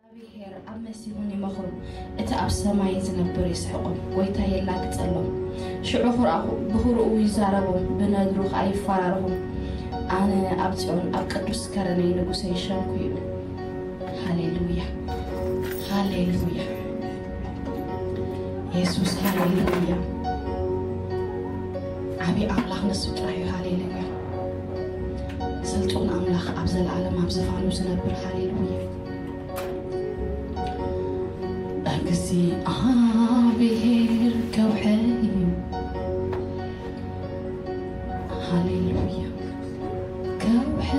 እግዚኣብሔር ኣብ መሲሁን ይመኽሩ፣ እቲ ኣብ ሰማይ ዝነብር ይስሕቖም፣ ጐይታ የላግጸሎም። ሽዑ ኽርኣኹ-፣ ብኽርኡ ይዛረቦም፣ ብነድሩ ኸኣ ይፈራርኹም። ኣነ ኣብ ጽዮን፣ ኣብ ቅዱስ ከረነይ ንጉሰይ ሸንኩ እዩ። ሃሌሉያ፣ ሃሌሉያ፣ የሱስ፣ ሃሌሉያ። ዓቢ ኣምላኽ ንሱ ጥራሕ እዩ። ሃሌሉያ። ስልጡን ኣምላኽ ኣብ ዘለኣለም ኣብ ዝፋኑ ዝነብር። ሃሌሉያ። እግዚኣብሔር ከውሒ እዩ። ሃሌሉያ። ከውሒ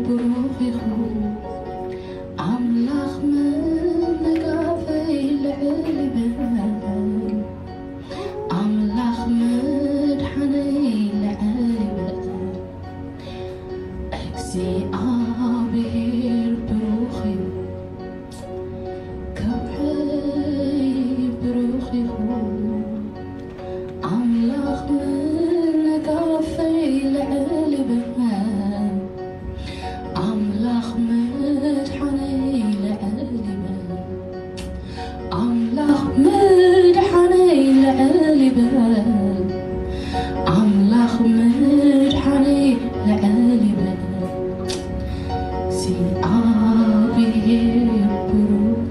ብሩኽ ይኹን፣ ኣምላኽ መጋፈይ ልዕል ይበል። ኣምላኽ መድሓነይ ልዕል ይበል። እግዚኣብሔር ብሩኽ እዩ። ከውሒ ብሩኽ ይኹን። ኣምላኽ መጋፈይ ልዕል ይበል። ኣምላኽ መድሓነይ ልዕል ይበል። ኣምላኽ መድሓነይ ልዕል ይበል። ኣምላኽ መድሓነይ ልዕል ይበል። እግዚኣብሔር ብሩኽ፣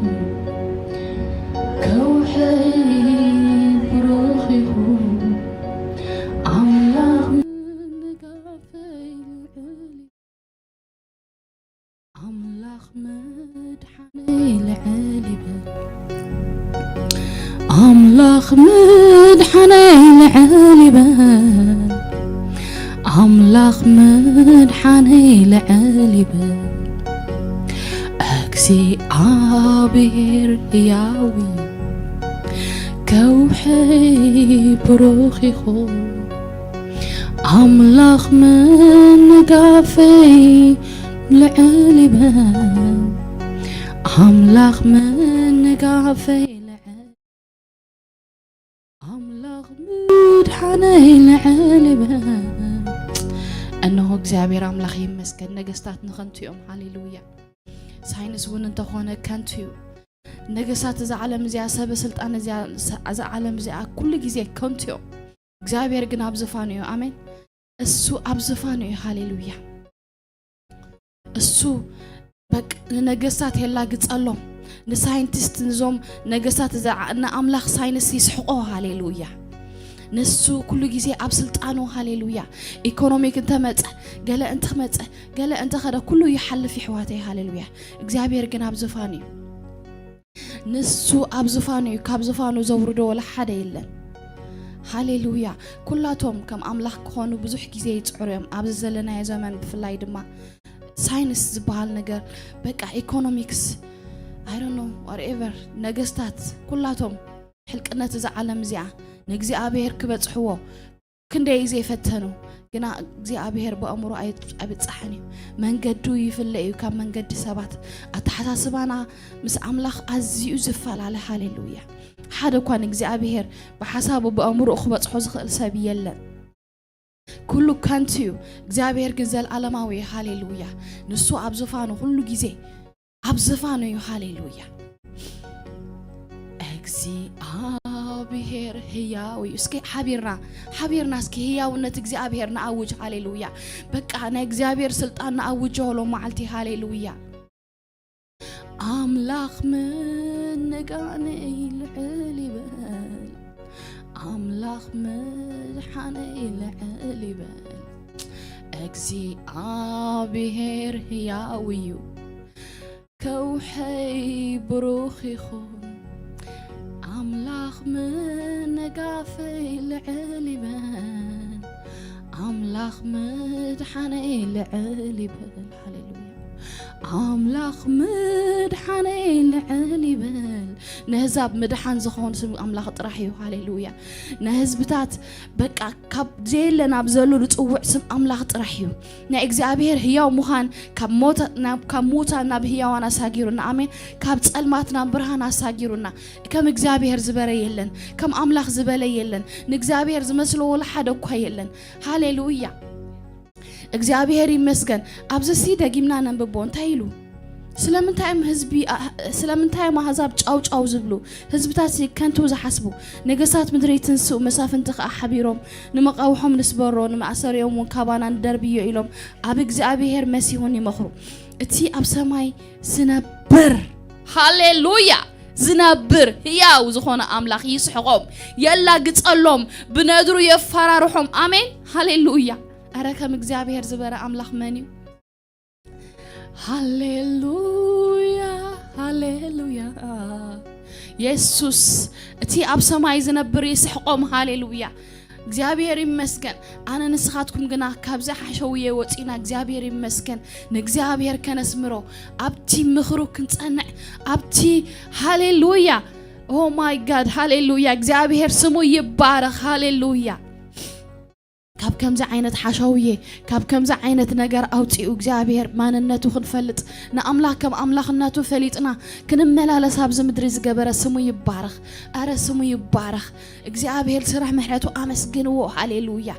ከውሒ ብሩኽ ይኹን። ኣምላኽ መጋፈይ ልዕል፣ ኣምላኽ መድሓነይ ልዕል ይበል። ኣምላኽ መድሓነይ ልዕል ይበል። ኣምላኽ መድሓነይ ልዕል ይበል። እግዚኣብሔር ሕያው እዩ። ከውሒ ብሩኽ ይኹን። ኣምላኽ መጋፈይ ልዕል ይበል። ኣምላኽ መጋፈይ ልዕል፣ ኣምላኽ መድሓነይ ልዕል ይበል። እነሆ እግዚኣብሔር ኣምላኽ ይመስገን። ነገስታት ንኸንቱ እዮም። ሃሌሉያ። ሳይንስ እውን እንተኾነ ከንቱ እዩ። ነገስታት እዛ ዓለም እዚኣ፣ ሰበ ስልጣን እዚኣ፣ እዛ ዓለም እዚኣ ኩሉ ግዜ ከንቱ እዮም። እግዚኣብሔር ግን ኣብ ዝፋኑ እዩ። ኣሜን። እሱ ኣብ ዝፋኑ እዩ። ሃሌሉያ። እሱ በቅ-፣ ንነገስታት የላግጸሎም፣ ንሳይንቲስት፣ ንዞም ነገስታት እዛ ዓ-፣ ንኣምላኽ ሳይንስ ይስሕቆ። ሃሌሉያ። ንሱ ኩሉ ግዜ ኣብ ስልጣኑ። ሃሌሉያ። ኢኮኖሚክ እንተመጸ፣ ገለ እንተመጸ፣ ገለ እንተኸደ፣ ኩሉ ይሓልፍ፣ ይሕዋተይ። ሃሌሉያ። እግዚኣብሔር ግን ኣብ ዝፋኑ እዩ። ንሱ ኣብ ዝፋኑ እዩ። ካብ ዝፋኑ ዘውርዶ ወላ ሓደ የለን። ሃሌሉያ። ኩላቶም ከም ኣምላኽ ክኾኑ ብዙሕ ግዜ ይጽዕሩ እዮም። ኣብዚ ዘለናዮ ዘመን ብፍላይ ድማ ሳይንስ ዝበሃል ነገር፣ በቃ ኢኮኖሚክስ፣ I don't know, whatever፣ ነገስታት ኩላቶም ሕልቅነት እዛ ዓለም እዚኣ ንእግዚኣብሔር ክበጽሕዎ ክንደይ ዘይፈተኑ፣ ግና እግዚኣብሔር ብኣእምሮ ኣይ-፣ ኣይብጻሕን እዩ። መንገዱ ይፍለ እዩ ካብ መንገዲ ሰባት። ኣተሓሳስባና ምስ ኣምላኽ ኣዝዩ ዝፈላለ። ሃሌሉያ። ሓደ እኳ ንእግዚኣብሔር ብሓሳቡ ብኣእምሮኡ ክበጽሖ ዝኽእል ሰብ የለን። ኩሉ ከንቱ እዩ። እግዚኣብሔር ግን ዘለኣለማዊ እዩ። ሃሌሉያ። ንሱ ኣብ ዝፋኑ ኩሉ ግዜ ኣብ ዝፋኑ እዩ። ሃሌሉያ። እግዚኣብሔር ህያው እዩ። እስኪ ሓቢርና፣ ሓቢርና እስኪ ህያውነት እግዚኣብሔር ንኣውጅ። ሃሌሉያ። በቃ ናይ እግዚኣብሔር ስልጣን ንኣውጅ ሎ መዓልቲ። ሃሌሉያ። ኣምላኽ መነጋነይ ልዕል ይበል። ኣምላኽ መድሓነይ ልዕል ይበል። እግዚኣብሔር ህያው እዩ። ከውሐይ ብሩኽ ይኹን። ኣምላኽ መነጋፈይ ልዕል ይበል። ኣምላኽ መድሓነይ ልዕል ይበል። ሃሌሉያ። ኣምላኽ መድሓነይ ልዕል ይበል። ንህዛብ ምድሓን ዝኸውን ስም ኣምላኽ ጥራሕ እዩ። ሃሌሉያ። ንህዝብታት በቃ ካብ ዘየለ ናብ ዘሎ ዝጽውዕ ስም ኣምላኽ ጥራሕ እዩ። ናይ እግዚኣብሔር ህያው ምዃን ካብ ሞተ-፣ ናብ፣ ካብ ሙታን ናብ ህያዋን ኣሳጊሩና። ኣሜን። ካብ ጸልማት ናብ ብርሃን ኣሳጊሩና። ከም እግዚኣብሔር ዝበረ የለን። ከም ኣምላኽ ዝበለ የለን። ንእግዚኣብሔር ዝመስሎ ወላ ሓደ እኳ የለን። ሃሌሉያ። እግዚኣብሔር ይመስገን። ኣብዚ ሲ ደጊምና ነንብቦ። እንታይ ኢሉ? ስለምንታይ እዮም ህዝቢ፣ ኣ-፣ ስለምንታይ እዮም ኣህዛብ ጫው ጫው ዝብሉ? ህዝብታት ከንቱ ዝሓስቡ? ነገስታት ምድሪ ይትንስኡ፣ መሳፍንቲ ኸኣ ሓቢሮም፣ ንመቓውሖም ንስበሮ፣ ንመኣሰሪኦም እውን ካባና ንደርብዮ ኢሎም ኣብ እግዚኣብሔር መሲሆን ይመኽሩ። እቲ ኣብ ሰማይ ዝነብር፣ ሃሌሉያ፣ ዝነብር ህያው ዝኾነ ኣምላኽ ይስሕቖም፣ የላግጸሎም፣ ብነድሩ የፈራርሖም። ኣሜን፣ ሃሌሉያ። ኣረ ከም እግዚኣብሔር ዝበረ ኣምላኽ መን እዩ? ሃሌሉያ፣ ሃሌሉያ። የሱስ፣ እቲ ኣብ ሰማይ ዝነብር ይስሕቆም። ሃሌሉያ። እግዚኣብሔር ይመስገን። ኣነ ንስኻትኩም ግና ካብዚ ሓሸውየ ወፂና፣ እግዚኣብሔር ይመስገን፣ ንእግዚኣብሔር ከነስምሮ፣ ኣብቲ ምኽሩ ክንጸንዕ፣ ኣብቲ፣ ሃሌሉያ። ኦ ማይ ጋድ፣ ሃሌሉያ። እግዚኣብሔር ስሙ ይባረኽ። ሃሌሉያ። ካብ ከምዚ ዓይነት ሓሸውየ፣ ካብ ከምዚ ዓይነት ነገር ኣውፂኡ እግዚኣብሔር ማንነቱ ክንፈልጥ፣ ንኣምላኽ ከም ኣምላኽነቱ ፈሊጥና ክንመላለስ ኣብዚ ምድሪ ዝገበረ ስሙ ይባረኽ። ኣረ ስሙ ይባረኽ። እግዚኣብሔር ስራሕ ምሕረቱ ኣመስግንዎ። ሃሌሉያ።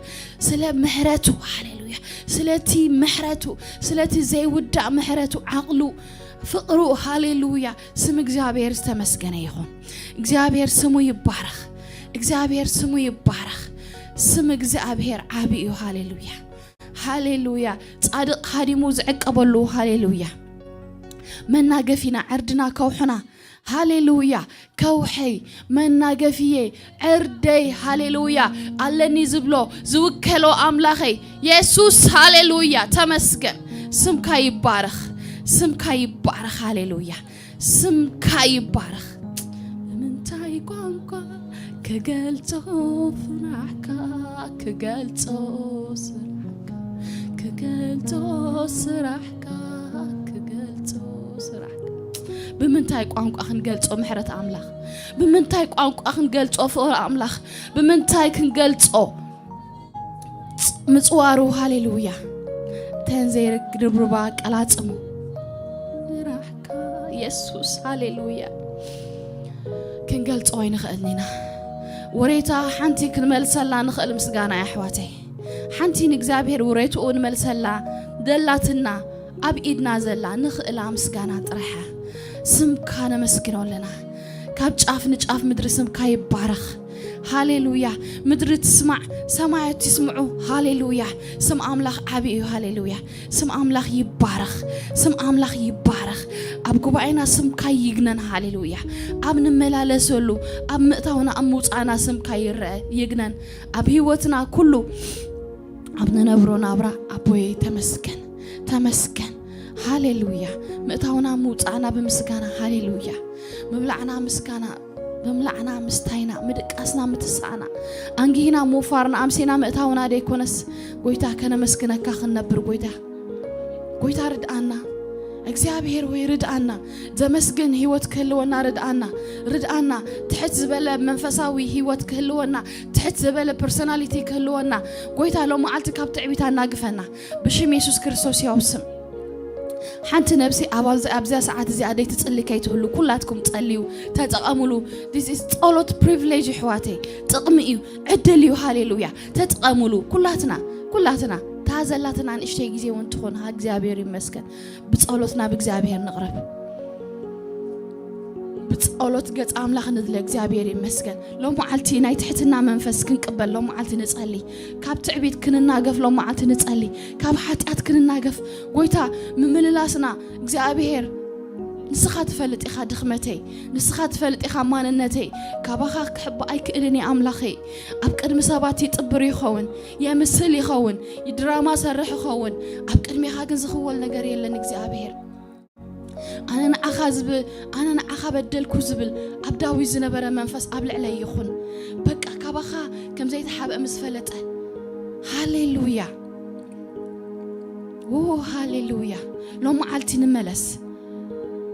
ስለ ምሕረቱ፣ ሃሌሉያ። ስለቲ ምሕረቱ፣ ስለቲ ዘይውዳእ ምሕረቱ፣ ዓቕሉ፣ ፍቕሩ፣ ሃሌሉያ። ስም እግዚኣብሔር ዝተመስገነ ይኹን። እግዚኣብሔር ስሙ ይባረኽ። እግዚኣብሔር ስሙ ይባረኽ። ስም እግዚኣብሔር ዓቢ እዩ። ሃሌሉያ። ሃሌሉያ። ጻድቕ ሃዲሙ ዝዕቀበሉ። ሃሌሉያ። መናገፊና፣ ዕርድና፣ ከውሕና። ሃሌሉያ። ከውሐይ፣ መናገፊየ፣ ዕርደይ። ሃሌሉያ። ኣለኒ ዝብሎ፣ ዝውከሎ ኣምላኸይ የሱስ። ሃሌሉያ። ተመስገን። ስምካ ይባረኽ። ስምካ ይባረኽ። ሃሌሉያ። ስምካ ይባረኽ። ብምንታይ ቋንቋ ክገልጾ ፍናሕካ፣ ክገልጾ ስራሕካ፣ ክገልጾ ስራሕካ፣ ክገልጾ ስራሕካ። ብምንታይ ቋንቋ ክንገልጾ ምሕረት ኣምላኽ? ብምንታይ ቋንቋ ክንገልጾ ፍቕሪ ኣምላኽ? ብምንታይ ክንገልጾ ምጽዋሩ? ሃሌሉያ። ተን ዘይርብርባ ቀላጽሙ። ራሕካ የሱስ፣ ሃሌሉያ። ክንገልጾ ኣይንኽእልን ኢና። ወሬታ ሓንቲ ክንመልሰላ ንኽእል ምስጋና እያ ኣሕዋተይ። ሓንቲ ንእግዚኣብሔር ውሬትኡ ንመልሰላ ደላትና ኣብ ኢድና ዘላ ንኽእላ ምስጋና ጥራሕ እያ። ስምካ ነመስግኖ ኣለና። ካብ ጫፍ ንጫፍ ምድሪ ስምካ ይባረኽ። ሃሌሉያ። ምድሪ ትስማዕ፣ ሰማያት ይስምዑ። ሃሌሉያ። ስም ኣምላኽ ዓቢ እዩ። ሃሌሉያ። ስም ኣምላኽ ይባረኽ። ስም ኣምላኽ ይባረኽ። ኣብ ጉባኤና ስምካ ይግነን። ሃሌሉያ። ኣብ ንመላለሰሉ፣ ኣብ ምእታውና፣ ኣብ ምውጻእና ስምካ ይረአ፣ ይግነን። ኣብ ህይወትና ኩሉ፣ ኣብ ንነብሮ ናብራ ኣቦይ ተመስገን፣ ተመስገን። ሃሌሉያ። ምእታውና ምውጻእና ብምስጋና፣ ሃሌሉያ። ምብላዕና ምስጋና፣ ምብላዕና ምስታይና፣ ምድቃስና ምትሳእና፣ ኣንጊህና ምውፋርና፣ ኣምሲና ምእታውና ደይኮነስ፣ ጎይታ ከነመስግነካ ክንነብር፣ ጎይታ፣ ጎይታ ርድኣና። እግዚኣብሔር ወይ ርድኣና። ዘመስግን ህይወት ክህልወና ርድኣና፣ ርድኣና። ትሕት ዝበለ መንፈሳዊ ህይወት ክህልወና፣ ትሕት ዝበለ ፐርሶናሊቲ ክህልወና፣ ጎይታ ሎም መዓልቲ ካብ ትዕቢት ኣናግፈና። ብሽም የሱስ ክርስቶስ ያው ስም። ሓንቲ ነብሲ ኣብ፣ ኣብዚ፣ ኣብዚኣ ሰዓት እዚኣ ደይ ትጽሊ ከይትህሉ፣ ኩላትኩም ጸልዩ፣ ተጠቐሙሉ። This is ጸሎት ፕሪቪሌጅ ኣሕዋተይ፣ ጥቕሚ እዩ፣ ዕድል እዩ። ሃሌሉያ። ተጠቐሙሉ። ኩላትና፣ ኩላትና። እታ ዘላትና ንእሽተይ ግዜ እውን ትኹን፣ ሃ፣ እግዚኣብሔር ይመስገን። ብጸሎት ናብ እግዚኣብሔር ንቕረብ። ብጸሎት ገጽ ኣምላኽ ንድለ። እግዚኣብሔር ይመስገን። ሎም መዓልቲ ናይ ትሕትና መንፈስ ክንቅበል ሎም መዓልቲ ንጸሊ። ካብ ትዕቢት ክንናገፍ ሎም መዓልቲ ንጸሊ። ካብ ሓጢኣት ክንናገፍ። ጎይታ፣ ምምልላስና እግዚኣብሔር፣ ንስኻ ትፈልጥ ኢኻ ድኽመተይ፣ ንስኻ ትፈልጥ ኢኻ ማንነተይ። ካባኻ ክሕባእ ኣይክእልን እየ ኣምላኸይ። ኣብ ቅድሚ ሰባት ይጥብር ይኸውን፣ የምስል ይኸውን፣ ይድራማ ሰርሕ ይኸውን። ኣብ ቅድሜኻ ግን ዝኽወል ነገር የለን እግዚኣብሔር። ኣነ ንዓኻ ዝብል፣ ኣነ ንዓኻ በደልኩ ዝብል ኣብ ዳዊት ዝነበረ መንፈስ ኣብ ልዕለይ ይኹን። በቃ ካባኻ ከም ዘይተሓብአ ምስ ፈለጠ። ሃሌሉያ። ኦ፣ ሃሌሉያ። ሎም መዓልቲ ንመለስ።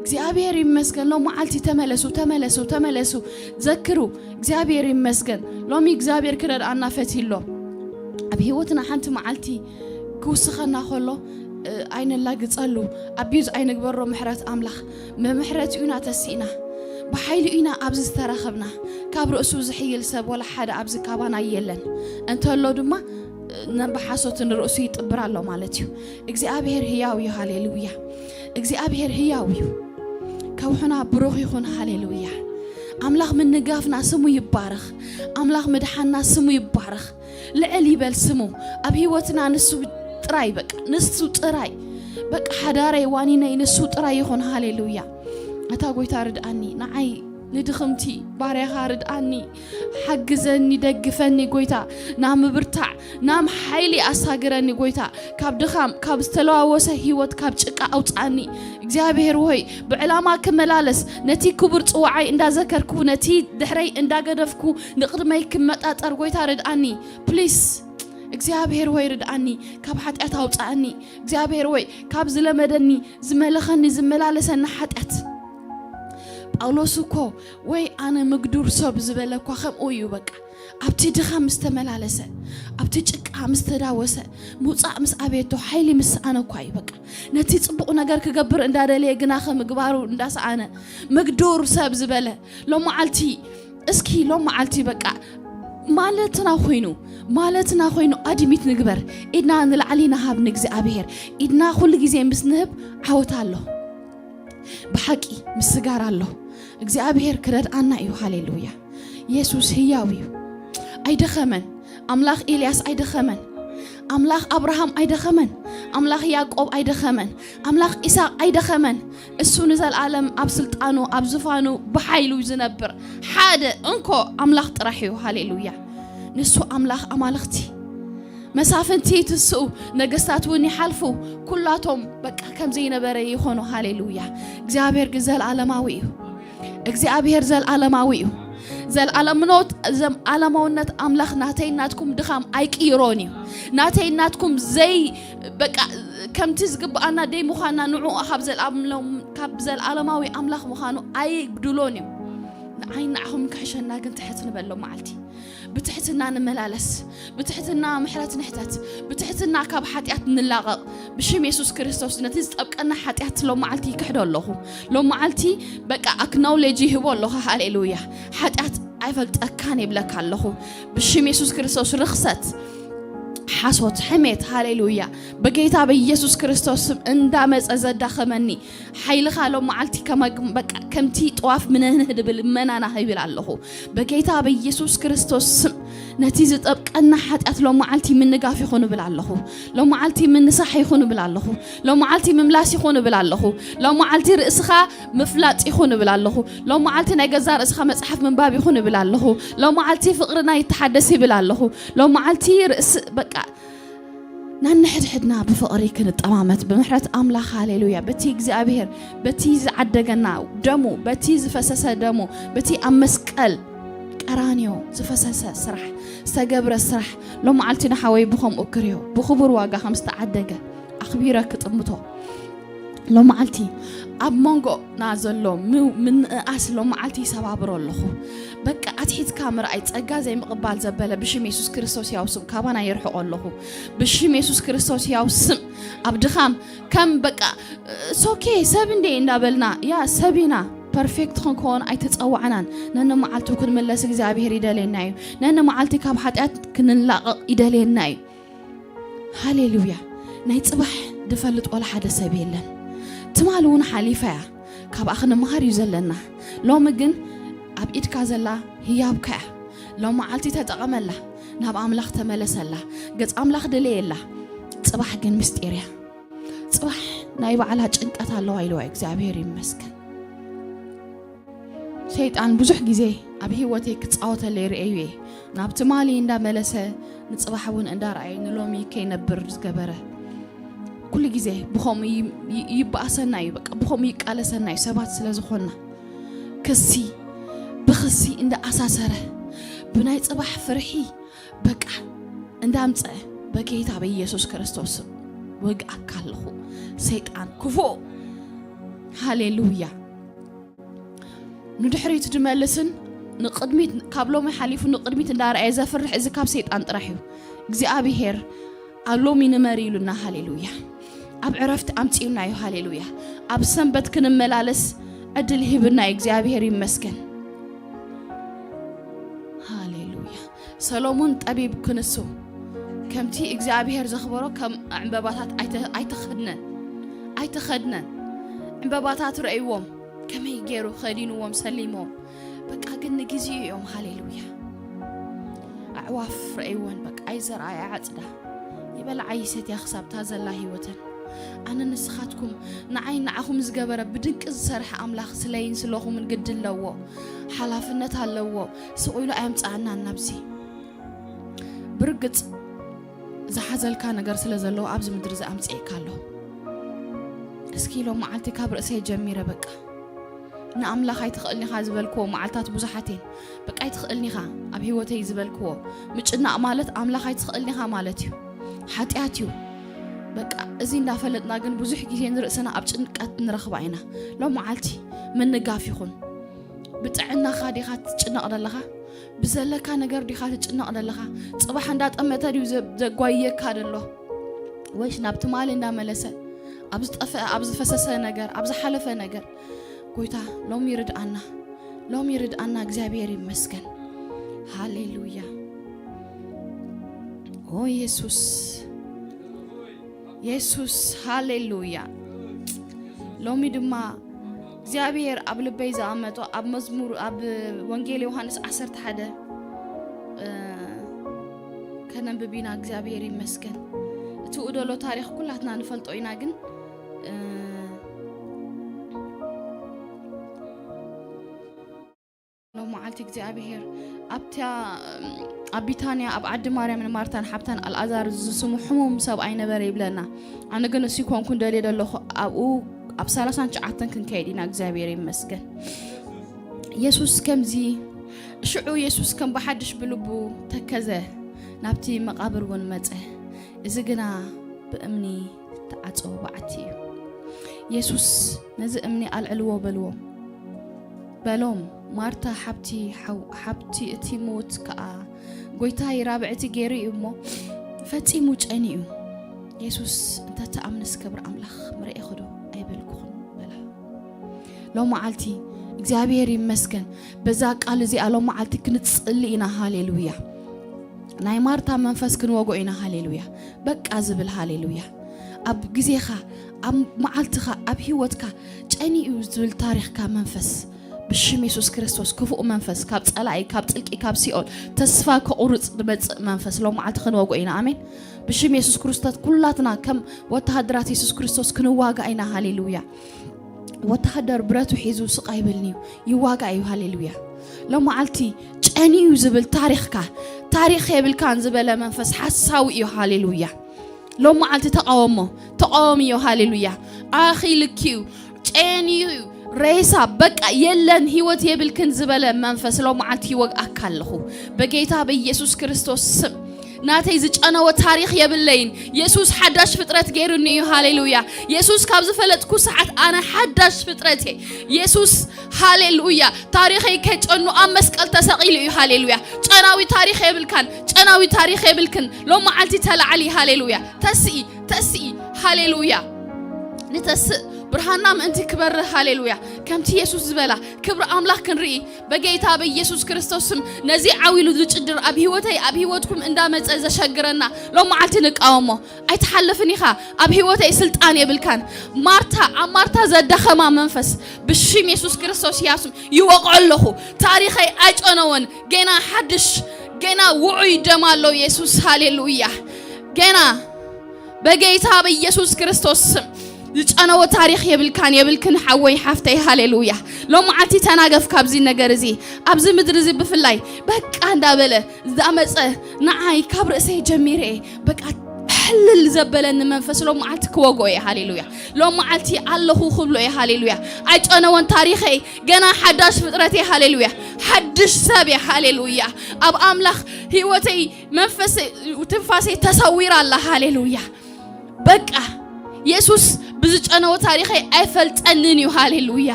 እግዚኣብሔር ይመስገን። ሎም መዓልቲ ተመለሱ፣ ተመለሱ፣ ተመለሱ። ዘክሩ፣ እግዚኣብሔር ይመስገን። ሎሚ እግዚኣብሔር ክረድኣና ፈትዩ ኣሎ። ኣብ ህይወትና ሓንቲ መዓልቲ ክውስኸና ከሎ፣ እ፣ ኣይነላግጸሉ። ኣቢዩዝ ኣይንግበሮ ምሕረት ኣምላኽ። ብምሕረት ኢና ተሲእና። ብሓይሉ ኢና ኣብዚ ዝተራኸብና። ካብ ርእሱ ዝሕይል ሰብ ወላ ሓደ ኣብዚ ካባና የለን። እንተሎ ድማ፣ እ፣ ነ-፣ ብሓሶት ንርእሱ ይጥብር ኣሎ ማለት እዩ። እግዚኣብሔር ህያው እዩ። ሃሌሉያ። እግዚኣብሔር ህያው እዩ። ከውሕና ብሩኽ ይኹን። ሃሌሉያ። ኣምላኽ ምንጋፍና ስሙ ይባረኽ። ኣምላኽ ምድሓና ስሙ ይባረኽ። ልዕል ይበል ስሙ። ኣብ ህይወትና ንሱ ጥራይ፣ በቃ ንሱ ጥራይ፣ በቃ ሓዳረይ ዋኒነይ ንሱ ጥራይ ይኹን። ሃሌሉያ። ኣታ ጎይታ ርድኣኒ፣ ንዓይ ንድኽምቲ ባርያኻ ርድኣኒ፣ ሓግዘኒ፣ ደግፈኒ ጎይታ፣ ናብ ምብርታዕ ናብ ሓይሊ ኣሳግረኒ ጎይታ፣ ካብ ድኻም፣ ካብ ዝተለዋወሰ ህይወት፣ ካብ ጭቃ ኣውፅኣኒ። እግዚኣብሔር ሆይ፣ ብዕላማ ክመላለስ፣ ነቲ ክቡር ጽዋዓይ እንዳዘከርኩ፣ ነቲ ድሕረይ እንዳገደፍኩ፣ ንቕድመይ ክመጣጠር ጎይታ ርድኣኒ። ፕሊስ፣ እግዚኣብሔር ሆይ ርድኣኒ፣ ካብ ሓጢኣት ኣውፅኣኒ። እግዚኣብሔር ሆይ፣ ካብ ዝለመደኒ፣ ዝመለኸኒ፣ ዝመላለሰኒ ሓጢኣት። ጳውሎስ እኮ፣ ወይ ኣነ ምግዱር ሰብ ዝበለ እኳ ከምኡ እዩ። በቃ ኣብቲ ድኻ ምስ ተመላለሰ፣ ኣብቲ ጭቃ ምስ ተዳወሰ፣ ምውጻእ ምስ ኣበየቶ፣ ሓይሊ ምስ ሰኣነ እኳ እዩ። በቃ ነቲ ጽቡቕ ነገር ክገብር እንዳደለየ ግና ከምግባሩ እንዳሰኣነ፣ ምግዱር ሰብ ዝበለ ሎም መዓልቲ፣ እስኪ ሎም መዓልቲ በቃ ማለትና ኮይኑ፣ ማለትና ኮይኑ ኣድሚት ንግበር። ኢድና ንላዕሊ ንሃብ ንእግዚኣብሔር። ኢድና ኩሉ ግዜ ምስ ንህብ ዓወት ኣሎ። ብሓቂ ምስጋር ኣሎ። እግዚኣብሔር ክረድኣና እዩ። ሃሌሉያ። የሱስ ህያው እዩ። ኣይደኸመን። ኣምላኽ ኤልያስ ኣይደኸመን። ኣምላኽ ኣብርሃም ኣይደኸመን። ኣምላኽ ያዕቆብ ኣይደኸመን። ኣምላኽ ኢሳቕ ኣይደኸመን። እሱ ንዘለኣለም ኣብ ስልጣኑ፣ ኣብ ዙፋኑ፣ ብሓይሉ ዝነብር ሓደ እንኮ ኣምላኽ ጥራሕ እዩ። ሃሌሉያ። ንሱ ኣምላኽ ኣማልኽቲ። መሳፍንቲ ይትስኡ፣ ነገስታት እውን ይሓልፉ፣ ኩላቶም በቃ ከም ዘይነበረ ይኾኑ። ሃሌሉያ። እግዚኣብሔር ግን ዘልኣለማዊ እዩ። እግዚኣብሔር ዘልኣለማዊ እዩ። ዘልኣለምኖት-፣ ዘልኣለማውነት ኣምላኽ ናተይ ናትኩም ድኻም ኣይቅይሮን እዩ። ናተይ ናትኩም ዘይ-፣ በቃ ከምቲ ዝግብኣና ደይ ምዃንና ንዕኡ ካብ ዘልኣለም-፣ ካብ ዘልኣለማዊ ኣምላኽ ምዃኑ ኣይጉድሎን እዩ። ንዓይ ንዓኹም ክሕሸና ግን ትሕት ንበሎ መዓልቲ። ብትሕትና ንመላለስ፣ ብትሕትና ምሕረት ንሕተት፣ ብትሕትና ካብ ሓጢኣት ንላቐቕ። ብሽም የሱስ ክርስቶስ ነቲ ዝጠብቀና ሓጢኣት ሎም መዓልቲ ይክሕዶ ኣለኹ። ሎም መዓልቲ በቃ ኣክናውሌጅ ይህቦ ኣለኹ። ሃሌሉያ። ሓጢኣት ኣይፈልጠካን ይብለካ ኣለኹ። ብሽም የሱስ ክርስቶስ ርኽሰት፣ ሓሶት፣ ሕሜት፣ ሃሌሉያ፣ በጌታ በኢየሱስ ክርስቶስ ስም እንዳመጸ ዘዳኸመኒ፣ ሓይልኻ ሎም መዓልቲ ከማይ-፣ በቃ ከምቲ ጥዋፍ ምንህንህ ድብል መናና ይብል ኣለኹ። በጌታ በኢየሱስ ክርስቶስ ስም ነቲ ዝጠብቀና ሓጢኣት ሎም መዓልቲ ምንጋፍ ይኹን እብል ኣለኹ። ሎም መዓልቲ ምንሳሕ ይኹን እብል ኣለኹ። ሎም መዓልቲ ምምላስ ይኹን እብል ኣለኹ። ሎም መዓልቲ ርእስኻ ምፍላጥ ይኹን እብል ኣለኹ። ሎም መዓልቲ ናይ ገዛ ርእስኻ መጽሓፍ ምንባብ ይኹን እብል ኣለኹ። ሎም መዓልቲ ፍቕርና ይተሓደስ ይብል ኣለኹ። ሎም መዓልቲ ርእስ-፣ በቃ፣ ነንሕድሕድና ብፍቕሪ ክንጠማመት ብምሕረት ኣምላኽ፣ ሃሌሉያ፣ በቲ እግዚኣብሔር፣ በቲ ዝዓደገና ደሙ፣ በቲ ዝፈሰሰ ደሙ፣ በቲ ኣብ መስቀል ቀራንዮ ዝፈሰሰ ስራሕ፣ ዝተገብረ ስራሕ፣ ሎም መዓልቲ ንሓወይ ብኸምኡ ክርዮ፣ ብኽቡር ዋጋ ከም ዝተዓደገ ኣኽቢረ ክጥምቶ። ሎም መዓልቲ ኣብ መንጎና ዘሎ ም-፣ ምንእኣስ ሎም መዓልቲ ይሰባብሮ ኣለኹ። በቃ ኣትሒትካ ምርኣይ፣ ጸጋ ዘይምቕባል ዘበለ ብሽም የሱስ ክርስቶስ ያው ስም ካባና የርሕቆ ኣለኹ። ብሽም የሱስ ክርስቶስ ያው ስም ኣብ ድኻም ከም በቃ ሶኬ ሰብ እንዴ እንዳበልና፣ ያ ሰብ ኢና፣ ፐርፌክት ክንከውን ኣይተጸዋዕናን። ነኒ መዓልቱ ክንምለስ እግዚኣብሔር ይደልየና እዩ። ነኒ መዓልቲ ካብ ሓጢኣት ክንላቐቕ ይደልየና እዩ። ሃሌሉያ። ናይ ጽባሕ ድፈልጥ ዋላ ሓደ ሰብ የለን። ትማል እውን ሓሊፋ እያ። ካብኣ ክንመሃር እዩ ዘለና። ሎሚ ግን ኣብ ኢድካ ዘላ ህያብካ እያ። ሎም መዓልቲ ተጠቐመላ። ናብ ኣምላኽ ተመለሰላ። ገጽ ኣምላኽ ድለየላ። ጽባሕ ግን ምስጢር እያ። ጽባሕ ናይ ባዕላ ጭንቀት ኣለዋ ኢልዋ እዩ። እግዚኣብሔር ይመስገን። ሰይጣን ብዙሕ ግዜ ኣብ ህይወተይ ክጻወተለይ ርእየዩ እየ። ናብ ትማሊ እንዳመለሰ ንጽባሕ እውን እንዳረኣየ ንሎሚ ከይነብር ዝገበረ። ኩሉ ግዜ ብኸምኡ ይ-፣ ይ-፣ ይበኣሰና እዩ። በቃ ብኸምኡ ይቃለሰና እዩ፣ ሰባት ስለ ዝኾንና። ክሲ፣ ብኽሲ እንዳኣሳሰረ፣ ብናይ ጽባሕ ፍርሒ በቃ እንዳምጸ፣ በጌታ በኢየሱስ ክርስቶስ ወግኣካ ኣለኹ። ሰይጣን ክፉእ። ሃሌሉያ። ንድሕሪት ድመልስን ንቕድሚት፣ ካብ ሎሚ ሓሊፉ ንቕድሚት እንዳረኣየ ዘፍርሕ እዚ ካብ ሰይጣን ጥራሕ እዩ። እግዚኣብሔር ኣብ ሎሚ ንመር ኢሉና። ሃሌሉያ። ኣብ ዕረፍቲ ኣምጺኡና እዩ። ሃሌሉያ። ኣብ ሰንበት ክንመላለስ ዕድል ሂብና እዩ። እግዚኣብሔር ይመስገን። ሃሌሉያ። ሰሎሞን ጠቢብ ክንሱ፣ ከምቲ እግዚኣብሔር ዘኽበሮ ከም ዕምበባታት ኣይተ-፣ ኣይተኸድነን፣ ኣይተኸድነን። ዕምበባታት ረእይዎም፣ ከመይ ገይሩ ከዲንዎም ሰሊሞም። በቃ ግን ንግዜኡ እዮም። ሃሌሉያ። ኣዕዋፍ ረእይወን፣ በቃ ኣይዘርኣ ኣይዓጽዳ፣ ይበልዓ ይሰትያ ክሳብታ ዘላ ህይወተን። ኣነ ንስኻትኩም ንዓይ ንዓኹም ዝገበረ ብድንቂ ዝሰርሐ ኣምላኽ ስለይን ስለኹምን ግዲ ኣለዎ፣ ሓላፍነት ኣለዎ። ስቕ ኢሉ ኣየምጽኣናን ናብዚ። ብርግጽ ዝሓዘልካ ነገር ስለ ዘለዎ ኣብዚ ምድሪ እዚ ኣምጽኤካ ኣሎ። እስኪ ሎም መዓልቲ ካብ ርእሰይ ጀሚረ በቃ ንኣምላኽ ኣይትኽእልኒኻ ዝበልክዎ መዓልታት ብዙሓት እየን። በቃ ኣይትኽእልኒኻ ኣብ ህይወተይ ዝበልክዎ ምጭናቕ ማለት ኣምላኽ ኣይትኽእልኒኻ ማለት እዩ። ሓጢኣት እዩ። በቃ እዚ እንዳፈለጥና ግን ብዙሕ ግዜ ንርእስና ኣብ ጭንቀት ንረኽባ ኢና። ሎም መዓልቲ ምንጋፍ ይኹን። ብጥዕናኻ ዲኻ ትጭነቕ ዘለኻ? ብዘለካ ነገር ዲኻ ትጭነቕ ዘለኻ? ጽባሕ እንዳጠመተ ድዩ ዘ-፣ ዘጓየካ ዘሎ? ወይስ ናብ ትማሊ እንዳመለሰ ኣብ ዝጠፍአ፣ ኣብ ዝፈሰሰ ነገር፣ ኣብ ዝሓለፈ ነገር? ጎይታ ሎሚ ይርድኣና፣ ሎሚ ይርድኣና። እግዚኣብሔር ይመስገን። ሃሌሉያ። ኦ የሱስ፣ የሱስ፣ ሃሌሉያ። ሎሚ ድማ እግዚኣብሔር ኣብ ልበይ ዝኣመጦ ኣብ መዝሙር፣ ኣብ ወንጌል ዮሃንስ ዓሰርተ ሓደ፣ እ፣ ከነንብብ ኢና። እግዚኣብሔር ይመስገን። እቲ ውደሎ ታሪኽ ኩላትና ንፈልጦ ኢና፣ ግን፣ እ፣ ሎም መዓልቲ እግዚኣብሔር ኣብታ፣ ኣብ ቢታንያ ኣብ ዓዲ ማርያምን ማርታን ሓብታን ኣልኣዛር ዝስሙ ሕሙም ሰብኣይ ነበረ ይብለና። ኣነ ግን እሱ ይኮንኩን ደልየ ዘለኹ ኣብኡ ኣብ ሰላሳን ትሽዓተን ክንከይድ ኢና። እግዚኣብሔር ይመስገን። የሱስ ከምዚ፣ ሽዑ የሱስ ከም ብሓድሽ ብልቡ ተከዘ፣ ናብቲ መቓብር እውን መጸ። እዚ ግና ብእምኒ ተዓጸወ በዓቲ እዩ። የሱስ ነዚ እምኒ ኣልዕልዎ በልዎም፣ በሎም። ማርታ ሓብቲ ሓው-፣ ሓብቲ እቲ ምዉት ከኣ፣ "ጐይታይ፣ ራብዕቲ ገይሩ እዩ እሞ ፈጺሙ ጨንዩ። የሱስ እንተ ትኣምንስ ክብሪ ኣምላኽ ምረኤኺ ዶ ኣይበልኩኹን?" በላ። ሎም መዓልቲ እግዚኣብሔር ይመስገን፣ በዛ ቃል እዚኣ ሎም መዓልቲ ክንጽሊ ኢና። ሃሌሉያ። ናይ ማርታ መንፈስ ክንወጎ ኢና። ሃሌሉያ። በቃ ዝብል። ሃሌሉያ። ኣብ ግዜኻ፣ ኣብ መዓልትኻ፣ ኣብ ህይወትካ ጨንዩ ዝብል ታሪኽካ መንፈስ ብሽም የሱስ ክርስቶስ ክፉእ መንፈስ ካብ ጸላኢ፣ ካብ ጥልቂ፣ ካብ ሲኦል ተስፋ ከቑርጽ ዝመጽእ መንፈስ ሎም መዓልቲ ክንወጎ ኢና። ኣሜን። ብሽም የሱስ ክርስቶስ ኩላትና ከም ወተሃደራት የሱስ ክርስቶስ ክንዋጋእ ኢና። ሃሌሉያ። ወተሃደር ብረቱ ሒዙ ስቕ ኣይብልን እዩ፣ ይዋጋእ እዩ። ሃሌሉያ። ሎም መዓልቲ ጨንዩ ዝብል ታሪኽካ፣ ታሪኽ የብልካን ዝበለ መንፈስ ሓሳዊ እዩ። ሃሌሉያ። ሎም መዓልቲ ተቃወሞ፣ ተቃወምዮ። ሃሌሉያ። ኣኺልኪ እዩ፣ ጨንዩ እዩ፣ ሬሳ በቃ የለን፣ ህይወት የብልክን ዝበለ መንፈስ ሎም መዓልቲ ይወግኣካ ኣለኹ በጌታ በኢየሱስ ክርስቶስ ስም። ናተይ ዝጨነወ ታሪኽ የብለይን። የሱስ ሓዳሽ ፍጥረት ገይሩኒ እዩ። ሃሌሉያ። የሱስ ካብ ዝፈለጥኩ ሰዓት ኣነ ሓዳሽ ፍጥረት እየ። የሱስ፣ ሃሌሉያ፣ ታሪኸይ ከጨኑ ኣብ መስቀል ተሰቒሉ እዩ። ሃሌሉያ። ጨናዊ ታሪኽ የብልካን፣ ጨናዊ ታሪኽ የብልክን። ሎም መዓልቲ ተላዓሊ። ሃሌሉያ። ተስኢ፣ ተስኢ። ሃሌሉያ። ንተስእ ብርሃንና ምእንቲ ክበርህ። ሃሌሉያ። ከምቲ የሱስ ዝበላ ክብሪ ኣምላኽ ክንርኢ በጌታ በኢየሱስ ክርስቶስ ስም ነዚ ዓው ኢሉ ዝጭድር ኣብ ህይወተይ፣ ኣብ ህይወትኩም እንዳመጸ ዘሸግረና ሎም መዓልቲ ንቃወሞ። ኣይትሓልፍን ኢኻ። ኣብ ህይወተይ ስልጣን የብልካን። ማርታ፣ ኣብ ማርታ ዘዳኸማ መንፈስ ብሽም የሱስ ክርስቶስ ያስም ይወቕዖ ኣለኹ። ታሪኸይ ኣይጨነወን። ገና ሓድሽ፣ ገና ውዑይ ደም ኣሎ የሱስ። ሃሌሉያ። ገና በጌታ በኢየሱስ ክርስቶስ ስም ዝጨነወ ታሪኽ የብልካን፣ የብልክን ሓወይ ሓፍተይ። ሃሌሉያ። ሎም መዓልቲ ተናገፍ ካብዚ ነገር እዚ፣ ኣብዚ ምድሪ እዚ ብፍላይ በቃ እንዳበለ ዝኣመፀ ንዓይ ካብ ርእሰይ ጀሚረ በቃ ሕልል ዘበለኒ መንፈስ ሎም መዓልቲ ክወግኦ እየ። ሃሌሉያ። ሎም መዓልቲ ኣለኹ ክብሎ እየ። ሃሌሉያ። ኣይጨነወን ታሪኸይ፣ ገና ሓዳሽ ፍጥረት እየ። ሃሌሉያ። ሓድሽ ሰብ እየ። ሃሌሉያ። ኣብ ኣምላኽ ህይወተይ መንፈሰይ ትንፋሰይ ተሰዊራ ኣላ። ሃሌሉያ። በቃ የሱስ ብዝጨነወ ታሪኸይ ኣይፈልጠንን እዩ። ሃሌሉያ።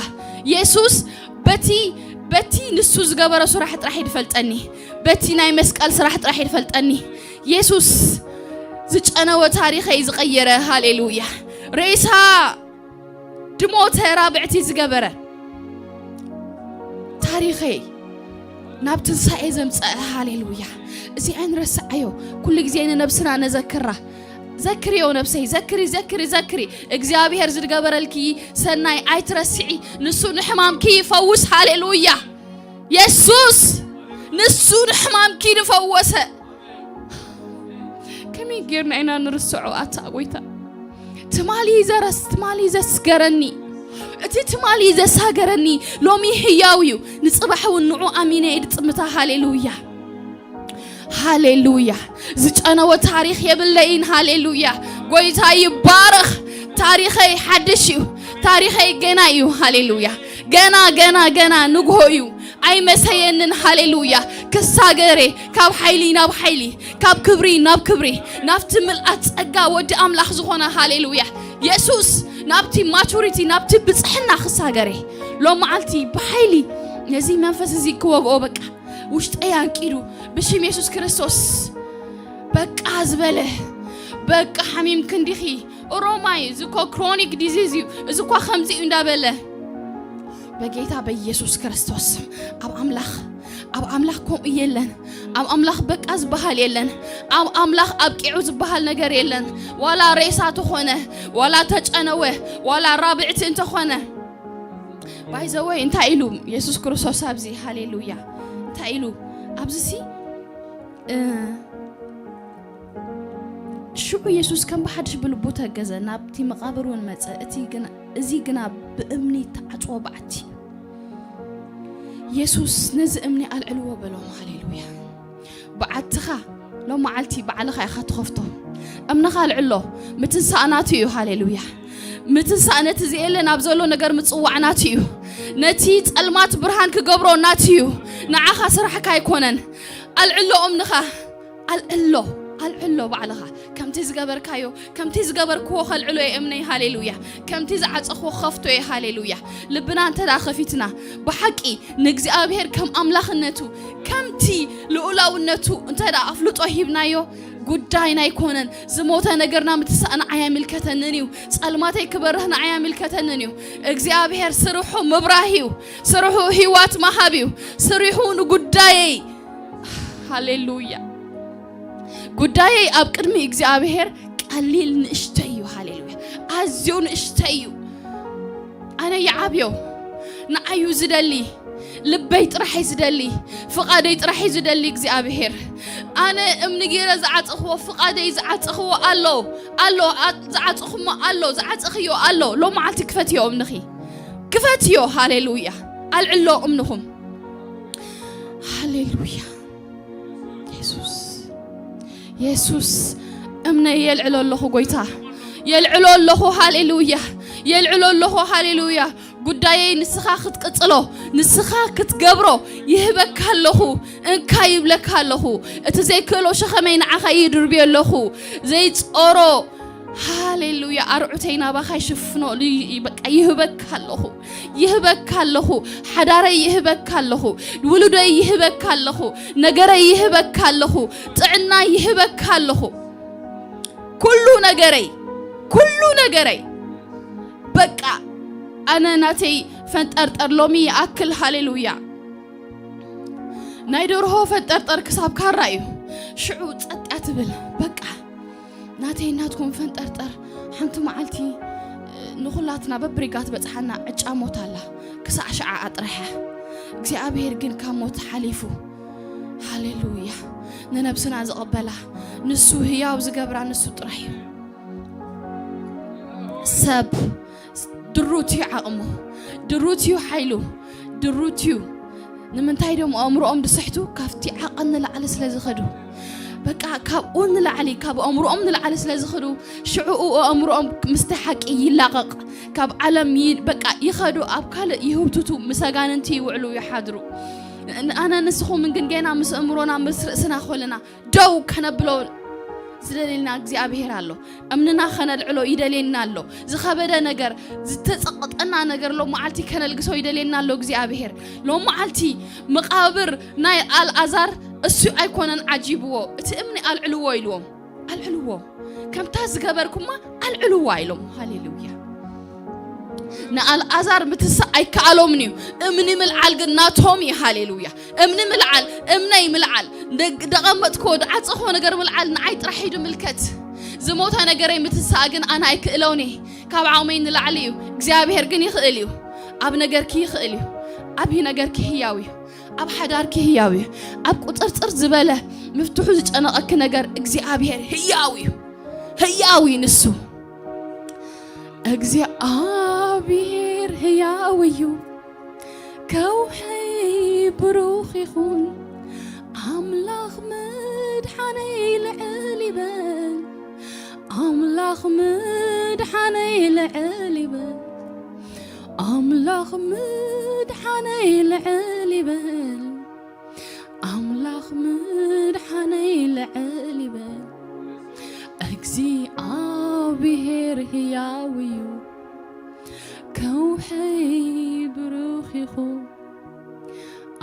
የሱስ በቲ፣ በቲ ንሱ ዝገበሮ ስራሕ ጥራሕ ይፈልጠኒ። በቲ ናይ መስቀል ስራሕ ጥራሕ ይፈልጠኒ። የሱስ ዝጨነወ ታሪኸይ ዝቐየረ። ሃሌሉያ። ሬሳ ድሞተ ራብዕቲ ዝገበረ ታሪኸይ ናብ ትንሳኤ ዘምፀአ። ሃሌሉያ። እዚ ኣይንረስዓዮ። ኩሉ ግዜ ንነብስና ነዘክራ። ዘክርዮ ነብሰይ፣ ዘክሪ፣ ዘክሪ፣ ዘክሪ። እግዚኣብሔር ዝገበረልኪ ሰናይ ኣይትረስዒ። ንሱ ንሕማምኪ ይፈውስ። ሃሌሉያ! የሱስ ንሱ ንሕማምኪ ንፈወሰ። ከመይ ጌርና ኢና ንርስዖ? ኣታ ጎይታ፣ ትማሊ ዘረስ-፣ ትማሊ ዘስገረኒ፣ እቲ ትማሊ ዘሳገረኒ ሎሚ ህያው እዩ። ንጽባሕ እውን ንዑ ኣሚነ እየ ድጽምታ። ሃሌሉያ! ሃሌሉያ! ዝጨነወ ታሪኽ የብለይን። ሃሌሉያ! ጎይታ ይባረኽ። ታሪኸይ ሓድሽ እዩ። ታሪኸይ ገና እዩ። ሃሌሉያ! ገና፣ ገና፣ ገና ንግሆ እዩ። ኣይመሰየንን። ሃሌሉያ! ክሳገሬ ካብ ሓይሊ ናብ ሓይሊ፣ ካብ ክብሪ ናብ ክብሪ፣ ናብቲ ምልኣት ጸጋ ወዲ ኣምላኽ ዝኾነ። ሃሌሉያ! የሱስ ናብቲ ማቹሪቲ፣ ናብቲ ብጽሕና ክሳገሬ። ሎም መዓልቲ ብሓይሊ ነዚ መንፈስ እዚ ክወግኦ በቃ ውሽጠይ ኣንቂዱ ብሽም የሱስ ክርስቶስ በቃ ዝበለ። በቃ ሓሚም ክንዲኺ ኦሮማይ፣ እዚ እኮ ክሮኒክ ዲዚዝ እዩ፣ እዚ እኳ ከምዚ እዩ እንዳበለ በጌታ በኢየሱስ ክርስቶስ ስም ኣብ ኣምላኽ፣ ኣብ ኣምላኽ ከምኡ የለን። ኣብ ኣምላኽ በቃ ዝበሃል የለን። ኣብ ኣምላኽ ኣብቂዑ ዝበሃል ነገር የለን። ዋላ ሬሳ ተኾነ፣ ዋላ ተጨነወ፣ ዋላ ራብዕቲ እንተኾነ። ባይዘወይ እንታይ ኢሉ የሱስ ክርስቶስ ኣብዚ? ሃሌሉያ! እንታይ ኢሉ ኣብዚ ሲ? እ፣ ሽዑ የሱስ ከም ብሓድሽ ብልቡ ተገዘ፣ ናብቲ መቓብር እውን መጸ። እቲ ግና፣ እዚ ግና ብእምኒ ተዓጽወ በዓቲ። የሱስ ነዚ እምኒ ኣልዕልዎ በሎም። ሃሌሉያ! በዓትኻ ሎም መዓልቲ ባዕልኻ ኢኻ ትኸፍቶ። እምንኻ ኣልዕሎ። ምትንሳእ ናቱ እዩ። ሃሌሉያ! ምትንሳእ ነቲ ዘየለ ናብ ዘሎ ነገር ምጽዋዕ ናቱ እዩ። ነቲ ጸልማት ብርሃን ክገብሮ ናቱ እዩ። ንዓኻ ስራሕካ ኣይኮነን። ኣልዕሎ እምንኻ። ኣልዕሎ፣ ኣልዕሎ ባዕልኻ። ከምቲ ዝገበርካዮ፣ ከምቲ ዝገበርክዎ ከልዕሎ እየ እምነይ። ሃሌሉያ! ከምቲ ዝዓጸኽዎ ክኸፍቶ እየ። ሃሌሉያ! ልብና እንተ ደኣ ከፊትና፣ ብሓቂ ንእግዚኣብሔር ከም ኣምላኽነቱ፣ ከምቲ ልኡላውነቱ እንተ ደኣ ኣፍልጦ ሂብናዮ፣ ጉዳይና ኣይኮነን። ዝሞተ ነገርና ምትሳእ ንዓይ ኣይምልከተንን እዩ። ጸልማተይ ክበርህ ንዓይ ኣይምልከተንን እዩ። እግዚኣብሔር ስርሑ ምብራህ እዩ። ስርሑ ህይወት መሃብ እዩ። ስርሑ ንጉዳየይ። ሃሌሉያ! ጉዳየይ ኣብ ቅድሚ እግዚኣብሔር ቀሊል ንእሽተይ እዩ። ሃሌሉያ! ኣዝዩ ንእሽተይ እዩ። ኣነ ይዓብዮ። ንዓዩ ዝደሊ፣ ልበይ ጥራሕ እዩ ዝደሊ፣ ፍቓደይ ጥራሕ እዩ ዝደሊ እግዚኣብሔር። ኣነ እምኒ ገይረ ዝዓጸኽዎ፣ ፍቓደይ ዝዓጸኽዎ ኣሎ፣ ኣሎ፣ ኣ-፣ ዝዓጸኹሞ ኣሎ፣ ዝዓጸኽዮ ኣሎ። ሎም መዓልቲ ክፈትዮ እምንኺ። ክፈትዮ። ሃሌሉያ! ኣልዕሎ እምንኹም። ሃሌሉያ! የሱስ፣ የሱስ፣ እምነይ የልዕሎ ኣለኹ ጎይታ፣ የልዕሎ ኣለኹ። ሃሌሉያ! የልዕሎ ኣለኹ። ሃሌሉያ! ጉዳየይ ንስኻ ክትቅጽሎ፣ ንስኻ ክትገብሮ ይህበካ ኣለኹ። እንካ ይብለካ ኣለኹ። እቲ ዘይክእሎ ሸኸመይ ንዓኻ ይድርብዮ ኣለኹ። ዘይጾሮ፣ ሃሌሉያ፣ ኣርዑተይ ናባኻ ይሽፍኖ፣ ል-፣ በቃ ይህበካ ኣለኹ። ይህበካ ኣለኹ። ሓዳረይ ይህበካ ኣለኹ። ውሉደይ ይህበካ ኣለኹ። ነገረይ ይህበካ ኣለኹ። ጥዕና ይህበካ ኣለኹ። ኩሉ ነገረይ፣ ኩሉ ነገረይ። በቃ ኣነ ናተይ ፈንጠርጠር ሎሚ ይኣክል። ሃሌሉያ! ናይ ደርሆ ፈንጠርጠር ክሳብ ካራ እዩ። ሽዑ ጸጥ እያ ትብል። በቃ ናተይ ናትኩም ፈንጠርጠር። ሓንቲ መዓልቲ ንኹላትና በብሪጋ ትበጽሓና ዕጫ ሞት ኣላ። ክሳዕ ሽዓ ኣጥረሐ። እግዚኣብሔር ግን ካብ ሞት ሓሊፉ፣ ሃሌሉያ፣ ንነብስና ዝቐበላ፣ ንሱ ህያው ዝገብራ ንሱ ጥራሕ እዩ። ሰብ ድሩት እዩ ዓቕሙ፣ ድሩት እዩ ሓይሉ፣ ድሩት እዩ። ንምንታይ ደሞ ኣእምሮኦም ዝስሕቱ? ካብቲ ዓቐን ንላዕሊ ስለ ዝኸዱ። በቃ ካብኡ ንላዕሊ፣ ካብ ኣእምሮኦም ንላዕሊ ስለ ዝኸዱ፣ ሽዕኡ ኣእምሮኦም ምስቲ ሓቂ ይላቐቕ። ካብ ዓለም ይ-፣ በቃ ይኸዱ፣ ኣብ ካልእ ይህውትቱ፣ ምስ ኣጋንንቲ ይውዕሉ ይሓድሩ። ን-፣ ኣነ ንስኹምን ግን ገና ምስ ኣእምሮና፣ ምስ ርእስና ኮለና ደው ከነብሎ ዝደልየልና እግዚኣብሔር ኣሎ። እምንና ከነልዕሎ ይደልየና ኣሎ። ዝኸበደ ነገር፣ ዝተጸቐጠና ነገር ሎም መዓልቲ ከነልግሶ ይደልየና ኣሎ እግዚኣብሔር። ሎም መዓልቲ መቓብር ናይ ኣልኣዛር እሱ ኣይኮነን ዓጂብዎ፣ እቲ እምኒ ኣልዕልዎ ኢልዎም። ኣልዕልዎ። ከምታ ዝገበርኩማ ኣልዕልዋ ኢሎም። ሃሌሉያ። ንኣልኣዛር ምትሳእ ኣይከኣሎምን እዩ። እምኒ ምልዓል ግን ናቶም እዩ። ሃሌሉያ። እምኒ ምልዓል፣ እምነይ ምልዓል፣ ደግ-፣ ደቐመጥክዎ፣ ዝዓጸኽዎ ነገር ምልዓል ንዓይ ጥራሕ እዩ ዝምልከት። ዝሞተ ነገረይ ምትሳእ ግን ኣነ ኣይክእለውን እየ። ካብ ዓቕመይ ንላዕሊ እዩ። እግዚኣብሔር ግን ይኽእል እዩ። ኣብ ነገርኪ ይኽእል እዩ። ኣብ ነገርኪ ህያው እዩ። ኣብ ሓዳርኪ ህያው እዩ። ኣብ ቁጥርጥር ዝበለ ምፍትሑ ዝጨነቐኪ ነገር እግዚኣብሔር ህያው እዩ። ህያው እዩ ንሱ። እግዚኣብሔር ህያው እዩ። ከውሐይ ብሩኽ ይኹን። ኣምላኽ ምድሓነይ ልዕል ይበል። ኣምላኽ ምድሓነይ ልዕል ይበል። ኣምላኽ ምድሓነይ ልዕል ይበል። ኣምላኽ ምድሓነይ ልዕል ይበል። እግዚኣብሔር ህያው እዩ። ከውሐይ ብሩኽ ይኹን።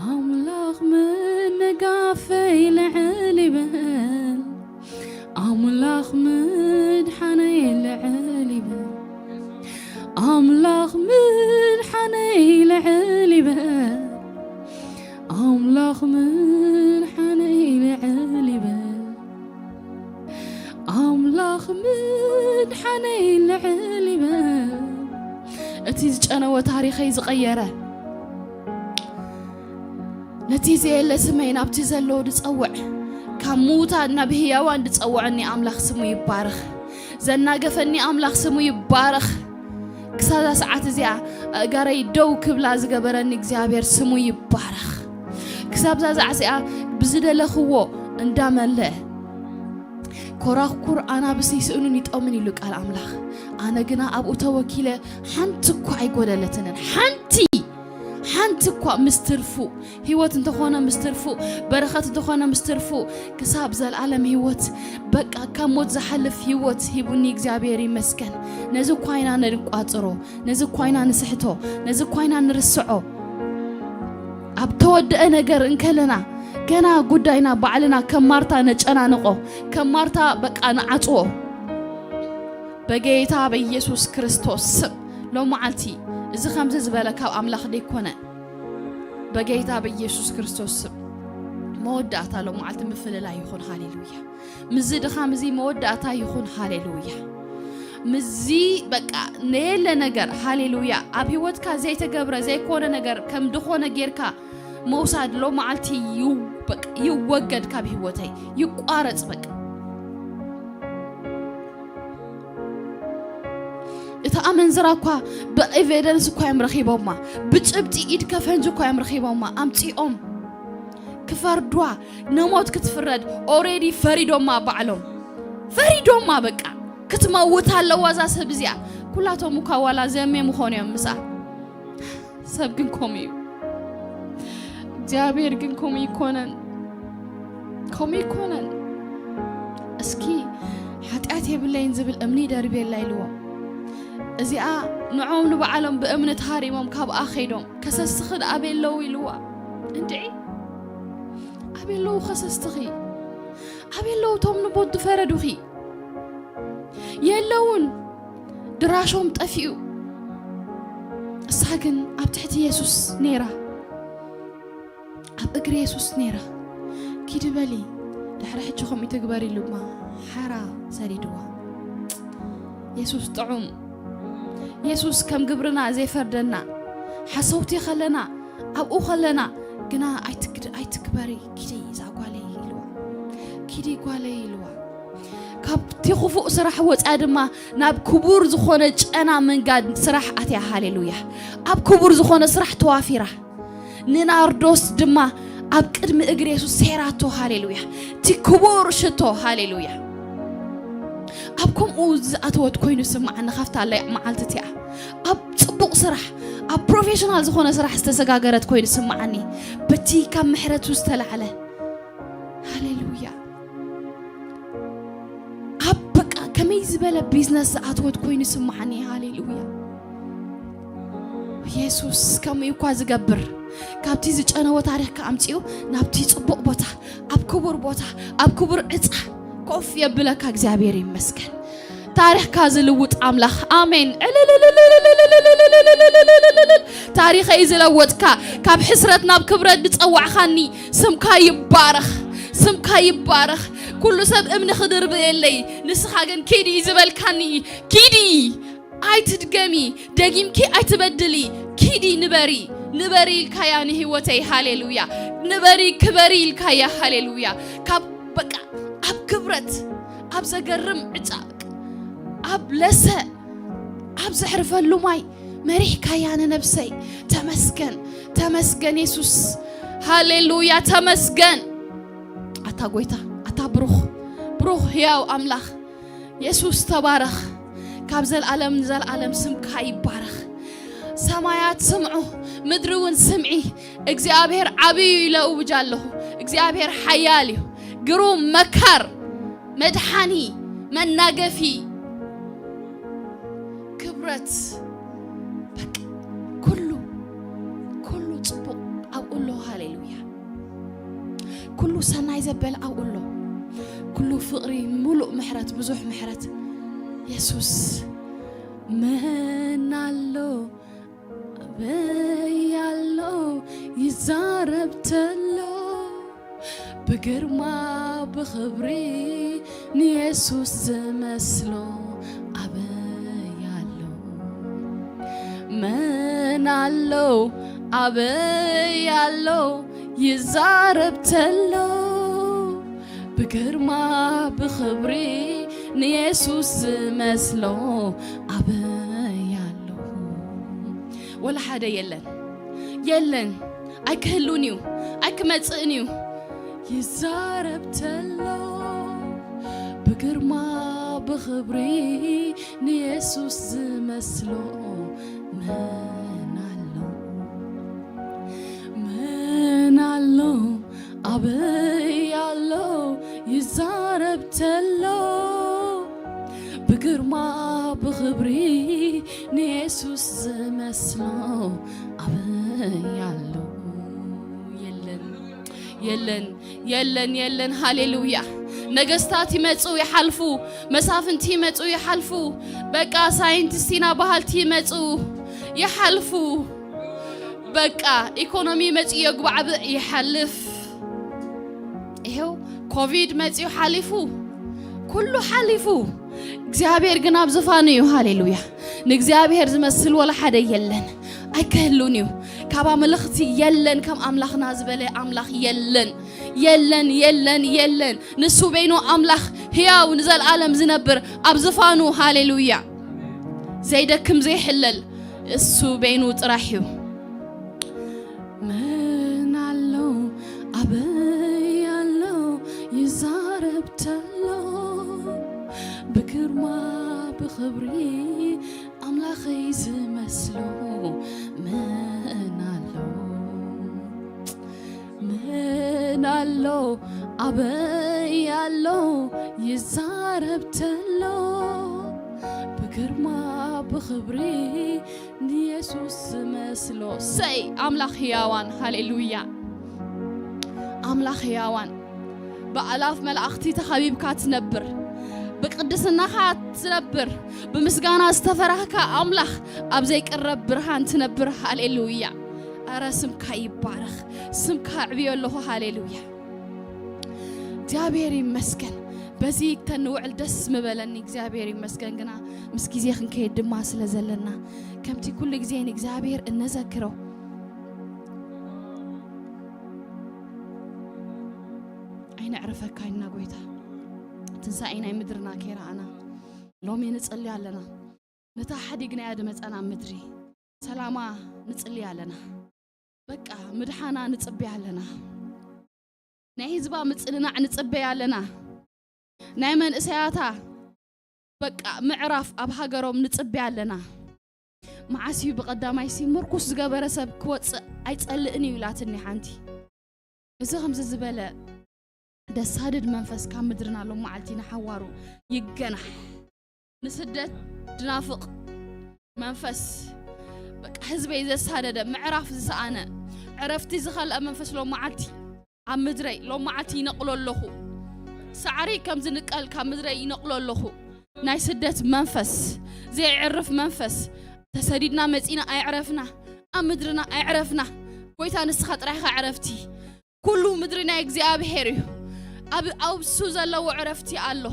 ኣምላኽ ምንጋፈይ ልዕል ይበል። ኣምላኽ ምድሓነይ ልዕል ይበል። ኣምላኽ ምድሓነይ ልዕል ይበል። ኣምላኽ ምድሓነይ ልዕል ይበል። ኣምላኽ ምድሓነይ ልዕል ይበል። እቲ ዝጨነወ ታሪኸይ ዝቐየረ፣ ነቲ ዘየለ ስመይ ናብቲ ዘሎ ዝጸውዕ፣ ካብ ምዉታት ናብ ህያዋን ዝጸውዐኒ ኣምላኽ ስሙ ይባረኽ። ዘናገፈኒ ኣምላኽ ስሙ ይባረኽ። ክሳብ እዛ ሰዓት እዚኣ ኣእጋረይ ደው ክብላ ዝገበረኒ እግዚኣብሔር ስሙ ይባረኽ። ክሳብ እዛ ሰዓት እዚኣ ብዝደለኽዎ እንዳመልአ፣ ኮራኩር ኣናብስ ይስእኑን ይጠሙን ይብሉ ቃል ኣምላኽ። ኣነ ግና ኣብኡ ተወኪለ ሓንቲ እኳ ኣይጎደለትንን። ሓንቲ፣ ሓንቲ እኳ ምስ ትርፉ፣ ህይወት እንተኾነ ምስ ትርፉ፣ በረኸት እንተኾነ ምስ ትርፉ፣ ክሳብ ዘልኣለም ህይወት፣ በቃ ካብ ሞት ዝሓልፍ ህይወት ሂቡኒ እግዚኣብሔር ይመስገን። ነዚ እኳ ኢና ንቋጽሮ፣ ነዚ እኳ ኢና ንስሕቶ፣ ነዚ እኳ ኢና ንርስዖ። ኣብ ተወደአ ነገር እንከለና፣ ገና ጉዳይና ባዕልና ከም ማርታ ነጨናንቆ፣ ከም ማርታ በቃ ንዓጽዎ። በጌታ በኢየሱስ ክርስቶስ ስም ሎመዓልቲ እዚ ከምዚ ዝበለ ካብ ኣምላኽ ደይኮነ። በጌታ በኢየሱስ ክርስቶስ ስም መወዳእታ ሎመዓልቲ ምፍልላይ ይኹን። ሃሌሉያ። ምስዚ ድኻም እዚ መወዳእታ ይኹን። ሃሌሉያ። ምስዚ በቃ ነየለ ነገር፣ ሃሌሉያ፣ ኣብ ህይወትካ ዘይተገብረ ዘይኮነ ነገር ከም ድኾነ ጌርካ መውሳድ ሎመዓልቲ ይው-፣ በቃ ይወገድ ካብ ህይወተይ፣ ይቋረጽ በቃ። እታ ኣመንዝራ እኳ ብኤቪደንስ እኳ እዮም ረኺቦማ፣ ብጭብጢ ኢድ ከፈንጅ እኳ እዮም ረኺቦማ። ኣምጺኦም ክፈርዷ፣ ንሞት ክትፍረድ ኦሬዲ ፈሪዶማ ባዕሎም። ፈሪዶማ በቃ። ክትመውት ኣለዋ እዛ ሰብ እዚኣ። ኩላቶም እኳ ዋላ ዘሜ ምኾኑ እዮም ምስኣ። ሰብ ግን ከምኡ እዩ። እግዚኣብሔር ግን ከምኡ ይኮነን። ከምኡ ይኮነን። እስኪ ሓጢኣት የብለይን ዝብል እምኒ ደርብየላ ኢልዎም። እዚኣ ንዖም ንባዕሎም ብእምኒ ተሃሪሞም ካብኣ ኸይዶም ከሰስኺ ኣበይ ኣለዉ ኢልዋ። እንድዒ ኣበይ ኣለዉ ከሰስትኺ? ኣበይ ኣለዉ እቶም ንሞት ዝፈረዱኺ? የለውን። ድራሾም ጠፊኡ። እሳ ግን ኣብ ትሕቲ የሱስ ነይራ። ኣብ እግሪ የሱስ ነይራ። ኪዲ በሊ፣ ድሕሪ ሕጂ ከምኡ ትግበሪ ኢሉማ ሓራ ሰዲድዋ። የሱስ ጥዑም። የሱስ ከም ግብርና ዘይፈርደና። ሓሰውቲ ከለና፣ ኣብኡ ከለና ግና ኣይትግድ-፣ ኣይትግበሪ፣ ኪዲ እዛ ጓለይ ኢልዋ። ኪዲ ጓለይ ኢልዋ። ካብቲ ክፉእ ስራሕ ወፅያ ድማ ናብ ክቡር ዝኾነ ጨና ምንጋድ ስራሕ ኣትያ። ሃሌሉያ። ኣብ ክቡር ዝኾነ ስራሕ ተዋፊራ። ንናርዶስ ድማ ኣብ ቅድሚ እግሪ የሱስ ሴራቶ። ሃሌሉያ። እቲ ክቡር ሽቶ። ሃሌሉያ። ኣብ ከምኡ ዝኣተወት ኮይኑ ስምዓኒ ካብታ ለያዕ መዓልቲ እቲኣ። ኣብ ጽቡቕ ስራሕ፣ ኣብ ፕሮፌሽናል ዝኾነ ስራሕ ዝተሰጋገረት ኮይኑ ስምዓኒ። በቲ ካብ ምሕረቱ ዝተላዕለ። ሃሌሉያ። ኣብ በቃ ከመይ ዝበለ ቢዝነስ ዝኣተወት ኮይኑ ስምዓኒ። ሃሌሉያ። የሱስ ከምኡ እኳ ዝገብር፣ ካብቲ ዝጨነወ ታሪኽካ ኣምጺኡ ናብቲ ጽቡቕ ቦታ፣ ኣብ ክቡር ቦታ፣ ኣብ ክቡር ዕጻ ኮፍ የብለካ። እግዚኣብሔር ይመስገን። ታሪኽካ ዝልውጥ ኣምላኽ። ኣሜን። ታሪኸይ ዝለወጥካ፣ ካብ ሕስረት ናብ ክብረት ዝጸዋዕኻኒ፣ ስምካ ይባረኽ፣ ስምካ ይባረኽ። ኩሉ ሰብ እምኒ ክድርብየለይ፣ ንስኻ ግን ኪዲ ዝበልካኒ፣ ኪዲ ኣይትድገሚ፣ ደጊምኪ ኣይትበድሊ፣ ኪዲ ንበሪ፣ ንበሪ ኢልካያ ንህይወተይ። ሃሌሉያ። ንበሪ ክበሪ ኢልካያ። ሃሌሉያ። ካብ በቃ ኣብ ክብረት፣ ኣብ ዘገርም ዕጫ፣ ኣብ ለሰ፣ ኣብ ዘሕርፈሉ ማይ መሪሕካያ ንነብሰይ። ተመስገን፣ ተመስገን የሱስ። ሃሌሉያ። ተመስገን ኣታ ጎይታ፣ ኣታ ብሩኽ፣ ብሩኽ ህያው ኣምላኽ። የሱስ ተባረኽ። ካብ ዘልኣለም ንዘልኣለም ስምካ ይባረኽ። ሰማያት ስምዑ፣ ምድሪ እውን ስምዒ። እግዚኣብሔር ዓብዩ ኢለ እውጅ ኣለኹ። እግዚኣብሔር ሓያል እዩ። ግሩም መካር፣ መድሓኒ፣ መናገፊ፣ ክብረት፣ በቃ ኩሉ፣ ኩሉ ጽቡቕ ኣብኡ ኣሎ። ሃሌሉያ። ኩሉ ሰናይ ዘበለ ኣብኡ ኣሎ። ኩሉ ፍቕሪ፣ ሙሉእ ምሕረት፣ ብዙሕ ምሕረት። የሱስ መን ኣሎ ኣበይ ኣሎ ይዛረብ ተሎ ብግርማ ብኽብሪ ንየሱስ ዝመስሎ ኣበይ ኣሎ? መን ኣሎ ኣበይ ኣሎ ይዛረብ ተሎ ብግርማ ብኽብሪ ንየሱስ ዝመስሎ ኣበይ ኣሎ? ወላ ሓደ የለን፣ የለን። ኣይክህሉን እዩ፣ ኣይክመጽእን እዩ። ይዛረብ ተሎ ብግርማ ብኽብሪ ንየሱስ ዝመስሎ መን ኣሎ? መን ኣሎ ኣበይ ኣሎ ይዛረብ ተሎ ብግርማ ብኽብሪ ንየሱስ ዝመስሎ ኣበይ ኣሎ? የለን፣ የለን፣ የለን፣ የለን። ሃሌሉያ። ነገስታት ይመጹ ይሓልፉ፣ መሳፍንቲ ይመጹ ይሓልፉ፣ በቃ ሳይንቲስቲና በሃልቲ ይመጹ ይሓልፉ፣ በቃ ኢኮኖሚ መጺኡ የጉባዕብዕ ይሓልፍ። ይሄው ኮቪድ መጺኡ ሓሊፉ፣ ኩሉ ሓሊፉ። እግዚኣብሔር ግን ኣብ ዝፋኑ እዩ። ሃሌሉያ። ንእግዚኣብሔር ዝመስል ወላ ሓደ የለን፣ ኣይክህሉን እዩ። ካብ ኣምልኽቲ የለን፣ ከም ኣምላኽና ዝበለ ኣምላኽ የለን፣ የለን፣ የለን፣ የለን። ንሱ በይኑ ኣምላኽ ህያው ንዘልኣለም ዝነብር ኣብ ዝፋኑ። ሃሌሉያ። ዘይደክም ዘይሕለል እሱ በይኑ ጥራሕ እዩ። መን ኣሎ ኣበይ ኣሎ ይዛረብ ተሎ ብግርማ ብኽብሪ ኣምላኸይ ዝመስሎ መን ኣሎ? መን ኣሎ ኣበይ ኣሎ ይዛረብ ተሎ ብግርማ ብኽብሪ ንየሱስ ዝመስሎ። ሰይ ኣምላኽ ህያዋን። ሃሌሉያ። ኣምላኽ ህያዋን። ብኣላፍ መላእኽቲ ተኸቢብካ ትነብር፣ ብቅድስናኻ ትነብር፣ ብምስጋና ዝተፈራህካ ኣምላኽ ኣብ ዘይቅረብ ብርሃን ትነብር። ሃሌሉያ። ኣረ ስምካ ይባረኽ፣ ስምካ ኣዕብዮ ኣለኹ። ሃሌሉያ። እግዚኣብሔር ይመስገን። በዚ ከንውዕል ደስ ምበለኒ። እግዚኣብሔር ይመስገን። ግና ምስ ግዜ ክንከይድ ድማ ስለ ዘለና ከምቲ ኩሉ ግዜ ንእግዚኣብሔር እነዘክሮ ኣይነዕርፈካ ኢና ጎይታ። ትንሳኤ ናይ ምድርና ከይረኣና ሎሚ ንጽሊ ኣለና። ነታ ሓዲግናያ ድመጸና ምድሪ ሰላማ ንጽሊ ኣለና። በቃ ምድሓና ንጽበያ ኣለና። ናይ ህዝባ ምጽንናዕ ንጽበያ ኣለና። ናይ መንእሰያታ በቃ ምዕራፍ ኣብ ሃገሮም ንጽበያ ኣለና። መዓስ እዩ ብቐዳማይ ሲ ምርኩስ ዝገበረ ሰብ ክወጽእ ኣይጸልእን እዩ ኢላትኒ ሓንቲ። እዚ ከምዚ ዝበለ ደሳድድ መንፈስ ካብ ምድርና ሎም መዓልቲ ንሓዋሩ ይገናሕ። ንስደት ድናፍቕ መንፈስ፣ በቃ ህዝበይ ዘሳደደ፣ ምዕራፍ ዝሰኣነ፣ ዕረፍቲ ዝኸልአ መንፈስ ሎም መዓልቲ ኣብ ምድረይ ሎም መዓልቲ ይነቕሎ ኣለኹ። ሳዕሪ ከም ዝንቀል ካብ ምድረይ ይነቕሎ ኣለኹ። ናይ ስደት መንፈስ፣ ዘየዕርፍ መንፈስ፣ ተሰዲድና መጺና ኣይዕረፍና፣ ኣብ ምድርና ኣይዕረፍና። ጎይታ ንስኻ ጥራይ ኢኻ ዕረፍቲ። ኩሉ ምድሪ ናይ እግዚኣብሔር እዩ። ኣብ ኣብሱ ዘለዎ ዕረፍቲ ኣሎ።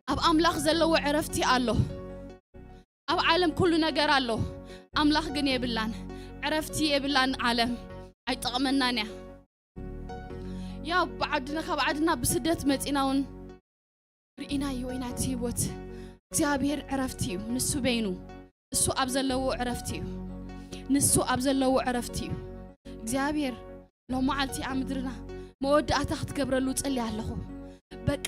ኣብ ኣምላኽ ዘለዎ ዕረፍቲ ኣሎ። ኣብ ዓለም ኩሉ ነገር ኣሎ። ኣምላኽ ግን የብላን። ዕረፍቲ የብላን። ዓለም ኣይጠቕመናን እያ። ያ ብዓድና፣ ካብ ዓድና ብስደት መጺና እውን ርኢናዮ ኢና። እቲ ህይወት እግዚኣብሔር ዕረፍቲ እዩ። ንሱ በይኑ፣ እሱ ኣብ ዘለዎ ዕረፍቲ እዩ። ንሱ ኣብ ዘለዎ ዕረፍቲ እዩ። እግዚኣብሔር ሎም መዓልቲ ኣብ ምድርና መወዳእታ ክትገብረሉ ጽሊ ኣለኹ። በቃ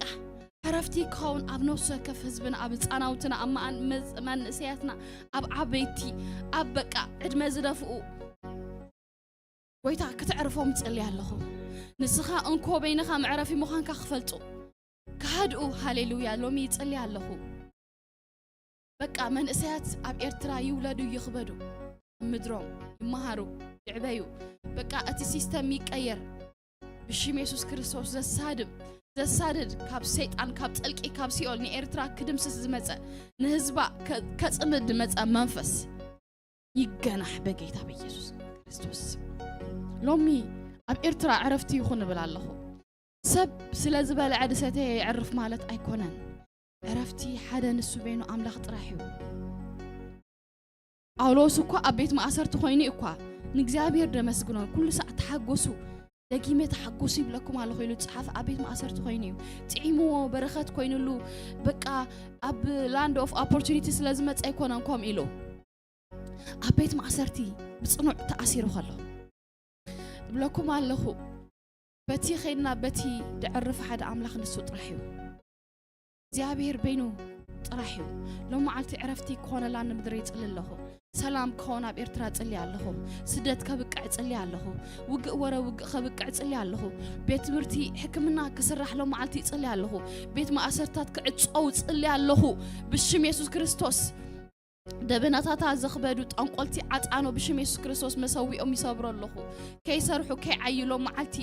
ዕረፍቲ ክኸውን ኣብ ነፍሲ ወከፍ ህዝብና፣ ኣብ ህፃናውትና፣ ኣብ መኣን-፣ መዝ-፣ መንእሰያትና፣ ኣብ ዓበይቲ፣ ኣብ በቃ ዕድመ ዝደፍኡ ጎይታ ክትዕርፎም ጽሊ ኣለኹ። ንስኻ እንኮ በይንኻ መዕረፊ ምዃንካ ክፈልጡ፣ ክሃድኡ፣ ሃሌሉያ፣ ሎሚ ይጽሊ ኣለኹ። በቃ መንእሰያት ኣብ ኤርትራ ይውለዱ፣ ይኽበዱ፣ ምድሮም ይመሃሩ፣ ይዕበዩ። በቃ እቲ ሲስተም ይቀየር። ብሽም የሱስ ክርስቶስ ዘሳድም፣ ዘሳድድ ካብ ሰይጣን፣ ካብ ጥልቂ፣ ካብ ሲኦል ንኤርትራ ክድምስስ ዝመጸ፣ ንህዝባ ከ-፣ ከጽምድ ዝመጸ መንፈስ ይገናሕ በጌታ በኢየሱስ ክርስቶስ። ሎሚ ኣብ ኤርትራ ዕረፍቲ ይኹን እብል ኣለኹ። ሰብ ስለ ዝበልዐ ዝሰተየ የዕርፍ ማለት ኣይኮነን። ዕረፍቲ ሓደ ንሱ በይኑ ኣምላኽ ጥራሕ እዩ። ጳውሎስ እኳ ኣብ ቤት ማእሰርቲ ኮይኑ እኳ ንእግዚኣብሔር ደመስግኖ፣ ኩሉ ሳዕ ተሓጎሱ፣ ደጊመ ተሓጎሱ ይብለኩም ኣለኹ ኢሉ ዝጸሓፈ ኣብ ቤት ማእሰርቲ ኮይኑ እዩ። ጥዒምዎ፣ በረኸት ኮይኑሉ፣ በቃ ኣብ land of opportunity ስለ ዝመጸ ኣይኮነን ከምኡ ኢሉ። ኣብ ቤት ማእሰርቲ ብጽኑዕ ተኣሲሩ ከሎ እብለኩም ኣለኹ፣ በቲ ኸይድና በቲ ደዕርፍ ሓደ ኣምላኽ ንሱ ጥራሕ እዩ። እግዚኣብሔር በይኑ ጥራሕ እዩ። ሎም መዓልቲ ዕረፍቲ ክኾነላ ንምድሪ ይጽሊ ኣለኹ። ሰላም ክኾን ኣብ ኤርትራ ጽሊ ኣለኹ። ስደት ከብቅዕ ጽሊ ኣለኹ። ውግእ ወረ ውግእ ከብቅዕ ጽሊ ኣለኹ። ቤት ትምህርቲ ሕክምና ክስራሕ ሎም መዓልቲ ይጽሊ ኣለኹ። ቤት ማእሰርታት ክዕጸው ጽሊ ኣለኹ። ብሽም የሱስ ክርስቶስ ደበናታታ ዘኽበዱ ጠንቆልቲ ዓጻኖ ብሽም የሱስ ክርስቶስ መሰዊኦም ይሰብሮ ኣለኹ። ከይሰርሑ ከይዓዩ ሎም መዓልቲ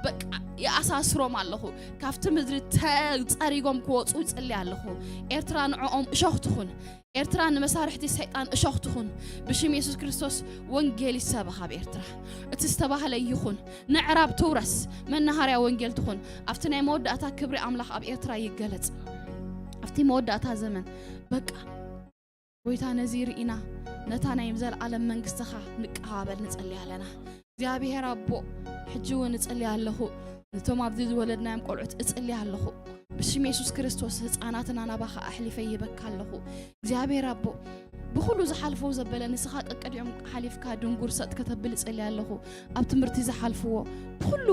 በቃ ይኣሳስሮም ኣለኹ። ካብቲ ምድሪ ተጸሪጎም ክወጹ ይጽሊ ኣለኹ። ኤርትራ ንዕኦም እሾኽ ትኹን። ኤርትራ ንመሳርሕቲ ሰይጣን እሾኽ ትኹን። ብሽም የሱስ ክርስቶስ ወንጌል ይሰበኽ ኣብ ኤርትራ። እቲ ዝተባህለ ይኹን። ምዕራብ ትውረስ። መናሃርያ ወንጌል ትኹን። ኣብቲ ናይ መወዳእታ ክብሪ ኣምላኽ ኣብ ኤርትራ ይገለጽ። ኣብቲ መወዳእታ ዘመን በቃ ጎይታ ነዚ ርኢና ነታ ናይ ዘለዓለም መንግስትኻ ንቀባበል ንጸሊ ኣለና። እግዚኣብሔር ኣቦ፣ ሕጂ እውን እጽሊ ኣለኹ። ነቶም ኣብዚ ዝወለድናዮም ቆልዑት እጽሊ ኣለኹ። ብሽም የሱስ ክርስቶስ ህፃናትና ናባኻ ኣሕሊፈ ይህበካ ኣለኹ። እግዚኣብሔር ኣቦ፣ ብኹሉ ዝሓልፈው ዘበለ ንስኻ ቀቀዲኦም ሓሊፍካ ድንጉር ሰጥ ከተብል እጸሊ ኣለኹ። ኣብ ትምህርቲ ዝሓልፍዎ፣ ብኹሉ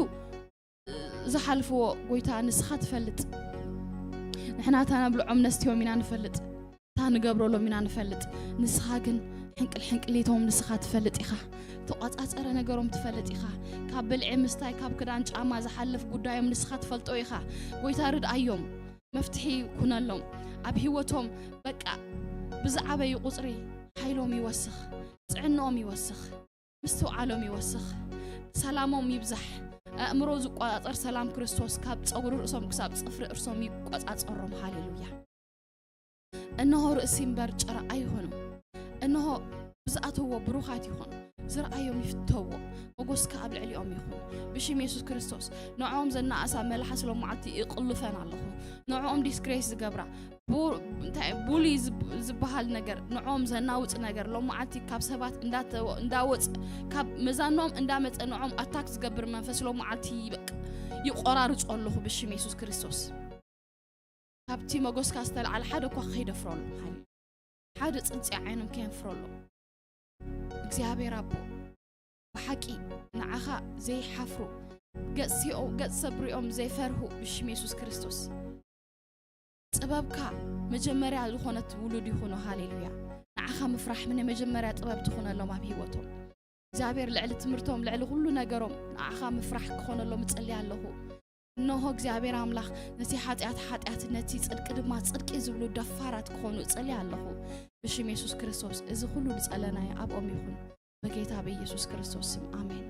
ዝሓልፍዎ ጎይታ ንስኻ ትፈልጥ። ንሕና እታ ነብልዖም ነስትዮም ኢና ንፈልጥ። እታ ንገብረሎም ኢና ንፈልጥ። ንስኻ ግን ሕንቅል ሕንቅሊቶም ንስኻ ትፈልጥ ኢኻ። ተቋጻጸረ ነገሮም ትፈልጥ ኢኻ። ካብ ብልዒ ምስታይ፣ ካብ ክዳን ጫማ ዝሓልፍ ጉዳዮም ንስኻ ትፈልጦ ኢኻ። ጎይታ ርድኣዮም፣ መፍትሒ ኩነሎም። ኣብ ህይወቶም በቃ ብዝዓበዩ ቁጽሪ ሓይሎም ይወስኽ፣ ጥዕንኦም ይወስኽ፣ ምስትውዓሎም ይወስኽ፣ ሰላሞም ይብዛሕ። ኣእምሮ ዝቆጻጸር ሰላም ክርስቶስ ካብ ጸጉሪ ርእሶም ክሳብ ጽፍሪ እርሶም ይቆጻጸሮም። ሃሌሉያ። እንሆ ርእሲ እምበር ጭራ ኣይኹኑ። እንሆ ብዝኣተዎ ብሩኻት ይኹኑ። ዝረኣዮም ይፍተዎ። ሞጎስካ ኣብ ልዕሊኦም ይኹን። ብሽም የሱስ ክርስቶስ ንዕኦም ዘናኣሳ መልሓስ ሎም መዓልቲ ይቕልፈን ኣለኹ። ንዕኦም ዲስግሬስ ዝገብራ ቡ-፣ እንታይ እዩ፣ ቡሊ ዝብ-፣ ዝበሃል ነገር፣ ንዕኦም ዘናውጽ ነገር ሎም መዓልቲ ካብ ሰባት እንዳተ-፣ እንዳወጽ፣ ካብ መዛኖም እንዳመጸ ንዕኦም ኣታክ ዝገብር መንፈስ ሎም መዓልቲ ይበቅ-፣ ይቆራርጾ ኣለኹ ብሽም የሱስ ክርስቶስ። ካብቲ መጎስካ ዝተለዓለ ሓደ እኳ ከይደፍረሎም፣ ሓደ ጽንጺ ዓይኖም ከየንፍረሎም። እግዚኣብሔር ኣቦ፣ ብሓቂ ንዓኻ ዘይሓፍሩ፣ ገጽ ሲኦ-፣ ገጽ ሰብ ሪኦም ዘይፈርሁ ብሽም የሱስ ክርስቶስ። ጥበብካ መጀመርያ ዝኾነት ውሉድ ይኹኑ። ሃሌሉያ። ንዓኻ ምፍራሕ ምን መጀመርያ ጥበብ ትኹነሎም ኣብ ህይወቶም። እግዚኣብሔር ልዕሊ ትምህርቶም፣ ልዕሊ ኩሉ ነገሮም ንዓኻ ምፍራሕ ክኾነሎም እጸሊ ኣለኹ። እንሆ እግዚኣብሔር ኣምላኽ ነቲ ሓጢኣት ሓጢኣት፣ ነቲ ጽድቂ ድማ ጽድቂ ዝብሉ ደፋራት ክኾኑ እጸሊ ኣለኹ። ብሽም የሱስ ክርስቶስ እዚ ኩሉ ዝጸለናዮ ኣብኦም ይኹን። በጌታ በኢየሱስ ክርስቶስ ስም ኣሜን።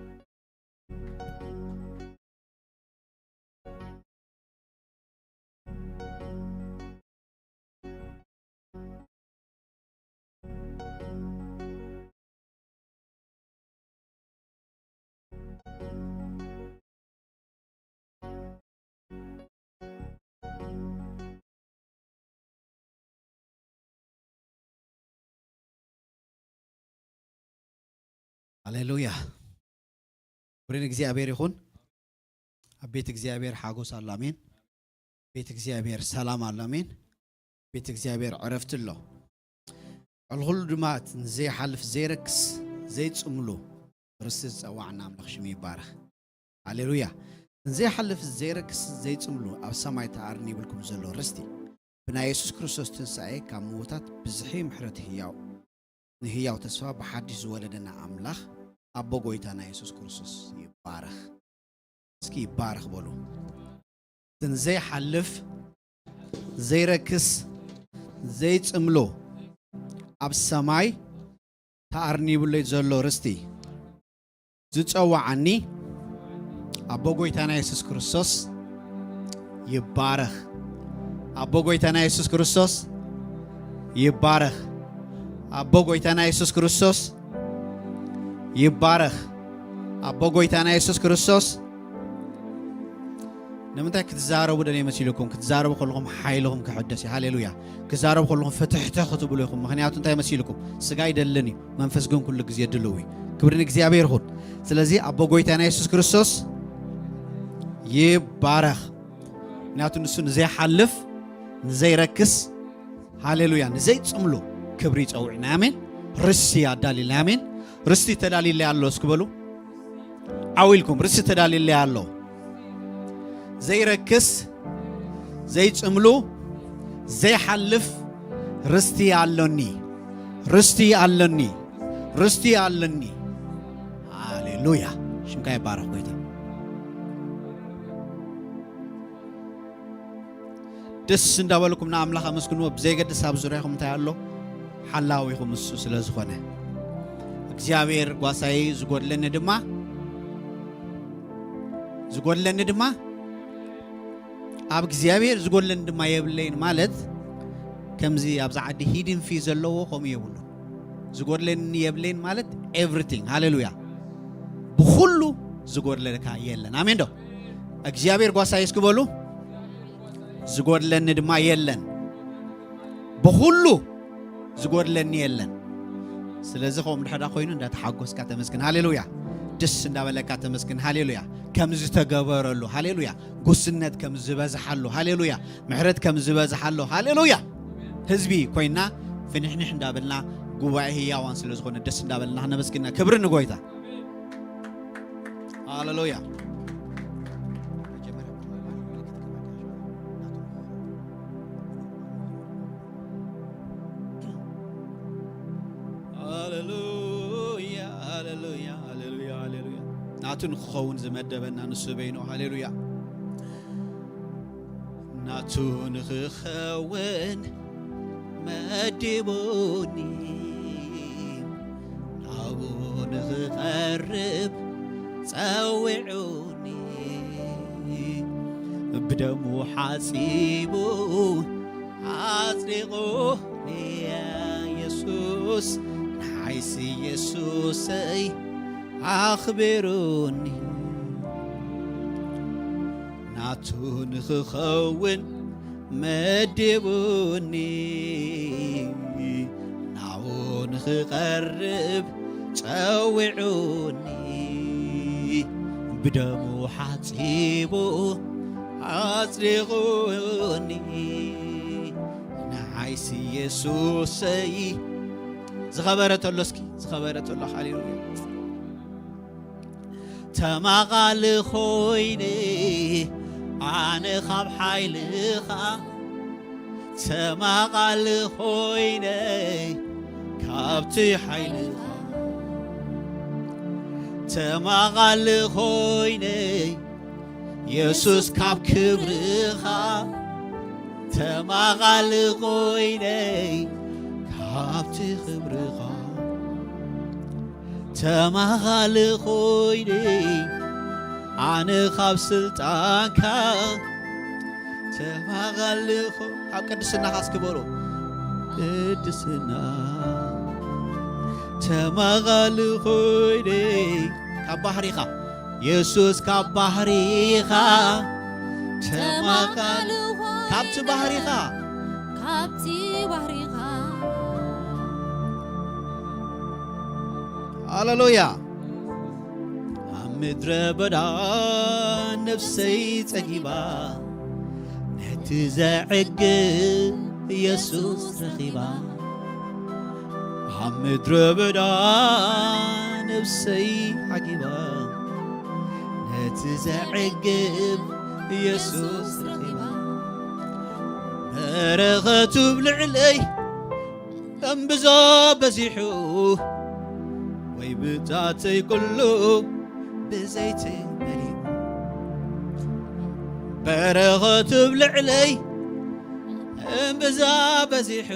ሃሌሉያ። ክብሪ ንእግዚኣብሔር ይኹን። ኣብ ቤት እግዚኣብሔር ሓጎስ ኣሎ። ኣሜን። ቤት እግዚኣብሔር ሰላም ኣሎ። ኣሜን። ቤት እግዚኣብሔር ዕረፍቲ ኣሎ። ዕልኹሉ ድማ እቲ ንዘይሓልፍ ዘይረክስ ዘይጽምሉ ርስቲ ዝጸዋዕና ኣምላኽ ሽሙ ይባረኽ። ሃሌሉያ። ንዘይሓልፍ ዘይረክስ ዘይጽምሉ ኣብ ሰማይ ተኣርኒ ይብልኩም ዘሎ ርስቲ ብናይ የሱስ ክርስቶስ ትንሳኤ ካብ ምዉታት ብዝሒ ምሕረት ህያው ንህያው ተስፋ ብሓድሽ ዝወለደና ኣምላኽ ኣቦ ጎይታና የሱስ ክርስቶስ ይባረኽ። እስኪ ይባረኽ በሉ። ንዘይሓልፍ ዘይረክስ ዘይጽምሎ ኣብ ሰማይ ተኣርኒቡለይ ዘሎ ርስቲ ዝጸዋዓኒ ኣቦ ጎይታና የሱስ ክርስቶስ ይባረኽ። ኣቦ ጎይታና የሱስ ክርስቶስ ይባረኽ። ኣቦ ጎይታና የሱስ ክርስቶስ ይባረኽ። ኣቦ ጎይታና የሱስ ክርስቶስ ንምንታይ ክትዛረቡ ደልየ መሲልኩም? ክትዛረቡ ከለኹም ሓይልኹም ክሕደስ እዩ። ሃሌሉያ። ክትዛረቡ ከለኹም ፍትሕትሕ ክትብሉ ኢኹም። ምኽንያቱ እንታይ መሲልኩም? ስጋ ኣይደልን እዩ፣ መንፈስ ግን ኩሉ ግዜ ድልው እዩ። ክብሪ ንእግዚኣብሔር ይኹን። ስለዚ ኣቦ ጎይታና የሱስ ክርስቶስ ይባረኽ። ምኽንያቱ ንሱ ንዘይሓልፍ ንዘይረክስ፣ ሃሌሉያ፣ ንዘይጽምሉ ክብሪ ይጸውዕና። ኣሜን። ርስቲ ኣዳልልና። ኣሜን። ርስቲ ተዳልለ ኣሎ እስኪ በሉ። ዓው ኢልኩም ርስቲ ተዳልለ ኣሎ። ዘይረክስ ዘይጽምሉ ዘይሓልፍ ርስቲ ኣሎኒ። ርስቲ ኣሎኒ። ርስቲ ኣሎኒ። ሃሌሉያ። ሽምካ ይባረኽ ጎይታ። ደስ እንዳበልኩም ንኣምላኽ ኣመስግንዎ። ብዘይገድስ ኣብ ዙርያኹም እንታይ ኣሎ፣ ሓላዊኹም እሱ ስለ ዝኾነ። እግዚኣብሔር ጓሳይ፣ ዝጎድለኒ ድማ ዝጎድለኒ ድማ ኣብ እግዚኣብሔር ዝጎድለኒ ድማ የብለይን ማለት፣ ከምዚ ኣብዚ ዓዲ ሂድን ፊ ዘለዎ ከምኡ የብሉ። ዝጎድለኒ የብለይን ማለት ኤቭሪቲንግ። ሃሌሉያ። ብኹሉ ዝጎድለካ የለን። ኣሜን ዶ? እግዚኣብሔር ጓሳይ እስኪ በሉ። ዝጎድለኒ ድማ የለን። ብኹሉ ዝጎድለኒ የለን። ስለዚ ከምኡ ድሕዳ ኮይኑ እንዳተሓጎስካ ተመስግን። ሃሌሉያ። ደስ እንዳበለካ ተመስግን። ሃሌሉያ። ከም ዝተገበረሉ። ሃሌሉያ። ጉስነት ከም ዝበዝሓሉ። ሃሌሉያ። ምሕረት ከም ዝበዝሓሉ። ሃሌሉያ። ህዝቢ ኮይና ፍንሕንሕ እንዳበልና ጉባኤ ህያዋን ስለ ዝኾነ ደስ እንዳበልና ነመስግና። ክብሪ ንጎይታ። ሃሌሉያ። ሃሌሉያ፣ ሃሌሉያ፣ ሃሌሉያ፣ ሃሌሉያ። ናቱ ንክኸውን ዝመደበና ንሱ በይኑ። ሃሌሉያ። ናቱ ንክኸውን መዲቡኒ፣ ናብኡ ንክቐርብ ጸዊዑኒ፣ ብደሙ ሓጺቡ ኣጽዲቑኒ። የሱስ ንዓይሲ የሱሰይ ኣኽቢሩኒ። ናቱ ንኽኸውን መዲቡኒ፣ ናብኡ ንኽቐርብ ጸዊዑኒ፣ ብደሙ ሓጺቡ ኣጽዲቑኒ፣ ንዓይሲ የሱሰይ። ዝኸበረ ተሎ እስኪ፣ ዝኸበረ ተሎ፣ ሃሌሉያ። ተማቓሊ ኮይነ ኣነ ካብ ሓይልኻ፣ ተማቓሊ ኮይነ ካብቲ ሓይልኻ፣ ተማቓሊ ኮይነ የሱስ ካብ ክብርኻ፣ ተማቓሊ ኮይነ ካብቲ ክብርኻ፣ ተማቓሊ ኮይነ ኣነ ካብ ስልጣንካ፣ ተማቓሊ ኮ-፣ ኣብ ቅድስናኻ እስኪ በሉ። ቅድስና ተማቓሊ ኮይነ ካብ ባህሪኻ፣ የሱስ ካብ ባህሪኻ፣ ተማቓሊ ተማቓሊ ኮይነ ካብቲ ባህሪኻ፣ ካብቲ ባህሪኻ። ሃሌሉያ። ምድረ በዳ ነፍሰይ ጸጊባ፣ ነቲ ዘዕግብ ኢየሱስ ረኺባ። ኣብ ምድረ በዳ ነፍሰይ ዓጊባ፣ ነቲ ዘዕግብ ኢየሱስ ረኺባ። በረኸቱ ብልዕለይ እምብዛ በዚሑ፣ ወይ ብታተይ ኩሉ ብዘይቲ መሊኡ። በረኸቱ ብልዕለይ እምብዛ በዚሑ፣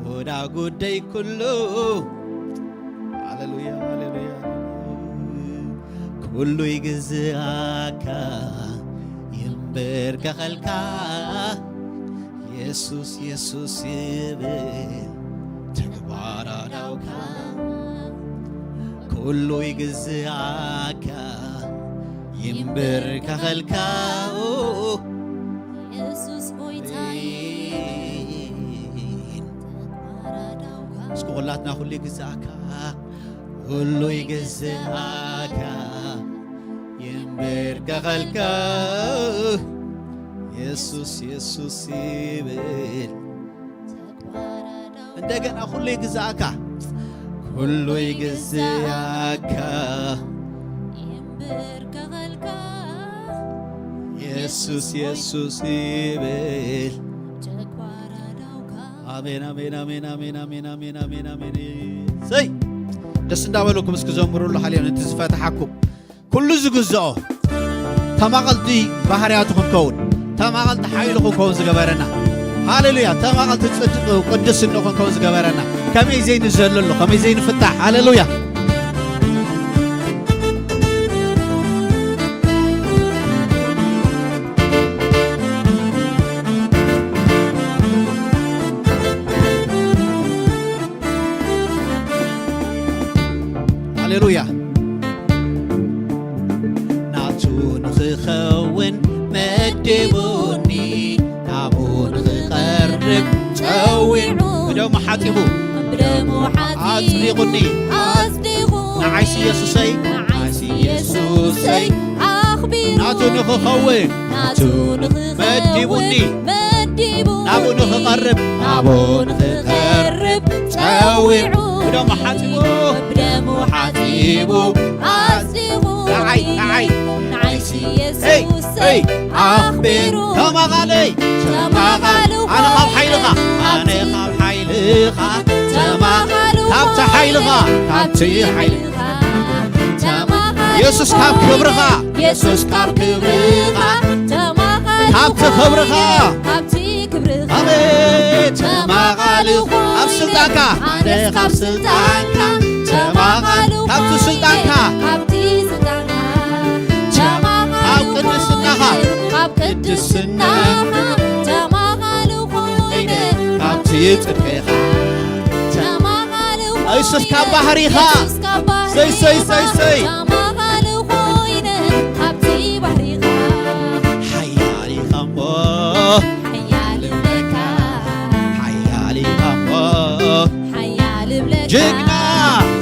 ጎዳጉደይ ኩሉ። ሃሌሉያ፣ ሃሌሉያ። ኩሉ ይግዝኣካ፣ ይንበርከኸልካ፣ የሱስ፣ የሱስ ይብል ተግባር ኣእዳውካ። ኩሉ ይግዝኣካ፣ ይንበርከኸልካ፣ የሱስ ጎይታይ። እስኪ ኩላትና ኩሉ ይግዝኣካ፣ ኩሉ ይግዝኣካ፣ ይንበርከኸልካ፣ የሱስ፣ የሱስ ይብል። እንደገና ኩሉ ይግዝኣካ፣ ኩሉ ይግዝኣካ፣ የሱስ፣ የሱስ ይብል። ኣሜን፣ ኣሜን፣ ኣሜን፣ ኣሜን። ሰይ ደስ እንዳበለኩም እስኪ ዘምሩሉ። ሃሌሉያ። ነቲ ዝፈትሓኩም ኩሉ ዝግዝኦ ተማቐልቲ ባህርያቱ ክንከውን፣ ተማቐልቲ ሓይሉ ክንከውን ዝገበረና። ሃሌሉያ። ተማቐልቲ ጽድቅ ቅድስና ክንከውን ዝገበረና። ከመይ ዘይንዘለሉ፣ ከመይ ዘይንፍታሕ። ሃሌሉያ። ሃሌሉያ። ናቱ ንኽኸውን መዲቡኒ፣ ናብኡ ንኽቐርብ ጸዊዑ፣ ብደሙ ሓጺቡ፣ ብደሙ ሓጺቡ፣ ኣጽዲቑኒ፣ ኣጽዲቑኒ፣ ንዓይሲ የሱሰይ፣ ንዓይሲ የሱሰይ ኣኽቢሩ፣ ናቱ ንኽኸውን፣ ናቱ ንኽኸውን መዲቡኒ፣ መዲቡኒ፣ ናብኡ ንኽቐርብ፣ ናብኡ ንኽቐርብ ጸዊዑ፣ ብደሙ ሓጺቡ፣ ብደሙ ሓጺቡ፣ ኣጽዲቑ፣ ንዓይ፣ ንዓይ፣ ንዓይሲ ሄይ፣ የሱሰይ ሄይ፣ ኣኽቢሩ። ተማቓለይ፣ ተማቓሉ ኣነ ካብ ሓይልኻ፣ ኣነ ካብ ሓይልኻ፣ ተማቓሉ ካብቲ ሓይልኻ፣ ካብቲ ሓይልኻ፣ ተማቓሉ የሱስ ካብ ክብርኻ፣ የሱስ ካብ ክብርኻ፣ ተማቓሉ ካብቲ ክብርኻ፣ ካብቲ ክብርኻ፣ ኣሜን። ተማቓሉ ካብ ስልጣንካ፣ ኣነ ካብ ስልጣንካ፣ ተማቓሉ ካብቲ ስልጣንካ፣ ካብቲ ስልጣንካ፣ ተማቓሉ ካብ ቅድስናኻ፣ ካብ ቅድስናኻ፣ ተማቓሉ ኮይነ ካብቲ ጽድቅኻ፣ ተማቓሉ የሱስ ካብ ባህሪኻ፣ የሱስ ካብ ባህሪኻ፣ ሰይ፣ ሰይ፣ ሰይ፣ ሰይ። ተማቓሉ ኮይነ ካብቲ ባህሪኻ። ሓያል ኢኻ እሞ፣ ሓያል እብለካ። ሓያል ኢኻ እሞ፣ ሓያል እብለካ። ጅግና።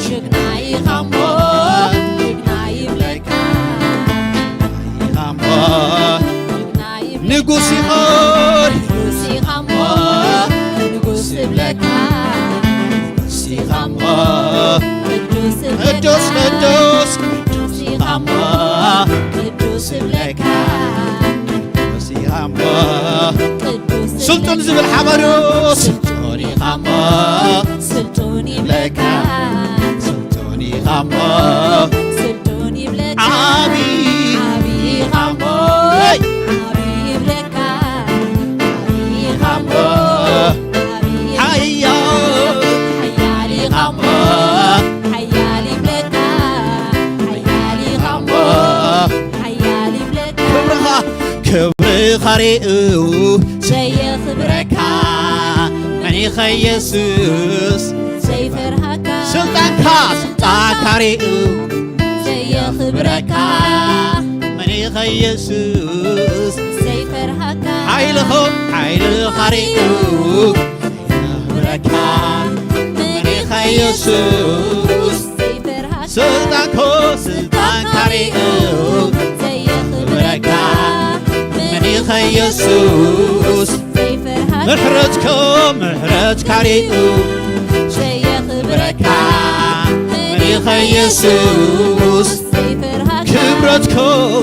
ጅግና ኢኻ እሞ፣ ጅግና ይብለካ። ኢኻ እሞ፣ ጅግና ይብለካ። ንጉስ ኢኻ። ንጉስ ኢኻ እሞ፣ ንጉስ እብለካ። ንጉስ ኢኻ እሞ፣ ቅዱስ እብለካ። ቅዱስ፣ ቅዱስ፣ ቅዱስ ኢኻ እሞ፣ ቅዱስ እብለካ። ንጉስ ኢኻ እሞ፣ ቅዱስ ስልጡን እብለካ። ዝብል ሓመዱ። ስልጡን ኢኻ እሞ፣ ስልጡን ይብለካ። ስልጡን ኢኻ እሞ፣ ስልጡን ይብለካ። ዓቢ። ዓቢ ኢኻ እሞ፣ ሄይ። ዓቢ ይብለካ። ዓቢ ኢኻ እሞ፣ ዓቢ ሓያል። ሓያል ኢኻ እሞ፣ ሓያል ይብለካ። ሓያል ኢኻ እሞ፣ ሓያል ይብለካ። ክብርኻ፣ ክብርኻ ርእዩ ዘየኽብረካ፣ መን ኢኻ የሱስ ዘይፈርሃካ? ስልጣንካ፣ ስልጣንካ ርእዩ ዘየኽብረካ፣ መን ኢኻ የሱስ ዘይፈርሃካ? ሓይልኹ፣ ሓይልኻ ርእዩ ዘየኽብረካ፣ መን ኢኻ የሱስ ዘይፈርሃካ? ስልጣንኮ፣ ስልጣን ኢየሱስ ዘይፈርሃካ ምሕረትካ ምሕረትካ ሪኡ ዘየኽብረካ መን ኢኻ ኢየሱስ ዘይፈርሃካ ክብረትካ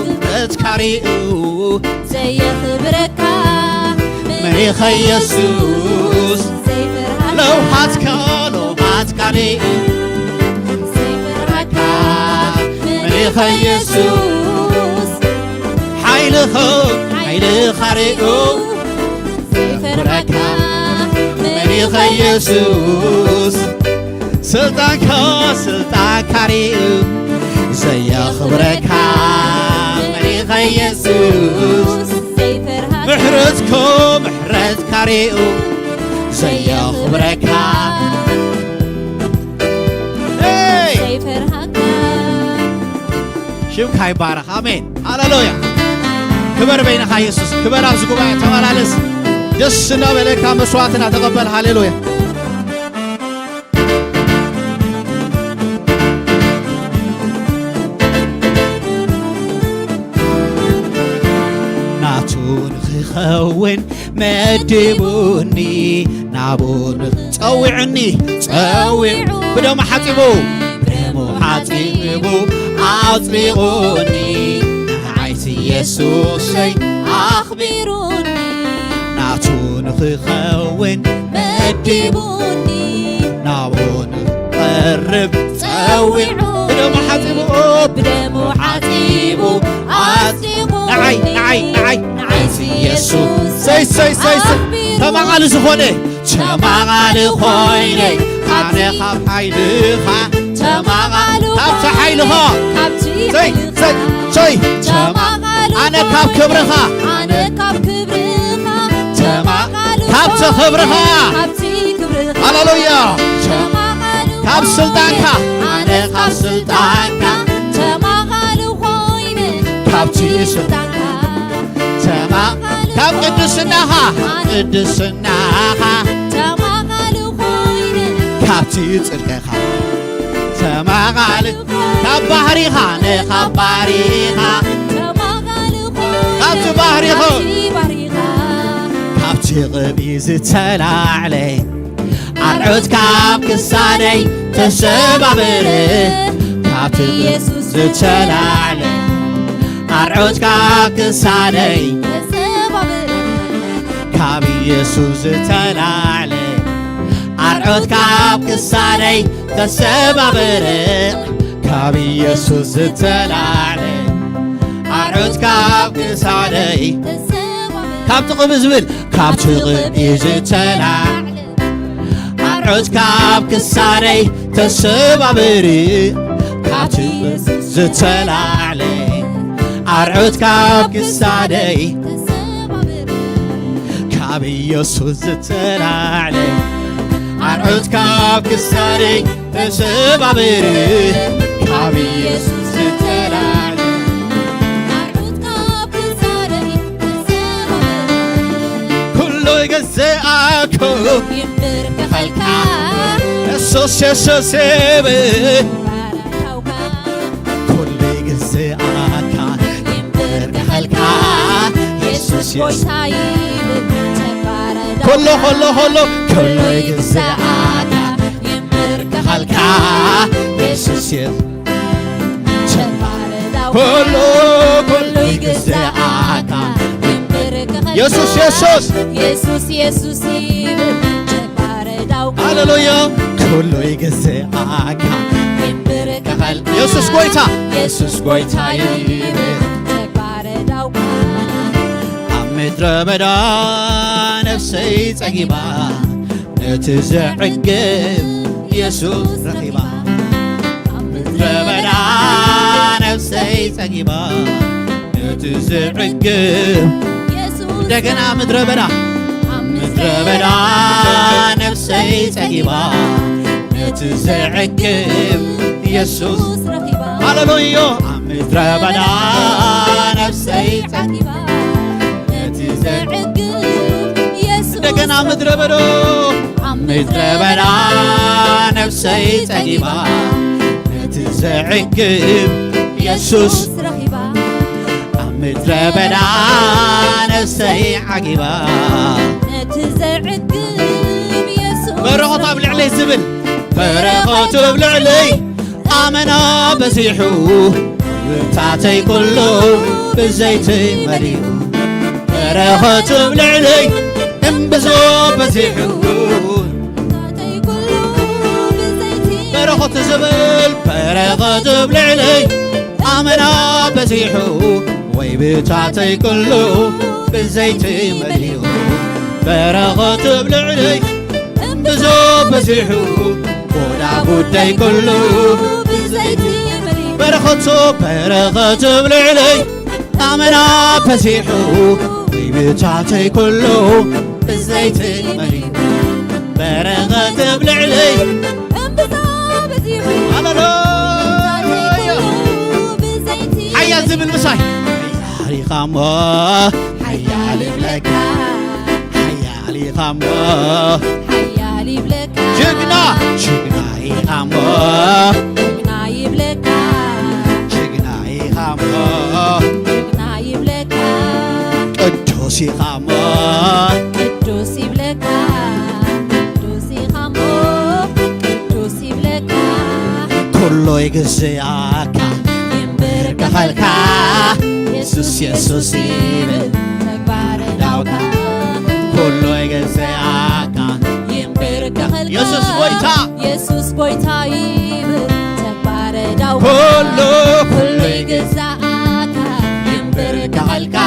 ምሕረትካ ሪኡ ዘየኽብረካ መን ኢኻ ኢየሱስ ዘይፈርሃካ ለውሃትካ ለውሃትካ ሪኡ ዘይፈርሃካ መን ኢኻ ኢየሱስ ሓይልኻ ሓይልኻ ሪኡ ዘይፈርሃካ መን ኢኻ ኢየሱስ ስልጣንካ ስልጣንካ ሪኡ ዘየኽብረካ መን ኢኻ ኢየሱስ ዘይፈርሃካ ምሕረትካ ምሕረትካ ሪኡ ዘየኽብረካ ዘይፈርሃካ ሽምካ ይባረኽ ኣሜን ሃሌሉያ ክበር በይንኻ የሱስ ክበር ኣብዚ ጉባኤ ተመላለስ ደስ እናበለካ መስዋዕትና ተቐበል ሃሌሉያ ናቱ ንኽኸውን መዲቡኒ ናብኡ ጸዊዑኒ ጸዊዑ ብደሙ ሓጺቡ ብደሙ ሓጺቡ ኣጽሊቑኒ ንዓይሲ የሱሰይ ኣኽቢሩኒ ናቱ ንኽኸውን መዲቡኒ ናብኡ ንቐርብ ጸዊዑ ብደሙ ሓጺቡ ብደሙ ሓጺቡ ኣጽሊቑኒ ንዓይ ንዓይ ንዓይ ንዓይሲ የሱስ ሰይ ሰይ ሰይ ሰይ ተማቓሊ ዝኾነ ተማቓሊ ኮይነ ኣነ ካብ ሓይልኻ ተማቓሉ ካብቲ ሓይልኻ ካብቲ ሰይ ሓይልኻ ሰይ ሰይ ተማቓሉ ኣነ ካብ ክብርኻ ኣነ ካብ ክብርኻ ተማ ተማቓሉ ካብቲ ክብርኻ ካብቲ ክብርኻ ሃሌሉያ ተማቓሉ ካብ ስልጣንካ ኣነ ካብ ስልጣንካ ተማቓሉ ኮይነ ካብቲ ስልጣንካ ተማ ካብ ቅድስናኻ ቅድስናኻ ተማቓሉ ኮይነ ካብቲ ጽድቅኻ ተማቓሉ ካብ ባህሪኻ ንኻብ ባህሪኻ ተማቓሉ ኮይነ ካብቲ ባህሪኻ ካብቲ ባህሪኻ ካብቲ ቅብኢ ዝተላዕለ ኣርዑት ካብ ክሳደይ ተሰባብር ካብቲ ኢየሱስ ዝተላዕለ ኣርዑት ካብ ክሳደይ ካብ ኢየሱስ ዝተላዕለ ኣርዑት ካብ ክሳደይ ተሰባብር ካብ ኢየሱስ ዝተላዕለ ኣርዑት ካብ ክሳደይ ካብ ጥቕሚ ዝብል ካብ ጥቕሚ ዝተላዕለ ኣርዑት ካብ ክሳደይ ተሰባብር ካብቲ ዝተላዕለ ኣርዑት ካብ ክሳደይ ካብ ኢየሱስ ዝተላዕለ ኣርዑት ካብ ክሳደይ ተሰባብር ካብ ኢየሱስ ዝተላዕለ ኣርዑት ካብ ክሳደይ ተሰባብር ኩሉ ግዜ ኣኮ ይንበርከኸልካ የሱስ የሱስ ይብል ባራታውካ ኩሉ ግዜ ኣካ ይንበርከኸልካ የሱስ የሱስ ጎይታ ይብል ተባረዳ ኮሎ ኮሎ ኮሎ ኩሉ ግዜ ኣካ ይንበርከኸልካ የሱስ የሱስ ተባረዳ ኩሉ ኩሉ ግዜ ኣካ ይንበርከኸልካ የሱስ የሱስ የሱስ የሱስ ይብል ተባረዳው ሃሌሉያ ኩሉ ግዜ ኣካ ይንበርከኸል የሱስ ጎይታ የሱስ ጎይታ ይብል ተባረዳው ኣብ ምድረ በዳ ነፍሰይ ጸጊባ ነቲ ዘዕግብ የሱስ ረኺባ ኣብ ምድረ በዳ ነፍሰይ ጸጊባ ነቲ ዘዕግብ እንደገና ምድረ በዳ ኣብ ምድረ በዳ ነፍሰይ ጸጊባ ነቲ ዘዕግብ የሱስ ሃሌሉያ ኣብ ምድረ በዳ ነፍሰይ ጸጊባ ነቲ ዘዕግብ የሱስ እንደገና ምድረ በዳ ኣብ ምድረ በዳ ነፍሰይ ጸጊባ ነቲ ዘዕግብ የሱስ ረኺባ ኣብ ምድረ በዳ ነፍሰይ ዓጊባ። ነቲ ዘዕግብ የሱስ በረኸት ኣብ ልዕለይ ዝብል፣ በረኸት ኣብ ልዕለይ ኣመና በዚሑ፣ ብታተይ ኩሉ ብዘይቲ መሊኡ። በረኸት ኣብ ልዕለይ እምብዞ በዚሑ፣ በረኸት ዝብል በረኸት ኣብ ልዕለይ ኣመና በዚሑ፣ ወይ ብታተይ ኩሉ ብዘይቲ መሊኡ። በረኸት ኣብ ልዕለይ እምብዞ በዚሑ፣ ጎዳ ጉዳይ ኩሉ ብዘይቲ መሊኡ። በረኸት በረኸት ኣብ ልዕለይ ኣመና በዚሑ፣ ወይ ብታተይ ኩሉ ብዘይቲ መሊኡ። በረኸት ኣብ ልዕለይ እምብዛ በዚሑ፣ ሃሌሉያ። ብዘይቲ ሓያል ዝብል ምሳይ። ሓያል ኢኻ እሞ፣ ሓያል ይብለካ። ሓያል ኢኻ እሞ፣ ሓያል ይብለካ። ጅግና፣ ጅግና ኢኻ እሞ፣ ጅግና ይብለካ። ጅግና ኢኻ እሞ፣ ጅግና ይብለካ። ቅዱስ ኢኻ እሞ፣ ቅዱስ ይብለካ። ቅዱስ ኢኻ እሞ፣ ቅዱስ ይብለካ። ኩሉ ይግዝኣካ፣ ይንበርከኸልካ። የሱስ፣ የሱስ ይብል ተግባረ ዳውካ። ኩሉ ይግዝኣካ፣ ይንበርከኸልካ። የሱስ ጎይታ። የሱስ ጎይታ ይብል ተግባረ ዳውካ። ኩሉ፣ ኩሉ ይግዝኣካ፣ ይንበርከኸልካ።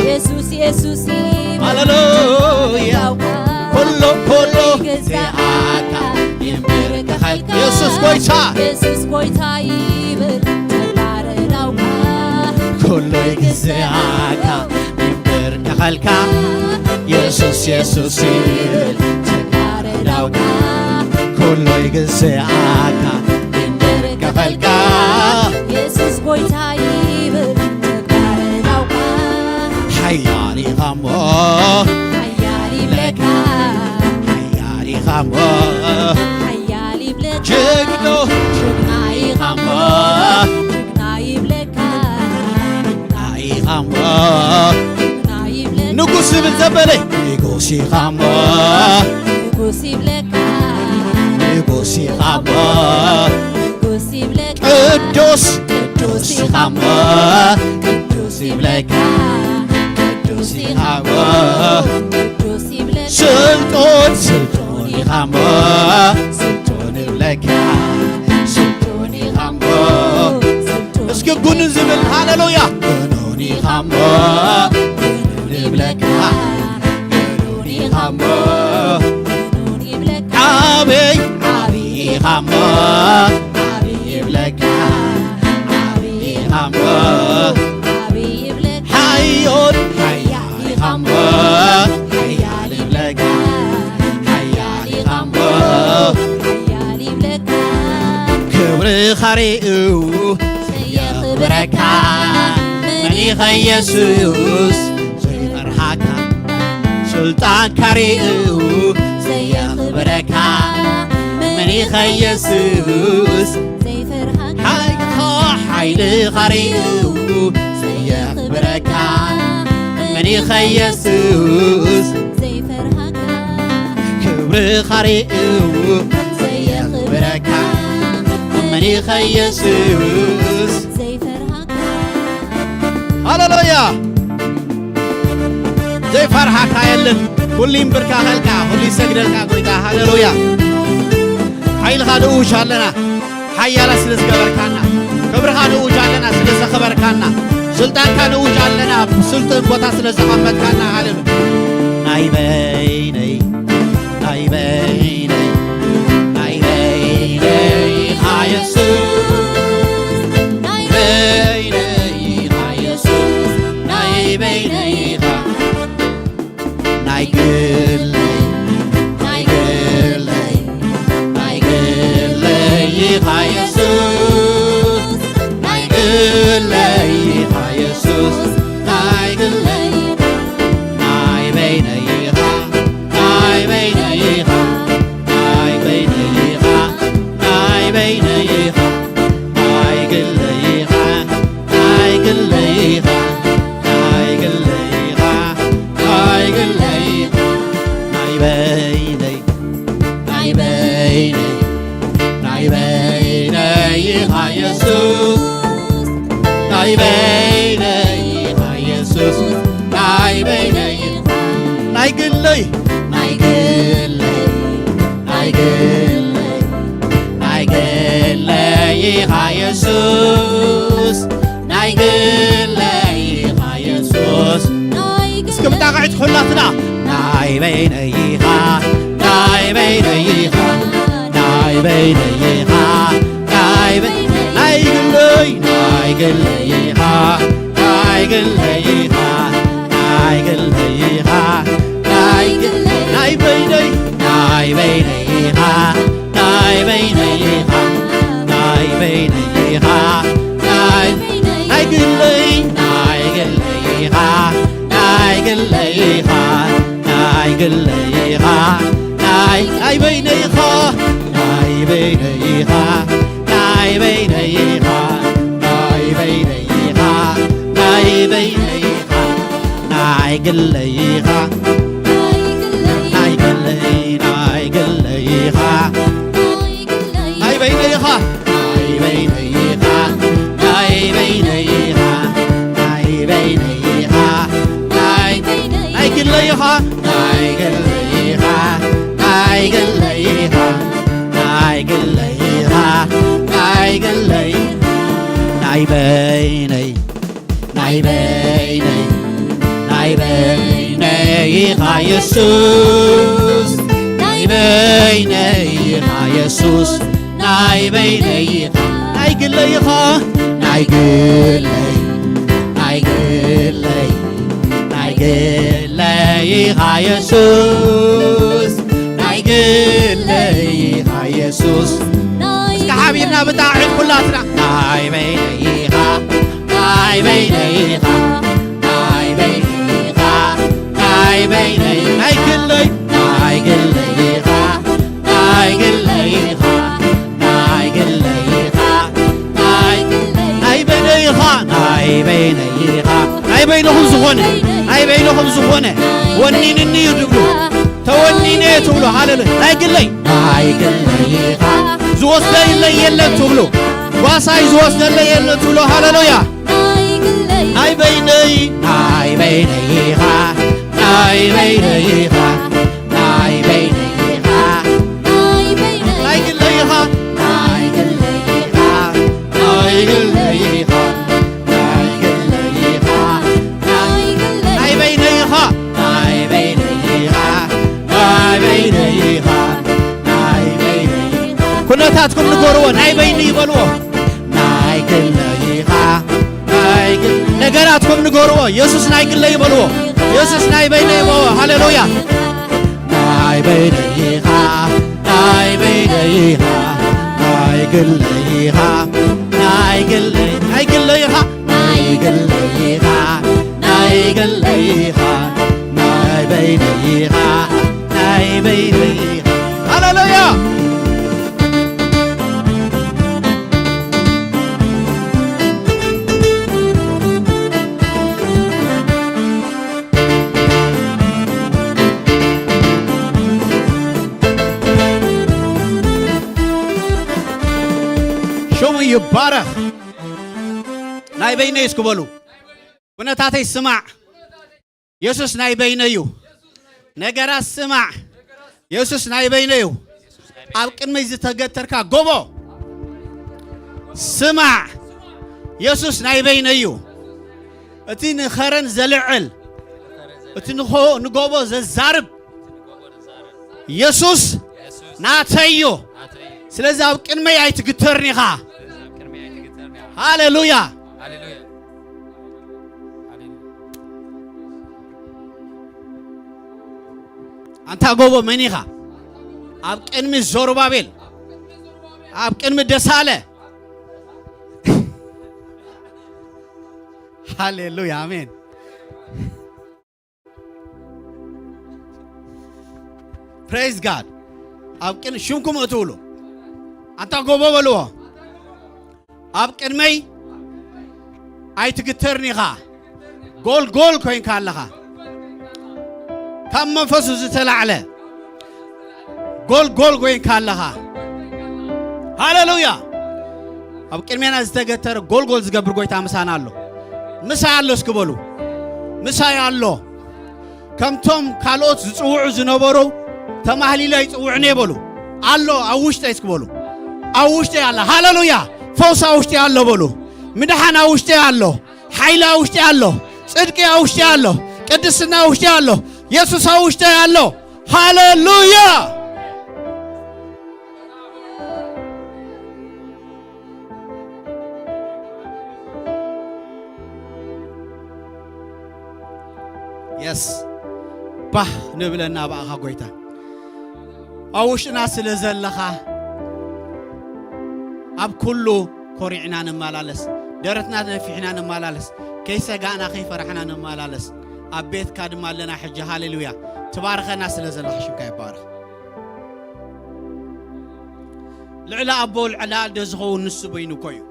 የሱስ፣ የሱስ ይብል ሃሌሉያ። ዳውካ። ኩሉ፣ ኩሉ ይግዝኣካ፣ ይንበርከኸልካ። የሱስ ጎይታ። የሱስ ጎይታ ይብል ተግባረ ዳውካ። ኩሉ ይግዝኣካ፣ ይንበርከኸልካ። የሱስ፣ የሱስ ይብል ተግባረ ዳውካ። ኩሉ ይግዝኣካ፣ ይንበርከኸልካ። የሱስ ጎይታ ይብል ተግባረ ዳውካ። ሓያል ኢኻ እሞ፣ ሓያል ይብለካ። ሓያል ኢኻ እሞ፣ ሓያል ይብለካ። ጅግኖ። ጅግና ኢኻ እሞ፣ ጅግና ይብለካ። ጅግና ኢኻ እሞ፣ ጅግና ይብለካ። ንጉስ ዝብል ዘበለ። ንጉስ ኢኻ እሞ፣ ንጉስ ይብለካ። ንጉስ ኢኻ እሞ፣ ንጉስ ይብለካ። ቅዱስ፣ ቅዱስ ኢኻ እሞ፣ ቅዱስ ይብለካ። ቅዱስ ኢኻ እሞ፣ ቅዱስ ይብለካ። ስልጡን፣ ስልጡን ኢኻ እሞ፣ ስልጡን ይብለካ። ስልጡን ኢኻ እሞ፣ ስልጡን እስኪ ጉኑን ዝብል ሃሌሉያ። ጉኑን ኢኻ እሞ፣ ጉኑን ይብለካ። ጉኑን ኢኻ እሞ፣ ጉኑን ይብለካ። ዓብይ፣ ዓብይ ኢኻ እሞ፣ ዓብይ ይብለካ። ዓብይ ኢኻ እሞ፣ ዓብይ ይብለካ። ሓዮን፣ ሓያል ኢኻ እሞ፣ ሓያል ይብለካ። ሓያል ኢኻ እሞ፣ ሓያል ይብለካ። ክብርኻ ሪኡ ዘየኽብረካ መን ኢኻ የሱስ? ዘይፈርሃካ ስልጣንካ ሪኡ ዘየኽብረካ መን ኢኻ የሱስ? ዘይፈርሃካ ሓይልኻ፣ ሓይልኻ ሪኡ ዘየኽብረካ መን ኢኻ የሱስ? ዘይፈርሃካ ክብርኻ ሪኡ ዘየኽብረካ መን ኢኻ የሱስ? ዘይፈርሃካ ሃሌሉያ። ዘይፈርሃካ የለን። ኩሉ ይንብርከኸልካ፣ ኩሉ ይሰግደልካ ጎይታ። ሃሌሉያ። ሓይልኻ ንእውጅ ኣለና። ሓያላት ስለ ዝገበርካና፣ ክብርኻ ንእውጅ ኣለና ስለ ዘኸበርካና፣ ስልጣንካ ንእውጅ ኣለና ስልጡን ቦታ ስለ ዘቐመጥካና። ሃሌሉያ። ናይ በይነይ፣ ናይ በይነይ፣ ናይ በይነይ ኢኻ የሱስ። ናይ በይነይ ኢኻ የሱስ፣ ናይ በይነይ ኢኻ። ናይ ግለይ፣ ናይ ግለይ፣ ናይ ግለይ ኢኻ የሱስ። ናይ ግለይ ኢኻ የሱስ፣ ናይ ግለይ። ናይ በይነይ ኢኻ፣ ኢየሱስ ናይ በይነይ ኢኻ ኢየሱስ ናይ በይነይ ኢኻ ናይ ግለይ ናይ ግለይ ናይ ግለይ ናይ ግለይ ኢኻ ኢየሱስ ናይ ግለይ ኢኻ ኢየሱስ እስኪ ብጣቕዒት ኩላትና ናይ በይነይ ኢኻ ናይ በይነይ ኢኻ ናይ በይነይ ኢኻ ናይ በይ- ናይ ግለይ ናይ ግለይ ኢኻ ናይ ግለይ ኢኻ ናይ ግለይ ኢኻ ናይ ግለይ ናይ በይነይ ናይ በይነይ ኢኻ ናይ በይነይ ኢኻ ናይ በይነይ ኢኻ ናይ ናይ ግለይ ናይ ግለይ ኢኻ ናይ ግለይ ኢኻ ናይ ግለይ ኢኻ ናይ ናይ በይነይ ኢኻ ናይ በይነይ ኢኻ ናይ በይነይ ኢኻ ናይ በይነይ ኢኻ ናይ በይነይ ኢኻ ናይ ግለይ ኢኻ ናይ ግለይ ናይ ግለይ ኢኻ ናይ በይነይ ኢኻ ናይ በይነይ ኢኻ ናይ በይነይ ኢኻ ናይ በይነይ ኢኻ ናይ ናይ ግለይ ኢኻ ናይ ግለይ ኢኻ ናይ ግለይ ኢኻ ናይ ግለይ ኢኻ ናይ ግለይ ናይ በይነይ ናይ በይነይ ናይ በይነይ ኢኻ የሱስ ናይ በይነይ ኢኻ የሱስ ናይ በይነይ ኢኻ ናይ ግለይ ኢኻ ናይ ግለይ ናይ ግለይ ናይ ግለይ ኢኻ የሱስ ናይ ግለይ ኢኻ የሱስ እስከ ሓቢርና ብጣዕዒት ኩላትና ናይ በይነይ ኢኻ ናይ በይነይ ኢኻ ናይ በይነይ ኢኻ ናይ በይነይ ናይ ግለይ ናይ ግለይ ኢኻ ናይ ግለይ ኢኻ ናይ ግለይ ኢኻ ናይ ናይ በይነይ ኢኻ ናይ በይነይ ኢኻ ናይ በይንኹም ዝኾነ ናይ በይንኹም ዝኾነ ወኒንኒ እዩ ትብሉ ተወኒነ እየ ትብሉ ሃለሉ ናይ ግለይ ናይ ግለይ ኢኻ ዝወስደለይ የለን ትብሉ ጓሳይ ዝወስደለይ የለን ትብሉ ሃለሉያ ናይ በይነይ ናይ በይነይ ኢኻ ናይ በይነይ ኢኻ ናይ በይነይ ኢኻ ናይ ግለይ ኢኻ ናይ ግለይ ኢኻ ናይ ግለይ ኢኻ ናይ ግለይ ኢኻ ናይ በይነይ ኢኻ ናይ በይነይ ኢኻ ናይ በይነይ ኢኻ ናይ በይነይ ኢኻ ኩነታትኩም ንገርዎ ናይ በይነይ ይበልዎ ናይ ግለይ ኢኻ ናይ ግል ነገራትኩም ንገርዎ የሱስ ናይ ግለይ ይበልዎ የሱስ ናይ በይነይ ይበልዎ ሃሌሉያ ናይ በይነይ ኢኻ ናይ በይነይ ኢኻ ናይ ግለይ ኢኻ ናይ ግለይ ናይ ግለይ ኢኻ ናይ ግለይ ኢኻ ናይ ግለይ ኢኻ ናይ በይነይ ኢኻ ናይ በይነይ ኢኻ ሃሌሉያ ሽሙ ይባረኽ ናይ በይነይ እስኪ በሉ ኩነታተይ ስማዕ የሱስ ናይ በይነይ እዩ ነገራት ስማዕ የሱስ ናይ በይነይ እዩ ኣብ ቅድመይ ዝተገተርካ ጎቦ ስማዕ የሱስ ናይ በይነይ እዩ እቲ ንኸረን ዘልዕል እቲ ንጎቦ ዘዛርብ የሱስ ናተይ እዩ ስለዚ ኣብ ቅድመይ ኣይትግተርን ኢኻ ሃሌሉያ ኣንታ ጎቦ መን ኢኻ ኣብ ቅድሚ ዞሩባቤል ኣብ ቅድሚ ደሳለ ሃሌሉያ ኣሜን praise God ኣብ ቅን ሽምኩም እትብሉ ኣንታ ጎቦ በልዎ ኣብ ቅድመይ ኣይትግተርን ኢኻ ጎልጎል ኮይንካ ኣለኻ ካብ መንፈሱ ዝተላዕለ ጎልጎል ኮይንካ ኣለኻ ሃሌሉያ ኣብ ቅድሜና ዝተገተረ ጎልጎል ዝገብር ጎይታ ምሳና ኣሎ። ምሳይ ኣሎ እስኪ በሉ። ምሳይ ኣሎ። ከምቶም ካልኦት ዝጽውዑ ዝነበሩ ተማህሊለ ይጽውዕኒ በሉ። ኣሎ ኣብ ውሽጠይ እስኪ በሉ። ኣብ ውሽጠይ ኣለ። ሃሌሉያ። ፈውስ ኣብ ውሽጠይ ኣሎ በሉ። ምድሓን ኣብ ውሽጠይ ኣሎ። ሓይሊ ኣብ ውሽጠይ ኣሎ። ጽድቂ ኣብ ውሽጠይ ኣሎ። ቅድስና ኣብ ውሽጠይ ኣሎ። የሱስ ኣብ ውሽጠይ ኣሎ። ሃሌሉያ። የስ ባህ ንብለና ብኣኻ ጎይታ። ኣብ ውሽጥና ስለ ዘለኻ ኣብ ኩሉ ኮሪዕና ንመላለስ፣ ደረትና ነፊሕና ንመላለስ፣ ከይሰጋእና ከይፈራሕና ንመላለስ። ኣብ ቤትካ ድማ ኣለና ሕጂ። ሃሌሉያ። ትባርኸና ስለ ዘለኻ ሽምካ ይባረኽ። ልዕሊ ኣቦ ልዕሊ ኣደ ዝኸውን ንሱ በይኑ እኮ እዩ።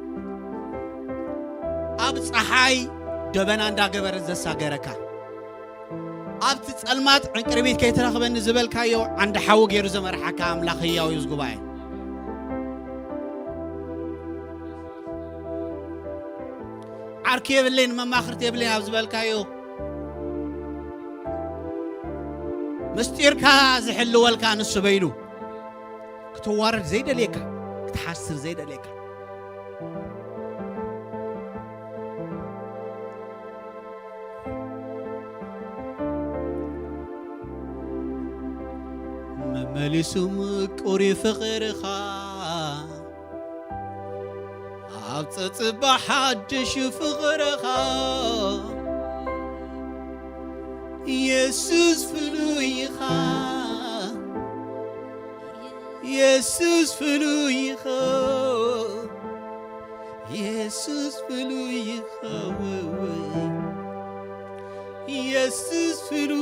ኣብ ጸሓይ ደበና እንዳገበረ ዘሳገረካ፣ ኣብቲ ጸልማት ዕንቅርቢት ከይትረኽበኒ ዝበልካዮ ዓንዲ ሓዊ ገይሩ ዘመርሓካ ኣምላኽ ህያው እዩ። እዚ ጉባኤ ዓርኪ የብለይን መማኽርቲ የብለይን ኣብ ዝበልካዮ ምስጢርካ ዝሕልወልካ ንሱ በይኑ። ክትዋረድ ዘይደልየካ፣ ክትሓስር ዘይደልየካ። መመሊሱ ምቁር ፍቕርኻ፣ ኣብ ጸጽባ ሓድሽ ፍቕርኻ፣ የሱስ ፍሉይ ኢኻ። የሱስ ፍሉይ ኢኻ፣ የሱስ ፍሉይ ኢኻ፣ ወይ፣ ወይ፣ የሱስ ፍሉይ።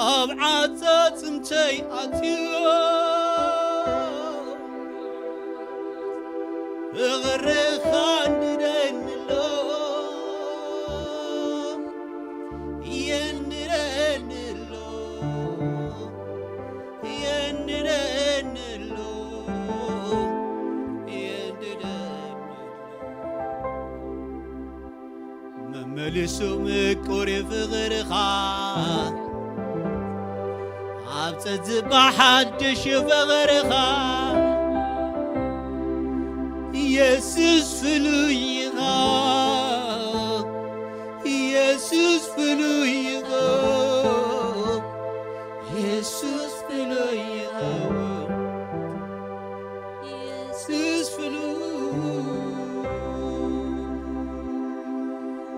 ኣብ ዓጻጽምተይ ኣትዮ ፍቕርኻ እንድደኒ ኣሎ። የንድደኒ ኣሎ፣ የንድደኒ ኣሎ፣ የንድደኒ ኣሎ። መመሊሱ ምቁር ፍቕርኻ፣ ኣብ ጸዝባ ሓድሽ ፍቕርኻ፣ የሱስ ፍሉይ ኢኻ። የሱስ ፍሉይ ኢኻ፣ የሱስ ፍሉይ ኢኻ፣ የሱስ ፍሉይ።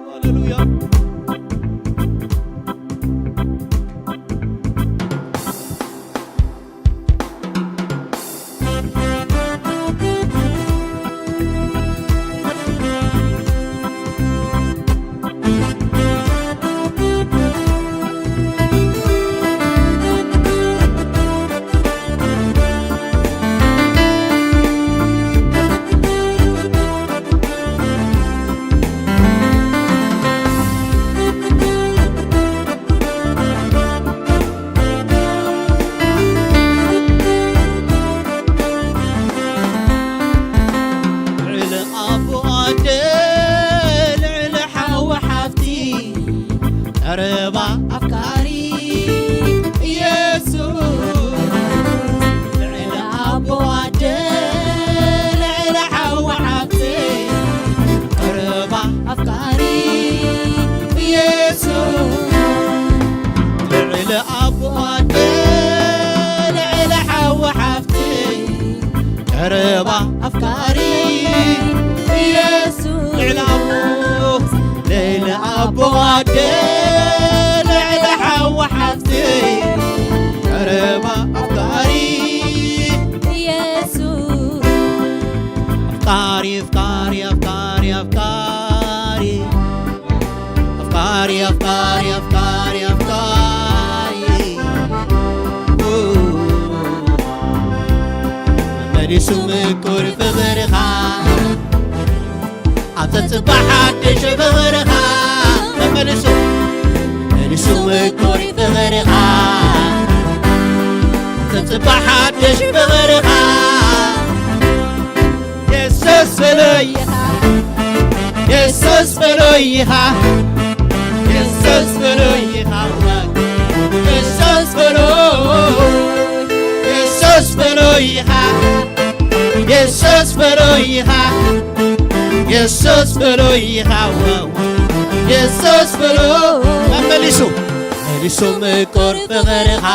ሃሌሉያ። ልዕሊ ኣቦ ኣደ፣ ልዕሊ ሓው ሓፍቲ፣ ቀረባ ኣፍቃሪ የሱስ። ልዕሊ ኣቦ ኣደ፣ ልዕሊ ሓው ሓፍቲ፣ ቀረባ ኣፍቃሪ የሱስ። ልዕሊ ኣቦ ኣደ፣ ልዕሊ ሓው ሓፍቲ፣ ቀረባ ኣፍቃሪ የሱስ። ልዕሊ ኣቦ፣ ልዕሊ ኣቦ ኣደ፣ ልዕሊ ሓው ሓፍቲ፣ ቀረባ ኣፍቃሪ የሱስ። ኣፍቃሪ፣ ኣፍቃሪ፣ ኣፍቃሪ፣ ኣፍቃሪ። ኣፍቃሪ፣ ኣፍቃሪ፣ ኣፍቃሪ፣ ኣፍቃሪ። መመሊሱ ምቁር ፍቕርኻ፣ ኣብ ጸጽባ ሓድሽ ፍቕርኻ። መመሊሱ፣ መመሊሱ ምቁር ፍቕርኻ፣ ኣብ ጽባሕ ሓድሽ ፍቕርኻ የሱስ ፍሉይ ኢኻ። የሱስ ፍሉይ ኢኻ። የሱስ ፍሉይ ኢኻ። የሱስ ፍሉይ፣ የሱስ ፍሉይ ኢኻ። የሱስ ፍሉይ ኢኻ። የሱስ ፍሉይ ኢኻ። የሱስ ፍሉይ መመሊሱ መሊሱ ምቁር ፍቕርኻ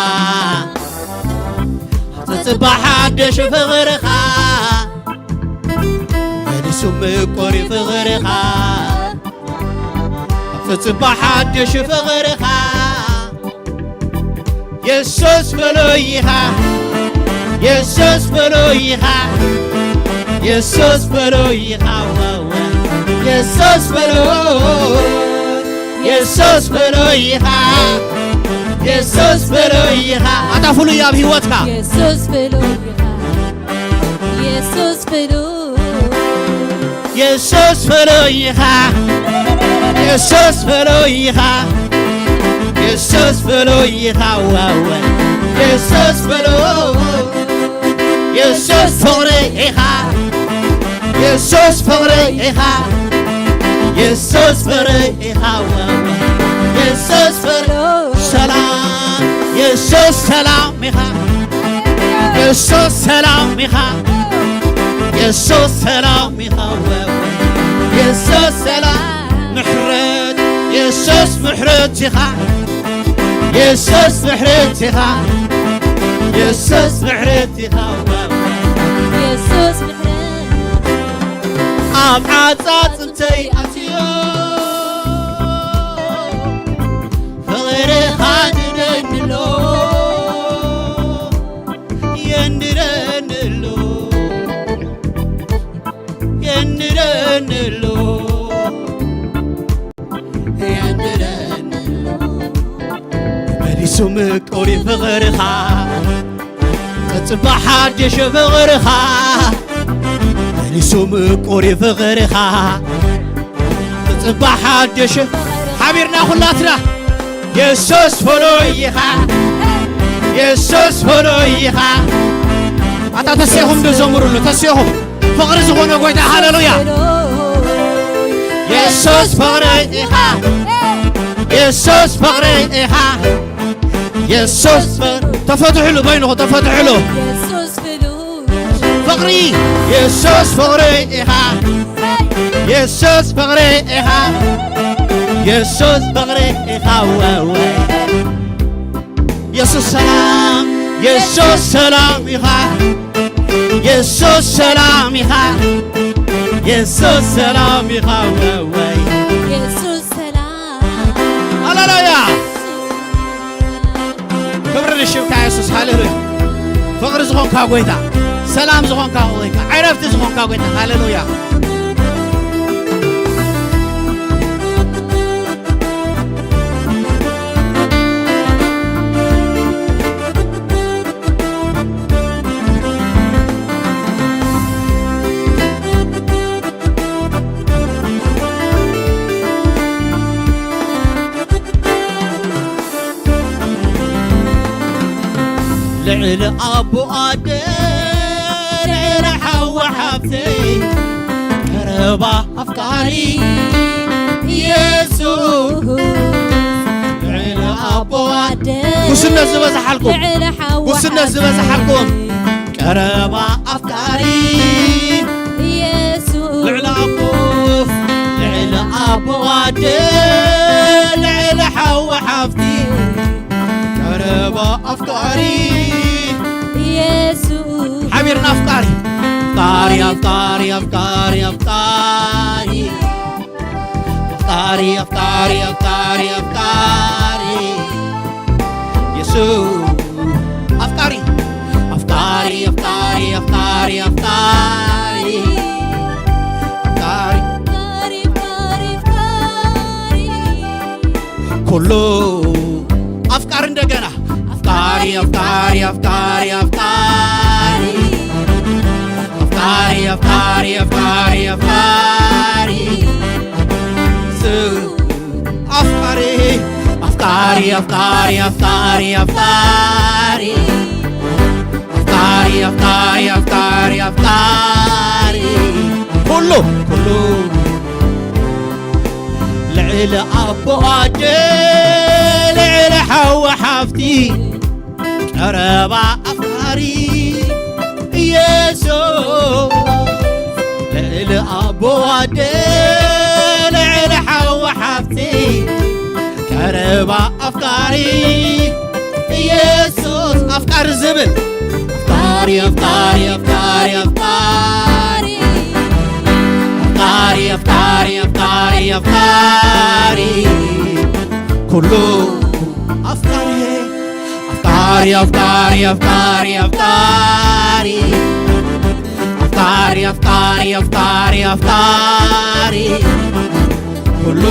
ጽባሕ ሓድሽ ፍቕርኻ መሊሱ ምቁር ፍቕርኻ ጽባሕ ሓድሽ ፍቕርኻ የሱስ ፍሉይ ኢኻ። የሱስ ፍሉይ ኢኻ። የሱስ ፍሉይ ኢኻ። ወወ የሱስ ፍሉይ የሱስ ፍሉይ ኢኻ። የሱስ ፍሉይ ኢኻ። ኣታ ፍሉይ ኣብ ህይወትካ የሱስ ፍሉይ ኢኻ። የሱስ ፍሉይ የሱስ ፍሉይ ኢኻ። የሱስ ፍሉይ ኢኻ። የሱስ ፍሉይ ኢኻ። ወወ የሱስ ፍሉይ የሱስ ፍቕሪ ኢኻ። የሱስ ፍቕሪ ኢኻ። የሱስ ፍቕሪ ኢኻ። ወወ የሱስ ፍቕሪ ሰላም የሱስ ሰላም ኢኻ። የሱስ ሰላም ኢኻ። የሱስ ሰላም ኢኻ። ወወ የሱስ ሰላም ምሕረት የሱስ ምሕረት ኢኻ። የሱስ ምሕረት ኢኻ። የሱስ ምሕረት ኢኻ። ወወ የሱስ ምሕረት ኣብ ዓጻጽምተይ ኣትዮ ፍቕርኻ ንደንሎ የንድረንሎ የንድረንሎ የንድረንሎ መሊሱ ምቁር ፍቕርኻ ጽባሕ ሓድሽ ፍቕርኻ መሊሱ ምቁር ፍቕርኻ ጽባሕ ሓድሽ ሓቢርና ኩላትና የሱስ ፍሉይ ኢኻ። የሱስ ፍሉይ ኢኻ። ኣታ ተሴኹም ዶ ዘምሩሉ ተሴኹም ፍቕሪ ዝኾነ ጎይታ ሃሌሉያ። የሱስ ፍቕሪ ኢኻ። የሱስ ፍቕሪ ኢኻ። የሱስ ፍቕሪ ተፈትሕሉ በይንኹ ተፈትሕሉ የሱስ ፍሉይ ፍቕሪ የሱስ ፍቕሪ ኢኻ። የሱስ ፍቕሪ ኢኻ። የሱስ ፍቕሪ ኢኻ። ወወ የሱስ ሰላም የሱስ ሰላም ኢኻ። የሱስ ሰላም ኢኻ። የሱስ ሰላም ኢኻ። ወወይ የሱስ ሰላም ሃሌሉያ። ክብሪ ንሽምካ የሱስ ሃሌሉያ። ፍቕሪ ዝኾንካ ጎይታ ሰላም ዝኾንካ ጎይታ ዕረፍቲ ዝኾንካ ጎይታ ሃሌሉያ። ልዕሊ ኣቦ ኣደ ልዕሊ ሓዋ ሓፍተይ ቀረባ ኣፍቃሪ የሱስ ልዕሊ ኣቦ ኣደ ጉስነት ዝበዝሓልኩም ልዕሊ ሓዋ ጉስነት ዝበዝሓልኩም ቀረባ ኣፍቃሪ የሱስ ልዕሊ ኣቦ ልዕሊ ኣቦ ኣደ ልዕሊ ሓዋ ሓፍቲ ቀረባ ኣፍቃሪ የሱስ ሓቢርና ኣፍቃሪ ኣፍቃሪ ኣፍቃሪ ኣፍቃሪ ኣፍቃሪ ኣፍቃሪ ኣፍቃሪ ኣፍቃሪ ኣፍቃሪ የሱስ ኣፍቃሪ ኣፍቃሪ ኣፍቃሪ ኣፍቃሪ ኣፍቃሪ ኣፍቃሪ ኩሉ ኣፍቃሪ እንደገና ኣፍቃሪ ኣፍቃሪ ኣፍቃሪ ኣፍቃሪ ኣፍቃሪ ኣፍቃሪ ኣፍቃሪ ኣፍቃሪ ኣፍቃሪ ኣፍቃሪ ኣፍቃሪ ኣፍቃሪ ኣፍቃሪ ኩሉ ልዕሊ ኣቦ ኣደ፣ ልዕሊ ሓው ሓፍቲ፣ ቀረባ ኣፍቃሪ ኢየሱስ። ልዕሊ ኣቦ ኣደ፣ ልዕሊ ሓው ሓፍቲ፣ ቀረባ ኣፍቃሪ ኢየሱስ። ኣፍቃሪ ዝብል ኣፍቃሪ፣ ኣፍቃሪ፣ ኣፍቃሪ፣ ኣፍቃሪ፣ ኣፍቃሪ፣ ኣፍቃሪ፣ ኣፍቃሪ፣ ኣፍቃሪ፣ ኩሉ ኣፍቃሪ፣ ኣፍቃሪ፣ ኣፍቃሪ፣ ኣፍቃሪ፣ ኣፍቃሪ፣ ኣፍቃሪ፣ ኣፍቃሪ፣ ኣፍቃሪ፣ ኣፍቃሪ፣ ኩሉ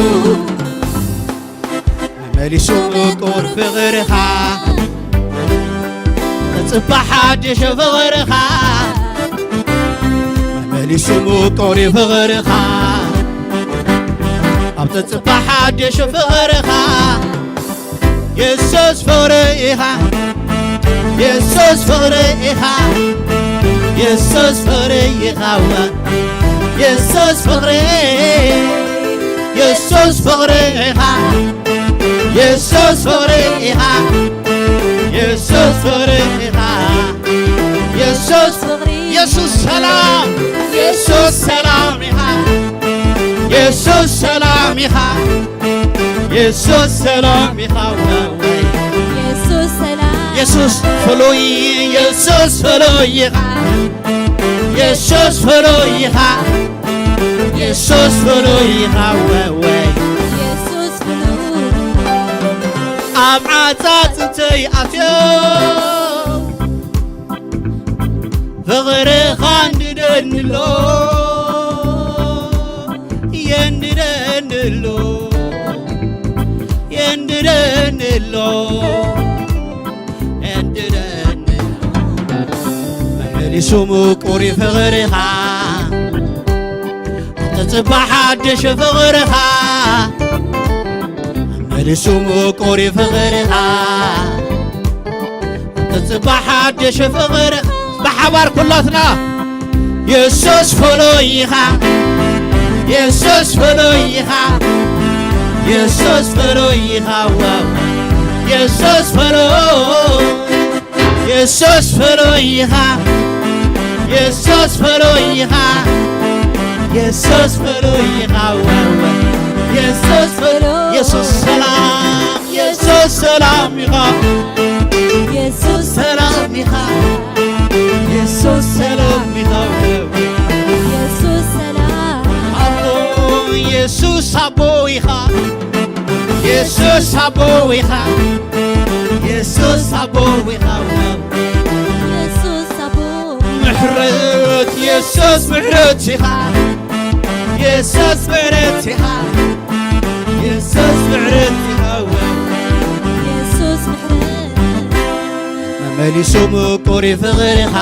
መመሊሱ ምቁር ፍቕርኻ፣ ተጽባሕ ሓድሽ ፍቕርኻ፣ መመሊሱ ምቁር ፍቕርኻ፣ ኣብ ተጽባሕ ሓድሽ ፍቕርኻ፣ የሱስ ፍቕሪ ኢኻ፣ የሱስ ፍቕሪ ኢኻ፣ የሱስ ፍቕሪ ኢኻ፣ ዋ፣ የሱስ ፍቕሪ፣ የሱስ ፍቕሪ ኢኻ፣ የሱስ ፍቕሪ ኢኻ፣ የሱስ ፍቕሪ ኢኻ፣ የሱስ ፍቕሪ፣ የሱስ ሰላም፣ የሱስ ሰላም ኢኻ፣ የሱስ ሰላም ኢኻ፣ የሱስ ሰላም ኢኻ፣ ወይ የሱስ ሰላም። የሱስ ፍሉይ፣ የሱስ ፍሉይ ኢኻ፣ የሱስ ፍሉይ ኢኻ፣ የሱስ ፍሉይ ኢኻ፣ ወይ የሱስ ፍሉይ። ኣብ ዓጻጽምተይ ኣትዮ ፍቕርኻ የንድደኒ ኣሎ፣ የንድደኒ ኣሎ፣ የንድደኒ ኣሎ፣ የንድደኒ ኣሎ። መመሊሱ ምቁር ፍቕርኻ፣ ተጽባሕ ሓድሽ ፍቕርኻ፣ መመሊሱ ምቁር ፍቕርኻ፣ ተጽባሕ ሓድሽ ፍቕርኻ። ብሓባር ኩላትና የሱስ ፍሉይ ኢኻ፣ የሱስ ፍሉይ ኢኻ፣ የሱስ ፍሉይ ኢኻ፣ ዋው፣ የሱስ ፍሉይ፣ የሱስ ፍሉይ ኢኻ፣ የሱስ ፍሉይ ኢኻ፣ የሱስ ፍሉይ ኢኻ፣ ዋው፣ የሱስ ፍሉይ፣ የሱስ ሰላም፣ የሱስ ሰላም ኢኻ፣ የሱስ ሰላም ኢኻ፣ የሱስ ሰላም ኢኻ፣ የሱስ ሰላም። ኣቦ፣ የሱስ ኣቦ ኢኻ፣ የሱስ ኣቦ ኢኻ፣ የሱስ ኣቦ ኢኻ፣ የሱስ ኣቦ። ምሕረት፣ የሱስ ምሕረት ኢኻ፣ የሱስ ምሕረት ኢኻ፣ የሱስ ምሕረት ኢኻ፣ የሱስ ምሕረት። መመሊሱ ምቁር ፍቕርኻ፣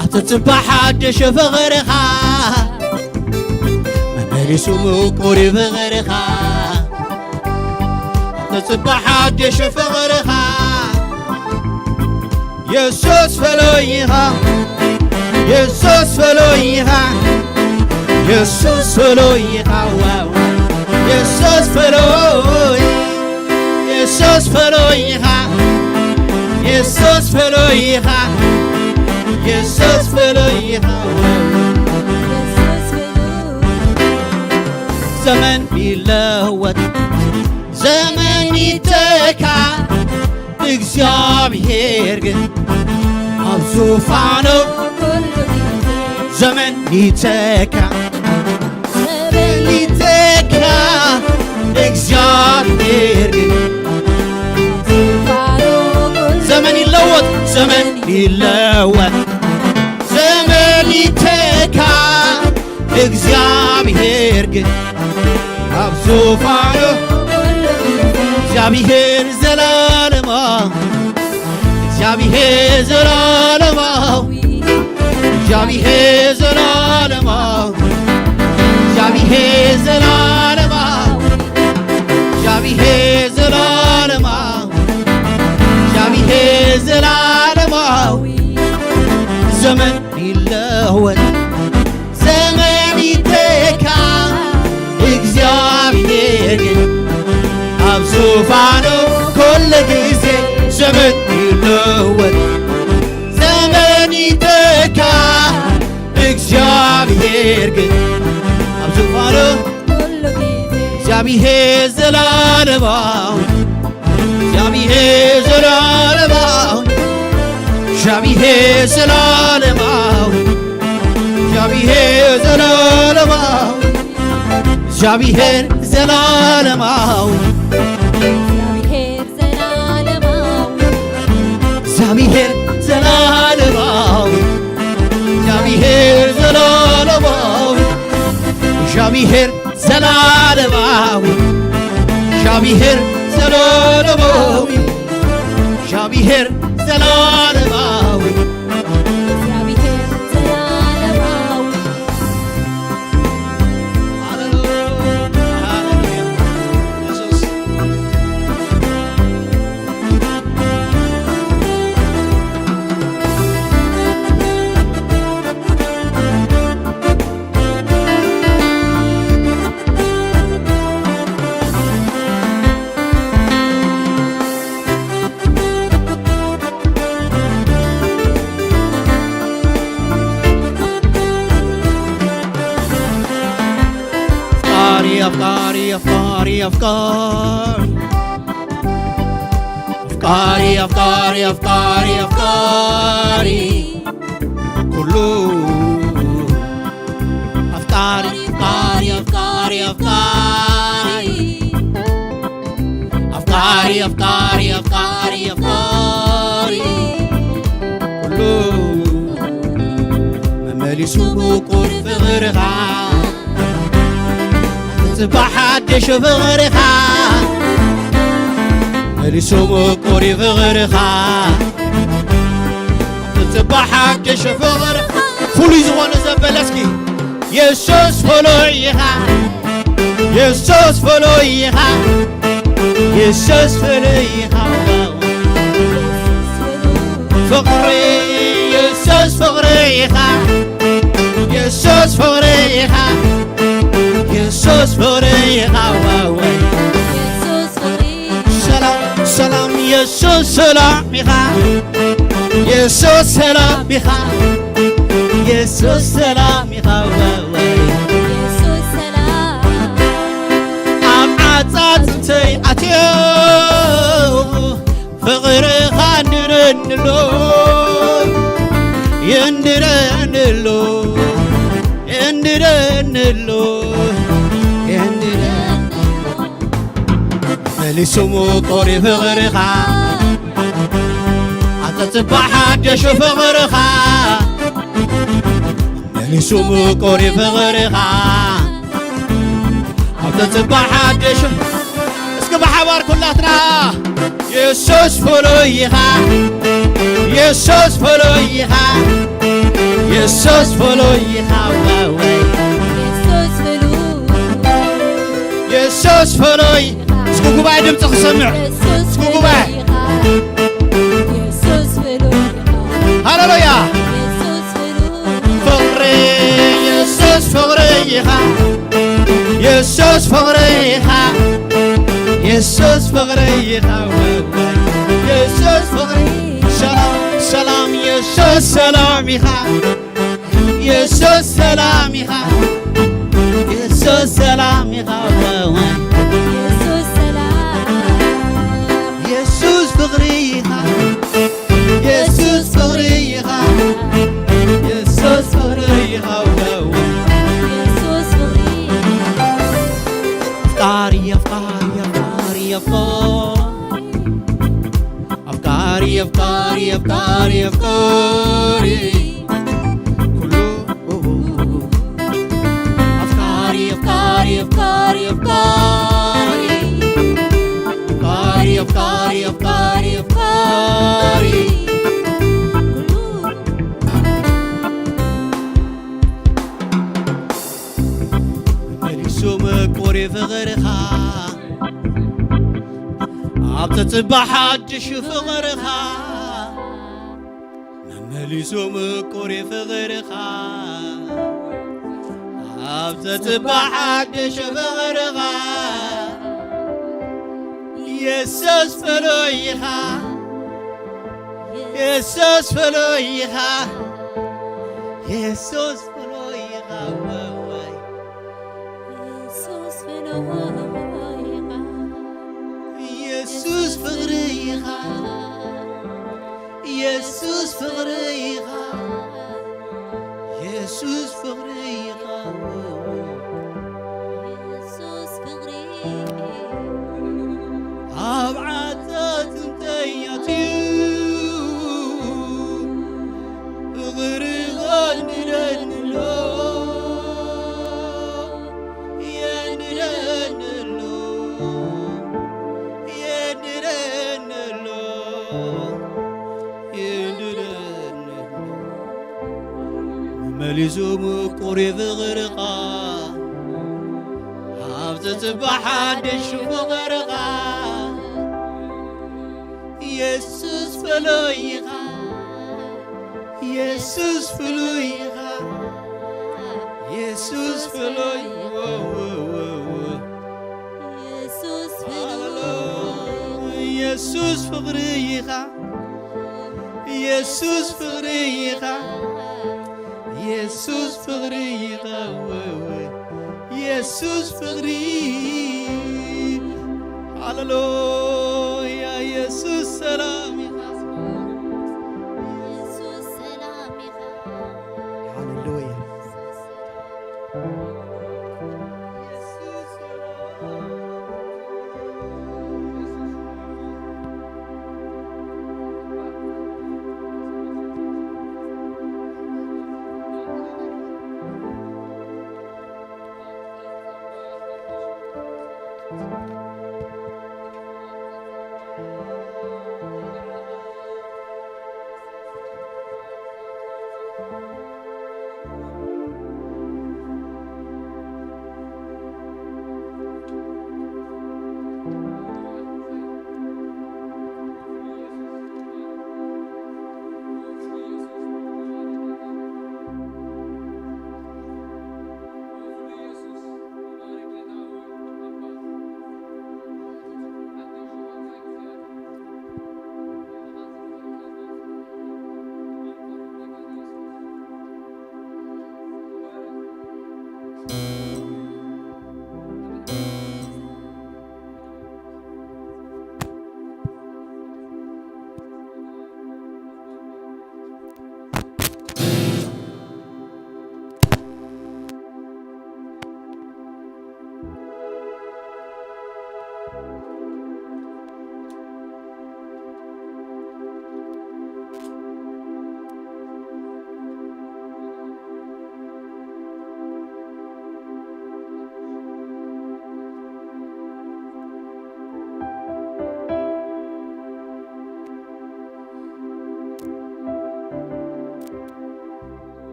ኣብ ተጽባሕ ሓድሽ ፍቕርኻ፣ መመሊሱ ምቁር ፍቕርኻ፣ ኣብ ተጽባሕ ሓድሽ ፍቕርኻ፣ የሱስ ፍሉይ ኢኻ፣ የሱስ ፍሉይ ኢኻ፣ የሱስ ፍሉይ ኢኻ፣ ዋው፣ የሱስ ፍሉይ፣ የሱስ ፍሉይ ኢኻ፣ የሱስ ፍሉይ ኢኻ፣ የሱስ ፍሉይ ኢኻ፣ ዋው፣ የሱስ ፍሉይ። ዘመን ይለወጥ፣ ዘመን ይተካ፣ እግዚኣብሔር ግን ኣብ ዙፋኑ። ዘመን ይተካ፣ ዘመን ይተካ፣ እግዚኣብሔር ግን። ዘመን ይለወጥ፣ ዘመን ይለወጥ፣ ዘመን ይተካ፣ እግዚኣብሔር ግን ኣብ ዙፋኑ። እግዚኣብሔር ዘላለማዊ፣ እግዚኣብሔር ዘላለማዊ፣ እግዚኣብሔር ዘላለማዊ፣ እግዚኣብሔር ዘላለማዊ፣ እግዚኣብሔር ዘላለማዊ፣ እግዚኣብሔር ዘላለማዊ። ዘመን ይለወጥ፣ ዙፋኑ ኩሉ ግዜ ዘመን ይለወጥ፣ ዘመን ይተካ፣ እግዚኣብሔር ግን ኣብ ዙፋኑ ኩሉ ግዜ። እግዚኣብሔር ዘላለማዊ፣ እግዚኣብሔር ዘላለማዊ፣ እግዚኣብሔር ዘላለማዊ፣ እግዚኣብሔር ዘላለማዊ፣ እግዚኣብሔር ዘላለማዊ፣ እግዚኣብሔር ዘላለማዊ፣ እግዚኣብሔር ዘላለማዊ፣ እግዚኣብሔር ዘላለማዊ፣ እግዚኣብሔር ዘላለማዊ፣ እግዚኣብሔር ዘላለማዊ፣ እግዚኣብሔር ዘላለማዊ፣ እግዚኣብሔር ዘላለማዊ። ሃሌሉያ፣ ሃሌሉያ፣ ኢየሱስ። ኣፍቃሪ፣ ኣፍቃሪ፣ ኣፍቃሪ፣ ኣፍቃሪ። ኣፍቃሪ፣ ኣፍቃሪ፣ ኣፍቃሪ፣ ኣፍቃሪ፣ ኣፍቃሪ፣ ኩሉ ኣፍቃሪ፣ ኣፍቃሪ፣ ኣፍቃሪ፣ ኣፍቃሪ፣ ኣፍቃሪ፣ ኣፍቃሪ፣ ኣፍቃሪ፣ ኣፍቃሪ፣ ኩሉ መመሊሱ ምቁር ፍቕርኻ፣ ጽባሕ ሓድሽ ፍቕርኻ፣ መሊሱ ምቁር ፍቕርኻ፣ ጽባሕ ሓድሽ ፍቕርኻ፣ ፍሉይ ዝኾነ ዘበለ እስኪ፣ የሱስ ፍሉይ ኢኻ፣ የሱስ ፍሉይ ኢኻ፣ የሱስ ፍሉይ ኢኻ። ፍቕሪ የሱስ ፍቕሪ ኢኻ፣ የሱስ ፍቕሪ ኢኻ፣ የሱስ ፍቕሪ ኢኻ። ዋወይ የሱስ ፍቕሪ። ሰላም ሰላም የሱስ ሰላም ኢኻ፣ የሱስ ሰላም ኢኻ፣ የሱስ ሰላም ኢኻ። ዋወይ የሱስ ሰላም። ኣብ ዓጻጽምተይ ኣትዮ ፍቕርኻ እንድረኒ ኣሎ፣ እንድረኒ ኣሎ፣ እንድረኒ ኣሎ፣ እንድረኒ ኣሎ። መሊሱ ምቁር ፍቕርኻ፣ ኣንተ ጽባሕ ሓደሽ ፍቕርኻ፣ መሊሱ ምቁር ፍቕርኻ፣ ኣብ ተጽባሕ ሓድሽ። እስኪ ብሓባር ኩላትና፣ የሱስ ፍሉይ ኢኻ፣ የሱስ ፍሉይ ኢኻ፣ የሱስ ፍሉይ ኢኻ፣ ዋወይ። የሱስ ፍሉይ። የሱስ ፍሉይ። እስኪ ጉባኤ ድምፂ ክሰምዕ። የሱስ እስኪ ጉባኤ። ፍሉይ ኢኻ፣ የሱስ ፍሉይ ኢኻ፣ ሃሌሉያ። የሱስ ፍሉይ። ፍቕሪ የሱስ ፍቕሪ ኢኻ፣ የሱስ ፍቕሪ ኢኻ፣ የሱስ ፍቕሪ ኢኻ፣ የሱስ ፍቕሪ። ሰላም ሰላም የሱስ ሰላም ኢኻ፣ የሱስ ሰላም ኢኻ፣ የሱስ ሰላም ኢኻ፣ የሱስ ሰላም። የሱስ ፍቕሪ ኢኻ፣ የሱስ ፍቕሪ ኢኻ፣ የሱስ ፍቕሪ ኢኻ፣ ዋው። የሱስ ፍቕሪ። ኣፍቃሪ፣ ኣፍቃሪ፣ ኣፍቃሪ፣ ኣፍቃሪ። ኣፍቃሪ፣ ኣፍቃሪ፣ ኣፍቃሪ፣ ኣፍቃሪ። ኩሉ ኣፍቃሪ፣ ኣፍቃሪ፣ ኣፍቃሪ፣ ኣፍቃሪ። ኣፍቃሪ፣ ኣፍቃሪ፣ ኣፍቃሪ፣ ኣፍቃሪ። ኩሉ መሊሱ ምቁር ፍቕርኻ፣ ኣብ ተጽባሕ ሓድሽ ፍቕርኻ። መመሊሱ ምቁር ፍቕርኻ፣ ኣብ ዘጽባሕ ሓድሽ ፍቕርኻ፣ የሱስ ፍሉይ ኢኻ፣ የሱስ ፍሉይ ኢኻ፣ የሱስ ፍሉይ ኢኻ፣ ወወይ። የሱስ ፍሉይ ኢኻ፣ የሱስ ፍቕሪ ኢኻ፣ የሱስ ፍቕሪ ኢኻ፣ የሱስ ፍቕሪ ኢኻ፣ ወወይ። የሱስ ፍቕሪ ኣብ ዓጸጽንተይ ኣትዩ፣ ፍቕርኻ የንድደኒ ኣሎ፣ የንድደኒ ኣሎ፣ የንድደኒ ኣሎ፣ የንድደኒ ኣሎ። መሊሱ ምቁር ፍቕርኻ፣ ኣብ ዝጽባሕ ሓድሽ ፍቕርኻ፣ የሱስ ፍሉይ ኢኻ፣ የሱስ ፍሉይ ኢኻ፣ የሱስ ፍሉይ፣ ወ፣ ወ፣ ወ፣ ወ። የሱስ ፍሉይ፣ የሱስ ፍቕሪ ኢኻ፣ የሱስ ፍቕሪ ኢኻ፣ የሱስ ፍቕሪ ኢኻ፣ ወወ፣ የሱስ ፍቕሪ። ሃሌሉያ፣ የሱስ ሰላም ኢኻ። የሱስ ሰላም ኢኻ። ሃሌሉያ።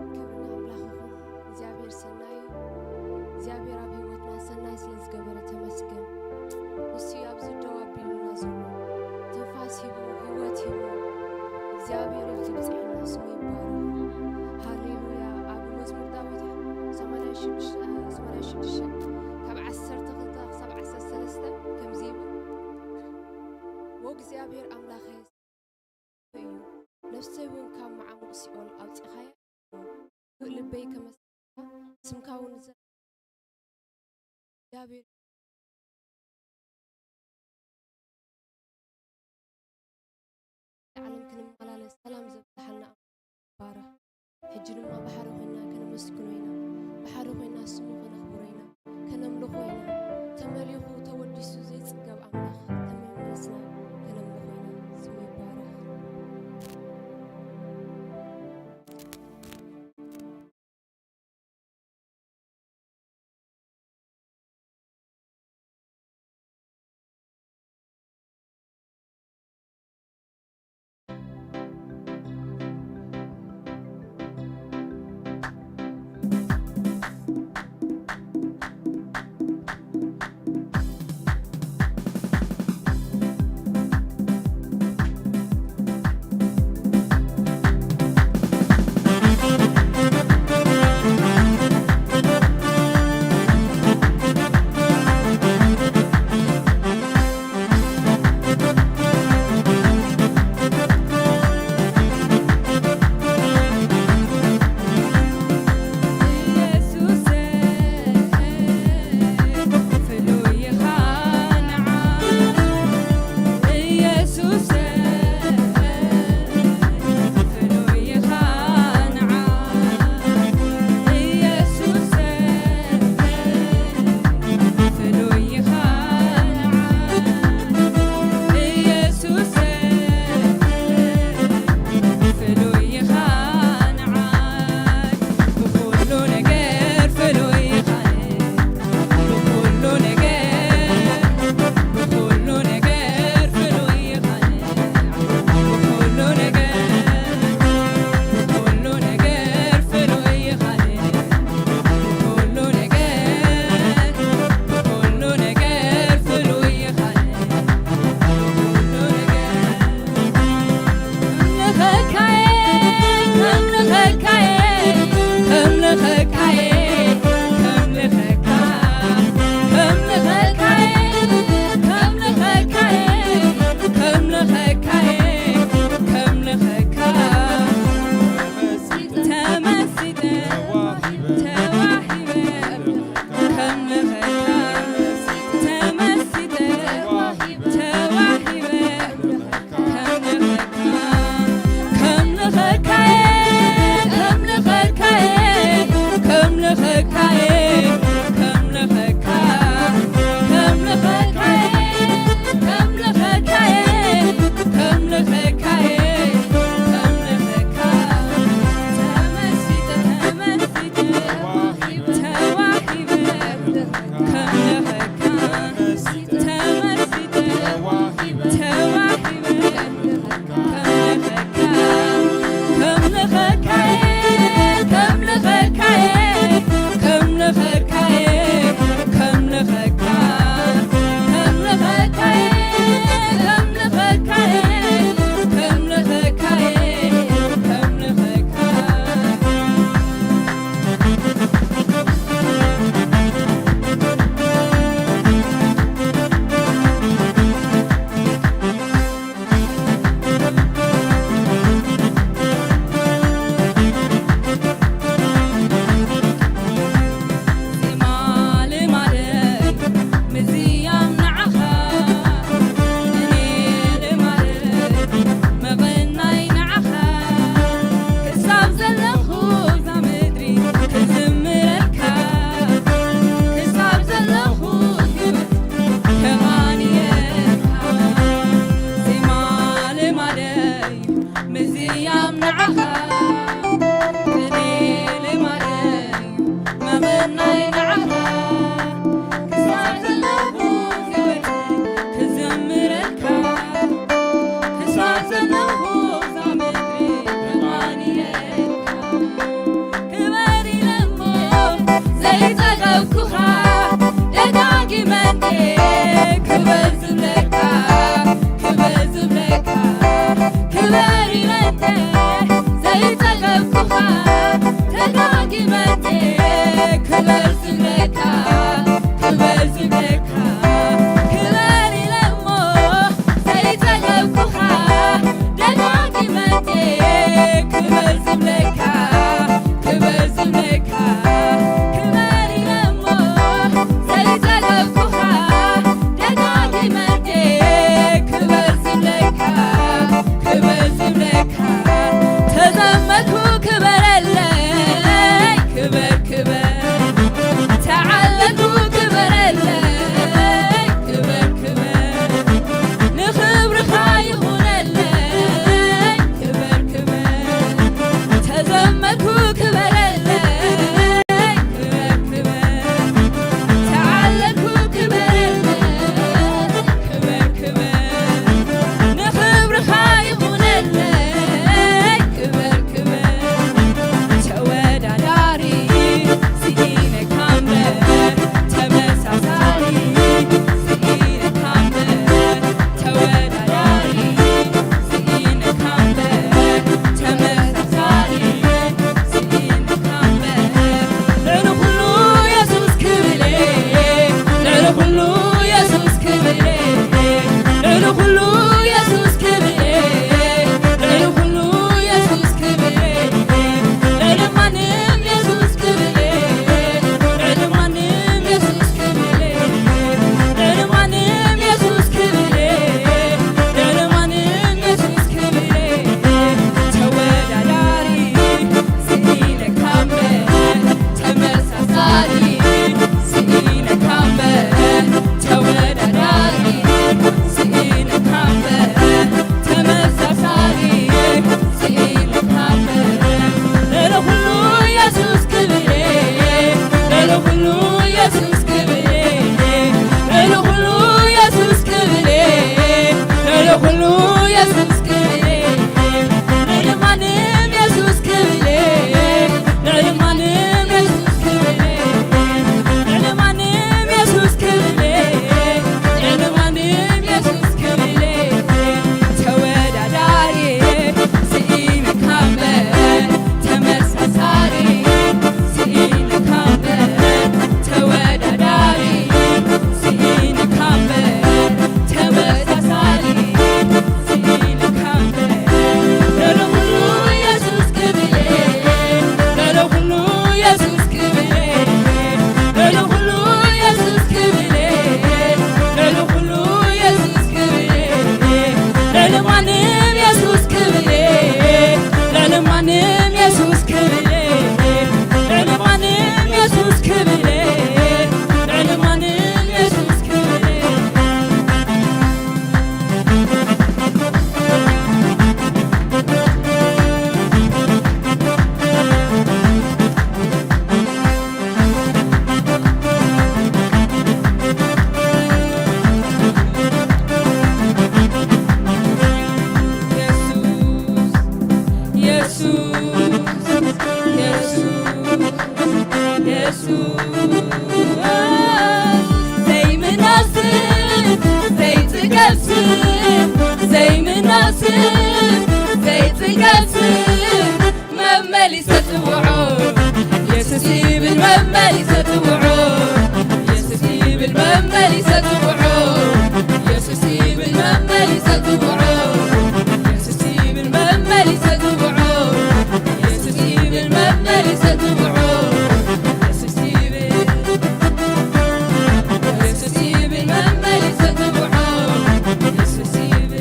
ክብሪ ንኣምላኽ ይኹን። እግዚኣብሔር ሰናይ እዩ። እግዚኣብሔር ኣብ ህይወትና ሰናይ ስለ ዝገበረ ተመስገን። ንሱ እዩ ኣብዚ ደው ኣቢሉና ዘሎ። ትንፋስ ሂቡ፣ ህይወት ሂቡ፣ እግዚኣብሔር እዩ ኣብዚ ብፅሒና፣ ስሙ ይባረክ። ሃሌሉያ። ኣብ መዝሙር ዳዊት ሰማንያ ሽዱሽተ፣ ሰማንያ ሽዱሽተ ካብ ዓሰርተ ክልተ ክሳብ ዓሰርተ ሰለስተ ከምዚ ይብል፣ "ወእግዚኣብሔር ኣምላኸ እዩ፣ ነፍሰይ እውን ካብ መዓሙቕ ሲኦል ኣውጺእኻያ፣ ልበይ ከመስግነካ፣ ስምካ እውን ዘ-" እግዚኣብሔር ዓለም ክንመላለስ ሰላም ዘብዝሓልና ኣምላኽ ይባረኽ። ሕጂ ድማ ብሓደ ኮይና ከነመስግኖ ኢና፣ ብሓደ ኮይና ስሙ ከነኽብሮ ኢና፣ ከነምልኾ ኢና። ተመሊኹ ተወዲሱ ዘይጽገብ ኣምላኽ ተመሊስና ከነምልኾ ኢና። ስሙ ይባረኽ። ዘይጸገብኩኻ ደጋጊመ ክበር ዝብለካ፣ ክበር ዝብለካ፣ ክበር ኢለ እሞ ዘይጸገብኩኻ ደጋጊመ ክበር ዝብለካ፣ ክበር ዝብለካ፣ ክበር ኢለ እሞ ዘይጸገብኩኻ ደጋጊመ ክበር ዝብለካ፣ ክበር ዝብለካ። ተዘመርኩ ክበረለይ፣ ክበር ክበር። ተዓለልኩ ክበረለይ፣ ክበር ክበር። ንኽብርኻ ይኹነለይ፣ ክበር ክበር። ተዘመርኩ ክበረለይ፣ ክበር ክበር። ተዓለልኩ ክበረለይ፣ ክበር ክበር። ንኽብርኻ ይኹነለይ፣ ክበር ክበር። ተወዳዳሪ ስኢነካ እምበር፣ ተመሳሳሊ ስኢነካ እምበር፣ ተወዳዳሪ ስኢነካ እምበር፣ ተመሳሳሊ ስኢነካ እምበር። ልዕሊ ኩሉ የሱስ ክብሬ፣ ልዕሊ ኩሉ የሱስ ክብሬ፣ ልዕሊ ኩሉ የሱስ ክብሬ፣ ልዕሊ ኩሉ የሱስ ክብሬ፣ ልዕሊ ማንም የሱስ ክብሬ፣ ልዕሊ ማንም የሱስ ክብሬ፣ ልዕሊ ማንም የሱስ ክብሬ፣ ልዕሊ ማንም የሱስ ክብሬ። ተወዳዳሪ ስኢነካ እምበር፣ ተመሳሳሊ ስኢነካ እምበር፣ ተወዳዳሪ ስኢነካ እምበር፣ ተመሳሳሊ ስኢነካ እምበር። ልዕሊ ኩሉ የሱስ ክብሬ፣ ልዕሊ ኩሉ የሱስ ክብሬ፣ ልዕሊ ኩሉ የሱስ ክብሬ፣ ልዕሊ ኩሉ የሱስ ክብሬ፣ ልዕሊ ማንም የሱስ ክብሬ፣ ልዕሊ ማንም የሱስ ክብሬ፣ ልዕሊ ማንም የሱስ ክብሬ፣ ልዕሊ ማንም የሱስ ክብሬ። ተወዳዳሪ ስኢነካ እምበር፣ ተመሳሳሊ ስኢነካ እምበር፣ ተወዳዳሪ ስኢነካ እምበር፣ ተመሳሳሊ ስኢነካ እምበር። ልዕሊ ኩሉ የሱስ ክብሬ፣ ልዕሊ ኩሉ የሱስ ክብሬ፣ ልዕሊ ኩሉ የሱስ ክብሬ፣ ልዕሊ ኩሉ የሱስ ክብሬ፣ ልዕሊ ማንም የሱስ ክብሬ፣ ልዕሊ ማንም የሱስ ክብሬ፣ ልዕሊ ማንም የሱስ ክብሬ፣ ልዕሊ ማንም የሱስ ክብሬ። የሱስ፣ የሱስ፣ የሱስ፣ ዘይምኖ ስም፣ ዘይጽገብ ስም፣ ዘይምኖ ስም፣ ዘይጽገብ ስም፣ መመሊሰ ጽውዖ። የሱስ ይብል መመሊሰ ጽውዖ። የሱስ ይብል መመሊሰ ጽውዖ። የሱስ ይብል መመሊሰ ጽውዖ። የሱስ ይብል መመሊሰ ጽውዖ። የሱስ ይብል መመሊሰ ጽውዖ። የሱስ ይብል፣ የሱስ ይብል መመሊሰ ጽውዖ። የሱስ ይብል፣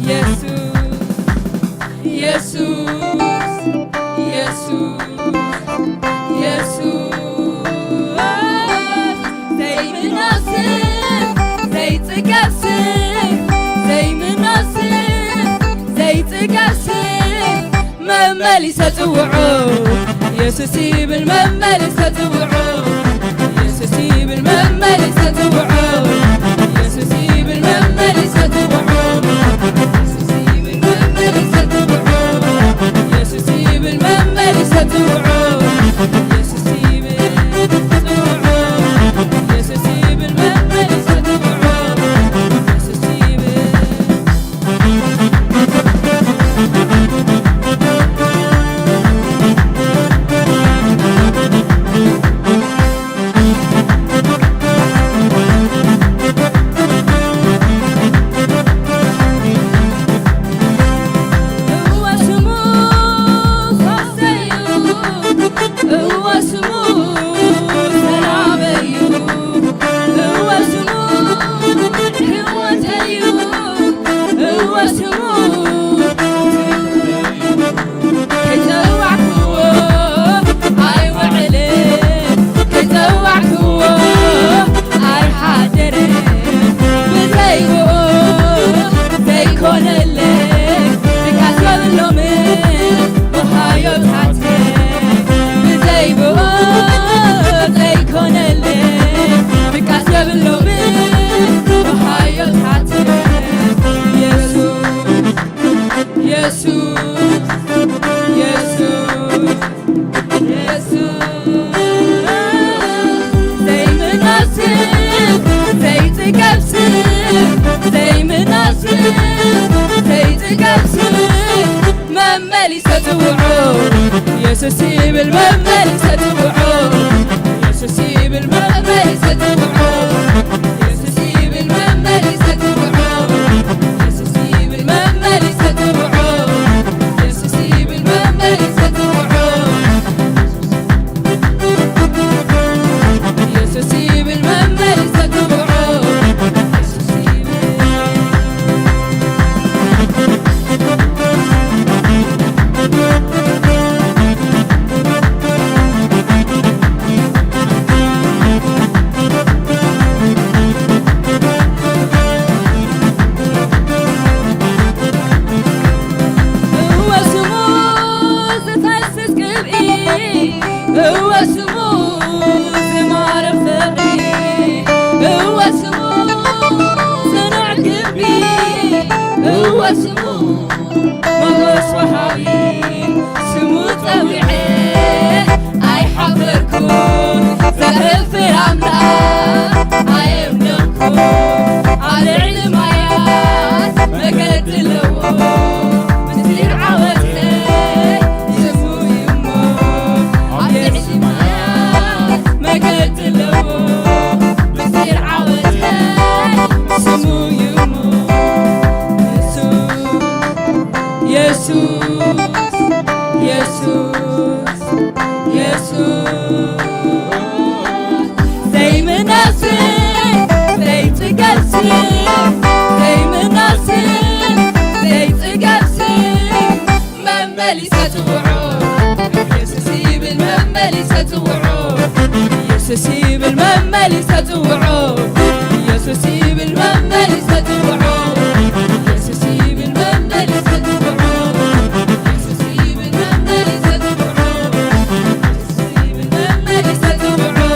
የሱስ፣ የሱስ፣ የሱስ፣ የሱስ፣ ዘይምኖ ስም፣ ዘይጽገብ ስም፣ ዘይምኖ ስም፣ ዘይጽገብ ስም፣ መመሊሰ ጽውዖ። የሱስ ይብል መመሊሰ ጽውዖ። የሱስ ይብል መመሊሰ ጽውዖ። የሱስ ይብል መመሊሰ ጽውዖ። የሱስ ይብል መመሊሰ ጽውዖ። የሱስ ይብል መመሊሰ ጽውዖ። የሱስ ይብል ጽውዖ። የሱስ ይብል መመሊሰ ጽውዖ። የሱስ ይብል ይገብስ ዘይምናስ ዘይትገብስ መመሊሰ ጽውዖ የሱስ ይብል መመሊሰ ጽውዖ የሱስ ይብል መመሊሰ ጽውዖ የሱስ ይብል መመሊሰ ጽውዖ የሱስ ይብል መመሊሰ ጽውዖ የሱስ ይብል መመሊሰ ጽውዖ የሱስ ይብል መመሊሰ ጽውዖ የሱስ ይብል እወ ስሙ ዝፈስስ ቅብኢ እወ ስሙ ዝማርኽ ፍቕሪ እወ ስሙ ጽኑዕ ግንቢ እወ ስሙ ሞገስ ወሃቢ ስሙ ጸዊዐ ኣይሓፈርኩን ዘኽፍር ኣምላኽ ኣየምነንኩን ኣብ ልዕሊ ማያት መገዲ ኣለዎ ምስጢር ዓወተይ ስሙ እዩ እሞ ኣብ ልዕሊ ማያት መገዲ ኣለዎ ምስጢር ዓወተይ ስሙ እዩ እሞ የሱስ የሱስ የሱስ የሱስ ዘይምናስ ዘይጽገብስ ዘይምናስ ዘይጽገብስ መመሊሰ ጽውዖ የሱስ ይብል መመሊሰ ጽውዖ የሱስ ይብል መመሊሰ ጽውዖ የሱስ ይብል መመሊሰ ጽውዖ የሱስ ይብል መመሊሰ ጽውዖ የሱስ ይብል መመሊሰ ጽውዖ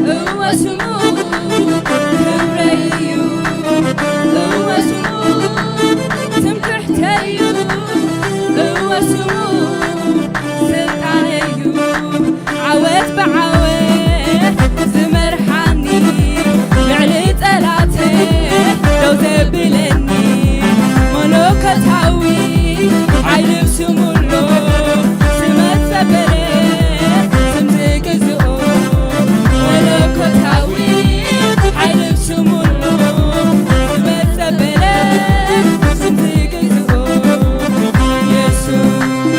እወ ስሙ ክብረይ እዩ፣ እወ ስሙ ትምክሕተይ እዩ፣ እወ ስሙ ስልጣነይ እዩ። ዓወት ብዓወት ዝመርሓኒ፣ ልዕሊ ጸላተይ ደው ዘብለኒ፣ መለኮታዊ ሓይሊ ስሙ ኣሎ፣ ዝመጸ በለ ስም ዝግዝኦ፣ መለኮታዊ ሓይሊ ስሙ ኣሎ፣ ዝመጸ በለ ስም ዝግዝኦ። የሱስ፣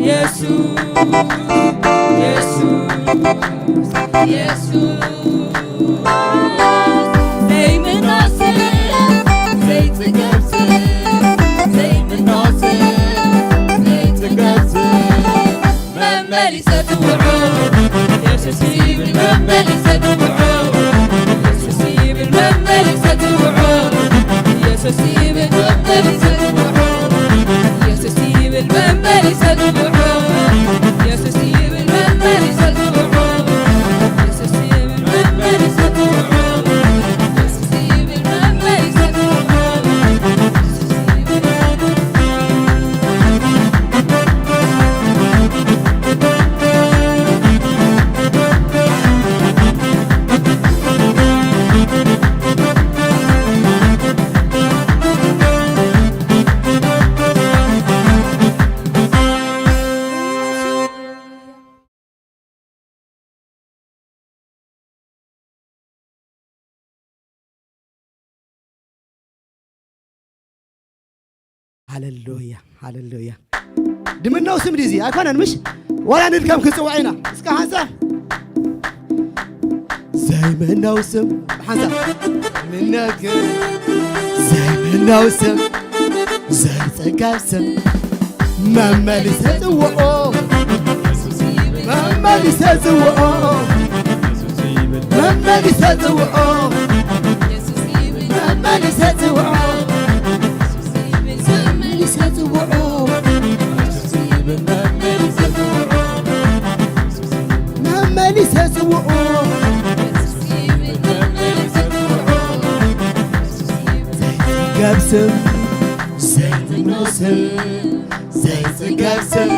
የሱስ፣ የሱስ፣ የሱስ። ዘይምናስ ዘይጽገብስ ዘይምናስ ዘይጽገብስ መመሊሰ ጽውዖ የሱስ ይብል መመሊሰ ጽውዖ የሱስ ይብል መመሊሰ ጽውዖ የሱስ ይብል መመሊሰ ጽውዖ የሱስ ይብል መመሊሰ ጽውዖ የሱስ ይብል መመሊሰ ጽውዖ ሃለሉያ፣ ሃለሉያ። ድምነው ስም ድዚ ኣይኮነን፣ ምሽ? ዋላ ንድከም ክጽውዕ ኢና። እስከ ሓንሳብ ዘይምነው ስም ሓንሳብ ምነግር ዘይምነው ስም ዘይጸጋብ ስም መመሊሰ ጽውኦ መመሊሰ ጽውኦ መመሊሰ ጽውኦ መመሊሰ ጽውኦ ስም ዘይትኖ ስም ዘይጽገብ ስም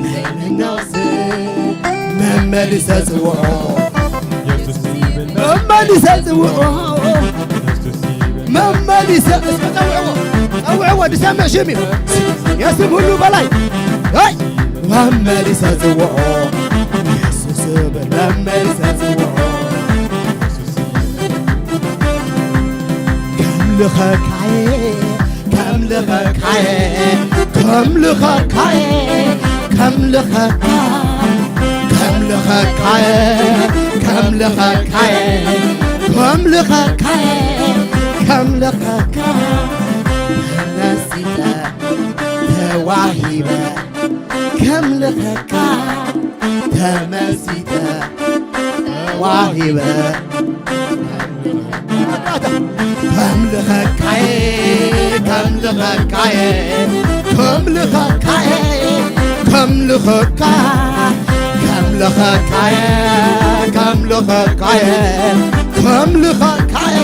ናይ ምኖ ስም መመሊሰ ጽውዖ ኢየሱስ ይብል መመሊሰ ጽውዖ ኢየሱስ ይብል መመሊሰ እስከ ጸውዕዎ ጸውዕዎ ድሰምዕ ሽም እዩ የስም ሁሉ በላይ ይ መመሊሰ ጽውዖ ኢየሱስ ይብል መመሊሰ ጽውዖ ከምልኸካየ ከምልኸካየ ከምልኸካየ ከምልኸካ ከምልኸካየ ከምልኸካየ ከምልኸካየ ከምልኸካ ተነሲተ ተዋሂበ ከምልኸካ ተመሲተ ተዋሂበ ከምልኸካየ ከምልኸካየ ከምልኸካየ ከምልኸካ ከምልኸካየ ከምልኸካየ ከምልኸካየ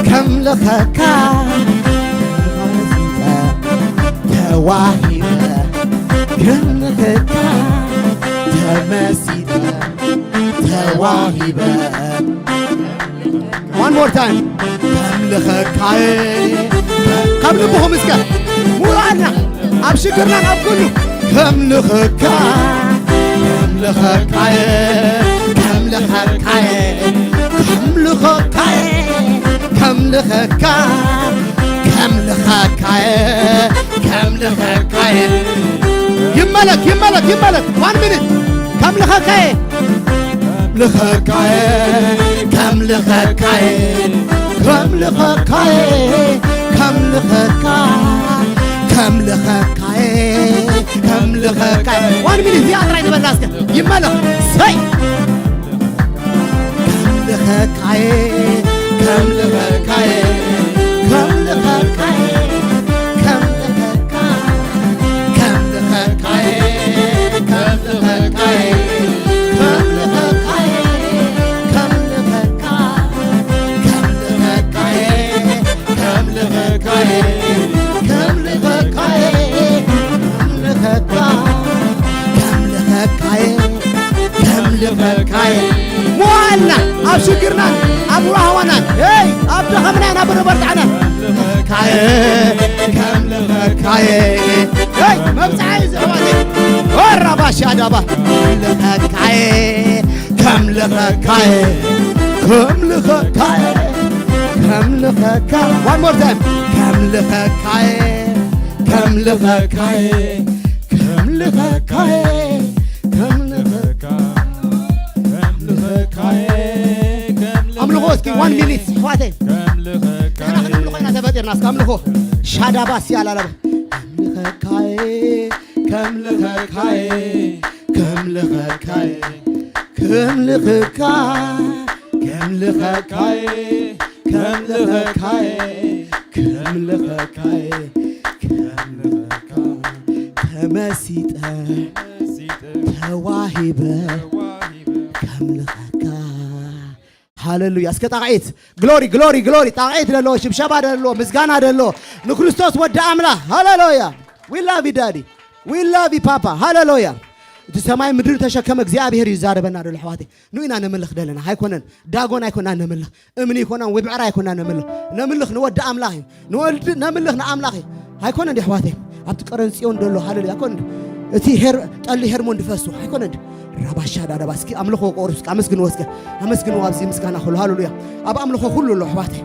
ከምልኸካ ተዋሂበ ከምልኸካ ተመሲጠ ተዋሂበ One more time. ከምልኸካየ ካብ ልብኹም እስከ ሙሉኣና ኣብ ሽግርና ኣብ ኩሉ ከምልኸካ ከምልኸካየ ከምልኸካየ ከምልኸካየ ከምልኸካ ከምልኸካየ ከምልኸካየ ይመለክ ይመለክ ይመለክ one minute ከምልኸካየ ልኸካየ ከም ልኸካየ ከም ልኸካየ ከም ልኸካ ከም ልኸካየ ከም ልኸካየ ዋን ሚኒት እዚኣ ጥራይ ዝበላ እስከ ይመለኽ ሰይ ከም ልኸካየ ከም ልኸካየ ከም ልኸካየ ከም ልኸካ ከም ልኸካየ ከም ልኸካየ ከም ልኸካየ ከም ልኸካየ ከም ልኸካየ ከም ልኸካየ ከም ልኸካ ከም ልኸካየ ከም ልኸካየ መዋእልና ኣብ ሽግርናን ኣብ ራህዋናን ይ ኣብ ደኸምናን ኣብ ርበርታዕናን ካየ ከም ልኸካየ ይ መብፅዓይ ዝሕዋት ወራባሻ ዳባ ልኸካየ ከም ልኸካየ ከም ልኸካየ ከም ልኸካ one more time ከም ልኸካየ ከም ልኸካየ ከም ልኸካየ ከም ልኸካ ከም ልኸካየ ከም ኣምልኾ እስኪ one minute ኣሕዋተይ ከም ልኸካየ ንሕና ክነምልኾ ኢና ተፈጢርና እስኪ ኣምልኾ ሻዳባ ሲያላላባ ከም ልኸካየ ከም ልኸካየ ከም ልኸካየ ከም ልኸካ ከም ልኸካየ ከም ልኸካየ ከም ልኸካየ ከም ልኸካ ተመሲጠ ተዋሂበ ከም ልኸካ ሃሌሉያ እስከ ጣቕዒት ግሎሪ ግሎሪ ግሎሪ ጣቕዒት ደሎ ሽብሸባ ደሎ ምስጋና ደሎ ንክርስቶስ ወዲ ኣምላኽ ሃሌሉያ we love you daddy we love you papa ሃሌሉያ እቲ ሰማይ ምድሪ ተሸከመ እግዚኣብሔር ይዛረበና ደሎ ኣሕዋተይ ንኡ ኢና ነምልኽ ደለና ኣይኮነን ዳጎን ኣይኮና ነምልኽ እምኒ ኣይኮናን ወይ ብዕራ ኣይኮና ነምልኽ ነምልኽ ንወዲ ኣምላኽ እዩ ንወልድ ነምልኽ ንኣምላኽ እዩ ኣይኮነን ኣሕዋተይ ኣብቲ ቀረን ፅዮን ደሎ ሃሌሉያ ኣይኮነ እቲ ጠሊ ሄርሞን ድፈሱ ኣይኮነ ራባሻ ዳዳባ እስኪ ኣምልኾ ቆርስ ኣመስግንዎ እስከ ኣመስግንዎ ኣብዚ ምስጋና ኩሉ ሃሌሉያ ኣብ ኣምልኾ ኩሉ ኣሎ ኣሕዋተይ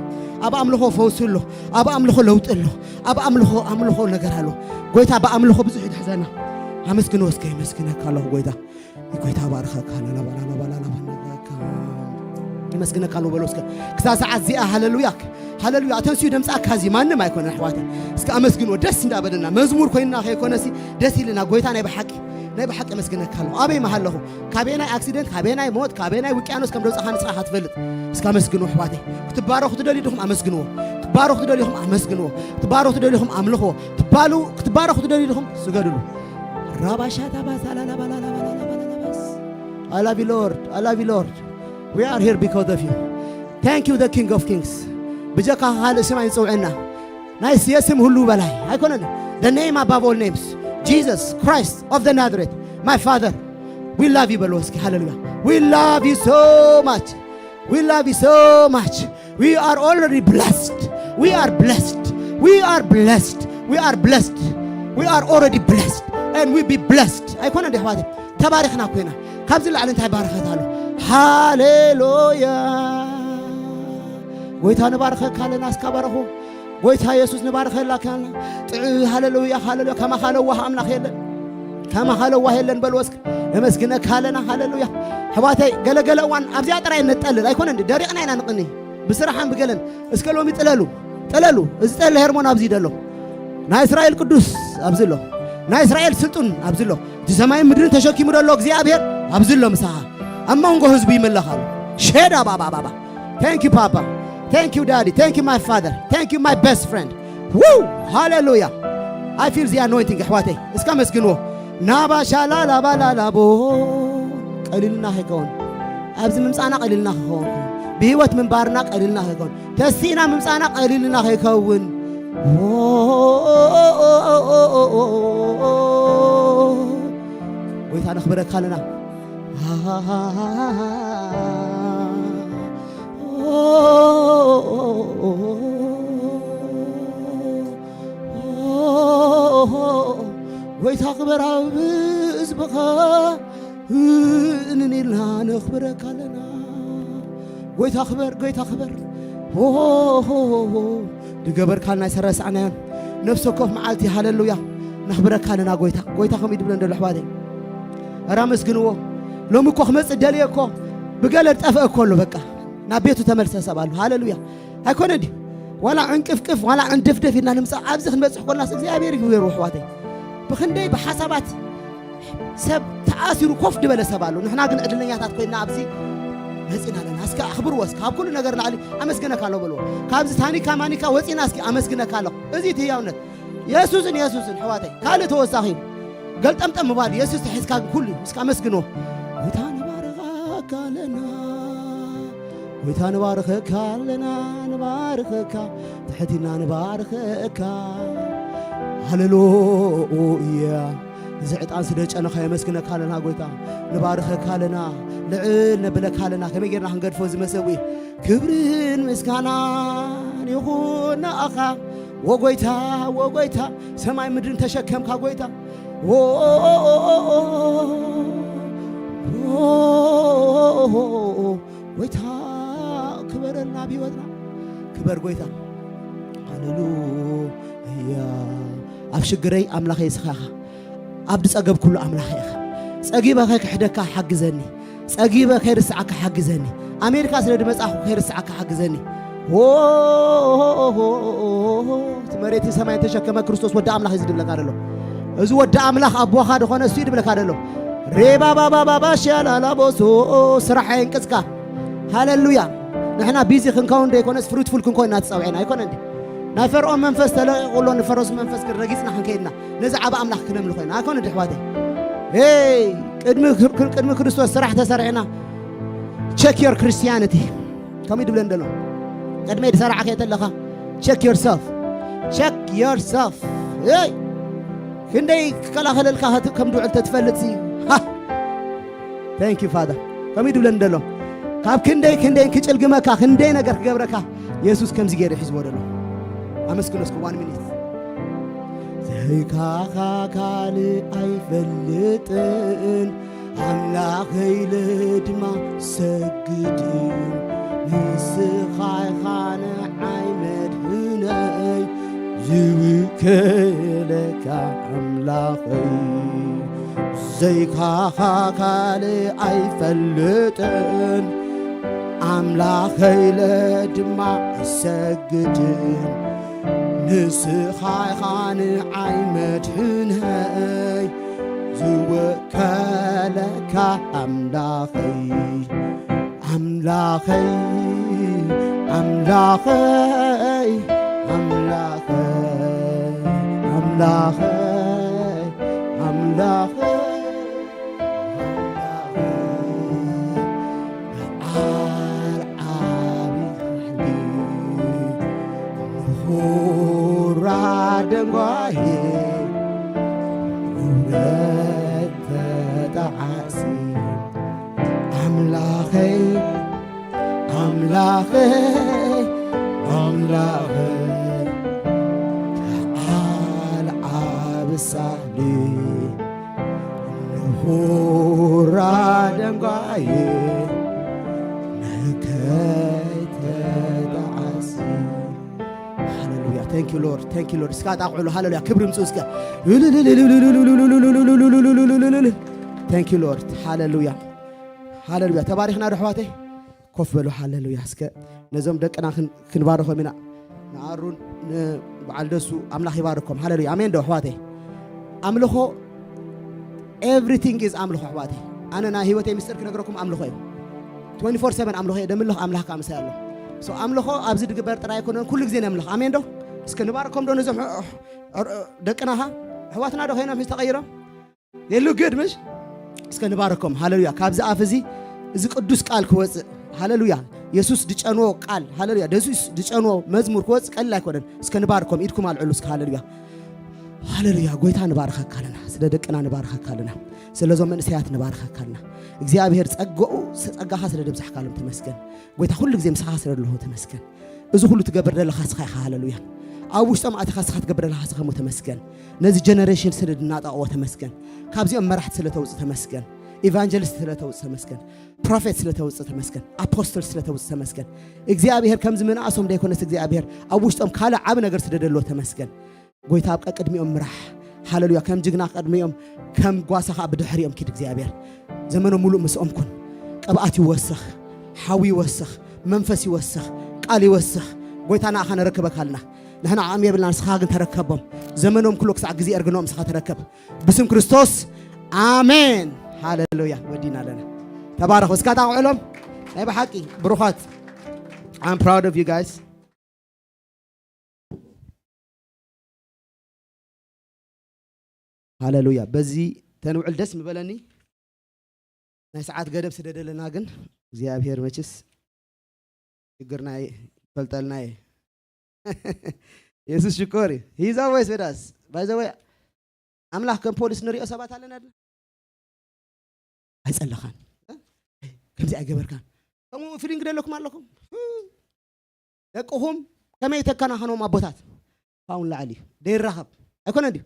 ኣብ ኣምልኾ ፈውሲ ኣሎ ኣብ ኣምልኾ ለውጢ ኣሎ ኣብ ኣምልኾ ኣምልኾ ነገር ኣሎ ጎይታ ብኣምልኾ ብዙሕ ይድሕዘና ኣመስግንዎ እስከ ይመስግነካ ኣለኹ ጎይታ ይጎይታ ባርኸካ ላላባላላባላላባላካ ይመስግነካ ኣለኹ በሎ እስከ ክሳ ሰዓት እዚኣ ሃሌሉያ ሃሌሉያ ተንስዩ ደምፃካ እዚ ማንም ኣይኮነ ኣሕዋተ እስከ ኣመስግንዎ ደስ እንዳበለና መዝሙር ኮይንና ከይኮነሲ ደስ ኢልና ጎይታ ናይ ብሓቂ ናይ ብሓቂ ኣመስግነካ ኣለኹ ኣበይ መሃለኹ ካበየናይ ኣክሲደንት ካበየናይ ሞት ካበየናይ ውቅያኖስ ከም ደውፃኻ ንስኻ ትፈልጥ እስከ ኣመስግንዎ ኣሕዋተይ ክትባረኹ ትደልዩ ድኹም ኣመስግንዎ ክትባረኹ ትደልዩኹም ኣመስግንዎ ክትባረኹ ትደልዩኹም ኣምልኽዎ ክትባሉ ክትባረኹ ትደልዩ ድኹም ስገድሉ ራባሻታ ባሳላላባላላባላላባስ I love you Lord I love you Lord We are here because of you Thank you the King of Kings ብጀካ ካልእ ስም ኣይንፅውዕና ናይ የስም ሁሉ በላይ ኣይኮነን። The name above all names, Jesus Christ of the Nazareth, my Father, we love you በልዎ እስኪ። ሃሌሉያ። We love you so much. We love you so much. We are already blessed. We are blessed. We are blessed. We are blessed. We are already blessed. And we be blessed. ኣይኮነ እንዲ ኣሕዋተይ፣ ተባሪኽና ኮይና። ካብዚ ላዕሊ እንታይ ባረኸት ኣሎ? ሃሌሉያ። ጎይታ ንባርኸካ ኣለና። እስካ ባረኹ። ጎይታ የሱስ ንባርኸላካ ኣለና። ጥዑይ ሃሌሉያ፣ ሃሌሉያ። ከማኻ ለዋህ ኣምላኽ የለን። ከማኻ ለዋህ የለን በልዎ እስኪ። ነመስግነካ ኣለና። ሃሌሉያ። ኣሕዋተይ፣ ገለገለ እዋን ኣብዚኣ ጥራይ ነጠልል ኣይኮነ እንዲ ደሪቕና ኢና ንቕኒ። ብስራሕን ብገለን። እስከ ሎሚ ጥለሉ፣ ጥለሉ። እዚ ጠለ ሄርሞን ኣብዚ ደሎ። ናይ እስራኤል ቅዱስ ኣብዚ ኣሎ። ናይ እስራኤል ስልጡን ኣብዚ ኣሎ። እቲ ሰማይን ምድርን ተሸኪሙ ደሎ እግዚኣብሔር ኣብዚ ኣሎ ምሳኻ። ኣብ መንጎ ህዝቡ ይምለኽ ኣሎ። ሼዳ ባባ ባባ። Thank you, Papa. Thank you, Daddy. Thank you, my father. Thank you, my best friend. Woo! ሃሌሉያ። I feel the anointing ኣሕዋተይ። እስከ መስግንዎ። ናባ ሻላ ላባ ላላቦ። ቀሊልና ከይከውን። ኣብዚ ምምጻእና ቀሊልና ከይከውን። ብህይወት ምንባርና ቀሊልና ከይከውን። ተሲእና ምምጻእና ቀሊልና ከይከውን። ጎይታ ነኽብረካ ኣለና። ጎይታ ክበር ኣብ ህዝብኻ እንንኢልና ነኽብረካ ኣለና። ጎይታ ክበር፣ ጎይታ ክበር። ሆ፣ ሆ፣ ሆ፣ ሆ። ድገበርካልና ኣይሰረሳዕናዮን። ነፍሲ ወከፍ መዓልቲ ሃሌሉያ ነኽብረካ ኣለና ጎይታ። ጎይታ ከምኡ እዩ ድብለን ደሎ ኣሕዋተይ። ኧረ ኣመስግንዎ። ሎሚ እኮ ክመጽእ ደልየ እኮ ብገለ ጠፍአ እኮ ኣሎ በቃ። ናብ ቤቱ ተመልሰ ሰብ ኣሎ። ሃሌሉያ። ኣይኮነ ድዩ? ዋላ ዕንቅፍቅፍ፣ ዋላ ዕንድፍድፍ ኢልና ንምጻእ ኣብዚ ክንበጽሕ ኮልናስ እግዚኣብሔር ይግበሩ ኣሕዋተይ። ብኽንደይ ብሓሳባት ሰብ ተኣሲሩ ኮፍ ድበለ ሰብ ኣሎ። ንሕና ግን ዕድለኛታት ኮይና ኣብዚ መጺና ኣለና። እስከ ኣኽብርዎ፣ እስከ ካብ ኩሉ ነገር ላዕሊ ኣመስግነካ ኣለኹ በልዎ። ካብዚ ታኒካ ማኒካ ወጺና እስኪ ኣመስግነካ ኣለኹ። እዚ እቲ ህያውነት። የሱስን የሱስን ኣሕዋተይ። ካልእ ተወሳኺ ገልጠምጠም ምባል የሱስ ተሒዝካ ኩሉ እስከ ኣመስግኖ። ጎይታ ንባርኸካ ኣለና። ጎይታ ንባርኸካ ኣለና፣ ንባርኸካ። ትሕትና ንባርኸካ። ሃሌሉያ። እዚ ዕጣን ስለ ጨነኻ የመስግነካ ኣለና ጎይታ። ንባርኸካ ኣለና። ልዕል ነብለካ ኣለና። ከመይ ጌርና ክንገድፎ እዚ መሰዊ? ክብርን ምስጋናን ይኹን ንኣኻ። ወጎይታ፣ ወጎይታ፣ ሰማይ ምድርን ተሸከምካ ጎይታ። ዎ፣ ጎይታ ክበረልና ብህይወትና። ክበር ጎይታ። ሃሌሉያ። ኣብ ሽግረይ ኣምላኸይ እስኻ ኢኻ። ኣብ ዝጸገብኩሉ ኣምላኸይ ኢኻ። ጸጊበ ከይክሕደካ ሓግዘኒ። ጸጊበ ከይርስዓካ ሓግዘኒ። ኣሜሪካ ስለ ድመጻኹ ከይርስዓካ ሓግዘኒ። ዎ፣ እቲ መሬትን ሰማይን ተሸከመ ክርስቶስ ወዲ ኣምላኽ እዩ ዝድብለካ ደሎ። እዚ ወዲ ኣምላኽ ኣቦኻ ዝኾነ እሱ እዩ ድብለካ ደሎ። ሬባ ባባ ባባ ሻላላ ቦሶ ስራሕ የንቅጽካ። ሃሌሉያ። ንሕና ቢዚ ክንከውን ደይኮነስ ፍሩትፉል ክንኮን ኢና ተጸውዒና ኣይኮነ እንዲ። ናይ ፈርዖን መንፈስ ተለቂቑ ኣሎ፣ ንፈረሱ መንፈስ ግን ረጊጽና ክንከይድና ነዚ ዓቢ ኣምላኽ ክነምልኾ ኢና። ኣይኮነ ድሕዋተይ። ሄይ፣ ቅድሚ፣ ቅድሚ ክርስቶስ ስራሕ ተሰሪዕና። Check your Christianity። ከመይ ድብለን ደሎ? ቅድመይ ድሰራዕከ ተለኻ፣ check yourself። Check yourself። ሄይ፣ ክንደይ ክከላኸለልካ ከት-፣ ከም ድውዕል ተትፈልጥ ሲ። ሃ! Thank you, Father። ከመይ ድብለን ደሎ? ካብ ክንደይ ክንደይ ክጭልግመካ፣ ክንደይ ነገር ክገብረካ፣ የሱስ ከምዚ ገይሩ ሒዝዎ ደሎ። ኣመስግኖ እስከ one minute። ዘይካኻ ካልእ ኣይፈልጥን፣ ኣምላኸይ ኢለ ድማ ሰግድን። ንስኻ ኢኻ ንዓይ መድህነይ፣ ዝውከለካ ኣምላኸይ። ዘይካኻ ካልእ ኣይፈልጥን፣ ኣምላኸይ ኢለ ድማ እሰግድን። ንስኻ ኢኻ ንዓይ መድህነይ፣ ዝወከለካ ኣምላኸይ። ኣምላኸይ፣ ኣምላኸይ፣ ኣምላኸይ፣ ኣምላኸይ፣ ኣምላኸይ፣ ኣምላኸይ፣ በዓል ዓቢ ቃልቢ ንኹ ደንጓየ ውበት ተጣዓሲ ኣምላኸይ ኣምላኸይ ኣምላኸይ ተዓል ዓብሳሊ ንኹራ ደንጓየ ንከይተጣዓሲ ሃሌሉያ። Thank you Lord, thank you Lord። እስካ ጣቕዕሉ። ሃሌሉያ። ክብሪ ምጽኡ እስከ። Thank you Lord። ሃሌሉያ፣ ሃሌሉያ። ተባሪኽና ዶ ኣሕዋተይ? ኮፍ በሉ። ሃሌሉያ። እስከ ነዞም ደቅና ክን- ክንባርኾም ኢና። ንኣሩን ንበዓል ደሱ ኣምላኽ ይባርኮም። ሃሌሉያ። ኣሜን ዶ ኣሕዋተይ? ኣምልኾ everything is ኣምልኾ ኣሕዋተይ። ኣነ ናይ ህይወተይ ምስጢር ክነግረኩም ኣምልኾ እዩ። Twenty four seven ኣምልኾ እየ ደምልኽ። ኣምላኽ ከዓ ምሳይ ኣሎ። So ኣምልኾ ኣብዚ ድግበር ጥራይ ኣይኮነን፣ ኩሉ ግዜ ነምልኽ። ኣሜን ዶ? እስከ ንባርኮም ዶ ነዞም ሕ- ሕ- ደቅናኻ ኣሕዋትና ዶ ኮይኖም ሕዚ ተቐይሮም? የሉ ግድ ምሽ እስከ ንባርኮም። ሃሌሉያ። ካብዚ ኣፍ እዚ እዚ ቅዱስ ቃል ክወፅእ፣ ሃሌሉያ፣ የሱስ ዝጨንዎ ቃል፣ ሃሌሉያ፣ የሱስ ዝጨንዎ መዝሙር ክወፅእ ቀሊል ኣይኮነን። እስከ ንባርኮም። ኢድኩም ኣልዕሉ እስከ። ሃሌሉያ፣ ሃሌሉያ። ጎይታ ንባርኸካ ኣለና። ስለ ደቅና ንባርኸካ ኣለና። ስለዞም መንእሰያት ንባርኸካ ኣለና። እግዚኣብሔር ጸጋኡ ጸጋኻ ስለ ደብዛሕካሎም ተመስገን። ጎይታ ኩሉ ግዜ ምሳኻ ስለ ዘለኹ ተመስገን። እዚ ኩሉ ትገብር ዘለኻ እስኻ ኢኻ። ሃሌሉያ። ኣብ ውሽጦም ኣተኻ እስኻ ትገብር ዘለኻ እስኻ እሞ ተመስገን። ነዚ ጀነሬሽን ስለ ድናጣቕዎ ተመስገን። ካብዚኦም መራሕቲ ስለ ተውፅእ ተመስገን። ኢቫንጀሊስት ስለ ተውፅእ ተመስገን። ፕሮፌት ስለ ተውፅእ ተመስገን። ኣፖስትል ስለ ተውፅእ ተመስገን። እግዚኣብሔር ከምዚ ምንኣሶም ደይኮነስ እግዚኣብሔር ኣብ ውሽጦም ካልእ ዓብ ነገር ስለ ደሎ ተመስገን። ጎይታ ኣብ ቀቅድሚኦም ምራሕ። ሃሌሉያ። ከም ጅግና ቅድሚኦም ከም ጓሳ ከዓ ብድሕሪኦም ኪድ እግዚኣብሔር። ዘመኖም ሙሉእ ምስኦም ኩን። ቅብኣት ይወስኽ፣ ሓዊ ይወስኽ፣ መንፈስ ይወስኽ፣ ቃል ይወስኽ። ጎይታ ንኣኻ ነረክበካ ኣለና። ንሕና ዓቕሚ የብልና፣ ንስኻ ግን ተረከቦም። ዘመኖም ኩሉ ክሳዕ ግዜ እርግኖም ንስኻ ተረከብ። ብስም ክርስቶስ ኣሜን። ሃሌሉያ። ወዲና ኣለና። ተባረኹ። እስካ ታውዕሎም ናይ ብሓቂ ብሩኻት። I'm proud of you guys. ሃሌሉያ። በዚ ተንውዕል ደስ ምበለኒ። ናይ ሰዓት ገደብ ስደደለና ግን እግዚኣብሔር መችስ ሽግርና ይፈልጠልና እየ። የሱስ ሽኮር እዩ። He's always with us. By the way ኣምላኽ ከም ፖሊስ ንሪኦ ሰባት ኣለና ድና? ኣይጸለኻን፣ ከምዚ ኣይገበርካን። ከምኡ ፊሊንግ ደለኩም ኣለኹም። ደቅኹም ከመይ ተከናኸኖም ኣቦታት? ፋውን ላዕሊ እዩ ደይራኸብ ኣይኮነ እንዲዩ።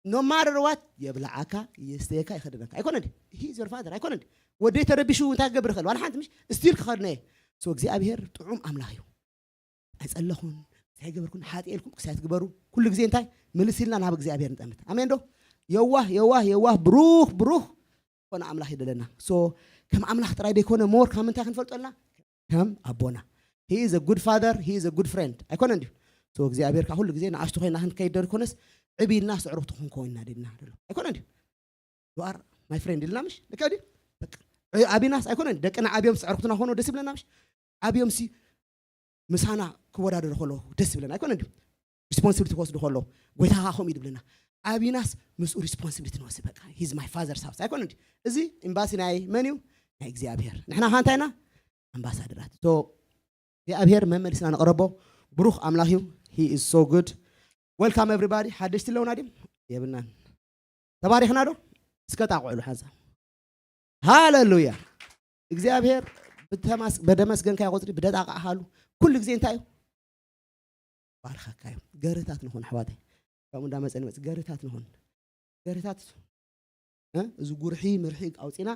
ኖማርርዋት የብልዓካ፣ የስተየካ፣ ይኸደነካ ኣይኮነ እንዲዩ። ሂ ዘር ፋደር ኣይኮነ እንዲዩ። ወደይ ተረቢሹ እንታይ ክገብር ይኽእል? ዋላ ሓንቲ ምሽ ስቲል ክኸድነ እየ። ሶ እግዚኣብሔር ጥዑም ኣምላኽ እዩ። ኣይጸለኹን፣ እንታይ ገበርኩን፣ ሓጢኤ ኢልኩም ክሳይ ትግበሩ። ኩሉ ግዜ እንታይ ምልስ ኢልና ናብ እግዚኣብሔር ንጠምት። ኣሜን ዶ? የዋህ የዋህ የዋህ ብሩኽ ብሩኽ ኮነ ኣምላኽ ይደለና። ሶ ከም ኣምላኽ ጥራይ ደይኮነ ሞር ካብ ምንታይ ክንፈልጦ ኣለና? ከም ኣቦና። He is a good father, he is a good friend ኣይኮነ እንዲዩ። ሶ እግዚኣብሔር ካብ ኩሉ ግዜ ንኣሽቱ ኮይና ክንከይድ ዶ ይኮነስ ዕብይልና ስዕሩኽቱ ክንከውን ኢና ድና ደሎ ኣይኮነ እንዲዩ። You are my friend ኢልና ምሽ ልካ ድዩ? በቃ፣ ዕ- ኣቢናስ ኣይኮነን ደቅና ዓብዮም ስዕርክትና ኾኖ ደስ ይብለና ምሽ? ዓብዮም ሲ ምሳና ክወዳደሩ ከሎ ደስ ይብለና ኣይኮነ ድዩ? ሪስፖንሲቢሊቲ ክወስዱ ከሎ ጎይታ ከዓ ከምኡ እዩ ድብለና። ኣቢናስ ምስኡ ሪስፖንሲቢሊቲ ንወስድ። በቃ he's my father's house ኣይኮነ ድዩ? እዚ ኤምባሲ ናይ መን እዩ? ናይ እግዚኣብሔር። ንሕና ካ እንታይ ኢና? ኣምባሳደራት። ሶ እግዚኣብሔር መመሊስና ንቕረቦ። ብሩኽ ኣምላኽ እዩ። He is so good. Welcome everybody። ሓደሽቲ ኣለውና ድም የብልናን። ተባሪኽና ዶ? እስከ ጣቕዕሉ ሓንሳ። ሃሌሉያ። እግዚኣብሔር ብተማስ- በደመስገንካዮ ቁፅሪ ብደጣቃዕኻሉ ኩሉ ግዜ እንታይ እዩ? ባርኸካ እዩ። ገርህታት ንኹን ኣሕዋተይ። ከምኡ እንዳመፀ ንመፅ ገርህታት ንኹን። ገርህታት እ? እዚ ጉርሒ ምርሒ ኣውፂና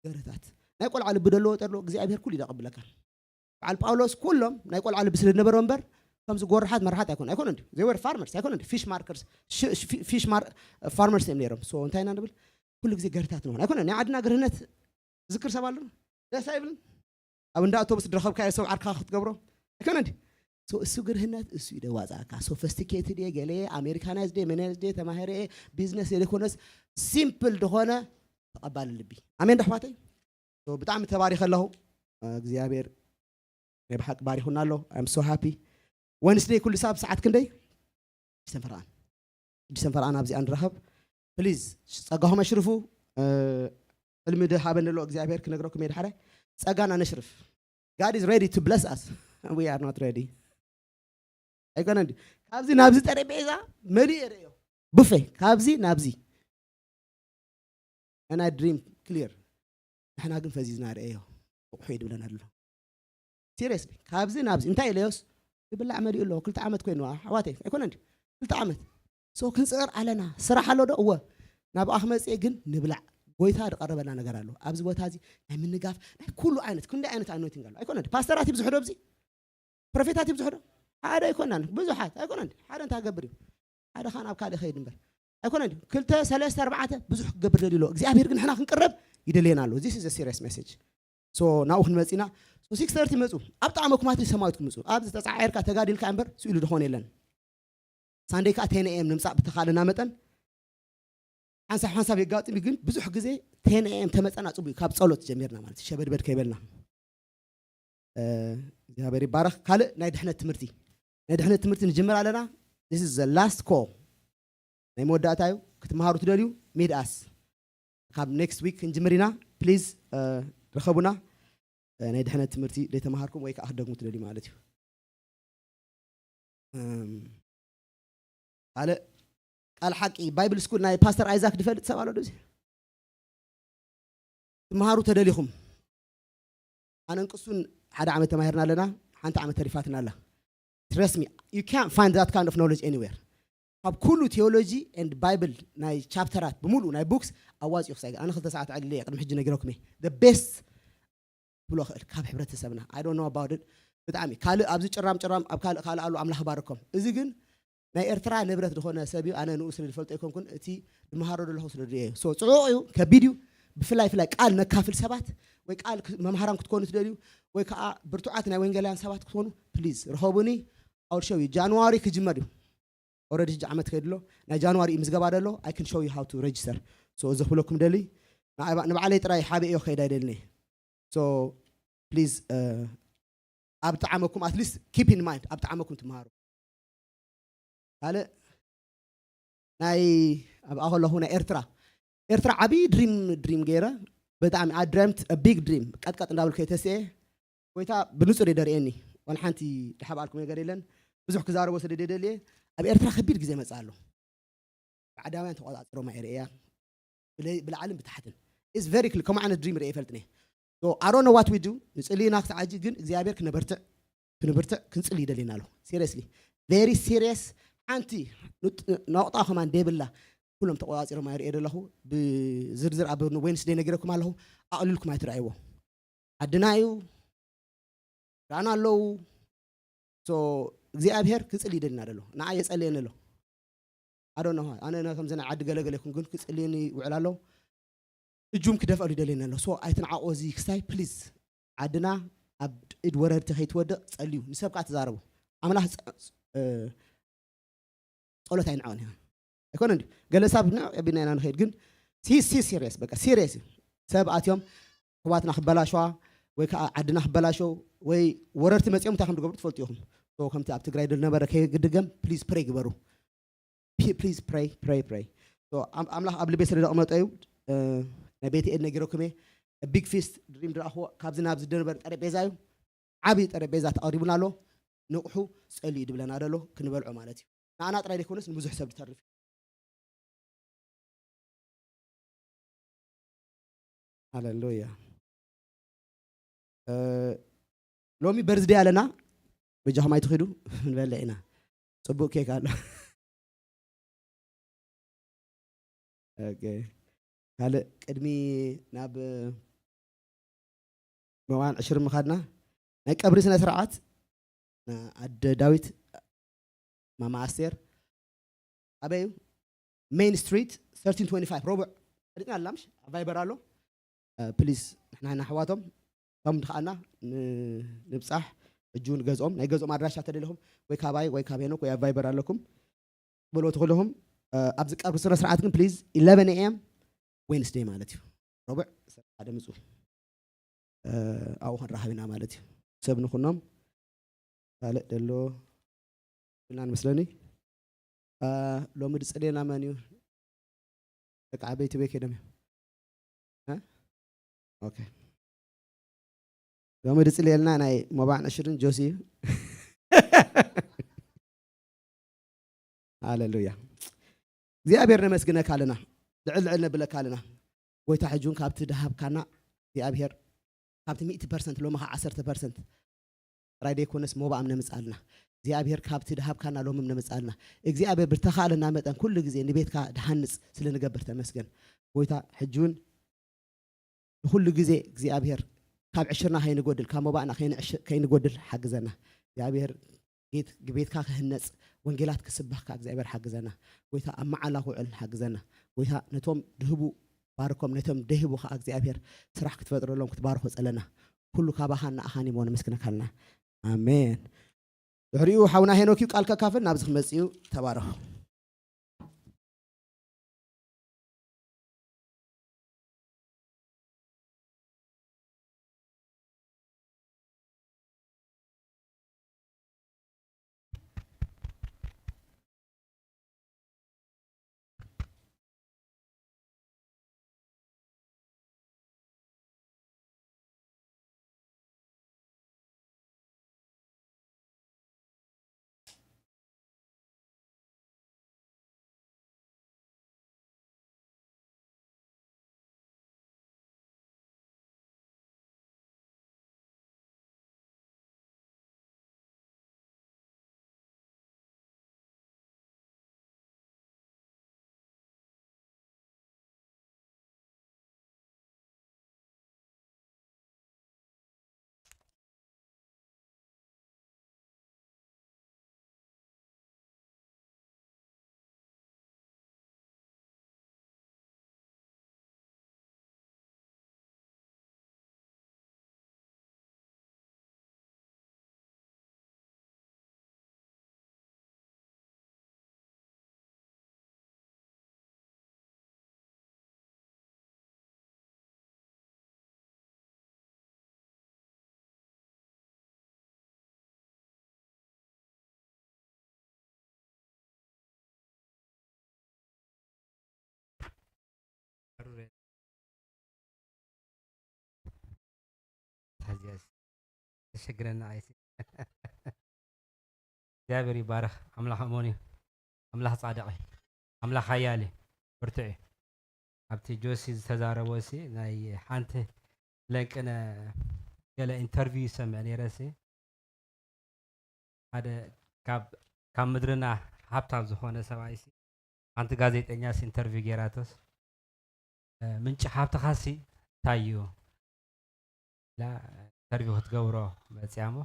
ገርህታት ናይ ቆልዓ ልቢ ደለዎ ጠሎ እግዚኣብሔር ኩሉ ይደቕብለካ። በዓል ጳውሎስ ኩሎም ናይ ቆልዓ ልቢ ስለ ዝነበሮ እምበር ከምዚ ጎርሓት መርሓት ኣይኮነ ኣይኮነ እንዲ they were farmers ኣይኮነ እንዲ fish markers fish farmers እዮም ነይሮም። ሶ እንታይ ኢና ንብል? ኩሉ ግዜ ገርህታት ንኾን ኣይኮነ ናይ ዓድና ግርህነት ዝክር ሰብ ኣሎ ደስ ኣይብልን? ኣብ እንዳ ኣውቶቡስ ዝረኸብካዮ ሰብ ዓርካ ክትገብሮ ኣይኮነ እንዲ? ሶ እሱ ግርህነት እሱ እዩ ደዋፃእካ። ሶፊስቲኬትድ እየ ገለ ኣሜሪካናይዝድ እየ መናይዝድ እየ ተማሂረ እየ ቢዝነስ ዘይኮነስ ሲምፕል ዝኾነ ተቐባሊ ልቢ። ኣሜን ዶ ኣሕዋተይ? ሶ ብጣዕሚ ተባሪኸ ኣለኹ። እግዚኣብሔር ናይ ብሓቂ ባሪኹና ኣሎ። I'm so happy። ወንስደይ ኩሉ ሳብ ሰዓት ክንደይ? ሽዱሽተ ፈረቓን ሽዱሽተ ፈረቓን ኣብዚኣ ንራኸብ። ፕሊዝ ጸጋኹም ኣሽርፉ። ሕልሚ ድሃበኒ ኣሎ እግዚኣብሔር ክነግረኩም እየ ድሓረ። ጸጋና ነሽርፍ። God is ready to bless us. We are not ready ኣይኮነ እንዲ ኣብዚ ናብዚ ጠረጴዛ መሊኡ የርእዮ። ቡፌ ካብዚ ናብዚ። And I dream clear። ንሕና ግን ፈዚዝና ርእዮ። ብቑሑ ይድብለና ኣሎ። ሲሪየስሊ ካብዚ ናብዚ እንታይ ኢለዮስ? ዝብላዕ መሊኡ ኣሎ። ክልተ ዓመት ኮይኑ ኣሕዋተይ ኣይኮነ እንዲ ክልተ ዓመት። ሶ ክንፅዕር ኣለና። ስራሕ ኣሎ ዶ? እወ። ናብኣ ክመፅእ ግን ንብላዕ። ጎይታ ዝቐረበና ነገር ኣሎ ኣብዚ ቦታ እዚ። ናይ ምንጋፍ ናይ ኩሉ ዓይነት ክንደይ ዓይነት ኣኖይቲንግ ኣሎ ኣይኮነ እንዲ ፓስተራት ይብዝሑ ዶ ኣብዚ? ፕሮፌታት ይብዝሑ ዶ? ሓደ ኣይኮናን። ብዙሓት ኣይኮነን። ሓደ እንታይ ገብር እዩ? ሓደ ኻን ኣብ ካልእ ኸይድ እምበር ኣይኮነን። ክልተ ሰለስተ ኣርባዕተ ብዙሕ ክገብር ደልዩ ኣሎ እግዚኣብሔር። ግን ንሕና ክንቅረብ ይደልየና ኣሎ። This is a serious message። So ናብኡ ክንመጽእ ኢና። So ሲክስ ተርቲ መጹ። ኣብ ጣዕመ ኩማት ሰማዊት ክምጹ ኣብ ዝተጻዓርካ ተጋዲልካ እምበር ስኢሉ ድኾን የለን። ሳንደይ ከዓ ቴን ኤም ንምጻእ ብተኻልና መጠን ሓንሳብ ሓንሳብ የጋጥም እዩ። ግን ብዙሕ ግዜ ቴን ኤም ተመጸና ጽቡቅ እዩ። ካብ ጸሎት ጀሚርና ማለት ሸበድበድ ከይበልና። እግዚኣብሔር ይባረኽ። ካልእ ናይ ድሕነት ትምህርቲ ናይ ድሕነት ትምህርቲ ንጅምር ኣለና። This is the last call። ናይ መወዳእታ እዩ። ክትመሃሩ ትደልዩ ሚድ ኣስ ካብ ኔክስት ዊክ ክንጅምር ኢና። ፕሊዝ ርኸቡና። ናይ ድሕነት ትምህርቲ ዘይተመሃርኩም ወይ ከዓ ክትደግሙ ትደልዩ ማለት እዩ። ካልእ ቃል ሓቂ ባይብል ስኩል ናይ ፓስተር ኣይዛክ ዝፈልጥ ሰብ ኣሎ ዶዚ? ትመሃሩ ተደሊኹም ኣነን ቅሱን ሓደ ዓመት ተማሂርና ኣለና። ሓንቲ ዓመት ተሪፋትና ኣላ። Trust me, you can't find that kind of knowledge anywhere. ካብ ኩሉ ቴዎሎጂ and ባይብል ናይ ቻፕተራት ብምሉእ ናይ ቡክስ ኣዋፂኦ ክሳይ ኣነ ክልተ ሰዓት ዕልለ ቅድሚ ሕጂ ነጊረኩም እየ። The best ብሎ ክእል ካብ ሕብረተሰብና። I don't know about it። ብጣዕሚ ካልእ ኣብዚ ጭራም ጭራም ኣብ ካልእ ካልእ ኣሉ ኣምላኽ ባርኮም። እዚ ግን ናይ ኤርትራ ንብረት ዝኾነ ሰብ እዩ። ኣነ ንኡ ስለ ዝፈልጦ ኣይኮንኩን እቲ ድመሃሮ ዘለኹ ስለ ዝሪኦ። So ጽዑቕ እዩ፣ ከቢድ እዩ። ብፍላይ ፍላይ ቃል ነካፍል ሰባት ወይ ቃል መምሃራን ክትኮኑ ትደልዩ ወይ ከዓ ብርቱዓት ናይ ወንጌላውያን ሰባት ክትኮኑ ፕሊዝ ርኸቡኒ። ኣውድ ሸው እዩ ጃንዋሪ ክጅመር እዩ። ኦረዲ ሕጂ ዓመት ከይድሎ ናይ ጃንዋሪ እዩ ምዝገባ ደሎ። I can show you how to register። So እዚ ክብለኩም ደሊ ንባዕለይ ጥራይ ሓበ እዮ ከይድ ኣይደልኒ። So please ኣብ ጣዕመኩም at least keep in mind ኣብ ጣዕመኩም ትመሃሩ። ካልእ ናይ ኣብኣ ከለኹ ናይ ኤርትራ ኤርትራ ዓብዪ ድሪም ድሪም ገይረ ብጣዕሚ I dreamt a big dream ቀጥቀጥ እንዳበልኩ የተስኤ ጎይታ ብንጹር ይደርእየኒ። ዋላ ሓንቲ ዝሓብኣልኩም ነገር የለን። ብዙሕ ክዛረቦ ስለ ደደልየ ኣብ ኤርትራ ከቢድ ግዜ መጽእ ኣሎ። ባዕዳውያን ተቆጻጽሮማ እየ ርእያ ብላዕልን ብታሕትን። It's very clear። ከምኡ ዓይነት ድሪም ርእየ ይፈልጥኒ። I don't know what we do። ንጽልይና ክሳዕ ሕጂ ግን እግዚኣብሔር ክነበርትዕ ክንብርትዕ ክንጽሊ ይደልየና ኣለኹ። Seriously very serious። ሓንቲ ነቕጣ ከማን ደብላ ኩሎም ተቆጻጺሮማ ይርእየ ዘለኹ። ብዝርዝር ኣብ ዌንስደይ ነጊረኩም ኣለኹ። ኣቕልልኩም ኣይትረኣይዎ። ዓድና እዩ ራና ኣለዉ። So እግዚኣብሔር ክጽል ይደልና ደሎ ንዓ የጸልየኒ ኣሎ። ኣዶ ነ ኣነ ከምዚ ናይ ዓዲ ገለገለ ይኩን ግን ክጽልየኒ ይውዕል ኣሎ። እጁም ክደፍኣሉ ይደልየኒ ኣሎ። So ኣይትንዓቆ እዚ ክስታይ ፕሊዝ። ዓድና ኣብ ኢድ ወረርቲ ከይትወድቕ ጸልዩ። ንሰብ ከዓ ትዛረቡ። ኣምላኽ ጸ- እ- ጸሎት ኣይንዓቕን ኢና ኣይኮነ እንዲ ገለ ሳብ ና ቀቢልና ኢና ንኸይድ ግን ሲ ሲ ሲሪየስ በቃ ሲሪየስ እዩ። ሰብ ኣትዮም ኣሕዋትና ክበላሸዋ ወይ ከዓ ዓድና ክበላሸው ወይ ወረርቲ መፅኦም እንታይ ከም ዝገብሩ ትፈልጡ ኢኹም። So ከምቲ ኣብ ትግራይ ዝነበረ ከይድገም please pray ግበሩ። Please pray pray pray። ኣምላኽ ኣብ ልቤ ስለ ዘቕመጠ እዩ። ናይ ቤት ኤድ ነጊረኩም እየ። ቢግ ፊስት ድሪም ዝረኣኽዎ ካብዚ ናብዚ ዝነበረ ጠረጴዛ እዩ። ዓብዪ ጠረጴዛ ተቐሪቡና ኣሎ። ንቑሑ ጸልዩ ድብለና ደሎ ክንበልዖ ማለት እዩ። ንኣና ጥራይ ዘይኮነስ ንብዙሕ ሰብ ዝተርፍ እዩ። ሃሌሉያ። ሎሚ በርዝደይ ኣለና። በጃኹም ኣይትኺዱ። ንበልዕ ኢና። ጽቡቕ ኬክ ኣሎ። ካልእ ቅድሚ ናብ መዋን ዕሽሪ ምኻድና ናይ ቀብሪ ስነ ስርዓት ኣደ ዳዊት ማማ ኣስቴር ኣበይ እዩ? ሜን ስትሪት ሮቡዕ ፈሊጥና ኣላ ምሽ ቫይበር ኣሎ። ፕሊዝ ንሕና ኢና ኣሕዋቶም ከም ድኸኣና ንብፃሕ። እጁ ንገዝኦም ናይ ገዝኦም ኣድራሻ ተደሊኹም ወይ ካባይ ወይ ካብ ሄኖክ ወይ ኣብ ቫይበር ኣለኩም በልዎ ተኽእልኹም። ኣብዚ ቀብሪ ስነ ስርዓት ግን ፕሊዝ ኢለቨን ኤ ኤም ዌንስደይ ማለት እዩ። ረቡዕ ሓደ ምፁ ኣብኡ ክንራኸብ ኢና ማለት እዩ። ሰብ ንኹኖም ካልእ ደሎ ብናን መስለኒ። ሎሚ ድፅሌና መን እዩ? ደቂ ዓበይቲ ቤት ሄዶም እዮም። ኦኬ ሎሚ ድፅልየልና ናይ ሞባዕ ነሽርን ጆሲ እዩ። ሃሌሉያ። እግዚኣብሔር ነመስግነካ ኣለና። ልዕል ልዕል ነብለካ ኣለና። ጎይታ ሕጂ እውን ካብቲ ድሃብካና እግዚኣብሔር ካብቲ ሚእቲ ፐርሰንት ሎሚ ኸዓ ዓሰርተ ፐርሰንት ጥራይ ዘይኮነስ ሞባእም ነምጽኣልና እግዚኣብሔር ካብቲ ድሃብካና ሎምም ነምጽኣልና እግዚኣብሔር ብተኻእለና መጠን ኩሉ ግዜ ንቤትካ ድሃንጽ ስለ ንገብር ተመስገን። ጎይታ ሕጂ እውን ንኹሉ ግዜ እግዚኣብሔር ካብ ዕሽርና ከይንጎድል ካብ ሞባእና ከይንዕሽ- ከይንጎድል ሓግዘና እግዚኣብሔር። ጌት- ቤትካ ክህነጽ ወንጌላት ክስበኽ ከዓ እግዚኣብሔር ሓግዘና። ጎይታ ኣብ መዓላ ክውዕል ሓግዘና። ጎይታ ነቶም ድህቡ ባርኮም ነቶም ደሂቡ ከዓ እግዚኣብሔር ስራሕ ክትፈጥረሎም ክትባርኮ ጸለና። ኩሉ ካባኻን ንኣኻን እሞ ነመስግነካ ኣለና። ኣሜን። ድሕሪኡ ሓውና ሄኖክ እዩ ቃል ከካፍል ናብዚ ክመጽእ እዩ። ተባረኹ። ተሸግረና ኣይሲ እግዚኣብሔር ይባረኽ። ኣምላኽ እሞን እዩ። ኣምላኽ ጻድቕ እዩ። ኣምላኽ ሓያል እዩ። ብርቱዕ እዩ። ኣብቲ ጆሲ ዝተዛረቦ ሲ ናይ ሓንቲ ለንቅነ ገለ ኢንተርቪው ይሰምዕ ነይረ ሲ ሓደ ካብ ካብ ምድርና ሃብታም ዝኾነ ሰብኣይ ሲ ሓንቲ ጋዜጠኛ ሲ ኢንተርቪው ገይራቶስ ምንጪ ሃብትኻሲ እንታይ እዩ ኢላ ኢንተርቪው ክትገብሮ መፅያ እሞ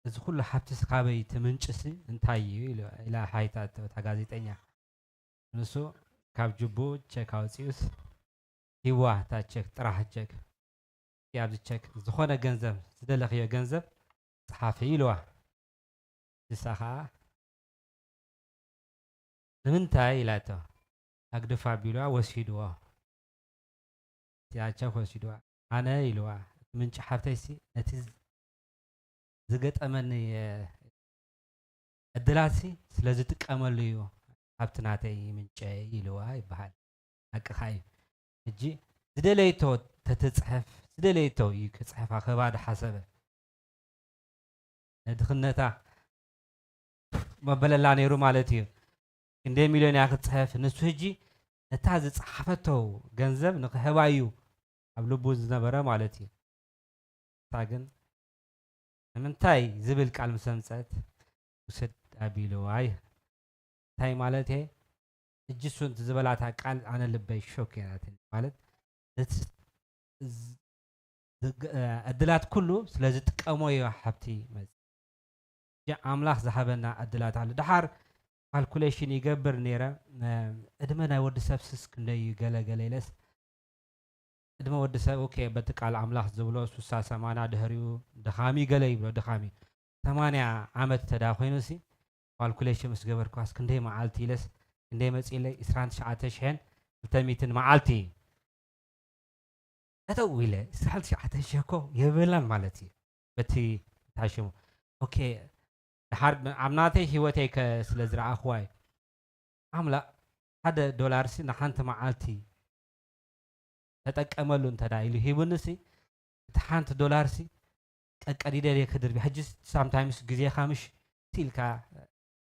እዚ ኩሉ ሃብትስ ካበይ ትምንጭሲ እንታይ እዩ ኢላ ሓይታ እታ ጋዜጠኛ። ንሱ ካብ ጅቡ ቸክ ኣውፂኡስ ሂዋ እታ ቸክ ጥራሕ ቸክ ኣብዚ ቸክ ዝኾነ ገንዘብ ዝደለኽዮ ገንዘብ ፀሓፊ ኢልዋ። ንሳ ኸዓ ንምንታይ ኢላቶ ኣግድፋ ኣቢልዋ ወሲድዎ። እቲኣ ቸክ ወሲድዋ። ኣነ ኢልዋ እቲ ምንጪ ሓብተይሲ ነቲ ዝገጠመኒ ዕድላትሲ ስለ ዝጥቀመሉ እዩ ሃብቲ ናተይ ምንጨ ኢልዋ ይበሃል። ሓቅኻ እዩ። ሕጂ ዝደለይቶ ተትፅሕፍ ዝደለይቶ እዩ ክፅሕፋ ክህባ ድሓሰበ ንድኽነታ መበለላ ነይሩ ማለት እዩ። ክንደይ ሚልዮን እያ ክትፅሕፍ ንሱ ሕጂ ነታ ዝፀሓፈቶ ገንዘብ ንክህባ እዩ ኣብ ልቡ ዝነበረ ማለት እዩ። እሳ ግን ንምንታይ ዝብል ቃል ምስ ኣምፀአት ውሰድ ኣቢልዋ እዩ። እንታይ ማለት እየ? እጅ እሱ እንት ዝበላታ ቃል ኣነ ልበይ ሾክ ናትን ማለት ዕድላት ኩሉ ስለ ዝጥቀሞ እዩ። ሓብቲ መፅ ኣምላኽ ዝሃበና ዕድላት ኣሎ። ድሓር ካልኩሌሽን ይገብር ነይረ። ዕድመ ናይ ወዲ ሰብ ስስ ክንደይ እዩ ገለ ገለ ኢለስ ዕድመ ወዲ ሰብ ኦኬ በቲ ቃል ኣምላኽ ዝብሎ ሱሳ ሰማና ድሕሪኡ ድኻሚ ገለ ይብሎ ድኻሚ ሰማንያ ዓመት ተዳ ኮይኑ ሲ ካልኩሌሽን ምስ ገበርኳስ ክንደይ መዓልቲ ኢለስ ክንደይ መፂለይ ዕስራን ትሽዓተ ሽሕን ክልተ ሚእትን መዓልቲ ጠጠው ኢለ ዕስራን ትሽዓተ ሽሕ እኮ የብላን ማለት እዩ። በቲ ታሽሙ ኦኬ ድሓር ኣብ ናተይ ህይወተይ ከ ስለ ዝረኣኽዋ እዩ ኣምላኽ ሓደ ዶላርሲ ንሓንቲ መዓልቲ ተጠቀመሉ እንተ ኢሉ ሂቡንሲ እቲ ሓንቲ ዶላርሲ ቀቀዲደ እየ ክድርቢ ሕጂ ሳምታይምስ ግዜኻ ምሽ እቲ ኢልካ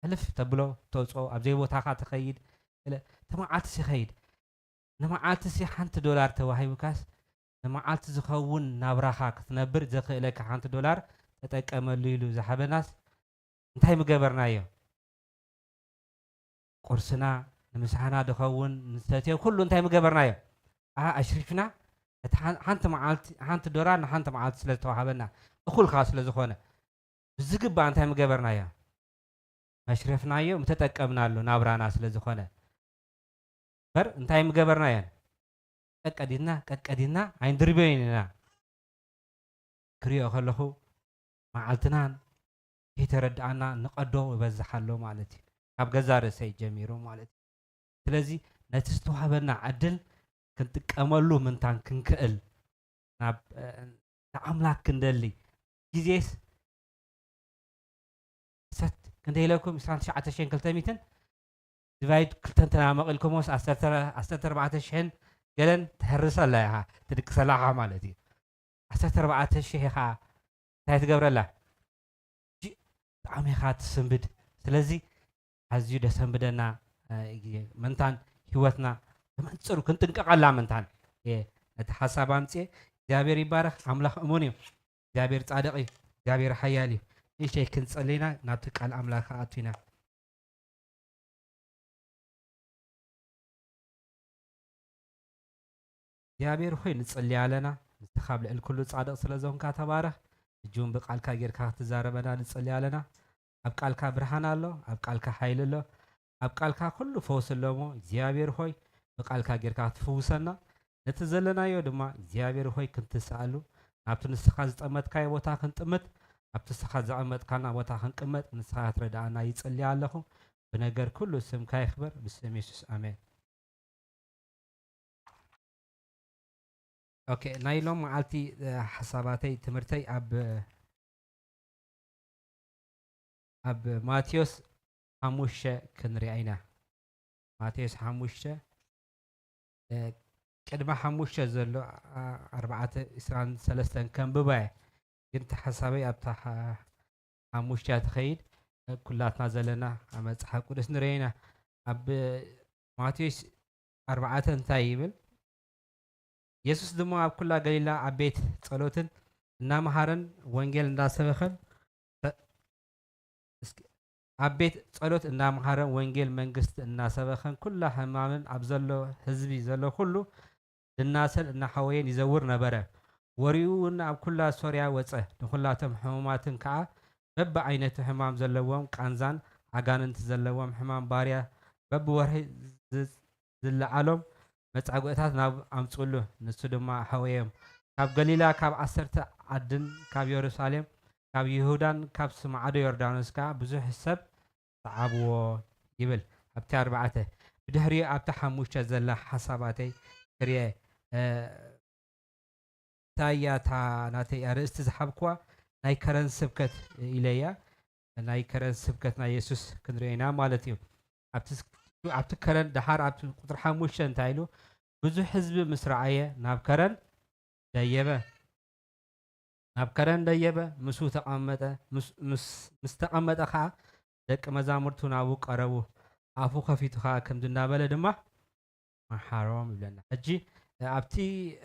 ሕልፍ ተብሎ፣ ተውፅኦ፣ ኣብ ዘይቦታኻ ትኸይድ። ገለ እቲ መዓልትስ ይኸይድ። ንመዓልትሲ ሓንቲ ዶላር ተዋሂቡካስ፣ ንመዓልቲ ዝኸውን ናብራኻ ክትነብር ዘኽእለካ ሓንቲ ዶላር ተጠቀመሉ ኢሉ ዝሃበናስ እንታይ ምገበርናዮ? ቁርስና፣ ንምሳሕና ዝኸውን ንሰትዮ ኩሉ እንታይ ምገበርናዮ? ኣ-፣ ኣሽሪፍና። እቲ ሓን-፣ ሓንቲ መዓልቲ፣ ሓንቲ ዶላር ንሓንቲ መዓልቲ ስለ ዝተዋሃበና፣ እኹል ከኣ ስለ ዝኾነ፣ ብዝግባእ እንታይ ምገበርናዮ? መሽረፍናዮ፣ ምተጠቀምናሉ ናብራና ስለ ዝኾነ። እምበር እንታይ ምገበርናዮን? ቀቀዲድና፣ ቀቀዲድና ኣይንድርበዮን ኢና። ክሪኦ ከለኹ፣ መዓልትናን ከይተረድኣና ንቐዶ ይበዝሕ ኣሎ ማለት እዩ። ካብ ገዛ ርእሰይ ጀሚሩ ማለት እዩ። ስለዚ ነቲ ዝተዋህበና ዕድል ክንጥቀመሉ ምንታን ክንክእል፣ ናብ፣ እ፣ ንኣምላኽ ክንደሊ፣ ግዜስ ሰት ክንደይ ኢለኩም? ዕስራን ትሽዓተ ሽሕን ክልተ ሚእትን ዲቫይድ ክልተ እንተናመቕ ኢልኩምስ ዓሰርተ፣ ዓሰርተ ኣርባዕተ ሽሕን ገለን ትሕርሰላ ኢኻ፣ ትድቅሰላ ኢኻ ማለት እዩ። ዓሰርተ ኣርባዕተ ሽሕ ኢኻ እንታይ ትገብረላ? እጂ ብጣዕሚ ኢኻ ትስንብድ። ስለዚ ኣዝዩ ደሰንብደና፣ እ፣ ግዜ ምንታን ህይወትና ብመንጽሩ ክንጥንቀቐላ ምንታን እየ ነቲ ሓሳብ ኣምጽኤ። እግዚኣብሔር ይባረኽ። ኣምላኽ እሙን እዩ። እግዚኣብሔር ጻድቕ እዩ። እግዚኣብሔር ሓያል እዩ። ንእሽተይ ክንጸልይና ናብቲ ቃል ኣምላኽ ኣቱ ኢና። እግዚኣብሔር ሆይ ንጽሊ ኣለና። ንስኻ ኣብ ልዕሊ ኩሉ ጻድቕ ስለ ዝኾንካ ተባረኽ። ሕጂ እውን ብቃልካ ጌርካ ክትዛረበና ንጽሊ ኣለና። ኣብ ቃልካ ብርሃን ኣሎ፣ ኣብ ቃልካ ሓይሊ ኣሎ፣ ኣብ ቃልካ ኩሉ ፈውሲ ኣሎ እሞ እግዚኣብሔር ሆይ ብቃልካ ጌርካ ክትፍውሰና፣ ነቲ ዘለናዮ ድማ እግዚኣብሔር ሆይ ክንትስኣሉ፣ ናብቲ ንስኻ ዝጠመትካዮ ቦታ ክንጥምት፣ ኣብቲ ንስኻ ዘቐመጥካና ቦታ ክንቅመጥ ንስኻ ክትረድኣና ይጽሊ ኣለኹ። ብነገር ኩሉ ስምካ ይኽበር፣ ብስም የሱስ ኣሜን። ኦኬ፣ ናይ ሎም መዓልቲ፣ እ፣ ሓሳባተይ ትምህርተይ ኣብ፣ ኣብ ማቴዎስ ሓሙሽተ ክንሪኣ ኢና። ማቴዎስ ሓሙሽተ፣ እ፣ ቅድሚ ሓሙሽተ ዘሎ፣ ኣ-፣ ኣርባዕተ ዕስራን ሰለስተን ከንብባ እየ። ግን እቲ ሓሳበይ ኣብታ ሓ-፣ ሓሙሽተ እያ ትኸይድ። ኩላትና ዘለና ኣብ መጽሓፍ ቅዱስ ንርኤ ኢና። ኣብ ማቴዎስ ኣርባዕተ እንታይ ይብል? የሱስ ድማ ኣብ ኩላ ገሊላ ኣብ ቤት ጸሎትን እናመሃረን ወንጌል እንዳሰበኸን፣ ተ-፣ እስኪ፣ ኣብ ቤት ጸሎት እናመሃረን ወንጌል መንግስቲ እናሰበኸን ኩላ ሕማምን ኣብ ዘሎ ህዝቢ ዘሎ ኩሉ ድናሰን እናሓወየን ይዘውር ነበረ። ወሬኡ እውን ኣብ ኩላ ሶርያ ወጸ። ንኹላቶም ሕሙማትን ከኣ በብዓይነቱ ሕማም ዘለዎም፣ ቃንዛን ኣጋንንቲ ዘለዎም ሕማም ባርያ በብወርሒ ዝ-፣ ዝለዓሎም መጻጉዕታት ናብ ኣምጽኡሉ፣ ንሱ ድማ ሓወዮም። ካብ ገሊላ፣ ካብ ዓሰርተ ዓድን ካብ የሩሳሌም፣ ካብ ይሁዳን ካብ ስምዓዶ ዮርዳኖስ ከኣ ብዙሕ ሰብ ሰዓብዎ ይብል። ኣብቲ ኣርባዕተ፣ ብድሕሪኡ ኣብቲ ሓሙሽተ ዘላ ሓሳባተይ ክርኤ፣ እ፣ እንታይ እያ እታ ናተይ ኣርእስቲ ዝሓብኩዋ? ናይ ከረን ስብከት ኢለ እያ። ናይ ከረን ስብከት ናይ የሱስ ክንርኢ ኢና ማለት እዩ። ኣብቲ ስ-፣ ኣብቲ ከረን ደሓር ኣብቲ ቁጽሪ ሓሙሽተ እንታይ ኢሉ? ብዙሕ ህዝቢ ምስ ረኣየ ናብ ከረን ደየበ። ናብ ከረን ደየበ፣ ምስኡ ተቐመጠ። ምስ፣ ምስ፣ ምስ ተቐመጠ ኸኣ ደቂ መዛሙርቱ ናብኡ ቀረቡ። ኣፉ ከፊቱ ኸኣ ከምዚ እናበለ ድማ መሓሮም ይብለና። ሕጂ፣ እ፣ ኣብቲ፣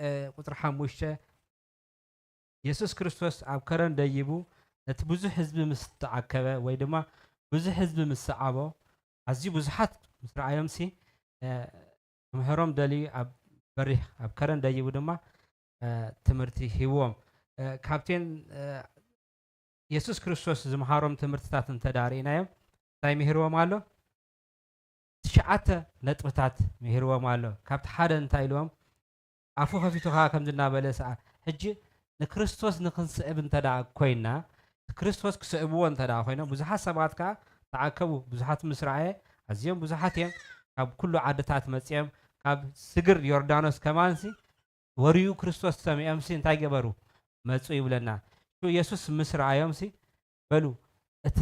እ፣ ቁጽሪ ሓሙሽተ የሱስ ክርስቶስ ኣብ ከረን ደይቡ ነቲ ብዙሕ ህዝቢ ምስ ተኣከበ ወይ ድማ ብዙሕ ህዝቢ ምስ ሰዓቦ፣ ኣዝዩ ብዙሓት ምስ ረኣዮምሲ፣ እ፣ ክምህሮም ደልዩ ኣብ በሪኽ፣ ኣብ ከረን ደይቡ ድማ፣ እ፣ ትምህርቲ ሂብዎም። እ፣ ካብተን፣ እ፣ የሱስ ክርስቶስ ዝምሃሮም ትምህርትታት እንተ ደኣ ርኢናዮም፣ እንታይ ምሂርዎም ኣሎ? ትሽዓተ ነጥብታት ምሂርዎም ኣሎ። ካብቲ ሓደ እንታይ ኢልዎም? ኣፉ ከፊቱ ኸኣ ከምዚ እናበለ ሰኣ-፣ ሕጂ ንክርስቶስ ንኽንስዕብ እንተ ደኣ ኮይንና፣ ክርስቶስ ክስዕብዎ እንተ ደኣ ኮይኖም፣ ብዙሓት ሰባት ከኣ ተኣከቡ። ብዙሓት ምስ ረኣየ፣ ኣዝዮም ብዙሓት እዮም። ካብ ኩሉ ዓድታት መጺኦም፣ ካብ ስግር ዮርዳኖስ ከማንሲ፣ ወሬኡ ክርስቶስ ሰሚዖምሲ እንታይ ገበሩ? መጹ ይብለና። ሽዑ የሱስ ምስ ረኣዮምሲ፣ በሉ፣ እቲ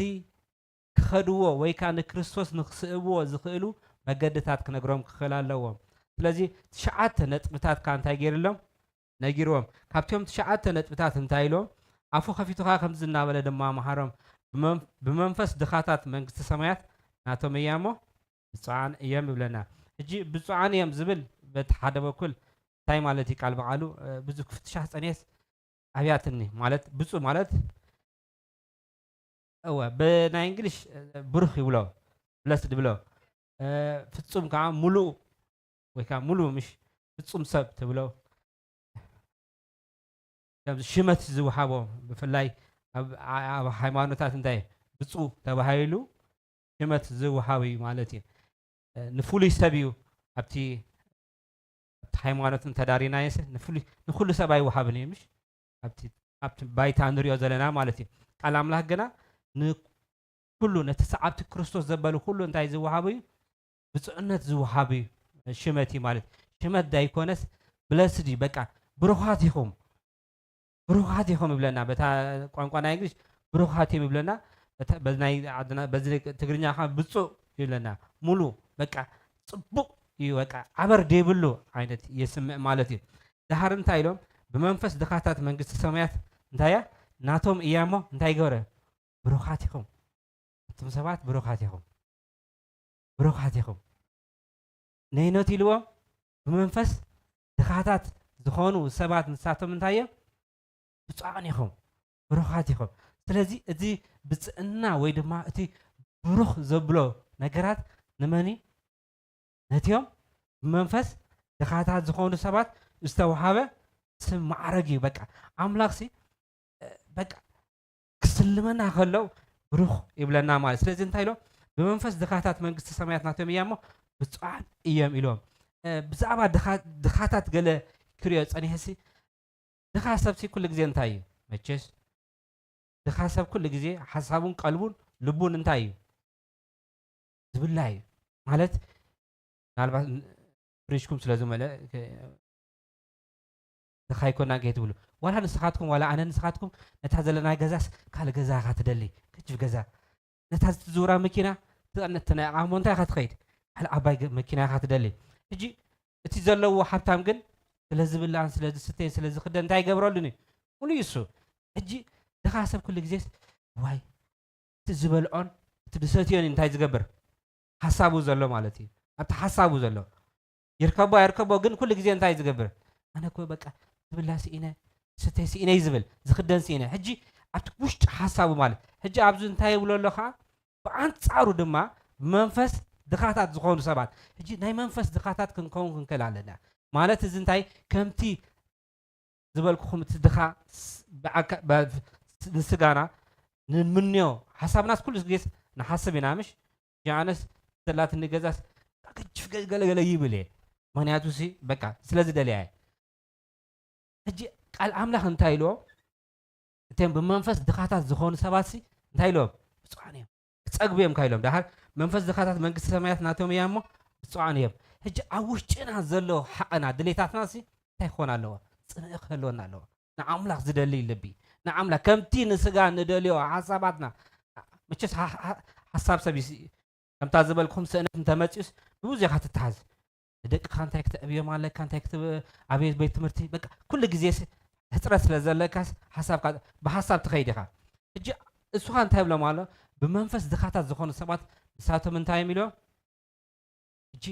ክኸድዎ ወይ ከኣ ንክርስቶስ ንኽስእብዎ ዝኽእሉ መገድታት ክነግሮም ክኽእል ኣለዎም። ስለዚ ትሽዓተ ነጥብታት ከኣ እንታይ ገይርሎም? ነጊርዎም። ካብቶም ትሽዓተ ነጥብታት እንታይ ኢሎም? ኣፉ ከፊቱ ኸኣ ከምዚ እናበለ ድማ መሃሮም። ብመን-፣ ብመንፈስ ድኻታት መንግስቲ ሰማያት ናቶም እያ እሞ ብፁዓን እዮም ይብለና። ሕጂ ብፁዓን እዮም ዝብል በቲ ሓደ በኩል እንታይ ማለት እዩ? ቃል ብቃሉ፣ እ፣ ብዙ ክፍትሻ ጸኒሐስ ኣብያትኒ ማለት ብፁዕ ማለት፣ እወ፣ ብናይ እንግሊሽ፣ እ፣ ብሩኽ ይብሎ፣ ብለስድ ይብሎ። እ፣ ፍጹም ከዓ ሙሉእ ወይ ከዓ ሙሉእ ምሽ ፍጹም ሰብ ትብሎ። ከም ሽመት ዝወሃቦ ብፍላይ ኣብ፣ ኣብ ሃይማኖታት እንታይ ብፁዕ ተባሂሉ ሽመት ዝወሃብ እዩ ማለት እዩ። እ፣ ንፍሉይ ሰብ እዩ ኣብቲ፣ ኣብቲ ሃይማኖት እንተዳሪናዮስ ንፍሉይ፣ ንኩሉ ሰብ ኣይወሃብን እዩ ምሽ? ኣብቲ፣ ኣብቲ ባይታ ንሪኦ ዘለና ማለት እዩ። ቃል ኣምላኽ ግና ንኩሉ ነቲ ሰዓብቲ ክርስቶስ ዘበሉ ኩሉ እንታይ ዝወሃቡ እዩ? ብፁዕነት ዝወሃብ እዩ ሽመት እዩ ማለት። ሽመት ዳይኮነስ ብለስድ እዩ። በቃ ብሩኻት ኢኹም፣ ብሩኻት ኢኹም ይብለና። በታ ቋንቋ ናይ እንግሊሽ ብሩኻት እዮም ይብለና። በታ፣ በዚ ናይ ዓድና፣ በዚ ትግርኛ ከዓ ብፁዕ ይብለና። ሙሉ በቃ ጽቡቕ እዩ፣ በቃ ዓበር ዘይብሉ ዓይነት የስምዕ ማለት እዩ። ደሃር እንታይ ኢሎም? ብመንፈስ ድኻታት መንግስቲ ሰማያት እንታይ እያ? ናቶም እያ እሞ እንታይ ይገብረ? ብሩኻት ኢኹም። ኣቱም ሰባት ብሩኻት ኢኹም። ብሩኻት ኢኹም። ነይኖት ኢልዎም ብመንፈስ ድኻታት ዝኾኑ ሰባት ንሳቶም እንታይ እዮም? ብፁዓን ኢኹም። ብሩኻት ኢኹም። ስለዚ እዚ ብፅዕና ወይ ድማ እቲ ብሩኽ ዘብሎ ነገራት ንመን እዩ? ነቲኦም ብመንፈስ ድኻታት ዝኾኑ ሰባት ዝተውሃበ ስም ማዕረግ እዩ። በቃ ኣምላኽ ሲ፣ እ፣ በቃ ክስልመና ከሎ ብሩኽ ይብለና ማለት። ስለዚ እንታይ ኢሎም? ብመንፈስ ድኻታት መንግስቲ ሰማያት ናቶም እያ እሞ ብፁዓን እዮም ኢሎም። እ፣ ብዛዕባ ድኻ-፣ ድኻታት ገለ ክሪኦ ጸኒሐሲ፣ ድኻ ሰብሲ ኩሉ ግዜ እንታይ እዩ? መቸስ ድኻ ሰብ ኩሉ ግዜ ሓሳቡን ቀልቡን ልቡን እንታይ እዩ? ዝብላ እዩ። ማለት ምናልባት ን-፣ ፍሪጅኩም ስለ ዝመልአ ከ-፣ ድኻ ኣይኮናን ከይትብሉ። ዋላ ንስኻትኩም፣ ዋላ ኣነ ንስኻትኩም ነታ ዘለና ገዛስ ካልእ ገዛ ኢኻ ትደሊ። ገጅፍ ገዛ። ነታ ዝትዝውራ መኪና፣ እታ ነ-፣ እታ ናይ ኣቕሞ እንታይ ኢኻ ትኸይድ? ካልእ ዓባይ ገ-፣ መኪና ኢኻ ትደሊ። ሕጂ እቲ ዘለዎ ሃብታም ግን ስለ ዝብላን ስለ ዝስተን ስለ ዝኽደን እንታይ ይገብረሉን እዩ? ሙሉ እዩ እሱ። ሕጂ ድኻ ሰብ ኩሉ ግዜስ ዋይ እቲ ዝበልዖን እቲ ዝሰትዮን እንታይ ዝገብር? ሓሳቡ ዘሎ ማለት እዩ። ኣብቲ ሓሳቡ ዘሎ። ይርከቦ ኣይርከቦ ግን ኩሉ ግዜ እንታይ ዝገብር? ኣነ እኮ በቃ ዝብላ ስኢነ፣ ዝስተ ስኢነ እዩ ዝብል፣ ዝኽደን ስኢነ። ሕጂ ኣብቲ ውሽጢ ሓሳቡ ማለት። ሕጂ ኣብዚ እንታይ ይብሎ ኣሎ ኸዓ? ብኣንጻሩ ድማ ብመንፈስ ድኻታት ዝኾኑ ሰባት። ሕጂ ናይ መንፈስ ድኻታት ክንከውን ክንክእል ኣለና። ማለት እዚ እንታይ? ከምቲ ዝበልኩኹም እቲ ድኻ ስ-፣ ብኣካ-፣ ብ-፣ ስ-፣ ንስጋና ንምንዮ ሓሳብናስ ኩሉ ግዜስ ንሓስብ ኢና ምሽ? ጃነስ ዘላትኒ ገዛስ ገጅፍ ገ-፣ ገለ ገለ ይብል እየ። ምኽንያቱ ሲ በቃ ስለ ዝደልያ እየ። ሕጂ ቃል ኣምላኽ እንታይ ኢልዎ? እቶም ብመንፈስ ድኻታት ዝኾኑ ሰባት ሲ እንታይ ኢልዎም? ብፁዓን እዮም። ክጸግቡ እዮም ካብ ኢሎም። ደሓር መንፈስ ድኻታት መንግስቲ ሰማያት ናቶም እያ እሞ ብፁዓን እዮም። ሕጂ ኣብ ውሽጥና ዘሎ ሓቐና ድሌታትና ሲ እንታይ ክኾን ኣለዎ? ጽምኢ ክህልወና ኣለዎ። ንኣምላኽ ዝደሊ ልቢ፣ ንኣምላኽ ከምቲ ንስጋ ንደልዮ ሓሳባትና፣ መቸስ ሓ-፣ ሓ-፣ ሓሳብ ሰብ ይስ-፣ ከምታ ዝበልኩም ስእነት እንተመጺኡስ ብብዙ ኢኻ ትተሓዝ። ንደቅኻ እንታይ ክተዕብዮም ኣለካ፣ እንታይ ክት-፣ ኣበይ ቤት ትምህርቲ፣ በቃ ኩሉ ግዜ ሲ-፣ ሕጽረት ስለ ዘለካስ ሓሳብካ፣ ብሓሳብ ትኸይድ ኢኻ። ሕጂ እሱኻ እንታይ ይብሎም ኣሎ? ብመንፈስ ድኻታት ዝኾኑ ሰባት ንሳቶም እንታይ እዮም ኢሎም? ሕጂ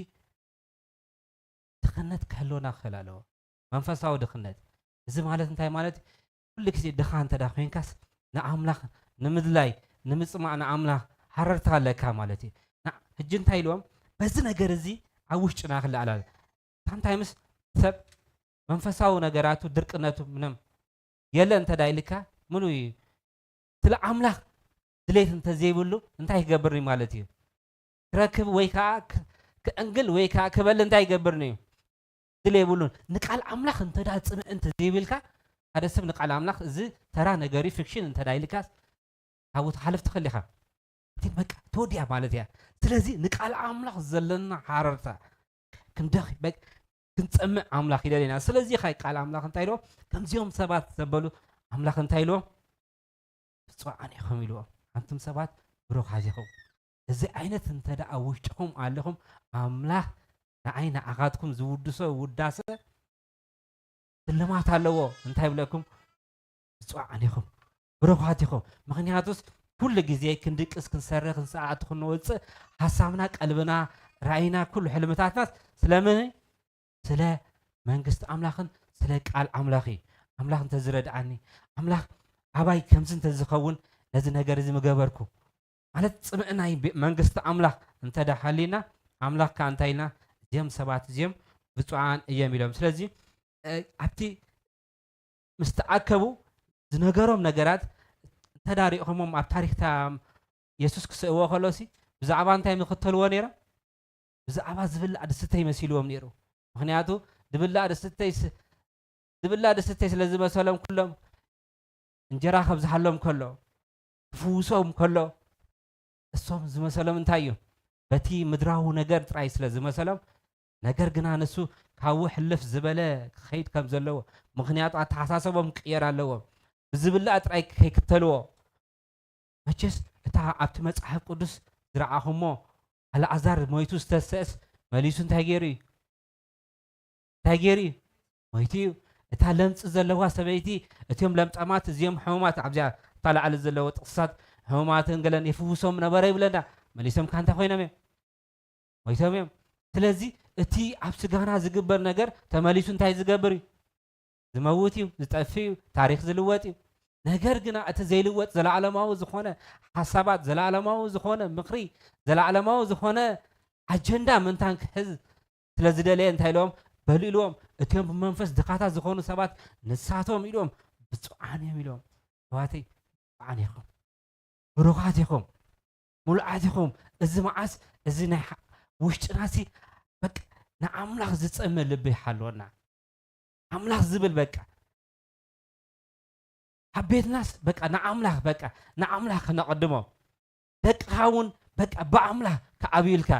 ድኽነት ክህልወና ክኽእል ኣለዎ። መንፈሳዊ ድኽነት። እዚ ማለት እንታይ ማለት? ኩሉ ግዜ ድኻ እንተ ደኣ ኮይንካስ ንኣምላኽ ንምድላይ፣ ንምጽማእ ንኣምላኽ ሃረርታ ኣለካ ማለት እዩ። ና-፣ ሕጂ እንታይ ኢልዎም? በዚ ነገር እዚ ኣብ ውሽጥና ክለዓል ኣለ። ሳምታይምስ ሰብ መንፈሳዊ ነገራቱ ድርቅነቱ ምንም የለ እንተ ደኣ ኢልካ ምኑ እዩ? ስለ ኣምላኽ ድሌት እንተ ዘይብሉ እንታይ ክገብር እዩ ማለት እዩ? ክረክብ ወይ ከኣ ክ-፣ ክዕንግል ወይ ከኣ ክበል እንታይ ይገብር እዩ? ድሌ የብሉን። ንቃል ኣምላኽ እንተ ደኣ ጽምእ እንተ ዘይብልካ፣ ሓደ ሰብ ንቃል ኣምላኽ እዚ ተራ ነገር እዩ፣ ፊክሽን እንተ ደኣ ኢልካስ፣ ካብኡ ትሓልፍ ትኽእል ኢኻ። እቲ በቃ ተወዲኣ ማለት እያ። ስለዚ ንቃል ኣምላኽ ዘለና ሃረርታ ክንደኽ-፣ በ-፣ ክንጸምእ ኣምላኽ ይደልየና። ስለዚ ኻይ ቃል ኣምላኽ እንታይ ኢልዎ? ከምዚኦም ሰባት ዘበሉ ኣምላኽ እንታይ ኢልዎ? ብፁዓን ኢኹም ኢልዎ። ኣንቱም ሰባት ብሩኻት ኢኹም። እዚ ዓይነት እንተ ደኣ ኣብ ውሽጥኹም ኣለኹም፣ ኣምላኽ ንዓይ ንዓኻትኩም ዝውድሶ ውዳሰ ስልማት ኣለዎ። እንታይ ይብለኩም? ብፁዓን ኢኹም፣ ብሩኻት ኢኹም። ምኽንያቱስ ኩሉ ግዜ ክንድቅስ፣ ክንሰርሕ፣ ክንሰዓት፣ ክንወፅእ፣ ሓሳብና፣ ቀልብና፣ ራእይና፣ ኩሉ ሕልምታትናስ ስለምን? ስለ መንግስቲ ኣምላኽን ስለ ቃል ኣምላኽ እዩ። ኣምላኽ እንተዝረድኣኒ፣ ኣምላኽ ኣባይ ከምዚ እንተዝኸውን፣ ነዚ ነገር እዚ ምገበርኩ። ማለት ጽምእ ናይ ቤ-፣ መንግስቲ ኣምላኽ እንተ ደኣ ሃልዩና፣ ኣምላኽ ከኣ እንታይ ኢልና? "እዚኦም ሰባት እዚኦም ብፁዓን እዮም" ኢሎም። ስለዚ፣ እ፣ ኣብቲ ምስ ተኣከቡ ዝነገሮም ነገራት እንተ ደኣ ሪእኹሞም ኣብ ታሪኽታ የሱስ ክስእዎ ከሎሲ ብዛዕባ እንታይ ምኽተልዎ ነይሮም? ብዛዕባ ዝብላዕ ዝስተይ መሲልዎም ነይሩ። ምኽንያቱ ዝብላዕ ዝስተይ ስ-፣ ዝብላዕ ዝስተይ ስለ ዝመሰሎም ኩሎም እንጀራ ከብዝሃሎም ከሎ፣ ክፍውሶም ከሎ፣ እሶም ዝመሰሎም እንታይ እዩ? በቲ ምድራዊ ነገር ጥራይ ስለ ዝመሰሎም፣ ነገር ግና ንሱ ካብኡ ሕልፍ ዝበለ ክኸይድ ከም ዘለዎ፣ ምኽንያቱ ኣተሓሳሰቦም ክቅየር ኣለዎ። ብዝብላዕ ጥራይ ከይክተልዎ። መቸስ እታ ኣብቲ መጽሓፍ ቅዱስ ዝረኣኹሞ ኣልዓዛር ሞይቱ ዝተሰእስ መሊሱ እንታይ ገይሩ እዩ? እንታይ ገይሩ እዩ? ሞይቱ እዩ። እታ ለምጺ ዘለዋ ሰበይቲ፣ እቲኦም ለምጻማት፣ እዚኦም ሕሙማት፣ ኣብዚኣ እታ ላዕሊ ዘለዎ ጥቕስታት፣ ሕሙማትን ገለን ይፍውሶም ነበረ ይብለና። መሊሶም ከ እንታይ ኮይኖም እዮም? ሞይቶም እዮም። ስለዚ እቲ ኣብ ስጋና ዝግበር ነገር ተመሊሱ እንታይ ዝገብር እዩ? ዝመውት እዩ፣ ዝጠፍእ እዩ፣ ታሪኽ ዝልወጥ እዩ። ነገር ግና እቲ ዘይልወጥ ዘለዓለማዊ ዝኾነ ሓሳባት፣ ዘለዓለማዊ ዝኾነ ምኽሪ፣ ዘለዓለማዊ ዝኾነ ኣጀንዳ ምእንታን ክሕዝ ስለ ዝደለየ እንታይ ኢሎም? በሉ ኢልዎም። እቲኦም ብመንፈስ ድኻታት ዝኾኑ ሰባት ንሳቶም ኢሎም ብፁዓን እዮም ኢሎም። ኣሕዋተይ፣ ብፁዓን ኢኹም። ብሩኻት ኢኹም። ምሉዓት ኢኹም። እዚ መዓስ፣ እዚ ናይ ሓ-፣ ውሽጥናሲ በቃ ንኣምላኽ ዝጸምእ ልቢ ይሓልወና። ኣምላኽ ዝብል በቃ። ኣብ ቤትናስ በቃ ንኣምላኽ በቃ፣ ንኣምላኽ ክነቐድሞ። ደቅኻ እውን በቃ ብኣምላኽ ክዓብዩልካ።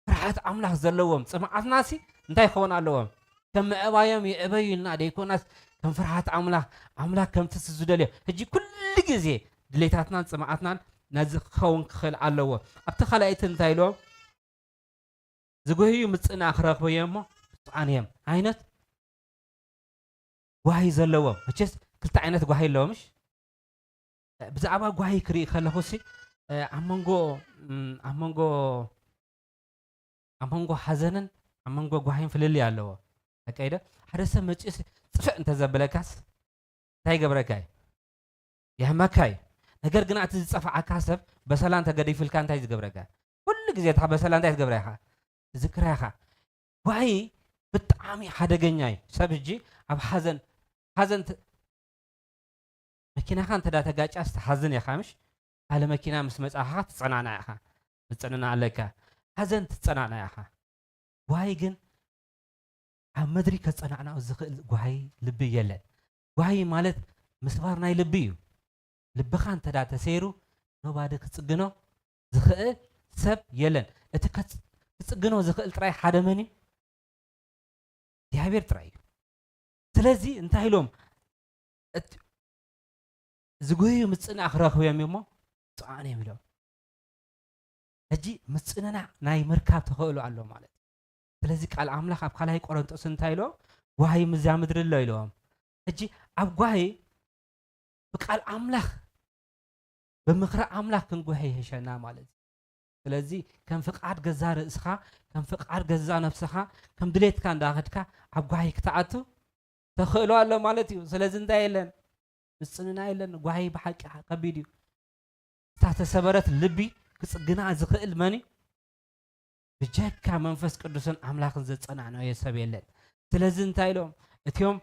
ፍርሃት ኣምላኽ ዘለዎም ጽምኣትናሲ እንታይ ክኸውን ኣለዎም? ከም ምዕባዮም ይዕበዩ ኢልና ደይኮናስ፣ ከም ፍርሃት ኣምላኽ፣ ኣምላኽ ከምቲ ዝደልዮ። ሕጂ ኩሉ ግዜ ድሌታትናን ጽምኣትናን ነዚ ክኸውን ክኽእል ኣለዎ። ኣብቲ ካልኣይቲ እንታይ ኢልዎም? ዝጎህዩ ምጽና ክረኽቡ እዮም እሞ ብፁዓን እዮም። ዓይነት ጓሂ ዘለዎም። መቸስ ክልተ ዓይነት ጓሂ ኣለዎ፣ ምሽ? ብዛዕባ ጓሂ ክርኢ ከለኹሲ፣ እ፣ ኣብ መንጎ፣ እም፣ ኣብ መንጎ፣ ኣብ መንጎ ሓዘንን ኣብ መንጎ ጓሂን ፍልልይ ኣለዎ። ኣካይደ ሓደ ሰብ መጺኡሲ ጽፍዕ እንተ ዘበለካስ እንታይ ይገብረካ እዩ? የሕመካ እዩ። ነገር ግና እቲ ዝጸፍዓካ ሰብ በሰላ እንተ ገዲፍልካ እንታይ ዝገብረካ? ኩሉ ግዜ እታ በሰላ እንታይ ትገብራ ኢኻ? ትዝክራ ኢኻ። ጓሂ ብጣዕሚ ሓደገኛ እዩ። ሰብ ሕጂ ኣብ ሓዘን፣ ሓዘን ት-፣ መኪናኻ እንተ ደኣ ተጋጭያስ ትሓዝን ኢኻ፣ ምሽ? ካልእ መኪና ምስ መጻኻ ትጸናናዕ ኢኻ። ትጸናናዕ ኣለካ። ሓዘን ትጸናናዕ ኢኻ። ጓሂ ግን ኣብ ምድሪ ከጸናንዖ ዝኽእል ጓሂ ልቢ የለን። ጓሂ ማለት ምስባር ናይ ልቢ እዩ። ልብኻ እንተ ደኣ ተሰይሩ፣ ኖባዲ ክጽግኖ ዝኽእል ሰብ የለን። እቲ ከጽ-፣ ክጽግኖ ዝኽእል ጥራይ ሓደ መን እዩ? እግዚኣብሔር ጥራይ እዩ። ስለዚ እንታይ ኢሎም? እት-፣ ዝጎህዩ ምጽናዕ ክረኽቡ እዮም እሞ፣ ብፁዓን እዮም ኢሎም። ሕጂ ምጽንናዕ ናይ ምርካብ ተኽእሎ ኣሎ ማለት እዩ። ስለዚ ቃል ኣምላኽ ኣብ ካልኣይ ቆሮንጦስ እንታይ ኢሎ? ጓሂ ምዛ ምድሪ ኣሎ ኢሎም። ሕጂ ኣብ ጓሂ ብቃል ኣምላኽ፣ ብምኽሪ ኣምላኽ ክንጎሄ ይሕሸና ማለት እዩ። ስለዚ ከም ፍቃድ ገዛ ርእስኻ፣ ከም ፍቃድ ገዛ ነፍስኻ፣ ከም ድሌትካ እንዳኸድካ ኣብ ጓሂ ክትኣቱ ተኽእሎ ኣሎ ማለት እዩ። ስለዚ እንታይ የለን? ምጽንና የለን። ጓሂ ብሓቂ ከቢድ እዩ። እታ ተሰበረት ልቢ ክጽግና ዝኽእል መን እዩ? ብጀካ መንፈስ ቅዱስን ኣምላኽን ዘጸናነዮ ሰብ የለን። ስለዚ እንታይ ኢሎም? እቲኦም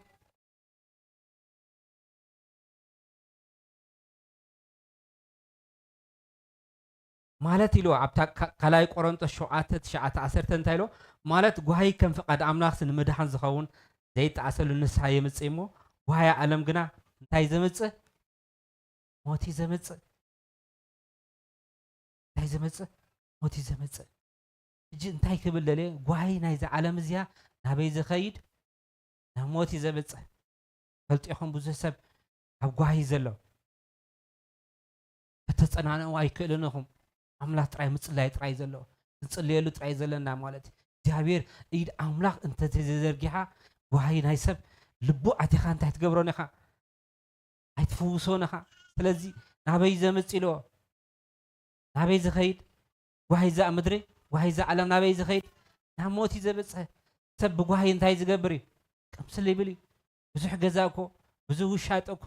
ማለት ኢሉ ኣብታ ካ-፣ ካልኣይ ቆሮንቶስ ሸውዓተ፣ ትሽዓተ፣ ዓሰርተ እንታይ ኢሉ? ማለት ጓሂ ከም ፍቓድ ኣምላኽስ ንምድሓን ዝኸውን ዘይጠኣሰሉ ንስሓ የምጽእ እሞ፣ ጓሂ ዓለም ግና እንታይ ዘምጽእ? ሞት እዩ ዘምጽእ። እንታይ ዘምጽእ? ሞት እዩ ዘምጽእ። ሕጂ እንታይ ክብል ደልየ? ጓሂ ናይዛ ዓለም እዚኣ ናበይ ዝኸይድ? ናብ ሞት እዩ ዘምጽእ። ፈልጢኹም ብዙሕ ሰብ ኣብ ጓሂ ዘሎ። ከተጸናንዕዎ ኣይክእልን ኢኹም። ኣምላኽ ጥራይ ምጽላይ ጥራይ ዘሎ። ክንጽልየሉ ጥራይ ዘለና ማለት እዩ። እግዚኣብሔር ኢድ ኣምላኽ እንተዘይዘርጊሓ ጓሂ ናይ ሰብ ልቡ ኣቲኻ እንታይ ትገብሮን ኢኻ? ኣይትፍውሶን ኢኻ። ስለዚ ናበይ ዘምጽእ ኢልዎ? ናበይ ዝኸይድ? ጓሂ እዛ ምድሪ፣ ጓሂ እዛ ዓለም ናበይ ዝኸይድ? ናብ ሞት እዩ ዘብጽሕ። ሰብ ብጓሂ እንታይ ዝገብር እዩ? ቅምስል ይብል እዩ። ብዙሕ ገዛ እኮ፣ ብዙሕ ውሻጠ እኮ፣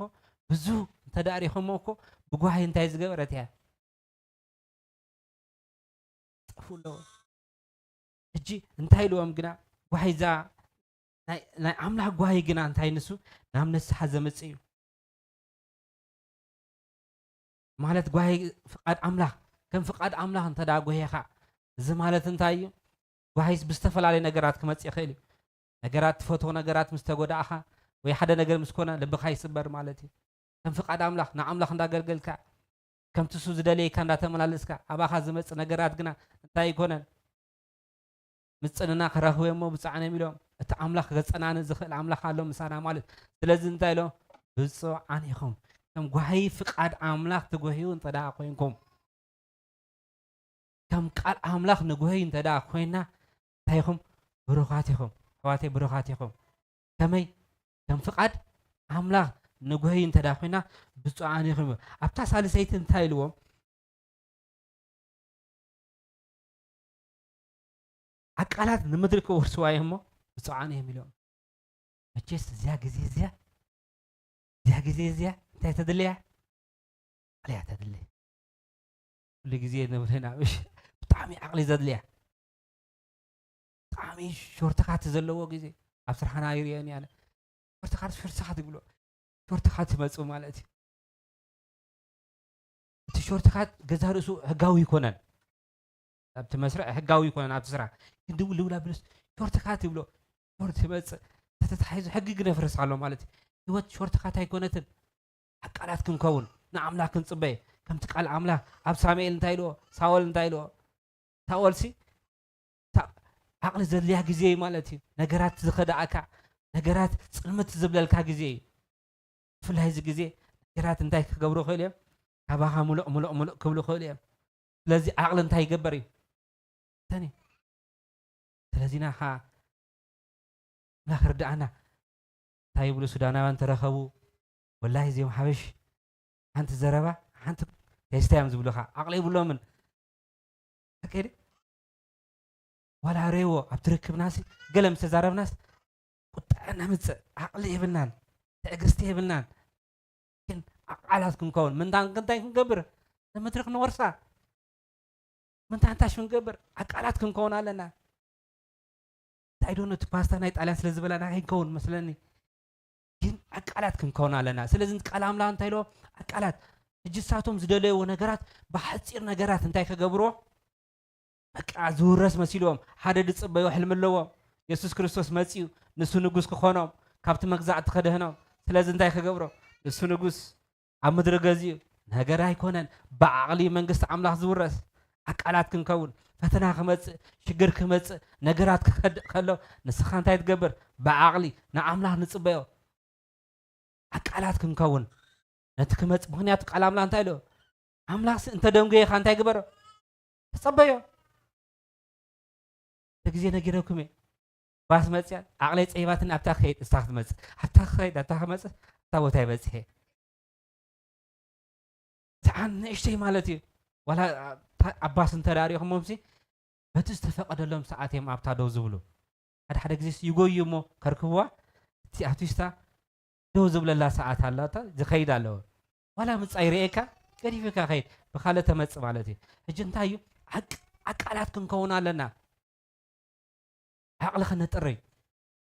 ብዙሕ እንተ ደኣ ሪኸሞ እኮ፣ ብጓሂ እንታይ ዝገበረት እያ? ጠፍኡ ኣለዎ። ሕጂ እንታይ ኢልዎም ግና? ጓሂ እዛ ናይ፣ ናይ ኣምላኽ ጓሂ ግና እንታይ ንሱ? ናብ ንስሓ ዘምጽእ እዩ። ማለት ጓሂ ፍቓድ ኣምላኽ፣ ከም ፍቓድ ኣምላኽ እንተ ደኣ ጓሂኻ፣ እዚ ማለት እንታይ እዩ? ጓሂስ ብዝተፈላለየ ነገራት ክመጽእ ይኽእል እዩ። ነገራት፣ ትፈትዎ ነገራት ምስ ተጎዳእኻ፣ ወይ ሓደ ነገር ምስ ኮነ፣ ልብኻ ይስበር ማለት እዩ። ከም ፍቓድ ኣምላኽ፣ ንኣምላኽ እንዳገልገልካ፣ ከምቲ እሱ ዝደለየካ እንዳተመላለስካ፣ ኣባኻ ዝመጽእ ነገራት ግና እንታይ ኣይኮነን? ምጽንና ክረኽቡ እሞ ብፁዓን እዮም ኢሎም። እቲ ኣምላኽ ከጸናንዕ ዝኽእል ኣምላኽ ኣሎ ምሳና ማለት። ስለዚ እንታይ ኢሎም? ብፁዓን ኢኹም። ከም ጓሂ ፍቓድ ኣምላኽ ትጎህዩ እንተ ደኣ ኮይንኩም፣ ከም ቃል ኣምላኽ ንጎህይ እንተ ደኣ ኮይና፣ እንታይ ኢኹም? ብሩኻት ኢኹም። ኣሕዋተይ፣ ብሩኻት ኢኹም። ከመይ? ከም ፍቓድ ኣምላኽ ንጎህይ እንተ ደኣ ኮይና፣ ብፁዓን ኢኹም። ኣብታ ሳልሰይቲ እንታይ ኢልዎም? ኣቃላት ንምድሪ ክወርስዋ እዮም እሞ ብፁዓን እዮም ኢሎም። መቼስ እዚኣ ግዜ እዚኣ፣ እዚኣ ግዜ እዚኣ እንታይ ተድልያ? ዓቕሊ እያ ተድሊ። ኩሉ ግዜ ንብለና፣ እሺ፣ ብጣዕሚ ዓቕሊ ዘድልያ፣ ብጣዕሚ ሾርትካት ዘለዎ ግዜ ኣብ ስራሕና ይርእየኒ ኣነ። ሾርትካት፣ ሾርትካት ይብሎ። ሾርትካት ይመጽኡ ማለት እዩ። እቲ ሾርትካት ገዛ ርእሱ ሕጋዊ ኣይኮነን። ኣብቲ መስርዕ ሕጋዊ ኣይኮነን፣ ኣብቲ ስራሕ ግን ድውል ድውል ኣብልስ ሾርትካት ይብሎ። ሾርት ይመጽእ፣ ተተታሒዙ ሕጊ ግን የፍርስ ኣሎ ማለት እዩ። ህይወት ሾርትካት ኣይኮነትን። ዓቃላት ክንከውን፣ ንኣምላኽ ክንጽበይ፣ ከምቲ ቃል ኣምላኽ ኣብ ሳሙኤል እንታይ ኢልዎ? ሳኦል እንታይ ኢልዎ? ሳኦልሲ፣ እታ ዓቕሊ ዘድልያ ግዜ እዩ ማለት እዩ። ነገራት ዝኸድኣካ፣ ነገራት ጽልምት ዝብለልካ ግዜ እዩ። ብፍላይ እዚ ግዜ ነገራት እንታይ ክገብሩ ይኽእሉ እዮም? ካባኻ ምሉእ፣ ምሉእ፣ ምሉእ ክብሉ ይኽእሉ እዮም። ስለዚ ዓቕሊ እንታይ ይገብር እዩ? ተኒ። ስለዚ ኢና ኸዓ ኣምላኽ ርድኣና። እንታይ ይብሉ ሱዳናውያን ተረኸቡ? ወላሂ እዚኦም ሓበሽ ሓንቲ ዘረባ፣ ሓንቲ ቴስታ እዮም ዝብሉኻ። ዓቕሊ የብሎምን። ኣኬዲ? ዋላ ሬዎ ኣብቲ ርክብናሲ ገለ ምስ ተዛረብናስ ቁጥዐ ነምጽእ፣ ዓቕሊ የብልናን፣ ትዕግስቲ የብልናን። ግን ዓቃላት ክንከውን፣ ምንታን ክንታይ ክንገብር? ንምድሪ ክንወርሳ። ምንታይ እንታይ ክንገብር? ዓቃላት ክንከውን ኣለና። እንታይ ዶ ነቲ ፓስታ ናይ ጣልያን ስለ ዝበላና ከይንከውን መስለኒ። ግን ዓቃላት ክንከውን ኣለና። ስለዚ ቃል ኣምላኽ እንታይ ኢልዎ? ዓቃላት። ሕጂ እሳቶም ዝደለይዎ ነገራት ብሓጺር ነገራት እንታይ ክገብርዎ? በቃ ዝውረስ መሲልዎም። ሓደ ዝጽበዮ ሕልሚ ኣለዎም። የሱስ ክርስቶስ መጺኡ ንሱ ንጉስ ክኾኖም፣ ካብቲ መግዛእቲ ከድህኖም። ስለዚ እንታይ ክገብሮ? ንሱ ንጉስ ኣብ ምድሪ ገዚኡ። ነገር ኣይኮነን። ብዓቕሊ መንግስቲ ኣምላኽ ዝውረስ። ዓቃላት ክንከውን። ፈተና ክመጽእ፣ ሽግር ክመጽእ፣ ነገራት ክኸድእ ከሎ ንስኻ እንታይ ትገብር? ብዓቕሊ ንኣምላኽ ንጽበዮ። ዓቃላት ክንከውን። ነቲ ክመጽእ፣ ምኽንያቱ ቃል ኣምላኽ እንታይ ኢሉ? ኣምላኽሲ እንተ ደንጎየኻ እንታይ ግበሮ? ተጸበዮ። እቲ ግዜ ነጊረኩም እየ። ባስ መጽያ፣ ዓቕለይ ጸይባትኒ ኣብታ ክኸይድ፣ እስታ ክትመጽእ። ኣብታ ክኸይድ፣ ኣብታ ክመጽእ፣ ኣብታ ቦታ ይበጽሕ እየ። ሰዓን ንእሽተይ ማለት እዩ። ዋላ ኣብ፣ ኣብ ባስ እንተ ደኣ ሪእኹሞምሲ፣ በቲ ዝተፈቐደሎም ሰዓት እዮም ኣብታ ደው ዝብሉ። ሓደ ሓደ ግዜስ ይጎዩ እሞ ከርክብዋ፣ እቲ ኣውቲስታ ደው ዝብለላ ሰዓት ኣላታ፣ ዝኸይድ ኣለዎ። ዋላ ምጻ ይርእየካ፣ ገዲፍካ ከይድ፣ ብኻልእ ተመጽእ ማለት እዩ። ሕጂ እንታይ እዩ? ዓቅ-፣ ዓቃላት ክንከውን ኣለና። ዓቕሊ ከነጥሪ፣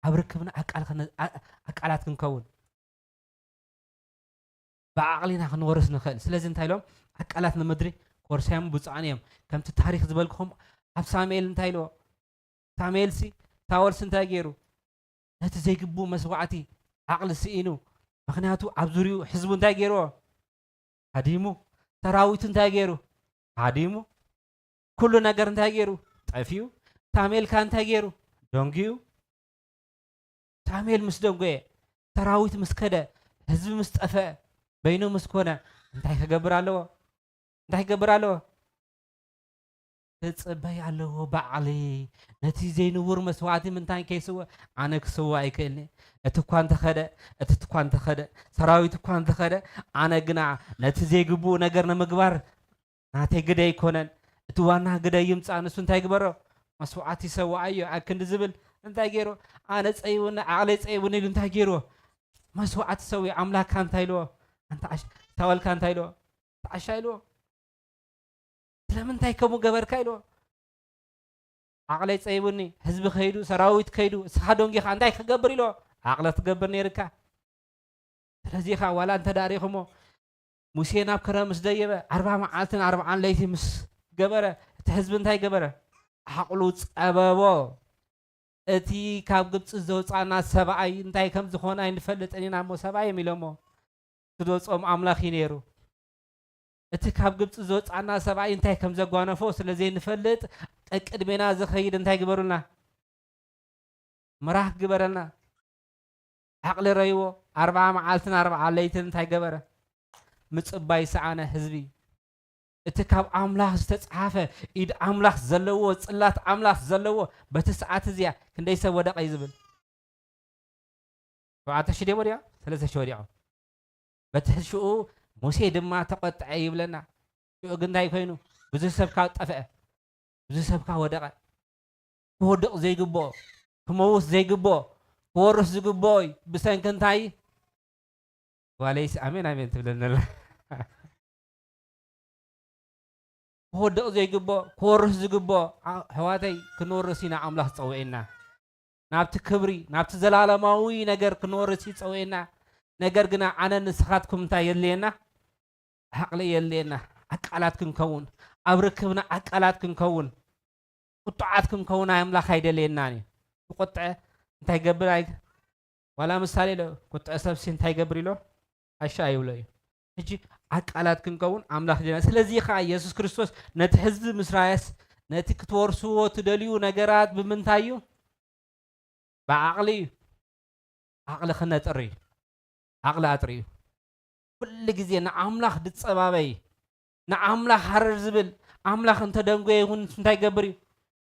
ኣብ ርክብና ዓቃል ከነ-፣ ዓ-፣ ዓቃላት ክንከውን፣ ብዓቕሊና ክንወርስ ንኽእል። ስለዚ እንታይ ኢሎም? ዓቃላት ንምድሪ ክወርሳ እዮም፣ ብፁዓን እዮም። ከምቲ ታሪኽ ዝበልኩኹም፣ ኣብ ሳሙኤል እንታይ ኢልዎ? ሳሙኤልሲ፣ ሳኦልሲ እንታይ ገይሩ? ነቲ ዘይግብኡ መስዋዕቲ ዓቕሊ ስኢኑ። ምኽንያቱ ኣብ ዙርያኡ ህዝቡ እንታይ ገይርዎ? ሃዲሙ። ሰራዊቱ እንታይ ገይሩ? ሃዲሙ። ኩሉ ነገር እንታይ ገይሩ? ጠፊኡ። ሳሙኤል ከ እንታይ ገይሩ? ደንጉዩ። ሳሙኤል ምስ ደንጎየ፣ ሰራዊት ምስ ከደ፣ ህዝቢ ምስ ጠፍአ፣ በይኑ ምስ ኮነ፣ እንታይ ክገብር ኣለዎ? እንታይ ክገብር ኣለዎ? ክጽበይ ኣለዎ ባዕሊ። ነቲ ዘይንቡር መስዋዕቲ ምንታይ ከይስወ ኣነ ክስወ ኣይክእልኒ። እቲ እኳ እንተኸደ፣ እቲ እኳ እንተኸደ፣ ሰራዊት እኳ እንተኸደ፣ ኣነ ግና ነቲ ዘይግብኡ ነገር ንምግባር ናተይ ግደ ኣይኮነን። እቲ ዋና ግደ ይምጻእ፣ ንሱ እንታይ ግበሮ? መስዋዕቲ ይሰውኣዮ። ኣብ ክንዲ ዝብል እንታይ ገይሩ? ኣነ ጸይቡኒ፣ ዓቕለይ ጸይቡኒ ኢሉ እንታይ ገይርዎ? መስዋዕቲ ሰውዩ። ኣምላኽካ እንታይ ኢልዎ? ኣንታ ዓሽ-፣ ሳወልካ እንታይ ኢልዎ? ኣንታ ዓሻ ኢልዎ። ስለምንታይ ከምኡ ገበርካ ኢልዎ። ዓቕለይ ጸይቡኒ፣ ህዝቢ ከይዱ፣ ሰራዊት ከይዱ፣ እስኻ ደንጊኻ እንታይ ክገብር ኢልዎ። ዓቕለ ትገብር ነይርካ። ስለዚ ኸኣ ዋላ እንተ ደኣ ርኢኹሞ፣ ሙሴ ናብ ከረን ምስ ደየበ፣ ኣርባ መዓልትን ኣርብዓን ለይቲ ምስ ገበረ፣ እቲ ህዝቢ እንታይ ገበረ? ዓቕሉ ጸበቦ። እቲ ካብ ግብጺ ዘውጻና ሰብኣይ እንታይ ከም ዝኾነ ኣይንፈልጥን ኢና እሞ፣ ሰብኣይ እዮም ኢሎሞ። ክወጾም ኣምላኽ እዩ ነይሩ። እቲ ካብ ግብጺ ዘውጻና ሰብኣይ እንታይ ከም ዘጓነፎ ስለ ዘይንፈልጥ፣ ቀቅድሜና ዝኸይድ እንታይ ግበሩልና? ምራኽ ግበረልና። ዓቕሊ ረይዎ፣ ኣርብዓ መዓልትን ኣርብዓ ለይትን እንታይ ገበረ? ምጽባይ ሰኣነ ህዝቢ። እቲ ካብ ኣምላኽ ዝተጻሓፈ፣ ኢድ ኣምላኽ ዘለዎ፣ ጽላት ኣምላኽ ዘለዎ፣ በቲ ሰዓት እዚኣ ክንደይ ሰብ ወደቐ እዩ ዝብል? ሸውዓተ ሽሕ ደይ ወዲቖም? ሰለስተ ሽሕ ወዲቖም። በቲ ሽኡ ሙሴ ድማ ተቖጥዐ ይብለና። ሽኡ ግን እንታይ ኮይኑ? ብዙሕ ሰብ ካብ ጠፍአ፣ ብዙሕ ሰብ ካብ ወደቐ። ክወድቕ ዘይግብኦ፣ ክመውት ዘይግብኦ፣ ክወርስ ዝግብኦ እዩ። ብሰንኪ እንታይ? ጓለይስ ኣሜን ኣሜን ትብለኒ ኣላ። ክወድቕ ዘይግብኦ፣ ክወርስ ዝግብኦ፣ ኣ-፣ ኣሕዋተይ፣ ክንወርስ ኢና ኣምላኽ ጸውዒና። ናብቲ ክብሪ፣ ናብቲ ዘላለማዊ ነገር ክንወርስ እዩ ጸውዒና። ነገር ግና ኣነ ንስኻትኩም እንታይ የድልየና? ዓቕሊ የድልየና። ዓቃላት ክንከውን፣ ኣብ ርክብና ዓቃላት ክንከውን፣ ቁጡዓት ክንከውን ኣምላኽ ኣይደልየናን እዩ። ዝቆጥዐ እንታይ ገብር ኣይ-፣ ዋላ ምሳሌ ኢሎ፣ ቁጥዐ ሰብሲ እንታይ ይገብር ኢሎ? ዓሻ ይብሎ እዩ። ሕጂ ዓቃላት ክንከውን ኣምላኽ ጀና። ስለዚ ኸዓ የሱስ ክርስቶስ ነቲ ህዝቢ ምስራየስ ነቲ ክትወርስዎ ትደልዩ ነገራት ብምንታይ እዩ? ብዓቕሊ እዩ። ዓቕሊ ክነጥሪ እዩ። ዓቕሊ ኣጥሪ እዩ። ኩሉ ግዜ ንኣምላኽ ድጸባበይ፣ ንኣምላኽ ሃረር ዝብል፣ ኣምላኽ እንተ ደንጎየ እውን እንታይ ይገብር እዩ?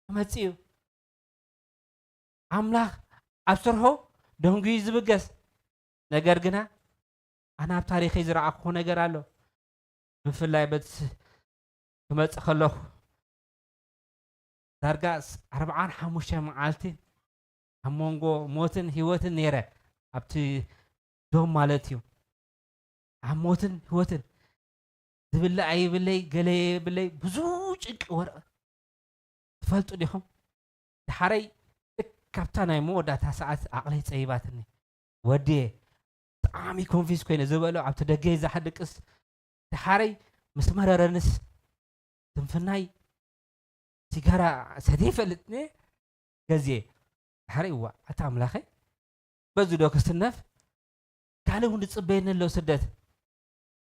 ይመጽእ እዩ። ኣምላኽ ኣብ ስርሑ ደንጉዩ ዝብገስ። ነገር ግና ኣነ ኣብ ታሪኸይ ዝረኣኽዎ ነገር ኣሎ። ብፍላይ በቲ ስ-፣ ክመጽእ ከለኹ ዳርጋ ስ-፣ ኣርብዓን ሓሙሽተ መዓልቲ ኣብ መንጎ ሞትን ህይወትን ነይረ። ኣብቲ ዶም ማለት እዩ። ኣብ ሞትን ህይወትን ዝብላዕ ይብለይ፣ ገለ የብለይ፣ ብዙ ጭንቂ ወረ-፣ ትፈልጡ ዲኹም? ደሓረይ ልክ ካብታ ናይ መወዳእታ ሰዓት ዓቕለይ ጸይባትኒ። ወድየ ብጣዕሚ ኮንፊዝ ኮይነ ዝበሎ ኣብቲ ደገ ዝሓድቅስ ደሓረይ ምስ መረረንስ ትንፍናይ ሲጋራ ሰትየ ይፈልጥ ነ ገዜ። ደሓረይ እዋ ኣታ ኣምላኸይ በዚ ዶ ክስነፍ ካልእ እውን ዝጽበየኒ ኣሎ ስደት።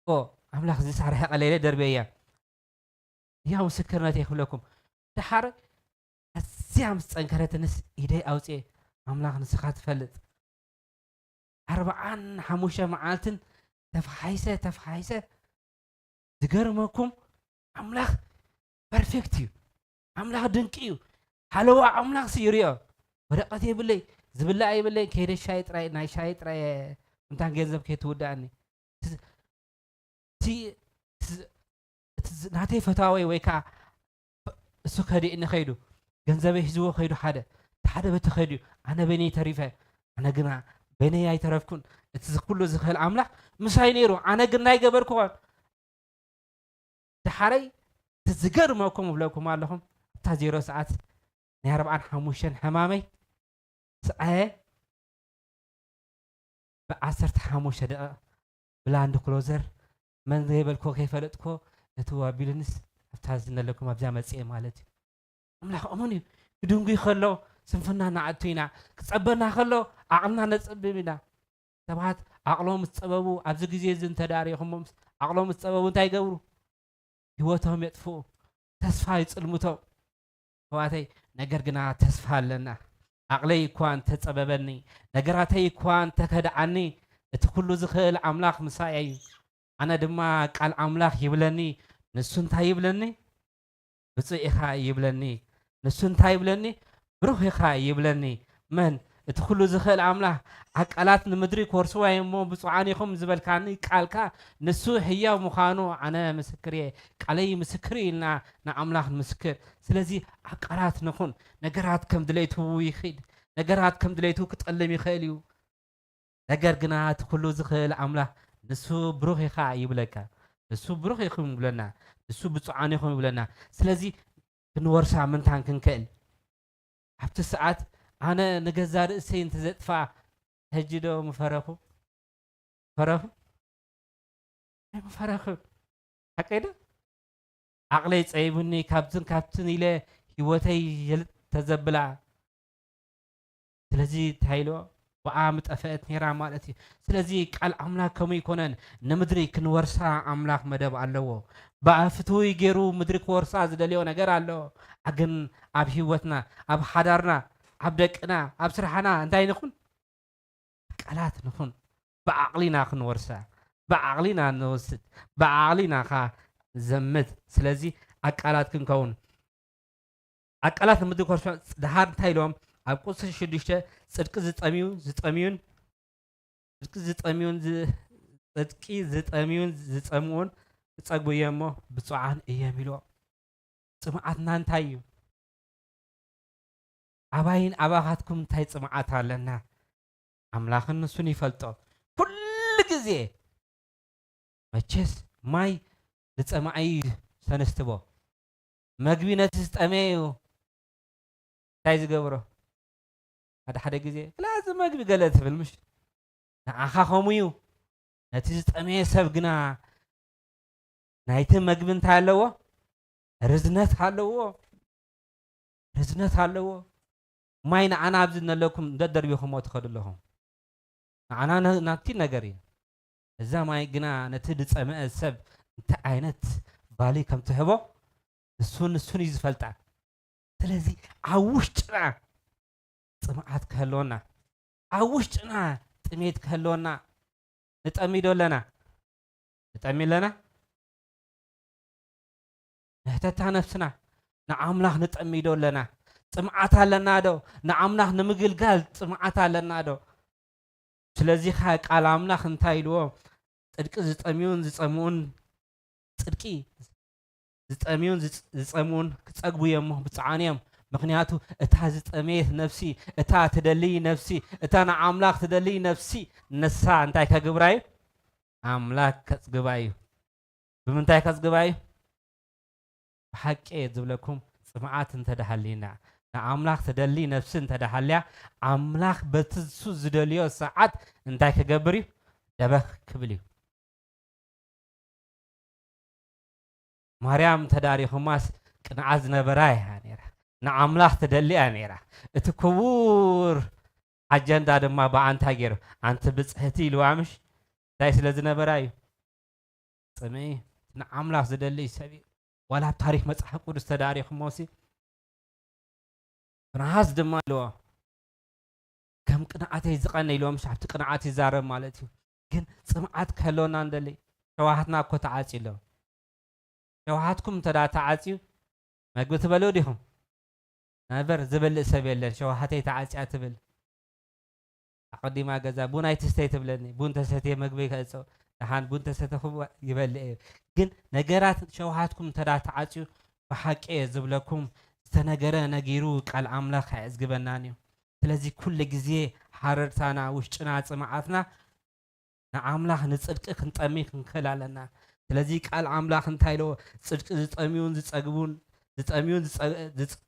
ኦ ኣምላኽ ዝሳርሐ ቀለለ ደርበያ። ያው ምስክርነት ይኽብለኩም። ደሓር ኣዝያ ምስ ጸንከረትንስ ኢደይ ኣውጽኤ ኣምላኽ ንስኻ ትፈልጥ። ኣርብዓን ሓሙሽተ መዓልትን ተፈሓይሰ፣ ተፈሓይሰ። ዝገርመኩም ኣምላኽ ፐርፌክት እዩ። ኣምላኽ ድንቂ እዩ። ሓለዋ ኣምላኽ ሲ ይርዮ። ወረቀት የብለይ፣ ዝብላዕ የብለይ፣ ከይደ ሻይ ጥራይ፣ ናይ ሻይ ጥራይ ምንታን ገንዘብ ከይትውድኣኒ። እቲ፣ እቲ፣ እቲ ዝ-፣ ናተይ ፈታወይ ወይ ከዓ እሱ ከዲእኒ ከይዱ፣ ገንዘበይ ሒዝዎ ከይዱ ሓደ፣ እቲ ሓደ በቲ ከይዱ፣ ኣነ በይነይ ተሪፈ። ኣነ ግና በይነይ ኣይተረፍኩን። እቲ ዝ-፣ ኩሉ ዝኽእል ኣምላኽ ምሳይ ነይሩ። ኣነ ግን ናይ ገበርኩዎን። ደሓረይ እቲ ዝገርመኩም እብለኩም ኣለኹም፣ ኣብታ ዜሮ ሰዓት ናይ ኣርብዓን ሓሙሽተን ሕማመይ ስዓየ ብዓሰርተ ሓሙሽተ ደቂቕ ብላንድ ክሎዘር መን ዘይበልኮ ከይፈለጥኮ ነቲ ዋቢልንስ ኣብታ ዝነለኩም ኣብዚኣ መጽኤ ማለት እዩ። ኣምላኽ እሙን እዩ። ክድንጉይ ከሎ ስንፍና ንኣቱ ኢና። ክጸበና ከሎ ዓቕልና ነጸብብ ኢና። ሰባት ዓቕሎም ዝጸበቡ ኣብዚ ግዜ እዚ እንተ ደኣ ርኢኹሞም ዓቕሎም ዝጸበቡ እንታይ ይገብሩ? ህይወቶም የጥፍኡ። ተስፋ ይጽልምቶም። ኣሕዋተይ፣ ነገር ግና ተስፋ ኣለና። ዓቕለይ እኳ እንተጸበበኒ፣ ነገራተይ እኳ እንተከድዓኒ፣ እቲ ኩሉ ዝኽእል ኣምላኽ ምሳይ እዩ። ኣነ ድማ ቃል ኣምላኽ ይብለኒ፣ ንሱ እንታይ ይብለኒ? ብፁዕ ኢኻ ይብለኒ። ንሱ እንታይ ይብለኒ? ብሩኽ ኢኻ ይብለኒ። መን? እቲ ኩሉ ዝኽእል ኣምላኽ። ኣቃላት ንምድሪ ክወርስዋ እዮም እሞ ብፁዓን ኢኹም ዝበልካኒ ቃልካ፣ ንሱ ህያው ምዃኑ ኣነ ምስክር እየ። ቃለይ ምስክር እዩ ኢልና ንኣምላኽ ንምስክር። ስለዚ ኣቃላት ንኹን። ነገራት ከም ድሌቱ ይኺድ። ነገራት ከም ድሌቱ ክጠልም ይኽእል እዩ። ነገር ግና እቲ ኩሉ ዝኽእል ኣምላኽ ንሱ ብሩኽ ኢኻ ይብለካ። ንሱ ብሩኽ ኢኹም ይብለና። ንሱ ብፁዓን ኢኹም ይብለና። ስለዚ ክንወርሳ ምንታን ክንክእል። ኣብቲ ሰዓት ኣነ ንገዛ ርእሰይ እንተዘጥፋ፣ ሕጂ ዶ ምፈረኹ? ፈረኹ? ኣይምፈረኹን። ሓቀይ ዶ? ዓቕለይ ጸይቡኒ፣ ካብዝን ካብትን ኢለ ህይወተይ የል-፣ ተዘብላ። ስለዚ እንታይ ኢልዎ? ብኣ ምጠፈአት ነይራ ማለት እዩ። ስለዚ ቃል ኣምላኽ ከምኡ ኣይኮነን። ንምድሪ ክንወርሳ ኣምላኽ መደብ ኣለዎ። ብኣ ፍትውይ ገይሩ ምድሪ ክወርሳ ዝደልዮ ነገር ኣሎ። ግን ኣብ ህይወትና፣ ኣብ ሓዳርና፣ ኣብ ደቅና፣ ኣብ ስራሕና እንታይ ንኹን? ቃላት ንኹን። ብዓቕሊና ክንወርሳ፣ ብዓቕሊና ንወስድ፣ ብዓቕሊና ኸዓ ንዘምት። ስለዚ ኣቃላት ክንከውን። ኣቃላት ንምድሪ ክወርሱ ደሓር እንታይ ኢሎም? ኣብ ቁጽሪ ሽዱሽተ፣ ጽድቂ ዝጠምዩ፣ ዝጠምዩን፣ ጽድቂ ዝጠምዩን ዝ-፣ ጽድቂ ዝጠምዩን ዝጸምኡን ክጸግቡ እዮም እሞ ብፁዓን እዮም ኢልዎም። ጽምኣትና እንታይ እዩ? ኣባይን ኣባኻትኩም እንታይ ጽምኣት ኣለና? ኣምላኽን ንሱን ይፈልጦ። ኩሉ ግዜ መቸስ ማይ ንጸማኢ እዩ ሰነስትቦ። መግቢ ነቲ ዝጠመየ እዩ እንታይ ዝገብሮ? ሓደ ሓደ ግዜ፣ "ክላ እዚ መግቢ" ገለ ትብል፣ ምሽ? ንዓኻ ከምኡ እዩ። ነቲ ዝጠመየ ሰብ ግና ናይቲ መግቢ እንታይ ኣለዎ? ርዝነት ኣለዎ። ርዝነት ኣለዎ። ማይ ንዓና ኣብዚ እነለኩም እንደደርቢኹሞ ትኸዱ ኣለኹም። ንዓና ነ-፣ ናቲ ነገር እዩ። እዛ ማይ ግና ነቲ ዝጸመአ ሰብ እንታይ ዓይነት ቫልዩ ከም ትህቦ ንሱን ንሱን እዩ ዝፈልጣ። ስለዚ ኣብ ውሽጥና ጽምኣት ክህልወና፣ ኣብ ውሽጥና ጥሜት ክህልወና። ንጠሚ ዶ ኣለና? ንጠሚ ኣለና? ንሕተታ ነፍስና፣ ንኣምላኽ ንጠሚ ዶ ኣለና? ጽምኣት ኣለና ዶ? ንኣምላኽ ንምግልጋል ጽምኣት ኣለና ዶ? ስለዚ ኸ ቃል ኣምላኽ እንታይ ኢልዎ? ጽድቂ ዝጠምዩን ዝጸምኡን፣ ጽድቂ ዝጠምዩን ዝጽ-፣ ዝጸምኡን ክጸግቡ እዮም እሞ ብፁዓን እዮም። ምኽንያቱ እታ ዝጠመየት ነፍሲ፣ እታ ትደልይ ነፍሲ፣ እታ ንኣምላኽ ትደልይ ነፍሲ፣ ንሳ እንታይ ከግብራ እዩ? ኣምላኽ ከጽግባ እዩ። ብምንታይ ከጽግባ እዩ? ብሓቂ እየ ዝብለኩም፣ ጽምኣት እንተ ደሃሊና፣ ንኣምላኽ ትደሊ ነፍሲ እንተ ደሃልያ፣ ኣምላኽ በቲ እሱ ዝደልዮ ሰዓት እንታይ ክገብር እዩ? ደበኽ ክብል እዩ። ማርያም ተዳሪኹማስ ቅንዓት ዝነበራ እያ ነይራ። ንኣምላኽ ትደሊ እያ ነይራ። እቲ ክቡር ኣጀንዳ ድማ ብኣንታ ገይሩ፣ ኣንቲ ብጽሕቲ ኢልዋ ምሽ? እንታይ ስለ ዝነበራ እዩ? ጽምኢ፣ ንኣምላኽ ዝደሊ ሰብ እዩ። ዋላ ኣብ ታሪኽ መጽሓፍ ቅዱስ ተዳሪኹሞሲ፣ ፊንሃስ ድማ ኢልዎ፣ "ከም ቅንዓተይ ዝቐነ" ኢልዎ፣ ምሽ ኣብቲ ቅንዓት ይዛረብ ማለት እዩ። ግን ጽምኣት ክህልወና እንደሊ፣ ሸውሃትና እኮ ተዓጽዩ ኣሎ። ሸውሃትኩም እንተ ደኣ ተዓጽዩ፣ መግቢ ትበልዑ ዲኹም? ነበር፣ ዝበልዕ ሰብ የለን፣ ሸውሃተይ ተዓጽያ ትብል። ኣቐዲማ ገዛ፣ "ቡን ኣይትስተይ" ትብለኒ። ቡን ተሰትየ መግበይ ከእጽው። ደሓን ቡን ተሰተኹ ይበልዕ እየ። ግን ነገራት ሸውሃትኩም እንተ ደኣ ተዓጽዩ፣ ብሓቂ እየ ዝብለኩም፣ ዝተነገረ ነጊሩ ቃል ኣምላኽ ኣየዕዝግበናን እዩ። ስለዚ ኩሉ ግዜ ሃረርታና፣ ውሽጥና፣ ጽምኣትና ንኣምላኽ ንጽድቂ ክንጠሚ ክንክእል ኣለና። ስለዚ ቃል ኣምላኽ እንታይ ኢልዎ? "ጽድቂ ዝጠምዩን ዝጸግቡን፣ ዝጠምዩን ዝጸ-፣ ዝጽ-፣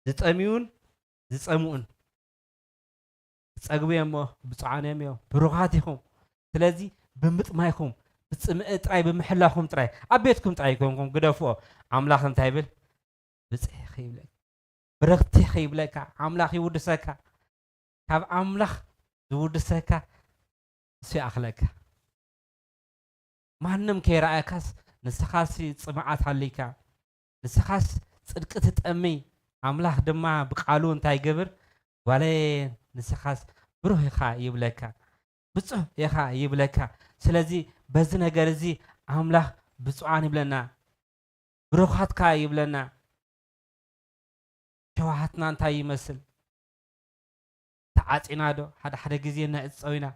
ዝጠምዩን ዝጸምኡን ዝጸግቡ እዮም እሞ ብፁዓን እዮም እዮም። ብሩኻት ኢኹም። ስለዚ ብምጥማይኩም፣ ብጽምኢ ጥራይ፣ ብምሕላኹም ጥራይ፣ ኣብ ቤትኩም ጥራይ ይኮንኩም ግደፍዎ። ኣምላኽ እንታይ ይብል? ብጽሕኺ ይብለካ፣ ብርኽቲኺ ይብለካ፣ ኣምላኽ ይውድሰካ። ካብ ኣምላኽ ዝውድሰካ እሱ ይኣኽለካ። ማንም ከይረኣየካስ ንስኻሲ ጽምኣት ሃልይካ፣ ንስኻስ ጽድቂ ትጠሚ፣ ኣምላኽ ድማ ብቃሉ እንታይ ይገብር? ጓለየ ንስኻስ ብሩህ ኢኻ ይብለካ፣ ብጹህ ኢኻ ይብለካ። ስለዚ በዚ ነገር እዚ ኣምላኽ ብፁዓን ይብለና። ብሩኻትካ ይብለና። ሸውሃትና እንታይ ይመስል? ተዓጺና ዶ? ሓደ ሓደ ግዜ ንዕጸው ኢና።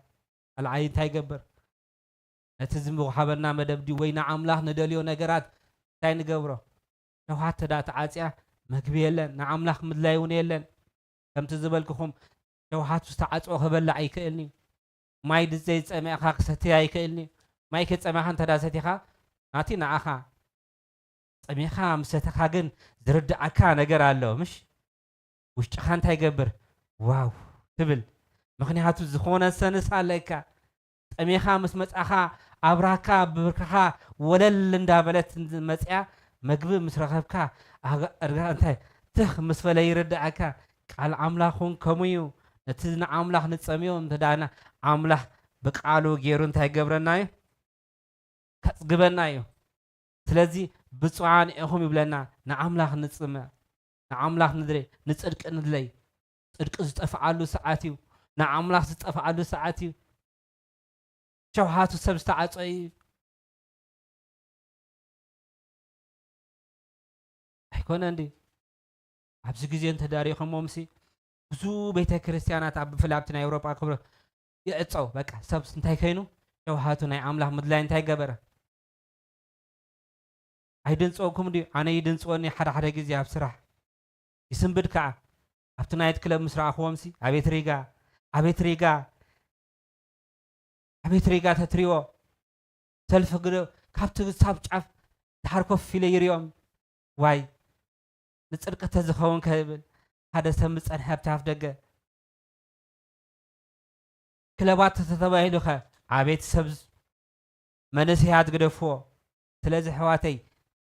ካልኣይ እንታይ ይገብር? ነቲ ዝወሃበና መደብ ድዩ ወይ ንኣምላኽ ንደልዮ ነገራት እንታይ ንገብሮ? ሸውሃት ተዳ ተዓጽያ መግቢ የለን፣ ንኣምላኽ ምድላይ እውን የለን። ከምቲ ዝበልኩኹም ሸውሃቱ ዝተዓጽወ ክበልዕ ኣይክእልን እዩ። ማይ ድዘይ ዝጸመእኻ ክሰትይ ኣይክእልን እዩ። ማይ ከይጸመኻ እንተ ዳ ሰቲኻ ናቲ ንዓኻ። ጸሚኻ ምስ ሰተኻ ግን ዝርድኣካ ነገር ኣሎ፣ ምሽ? ውሽጥኻ እንታይ ይገብር? ዋው ትብል። ምኽንያቱ ዝኾነ ሰንስ ኣለካ። ጠሜኻ ምስ መጻኻ ኣብራካ ብብርክኻ ወለል እንዳበለት መጽያ መግቢ ምስ ረኸብካ ኣጋ-፣ እርጋ-፣ እንታይ ትኽ ምስ በለ ይርድኣካ። ቃል ኣምላኽ እውን ከምኡ እዩ። ነቲ ንኣምላኽ ንጸምዮ እንተ ደኣና ኣምላኽ ብቃሉ ገይሩ እንታይ ይገብረና እዩ? ከጽግበና እዩ። ስለዚ ብፁዓን ኢኹም ይብለና። ንኣምላኽ ንጽመ፣ ንኣምላኽ ንድለ፣ ንጽድቂ ንድለይ። ጽድቂ ዝጠፍኣሉ ሰዓት እዩ። ንኣምላኽ ዝጠፍኣሉ ሰዓት እዩ። ሸውሃቱ ሰብ ዝተዓጾ እዩ። ኣይኮነን ድዩ? ኣብዚ ግዜ እንተዳሪኹሞምሲ ብዙ ቤተ ክርስቲያናት ኣብ ብፍላይ ኣብቲ ናይ ኤውሮጳ ክብረ ይዕጸው። በቃ ሰብስ እንታይ ከይኑ ሸውሃቱ ናይ ኣምላኽ ምድላይ እንታይ ገበረ? ኣይድንጽወኩም ድዩ? ኣነ ይድንጽወኒ ሓደ ሓደ ግዜ ኣብ ስራሕ። ይስንብድ ከኣ ኣብቲ ናይት ክለብ ምስ ረኣኽዎምሲ ኣቤት ሪጋ፣ ኣቤት ሪጋ፣ ኣቤት ሪጋ ተትሪኦ። ሰልፊ ግደ ካብቲ ክሳብ ጫፍ ድሓር ኮፍ ኢለ ይሪኦም። ዋይ ንጽድቂ ተዝኸውን ከብል ሓደ ሰብ ምጸንሐ ኣብቲ ኣፍ ደገ። ክለባት ተተባሂሉኸ ኣቤት ሰብ መንእሰያት ግደፍዎ። ስለዚ ኣሕዋተይ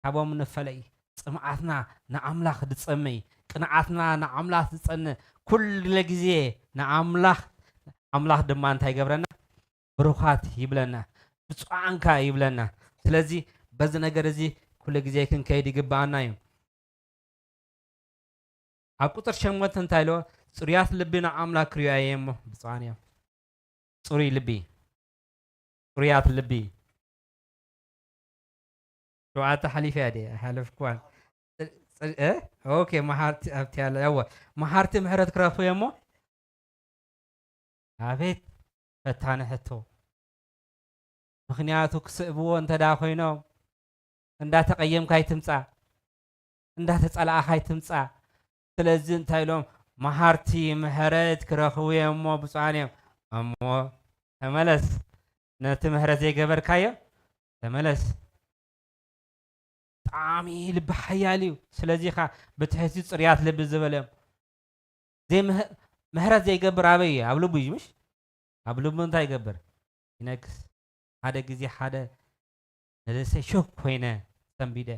ካብኦም ንፈለይ። ጽምኣትና ንኣምላኽ ዝጸምይ፣ ቅንኣትና ንኣምላኽ ዝጸንእ፣ ኩሉ ግዜ ንኣምላኽ፣ ኣምላኽ ድማ እንታይ ይገብረና? ብሩኻት ይብለና፣ ብፁዓንካ ይብለና። ስለዚ በዚ ነገር እዚ ኩሉ ግዜ ክንከይድ ይግብኣና እዩ። ኣብ ቁጽሪ ሸሞንተ እንታይ ኢልዎ? ጽሩያት ልቢ ንኣምላኽ ክርእዩ እየ እሞ ብፁዓን እዮም። ጽሩይ ልቢ፣ ጽሩያት ልቢ። ሸውዓተ ሓሊፈ እያ ድየ? ኣይሓለፍኩዋን። ጽ-፣ ጽ-፣ እ? ኦኬ፣ መሓርቲ ኣብቲ ኣለ፣ እወ፣ መሓርቲ ምሕረት ክረኽቡ እዮም እሞ። ኣቤት ፈታኒ ሕቶ። ምኽንያቱ ክስእብዎ እንተ ደኣ ኮይኖም፣ እንዳተቐየምካ ኣይትምጻእ፣ እንዳተጸላእኻ ኣይትምጻእ። ስለዚ እንታይ ኢሎም? መሃርቲ ምሕረት ክረኽቡ እዮም እሞ ብፁዓን እዮም። እሞ ተመለስ፣ ነቲ ምሕረት ዘይገበርካዮ ተመለስ። ብጣዕሚ ልቢ ሓያል እዩ። ስለዚ ኸኣ ብትሕቲ ጽሩያት ልቢ ዝበለ እዮም። ዘይ-፣ ምህ-፣ ምሕረት ዘይገብር ኣበይ እዩ? ኣብ ልቡ እዩ፣ ምሽ? ኣብ ልቡ እንታይ ይገብር? ይነግስ። ሓደ ግዜ ሓደ ንርእሰይ ሾክ ኮይነ ሰንቢደ።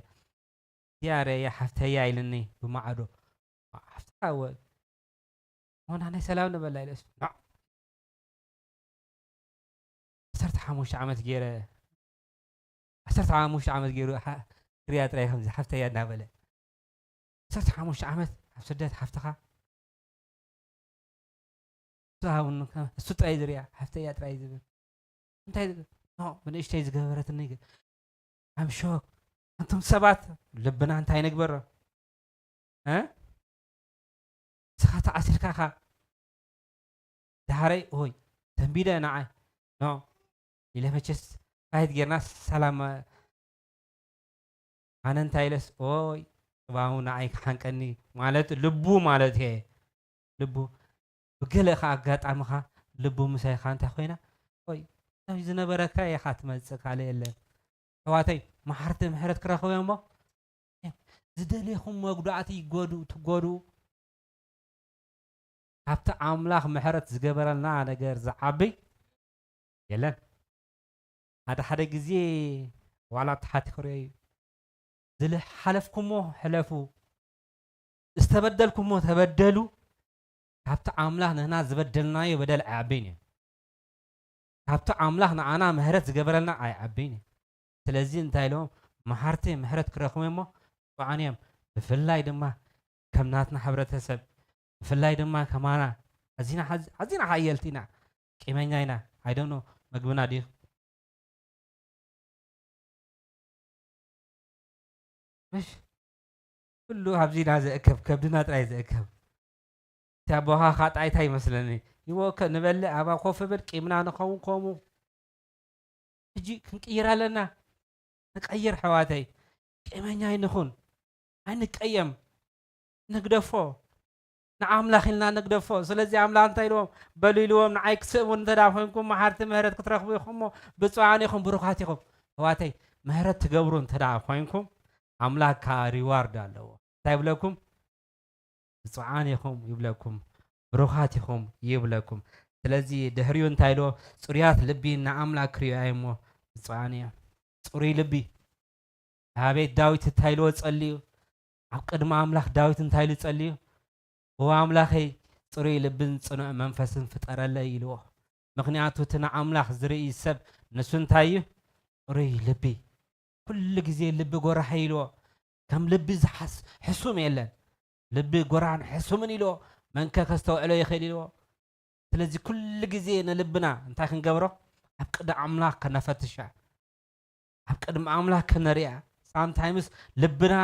እዚኣ ርእየ ሓፍተያ ኢልኒ ብማዕዶ። ሓፍትኻ ወ-፣ ሆና ናይ ሰላም ንበላ ኢለስ። ኖዕ። ዓሰርተ ሓሙሽተ ዓመት ገይረ፣ ዓሰርተ ሓሙሽተ ዓመት ገይሩ ሓ-፣ ክሪያ ጥራይ ከምዚ ሓፍተያ እናበለ። ዓሰርተ ሓሙሽተ ዓመት ኣብ ስደት ሓፍትኻ። እሱ ሃቡኒ ከ-፣ እሱ ጥራይ ዝሪኣ፣ ሓፍተያ ጥራይ ዝብል። እንታይ ዝ-፣ ኖ፣ ብንእሽተይ ዝገበረትኒ ግ-፣ I'm shock። ኣንቱም ሰባት ልብና እንታይ ንግበሮ? እ? ንስኻ ተኣሲርካ ኢኻ። ዳሕረይ፣ ኦይ፣ ሰንቢደ ንዓይ። ኖ፣ ኢለ መቸስ ፋይት ጌርና ሰላም፣ ኣነ እንታይ ኢለስ፣ ኦይ፣ ጽባሁ ንዓይ ክሓንቀኒ ማለት ልቡ ማለት እየ። ልቡ ብገለ ኸኣ ኣጋጣሚ ኸኣ ልቡ ምሳይ ኸኣ እንታይ ኮይና፣ ኦይ፣ ዝነበረካ ኢኻ ትመጽእ፣ ካልእ የለን። ኣሕዋተይ፣ መሓርቲ ምሕረት ክረኽቡ እዮም እሞ፣ ዝደለኹም መጉዳእቲ ይጎዱ-፣ ትጎድኡ። ካብቲ ኣምላኽ ምሕረት ዝገበረልና ነገር ዝዓቢ የለን። ሓደ ሓደ ግዜ ዋላ ተሓቲኹ ርእየ እዩ። ዝለ-፣ ሓለፍኩሞ ሕለፉ፣ ዝተበደልኩሞ ተበደሉ። ካብቲ ኣምላኽ ንህና ዝበደልናዮ በደል ኣይዓብይን እዩ። ካብቲ ኣምላኽ ንኣና ምሕረት ዝገበረልና ኣይዓብይን እዩ። ስለዚ እንታይ ኢሎም? መሓርቲ ምሕረት ክረኽቡ እሞ ብፁዓን እዮም። ብፍላይ ድማ ከም ናትና ሕብረተሰብ፣ ብፍላይ ድማ ከማና ኣዚና ሓዝ-፣ ኣዚና ሓየልቲ ኢና፣ ቂመኛ ኢና። I don't know፣ መግብና ድዩ? ምሽ? ኩሉ ኣብዚና ዘእከብ፣ ከብድና ጥራይ ዘእከብ። እቲ ኣቦኻ ኻጣይታ ይመስለኒ። ይወከ ንበልዕ፣ ኣብኣ ኮፍ ብል፣ ቂምና ንኸውን ከምኡ። ሕጂ ክንቅይር ኣለና። ንቀይር ኣሕዋተይ። ቂመኛ ኣይንኹን። ኣይንቀየም። ንግደፎ። ንኣምላኽ ኢልና ንግደፎ። ስለዚ ኣምላኽ እንታይ ኢልዎም? በሉ ኢልዎም፣ ንዓይ ክትስእሙኒ እንተ ደኣ ኾይንኩም፣ መሓርቲ ምህረት ክትረኽቡ ኢኹም እሞ፣ ብፁዓን ኢኹም፣ ብሩኻት ኢኹም። ኣሕዋተይ፣ ምህረት ትገብሩ እንተ ደኣ ኾይንኩም፣ ኣምላኽ ከኣ ሪዋርድ ኣለዎ። እንታይ ይብለኩም? ብፁዓን ኢኹም ይብለኩም፣ ብሩኻት ኢኹም ይብለኩም። ስለዚ ድሕሪኡ እንታይ ኢልዎ? ጽሩያት ልቢ ንኣምላኽ ክርእዮ እሞ፣ ብፁዓን እዮም። ጽሩይ ልቢ። ኣቤት ዳዊት እንታይ ኢልዎ ጸልዩ? ኣብ ቅድሚ ኣምላኽ ዳዊት እንታይ ኢሉ ጸልዩ? "እወ ኣምላኸይ፣ ጽሩይ ልብን ጽኑዕ መንፈስን ፍጠረለይ" ኢልዎ። ምኽንያቱ እቲ ንኣምላኽ ዝርኢ ሰብ ንሱ እንታይ እዩ? ጽሩይ ልቢ። ኩሉ ግዜ ልቢ ጎራሕ ኢልዎ። ከም ልቢ ዝሓስ-፣ ሕሱም የለን። ልቢ ጎራን ሕሱምን ኢልዎ። መን ከ ከስተውዕሎ ይኽእል ኢልዎ። ስለዚ ኩሉ ግዜ ንልብና እንታይ ክንገብሮ? ኣብ ቅድሚ ኣምላኽ ከነፈትሻ። ኣብ ቅድሚ ኣምላኽ ከነርእያ። ሳምታይምስ ልብና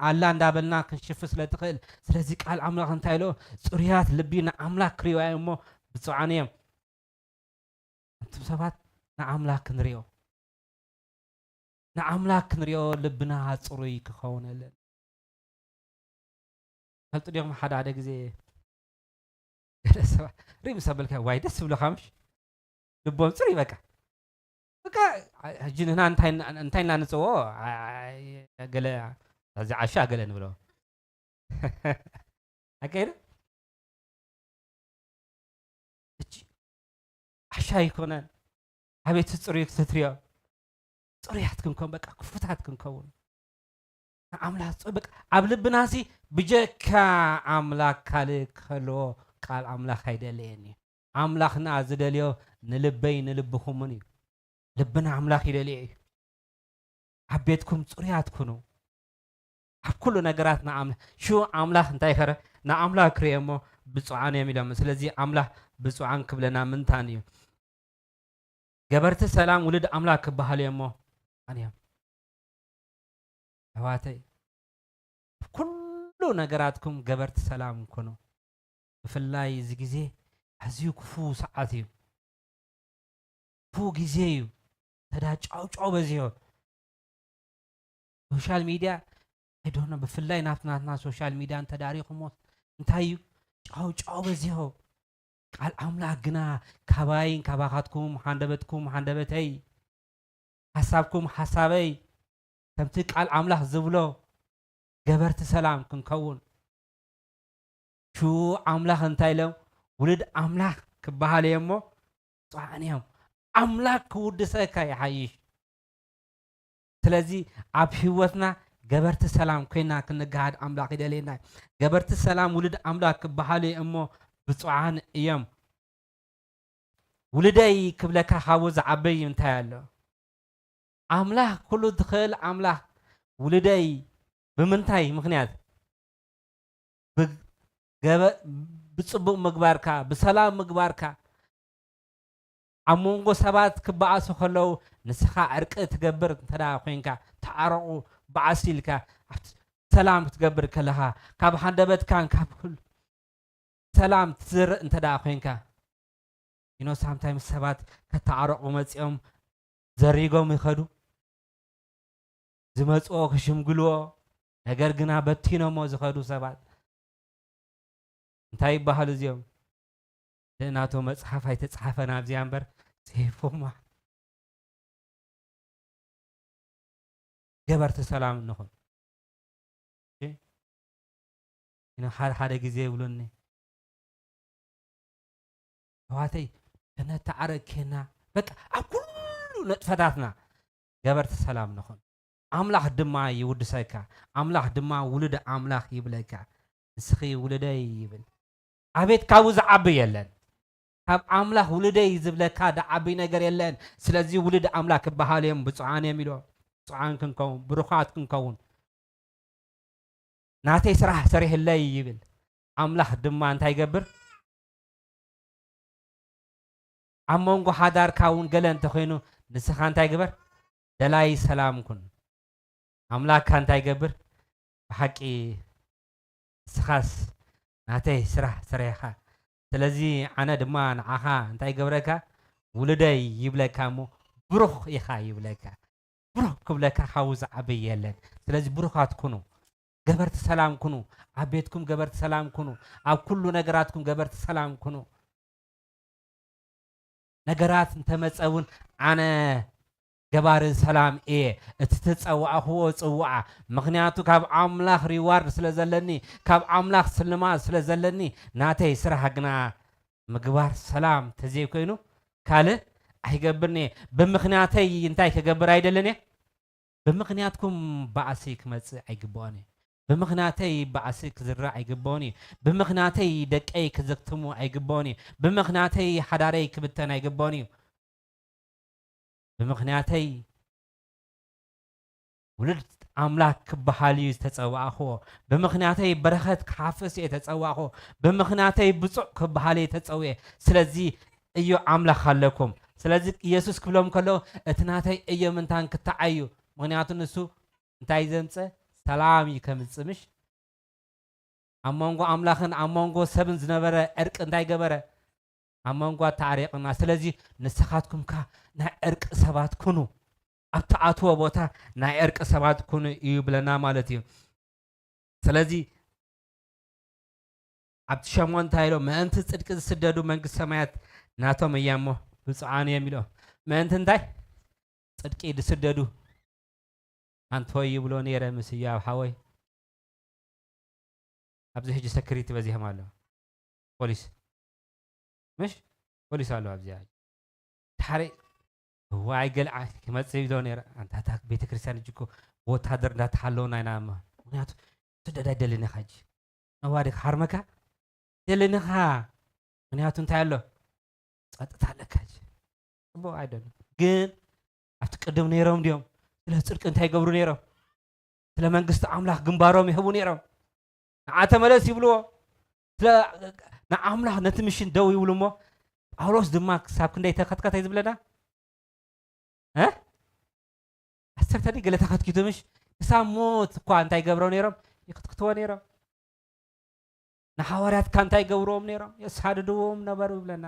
ኣላ እንዳበልና ክንሽፍ ስለ ትኽእል። ስለዚ ቃል ኣምላኽ እንታይ ኢልዎ? "ጽሩያት ልቢ ንኣምላኽ ክርእይዋ እዮም እሞ ብፁዓን እዮም።" ኣንቱም ሰባት ንኣምላኽ ክንርእዮ፣ ንኣምላኽ ክንርእዮ ልብና ጽሩይ ክኸውን ኣለና። ፈልጡ ዲኹም ሓደ ሓደ ግዜ ገለ ሰባት ሪም ሰበልካ ዋይ ደስ ዝብለካ ምሽ ልቦም ጽሩይ በቃ። በቃ ሕጂ ንሕና እንታይ እንታይ ኢልና ንጽውዖ? ኣይ፣ ኣይ፣ ገለ እዚ ዓሻ ገለ ንብሎ። ኣካይደ? እቺ ዓሻ ኣይኮነን። ኣቤት ጽሩይ ክትትርዮ። ጽሩያት ክንከውን በቃ ክፉታት ክንከውን። ንኣምላኽ ጽ-፣ በቃ ኣብ ልብናሲ ብጀካ ኣምላኽ ካልእ ክህልዎ ቃል ኣምላኽ ኣይደለየን እዩ። ኣምላኽና ዝደልዮ ንልበይ ንልብኹምን እዩ። ልብና ኣምላኽ ይደልዮ እዩ። ኣብ ቤትኩም ጽሩያት ኩኑ። ኣብ ኩሉ ነገራት ንኣምላኽ፣ ሽዑ ኣምላኽ እንታይ ከረ-፣ ንኣምላኽ ክርእዮ እሞ ብፁዓን እዮም ኢሎም። ስለዚ ኣምላኽ ብፁዓን ክብለና ምንታን እዩ። ገበርቲ ሰላም ውሉድ ኣምላኽ ክበሃሉ እዮም እሞ ኣን እዮም። ኣሕዋተይ፣ ኣብ ኩሉ ነገራትኩም ገበርቲ ሰላም ኩኑ። ብፍላይ እዚ ግዜ ኣዝዩ ክፉ ሰዓት እዩ። ክፉ ግዜ እዩ። ተዳ ጫው ጫው በዚሆ። ሶሻል ሚድያ፣ I don't know፣ ብፍላይ ናብቲ ናትና ሶሻል ሚድያ እንተዳሪኹሞ እንታይ እዩ? ጫው ጫው በዚሆ። ቃል ኣምላኽ ግና ካባይን ካባኻትኩም፣ ሃንደበትኩም ሃንደበተይ፣ ሓሳብኩም ሓሳበይ፣ ከምቲ ቃል ኣምላኽ ዝብሎ ገበርቲ ሰላም ክንከውን። ሽዑ ኣምላኽ እንታይ ኢሎም? ውሉድ ኣምላኽ ክበሃል እየ እሞ ጽዋዕን እዮም። ኣምላኽ ክውድሰካ ይሓይሽ። ስለዚ ኣብ ህይወትና ገበርቲ ሰላም ኮይና ክንገሃድ ኣምላኽ ይደልየና። ገበርቲ ሰላም ውሉድ ኣምላኽ ክበሃሉ እሞ ብፁዓን እዮም። ውሉደይ ክብለካ ካብኡ ዝዓበይ እንታይ ኣሎ? ኣምላኽ፣ ኩሉ ትኽእል ኣምላኽ፣ ውሉደይ ብምንታይ ምኽንያት? ብገበ-፣ ብጽቡቕ ምግባርካ፣ ብሰላም ምግባርካ፣ ኣብ መንጎ ሰባት ክበኣሱ ከለዉ ንስኻ ዕርቂ ትገብር እንተ ደኣ ኮይንካ፣ ተዓረቑ፣ በኣሱ ኢልካ፣ ኣብቲ ሰላም ክትገብር ከለኻ፣ ካብ ሃንደበትካን ካብ ኩሉ ሰላም ትዘርእ እንተ ደኣ ኮይንካ፣ you know፣ sometimes ሰባት ከተዓረቑ መጺኦም ዘሪጎም ይኸዱ። ዝመጽኦ ክሽምግልዎ፣ ነገር ግና በቲኖሞ ዝኸዱ ሰባት። እንታይ ይበሃሉ እዚኦም? ናቶ መጽሓፍ ኣይተጻሓፈን ኣብዚኣ እምበር ጽሒፎማ። ገበርቲ ሰላም ንኹን። እሺ? ኢና ሓደ ሓደ ግዜ ይብሉኒ። ኣሕዋተይ፣ ከነተዓረቅ ኬና፣ በቃ ኣብ ኩሉ ንጥፈታትና ገበርቲ ሰላም ንኹን። ኣምላኽ ድማ ይውድሰካ። ኣምላኽ ድማ ውሉድ ኣምላኽ ይብለካ። ንስኺ ውሉደይ ይብል። ኣቤት፣ ካብኡ ዝዓቢ የለን። ካብ ኣምላኽ ውሉደይ ዝብለካ ዝዓቢ ነገር የለን። ስለዚ ውሉድ ኣምላኽ ክበሃሉ እዮም፣ ብፁዓን እዮም ኢሉ። ብፁዓን ክንከውን፣ ብሩኻት ክንከውን። ናተይ ስራሕ ሰሪሕለይ ይብል። ኣምላኽ ድማ እንታይ ይገብር? ኣብ መንጎ ሓዳርካ እውን ገለ እንተኾይኑ፣ ንስኻ እንታይ ግበር? ደላይ ሰላም ኩን። ኣምላኽካ እንታይ ይገብር? ብሓቂ ንስኻስ ናተይ ስራሕ ሰሪሕኻ፣ ስለዚ ኣነ ድማ ንዓኻ እንታይ ይገብረካ? ውሉደይ ይብለካ እሞ ብሩኽ ኢኻ ይብለካ። ብሩኽ ክብለካ ካብኡ ዝዓቢ የለን። ስለዚ ብሩኻት ኩኑ፣ ገበርቲ ሰላም ኩኑ፣ ኣብ ቤትኩም ገበርቲ ሰላም ኩኑ፣ ኣብ ኩሉ ነገራትኩም ገበርቲ ሰላም ኩኑ። ነገራት እንተመጸ እውን ኣነ ገባሪ ሰላም እየ፣ እቲ ተጸዋዕኽዎ ጽዋዓ፣ ምኽንያቱ ካብ ኣምላኽ ሪዋርድ ስለ ዘለኒ፣ ካብ ኣምላኽ ስልማት ስለ ዘለኒ፣ ናተይ ስራሕ ግና ምግባር ሰላም ተዘይኮይኑ ካልእ ኣይገብርን'የ። ብምኽንያተይ እንታይ ክገብር ኣይደልን እየ? ብምኽንያትኩም ባእሲ ክመጽእ ኣይግብኦን እዩ። ብምኽንያተይ ባእሲ ክዝራእ ኣይግብኦን እዩ። ብምኽንያተይ ደቀይ ክዘግትሙ ኣይግብኦን እዩ። ብምኽንያተይ ሓዳረይ ክብተን ኣይግብኦን እዩ። ብምኽንያተይ ውሉድ ኣምላኽ ክበሃል እዩ ዝተጸዋዕኽዎ። ብምኽንያተይ በረኸት ክሓፍስ እየ ተጸዋዕኽዎ። ብምኽንያተይ ብፁዕ ክበሃል እየ ተጸውየ። ስለዚ እዩ ኣምላኽ ኣለኩም። ስለዚ ኢየሱስ ክብሎም ከሎ እቲ ናተይ እየ ምንታን ክተዓዩ። ምኽንያቱ ንሱ እንታይ ዘምጸ? ሰላም እዩ ከምጽእ ምሽ? ኣብ መንጎ ኣምላኽን ኣብ መንጎ ሰብን ዝነበረ ዕርቂ እንታይ ገበረ? ኣብ መንጎ ኣተዓሪቕና። ስለዚ ንስኻትኩም ከ ናይ ዕርቂ ሰባት ኩኑ። ኣብ ትኣትዎ ቦታ ናይ ዕርቂ ሰባት ኩኑ እዩ ይብለና ማለት እዩ። ስለዚ ኣብቲ ሸሞንተ እንታይ ኢሎ? ምእንቲ ጽድቂ ዝስደዱ መንግስቲ ሰማያት ናቶም እያ እሞ ብፁዓን እዮም ኢሎ። ምእንቲ እንታይ? ጽድቂ ዝስደዱ። ኣንቶይ ይብሎ ነይረ ምስ እያብ ሓወይ። ኣብዚ ሕጂ ሰክሪቲ በዚሖም ኣሎ። ፖሊስ። ምሽ? ፖሊስ ኣሎ ኣብዚኣ። ድሓሪ ዋይ ገልዓ ክመጽእ ኢሎ ነይረ። ኣንታ እታ ቤተክርስትያን ሕጂ እኮ ብወታደር እንዳተሓለውና ኢና እማ። ምኽንያቱ ስደድ ኣይደልን ኢኻ ሕጂ። ነዋዲ ክሓርመካ ደልን ኢኻ። ምኽንያቱ እንታይ ኣሎ? ጸጥታ ኣለካ ሕጂ። ጽቡቕ ኣይደልን። ግን ኣብቲ ቅድም ነይሮም ድዮም? ስለ ጽድቂ እንታይ ይገብሩ ነይሮም? ስለ መንግስቲ ኣምላኽ ግንባሮም ይህቡ ነይሮም። ንዓ ተመለስ ይብልዎ። ስለ ንኣምላኽ ነቲ ምሽን ደው ይብሉ እሞ፣ ጳውሎስ ድማ ክሳብ ክንደይ ተኸትከተ እዩ ዝብለና? እ? ዓሰርተ ድዩ ገለ ተኸትኪቱ ምሽ? ክሳብ ሞት እኳ እንታይ ይገብረው ነይሮም? ይኽትክትዎ ነይሮም። ንሓዋርያት እካ እንታይ ይገብርዎም ነይሮም? የሳድድዎም ነበሩ ይብለና።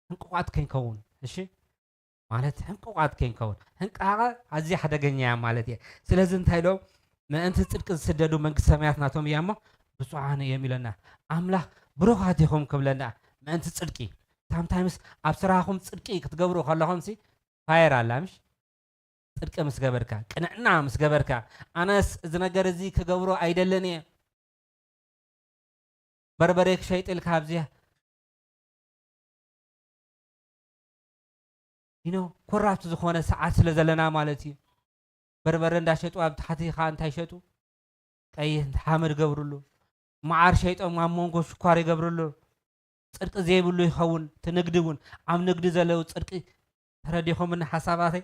ሕንቁቓት ከይንከውን፣ እሺ? ማለት ሕንቁቓት ከይንከውን። ሕንቃቐ ኣዝያ ሓደገኛ እያ ማለት እየ። ስለዚ እንታይ ኢሎም? ምእንቲ ጽድቂ ዝስደዱ መንግስቲ ሰማያት ናቶም እያ እሞ ብፁዓን እዮም ኢለና። ኣምላኽ ብሩኻት ኢኹም ክብለና ምእንቲ ጽድቂ። ሳምታይምስ ኣብ ስራኹም ጽድቂ ክትገብሩ ከለኹምሲ ፋየር ኣላ ምሽ? ጽድቂ ምስ ገበርካ፣ ቅንዕና ምስ ገበርካ፣ ኣነስ እዚ ነገር እዚ ክገብሮ ኣይደልን እየ። በርበረ ክሸይጥ ኢልካ ኣብዚ you know ኮራፕት ዝኾነ ሰዓት ስለ ዘለና ማለት እዩ። በርበረ እንዳሸጡ ኣብ ታሕቲ ኸዓ እንታይ ሸጡ? ቀይሕ ሓመድ ገብርሉ። መዓር ሸይጦም ኣብ መንጎ ሽኳር ይገብርሉ። ጽድቂ ዘይብሉ ይኸውን። እቲ ንግዲ እውን ኣብ ንግዲ ዘለዉ ጽድቂ ተረዲኹምኒ ሓሳባተይ?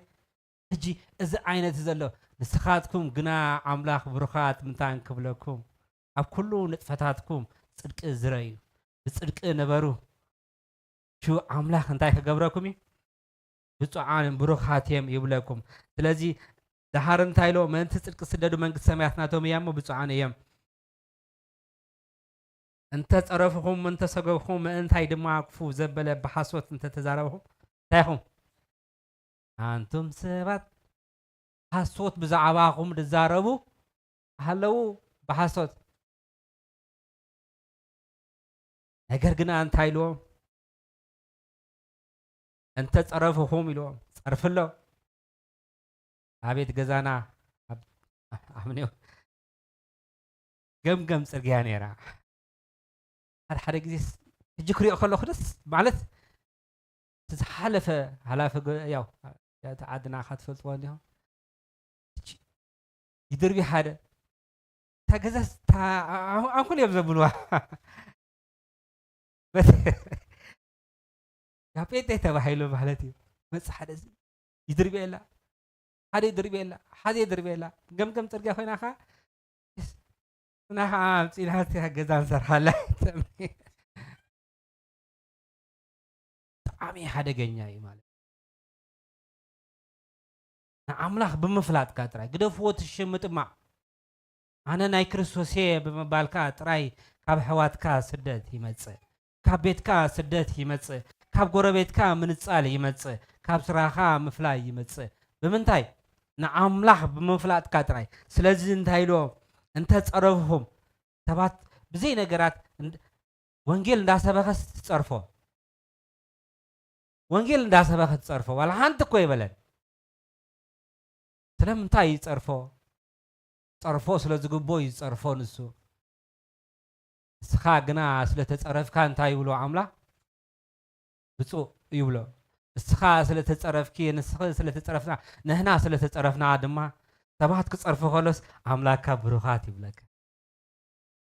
ሕጂ እዚ ዓይነት ዘሎ ንስኻትኩም ግና ኣምላኽ ብሩኻት ምንታን ክብለኩም ኣብ ኩሉ ንጥፈታትኩም ጽድቂ ዝረዩ ብጽድቂ ንበሩ። ሽው ኣምላኽ እንታይ ክገብረኩም እዩ? ብፁዓን ብሩኻት እዮም ይብለኩም። ስለዚ ደሃር እንታይ ኢሎ? ምእንቲ ጽድቂ ስደዱ መንግስቲ ሰማያት ናቶም እያ እሞ ብፁዓን እዮም። እንተ ጸረፍኹም እንተ ሰገኹም ምእንታይ ድማ ክፉ ዘበለ ብሓሶት እንተ ተዛረብኹም እንታይ ኢኹም? ኣንቱም ሰባት ሓሶት ብዛዕባኹም ዝዛረቡ ኣለዉ ብሓሶት። ነገር ግና እንታይ ኢልዎም? እንተ ጸረፍኹም ኢልዎም። ጸርፊ ኣሎ። ኣቤት ገዛና ኣብ ኣምኔው ገምገም ጽርግያ ነይራ። ሓደ ሓደ ግዜ ስ- ሕጂ ክሪኦ ከለኹ ደስ ማለት እቲ ዝሓለፈ ሓላፊ ገ- ያው እቲ ዓድና ካ ትፈልጥዎ እንዲኹም ይድርቢ ሓደ እታ ገዛ ኣንኩል እዮም ዘብልዋ ያው ጴንጤ ተባሂሉ ማለት እዩ። መጽ ሓደ እዚ ይድርብየላ ሓደ ይድርብየላ ሓደ ይድርብየላ ገምገም ጽርግያ ኮይና ኸዓ ናኻ ኣምፂና ገዛ ንሰርሓላ ብጣዕሚ ሓደገኛ እዩ ማለት ንኣምላኽ ብምፍላጥካ ጥራይ ግደፍዎ ትሽም ምጥማዕ ኣነ ናይ ክርስቶስ እየ ብምባልካ ጥራይ ካብ ኣሕዋትካ ስደት ይመጽእ፣ ካብ ቤትካ ስደት ይመጽእ፣ ካብ ጎረቤትካ ምንጻል ይመጽእ፣ ካብ ስራኻ ምፍላይ ይመጽእ። ብምንታይ? ንኣምላኽ ብምፍላጥካ ጥራይ። ስለዚ እንታይ ኢልዎም? እንተ ጸረፍኹም፣ ሰባት ብዘይ ነገራት እንድ-፣ ወንጌል እንዳሰበኸስ ትጸርፎ። ወንጌል እንዳሰበኸ ትጸርፎ። ዋላ ሓንቲ እኮ ይበለን። ስለምንታይ ይጸርፎ? ጸርፎ ስለ ዝግቦ እዩ ዝጸርፎ ንሱ። ንስኻ ግና ስለ ተጸረፍካ እንታይ ይብሎ ኣምላኽ? ብፁዕ ይብሎ። ንስኻ ስለ ተጸረፍኪ፣ ንስኺ ስለ ተጸረፍና፣ ንሕና ስለ ተጸረፍና ድማ ሰባት ክጸርፉ ከሎስ ኣምላካ ብሩኻት ይብለካ።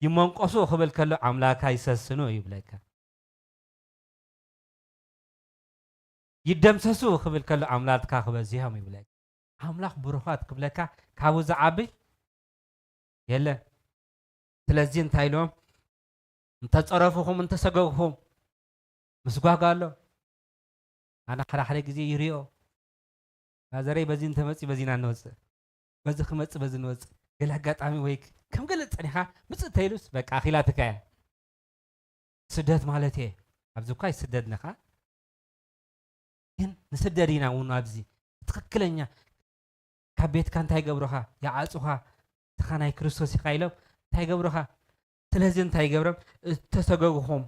ይመንቆሱ ክብል ከሎ ኣምላካ ይሰስኑ ይብለካ። ይደምሰሱ ክብል ከሎ ኣምላካ ክበዝሖም ይብለካ። ኣምላኽ ብሩኻት ክብለካ ካብኡ ዝዓቢ የለን። ስለዚ እንታይ ኢሎም? እንተጸረፍኹም፣ እንተሰገግኹም ምስጓግ ኣሎ። ኣነ ሓደ ሓደ ግዜ ይሪኦ። ፋዘረይ በዚ እንተመጺ በዚ ኢና እንወጽእ። በዚ ክመጽእ በዚ እንወጽእ። ገለ ኣጋጣሚ ወይ ከም ገለ ጸኒኻ ምጽእ እንተኢሉስ በቃ ኣኺላትካ እያ። ስደት ማለት እየ። ኣብዚ እኳ ይስደድንኻ። ግን ንስደድ ኢና እውን ኣብዚ ትኽክለኛ ካብ ቤትካ እንታይ ገብሩኻ? ይዓጹኻ። ንስኻ ናይ ክርስቶስ ኢኻ ኢሎም እንታይ ገብሩኻ? ስለዚ እንታይ ገብሮም? እተሰገጉኹም፣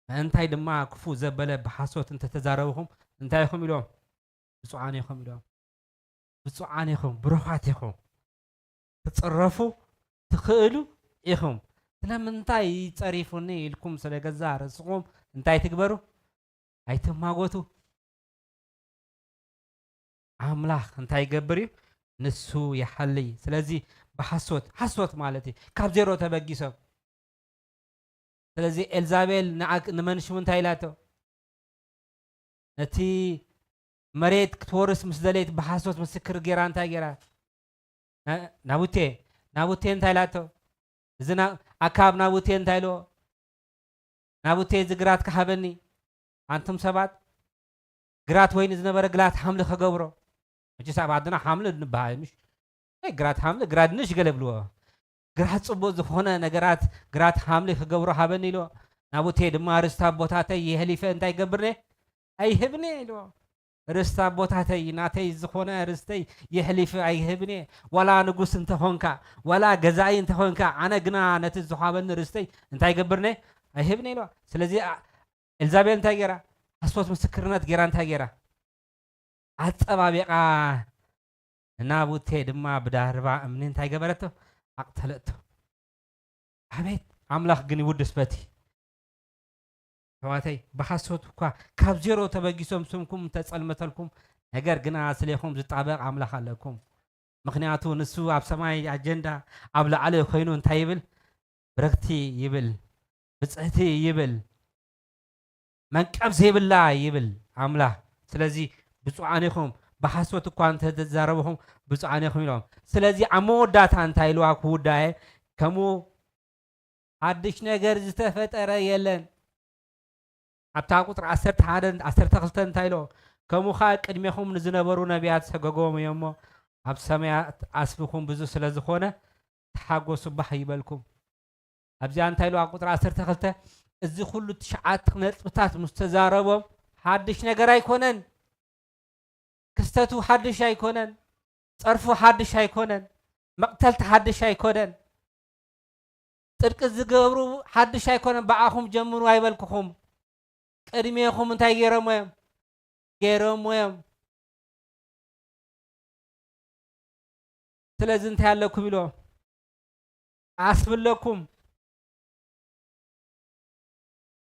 ምእንታይ ድማ ክፉእ ዘበለ ብሓሶት እንተተዛረብኹም እንታይ ኢኹም ኢሎም? ብፁዓን ኢኹም ኢሎም። ብፁዓን ኢኹም፣ ብሩኻት ኢኹም። ትጽረፉ ትኽእሉ ኢኹም። ስለምንታይ ጸሪፉኒ ኢልኩም ስለ ገዛ ርእስኹም እንታይ ትግበሩ? ኣይትማጎቱ። ኣምላኽ እንታይ ይገብር እዩ? ንሱ ይሓሊ። ስለዚ ብሓሶት፣ ሓሶት ማለት እዩ ካብ ዜሮ ተበጊሶም። ስለዚ ኤልዛቤል ንዓክ-፣ ንመን ሽሙ እንታይ ኢላቶ? ነቲ መሬት ክትወርስ ምስ ደለየት ብሓሶት ምስክር ጌራ እንታይ ጌራ? ና-፣ ናቡቴ፣ ናቡቴ እንታይ ኢላቶ? እዚ ና-፣ ኣካብ ናቡቴ እንታይ ኢልዎ? ናቡቴ እዚ ግራት ክሃበኒ፣ ኣንቱም ሰባት፣ ግራት ወይኒ ዝነበረ ግራት ሓምሊ ክገብሮ። መቸስ ኣብ ዓድና ሓምሊ ንበሃል፣ ምሽ? ናይ ግራት ሓምሊ፣ ግራት ድንሽ ገለ ብልዎ። ግራት ጽቡቕ ዝኾነ ነገራት፣ ግራት ሓምሊ ክገብሮ ሃበኒ ኢልዎ። ናቡቴ ድማ ርስቲ ኣቦታተይ የሕሊፈ እንታይ ይገብርኒ? ኣይህብኒ ኢልዎ። ርስቲ ኣቦታተይ፣ ናተይ ዝኾነ ርስተይ የሕሊፈ ኣይህብኒ። ዋላ ንጉስ እንተኾንካ፣ ዋላ ገዛኢ እንተኾንካ፣ ኣነ ግና ነቲ ዝሃበኒ ርስተይ እንታይ ይገብርኒ? ኣይህብኒ ኢልዎ። ስለዚ ኣ-፣ ኤልዛቤል እንታይ ገይራ? ሓሶት ምስክርነት ገይራ እንታይ ገይራ? ኣጸባቢቓ፣ ንናቡቴ ድማ ብዳርባ እምኒ እንታይ ገበረቶ? ኣቕተለቶ። ኣቤት ኣምላኽ ግን ይውድስ በቲ። ኣሕዋተይ፣ ብሓሶት እኳ ካብ ዜሮ ተበጊሶም ስምኩም እንተጸልመተልኩም፣ ነገር ግና ስሌኹም ዝጣበቕ ኣምላኽ ኣለኩም። ምኽንያቱ ንሱ ኣብ ሰማይ ኣጀንዳ ኣብ ላዕሊ ኮይኑ እንታይ ይብል? ብርኽቲ ይብል፣ ብጽሕቲ ይብል፣ መንቀብ ዘይብላ ይብል ኣምላኽ። ስለዚ ብፁዓን ኢኹም፣ ብሓሶት እኳ እንተተዛረብኹም ብፁዓን ኢኹም ኢሎም። ስለዚ ኣብ መወዳእታ እንታይ ኢልዋ ክውዳእ? ከምኡ ሓድሽ ነገር ዝተፈጠረ የለን። ኣብታ ቁጽሪ ዓሰርተ ሓደ፣ ዓሰርተ ክልተ እንታይ ኢሎ? ከምኡ ኸኣ ቅድሜኹም ንዝነበሩ ነቢያት ሰገጎም እዮም እሞ፣ ኣብ ሰማያት ዓስብኹም ብዙሕ ስለ ዝኾነ፣ ተሓጎሱ ባህ ይበልኩም። ኣብዚኣ እንታይ ኢሎ? ኣብ ቁጽሪ ዓሰርተ ክልተ፣ እዚ ኹሉ ትሽዓተ ነጥብታት ምስ ተዛረቦም፣ ሓድሽ ነገር ኣይኮነን። ክስተቱ ሓድሽ ኣይኮነን። ጸርፉ ሓድሽ ኣይኮነን። መቕተልቲ ሓድሽ ኣይኮነን። ጽድቂ ዝገብሩ ሓድሽ ኣይኮነን። ብኣኹም ጀምሩ ኣይበልኩኹም። ቅድሜኹም እንታይ ገይሮሞ እዮም? ገይሮሞ እዮም። ስለዚ እንታይ ኣለኩም ኢሎም? ዓስቢ ኣለኩም።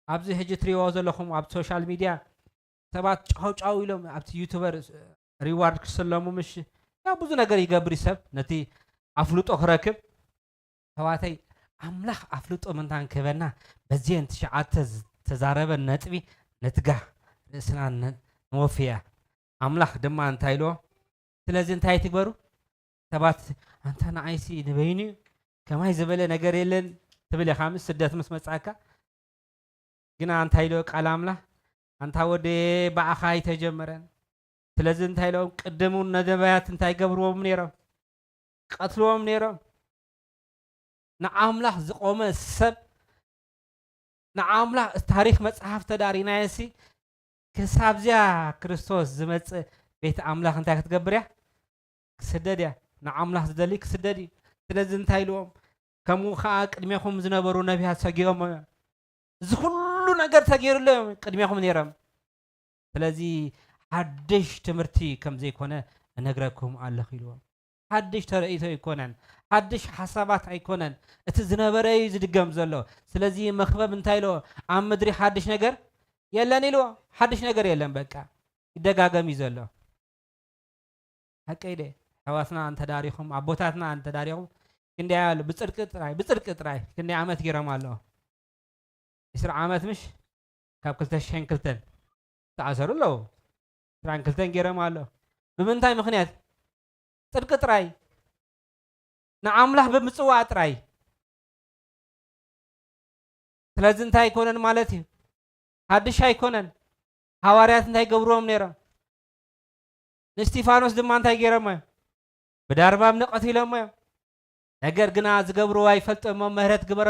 ኣብዚ ሕጂ ትሪእዎ ዘለኹም ኣብ ሶሻል ሚድያ ሰባት ጫው ጫው ኢሎም ኣብቲ ዩቱበር ሪዋርድ ክስለሙ ምሽ፣ ያው ብዙ ነገር ይገብር እዩ ሰብ ነቲ ኣፍልጦ ክረክብ። ኣሕዋተይ፣ ኣምላኽ ኣፍልጦ ምእንታን ክህበና በዚአን ትሽዓተ ዝተዛረበ ነጥቢ ንትጋህ፣ ርእስና ን-፣ ንወፍያ። ኣምላኽ ድማ እንታይ ኢልዎ? ስለዚ እንታይ ትግበሩ? ሰባት፣ ኣንታ ንዓይሲ ንበይኑ እዩ፣ ከማይ ዝበለ ነገር የለን ትብል ኢኻ፣ ምስ ስደት ምስ መጻእካ። ግና እንታይ ኢልዎ ቃል ኣምላኽ? ኣንታ ወደየ፣ ብኣኻ ኣይተጀመረን። ስለዚ እንታይ ኢሎም? ቅድም እውን ነነባያት እንታይ ገብርዎም ነይሮም? ቀትልዎም ነይሮም። ንኣምላኽ ዝቖመ ሰብ፣ ንኣምላኽ ታሪኽ መጽሓፍ ተዳሪናየሲ፣ ክሳብዚያ ክርስቶስ ዝመጽእ ቤት ኣምላኽ እንታይ ክትገብር እያ? ክስደድ እያ። ንኣምላኽ ዝደሊ ክስደድ እዩ። ስለዚ እንታይ ኢልዎም? ከምኡ ኸዓ ቅድሜኹም ዝነበሩ ነቢያት ሰጊኦም እዮም። እዚ ኩሉ ነገር ተገይሩሎም እዮም ቅድሜኹም ነይሮም። ስለዚ ሓድሽ ትምህርቲ ከም ዘይኮነ እነግረኩም ኣለኹ ኢልዎም። ሓድሽ ተርእይቶ ኣይኮነን፣ ሓድሽ ሓሳባት ኣይኮነን፣ እቲ ዝነበረ እዩ ዝድገም ዘሎ። ስለዚ መኽበብ እንታይ ኢልዎ? ኣብ ምድሪ ሓድሽ ነገር የለን ኢልዎ። ሓድሽ ነገር የለን፣ በቃ ይደጋገም እዩ ዘሎ። ሓቀይ ደ ኣሕዋትና እንተዳሪኹም ኣቦታትና እንተዳሪኹም ክንደይ ኣሉ ብፅድቂ ጥራይ ብፅድቂ ጥራይ ክንደይ ዓመት ገይሮም ኣለዉ። ዕስራ ዓመት ምሽ ካብ ክልተ ሽሕን ክልተን ዝተኣሰሩ ኣለዉ። ዕስራን ክልተን ገይሮም ኣሎ። ብምንታይ ምኽንያት? ፅድቂ ጥራይ ንኣምላኽ ብምፅዋዕ ጥራይ። ስለዚ እንታይ ኣይኮነን ማለት እዩ? ሓድሽ ኣይኮነን። ሃዋርያት እንታይ ገብርዎም ነይሮም? ንእስጢፋኖስ ድማ እንታይ ገይሮሞ እዮም? ብዳርባም ንቀትሎሞ እዮም። ነገር ግና ዝገብርዎ ኣይፈልጦሞ ምህረት ግበረሎም።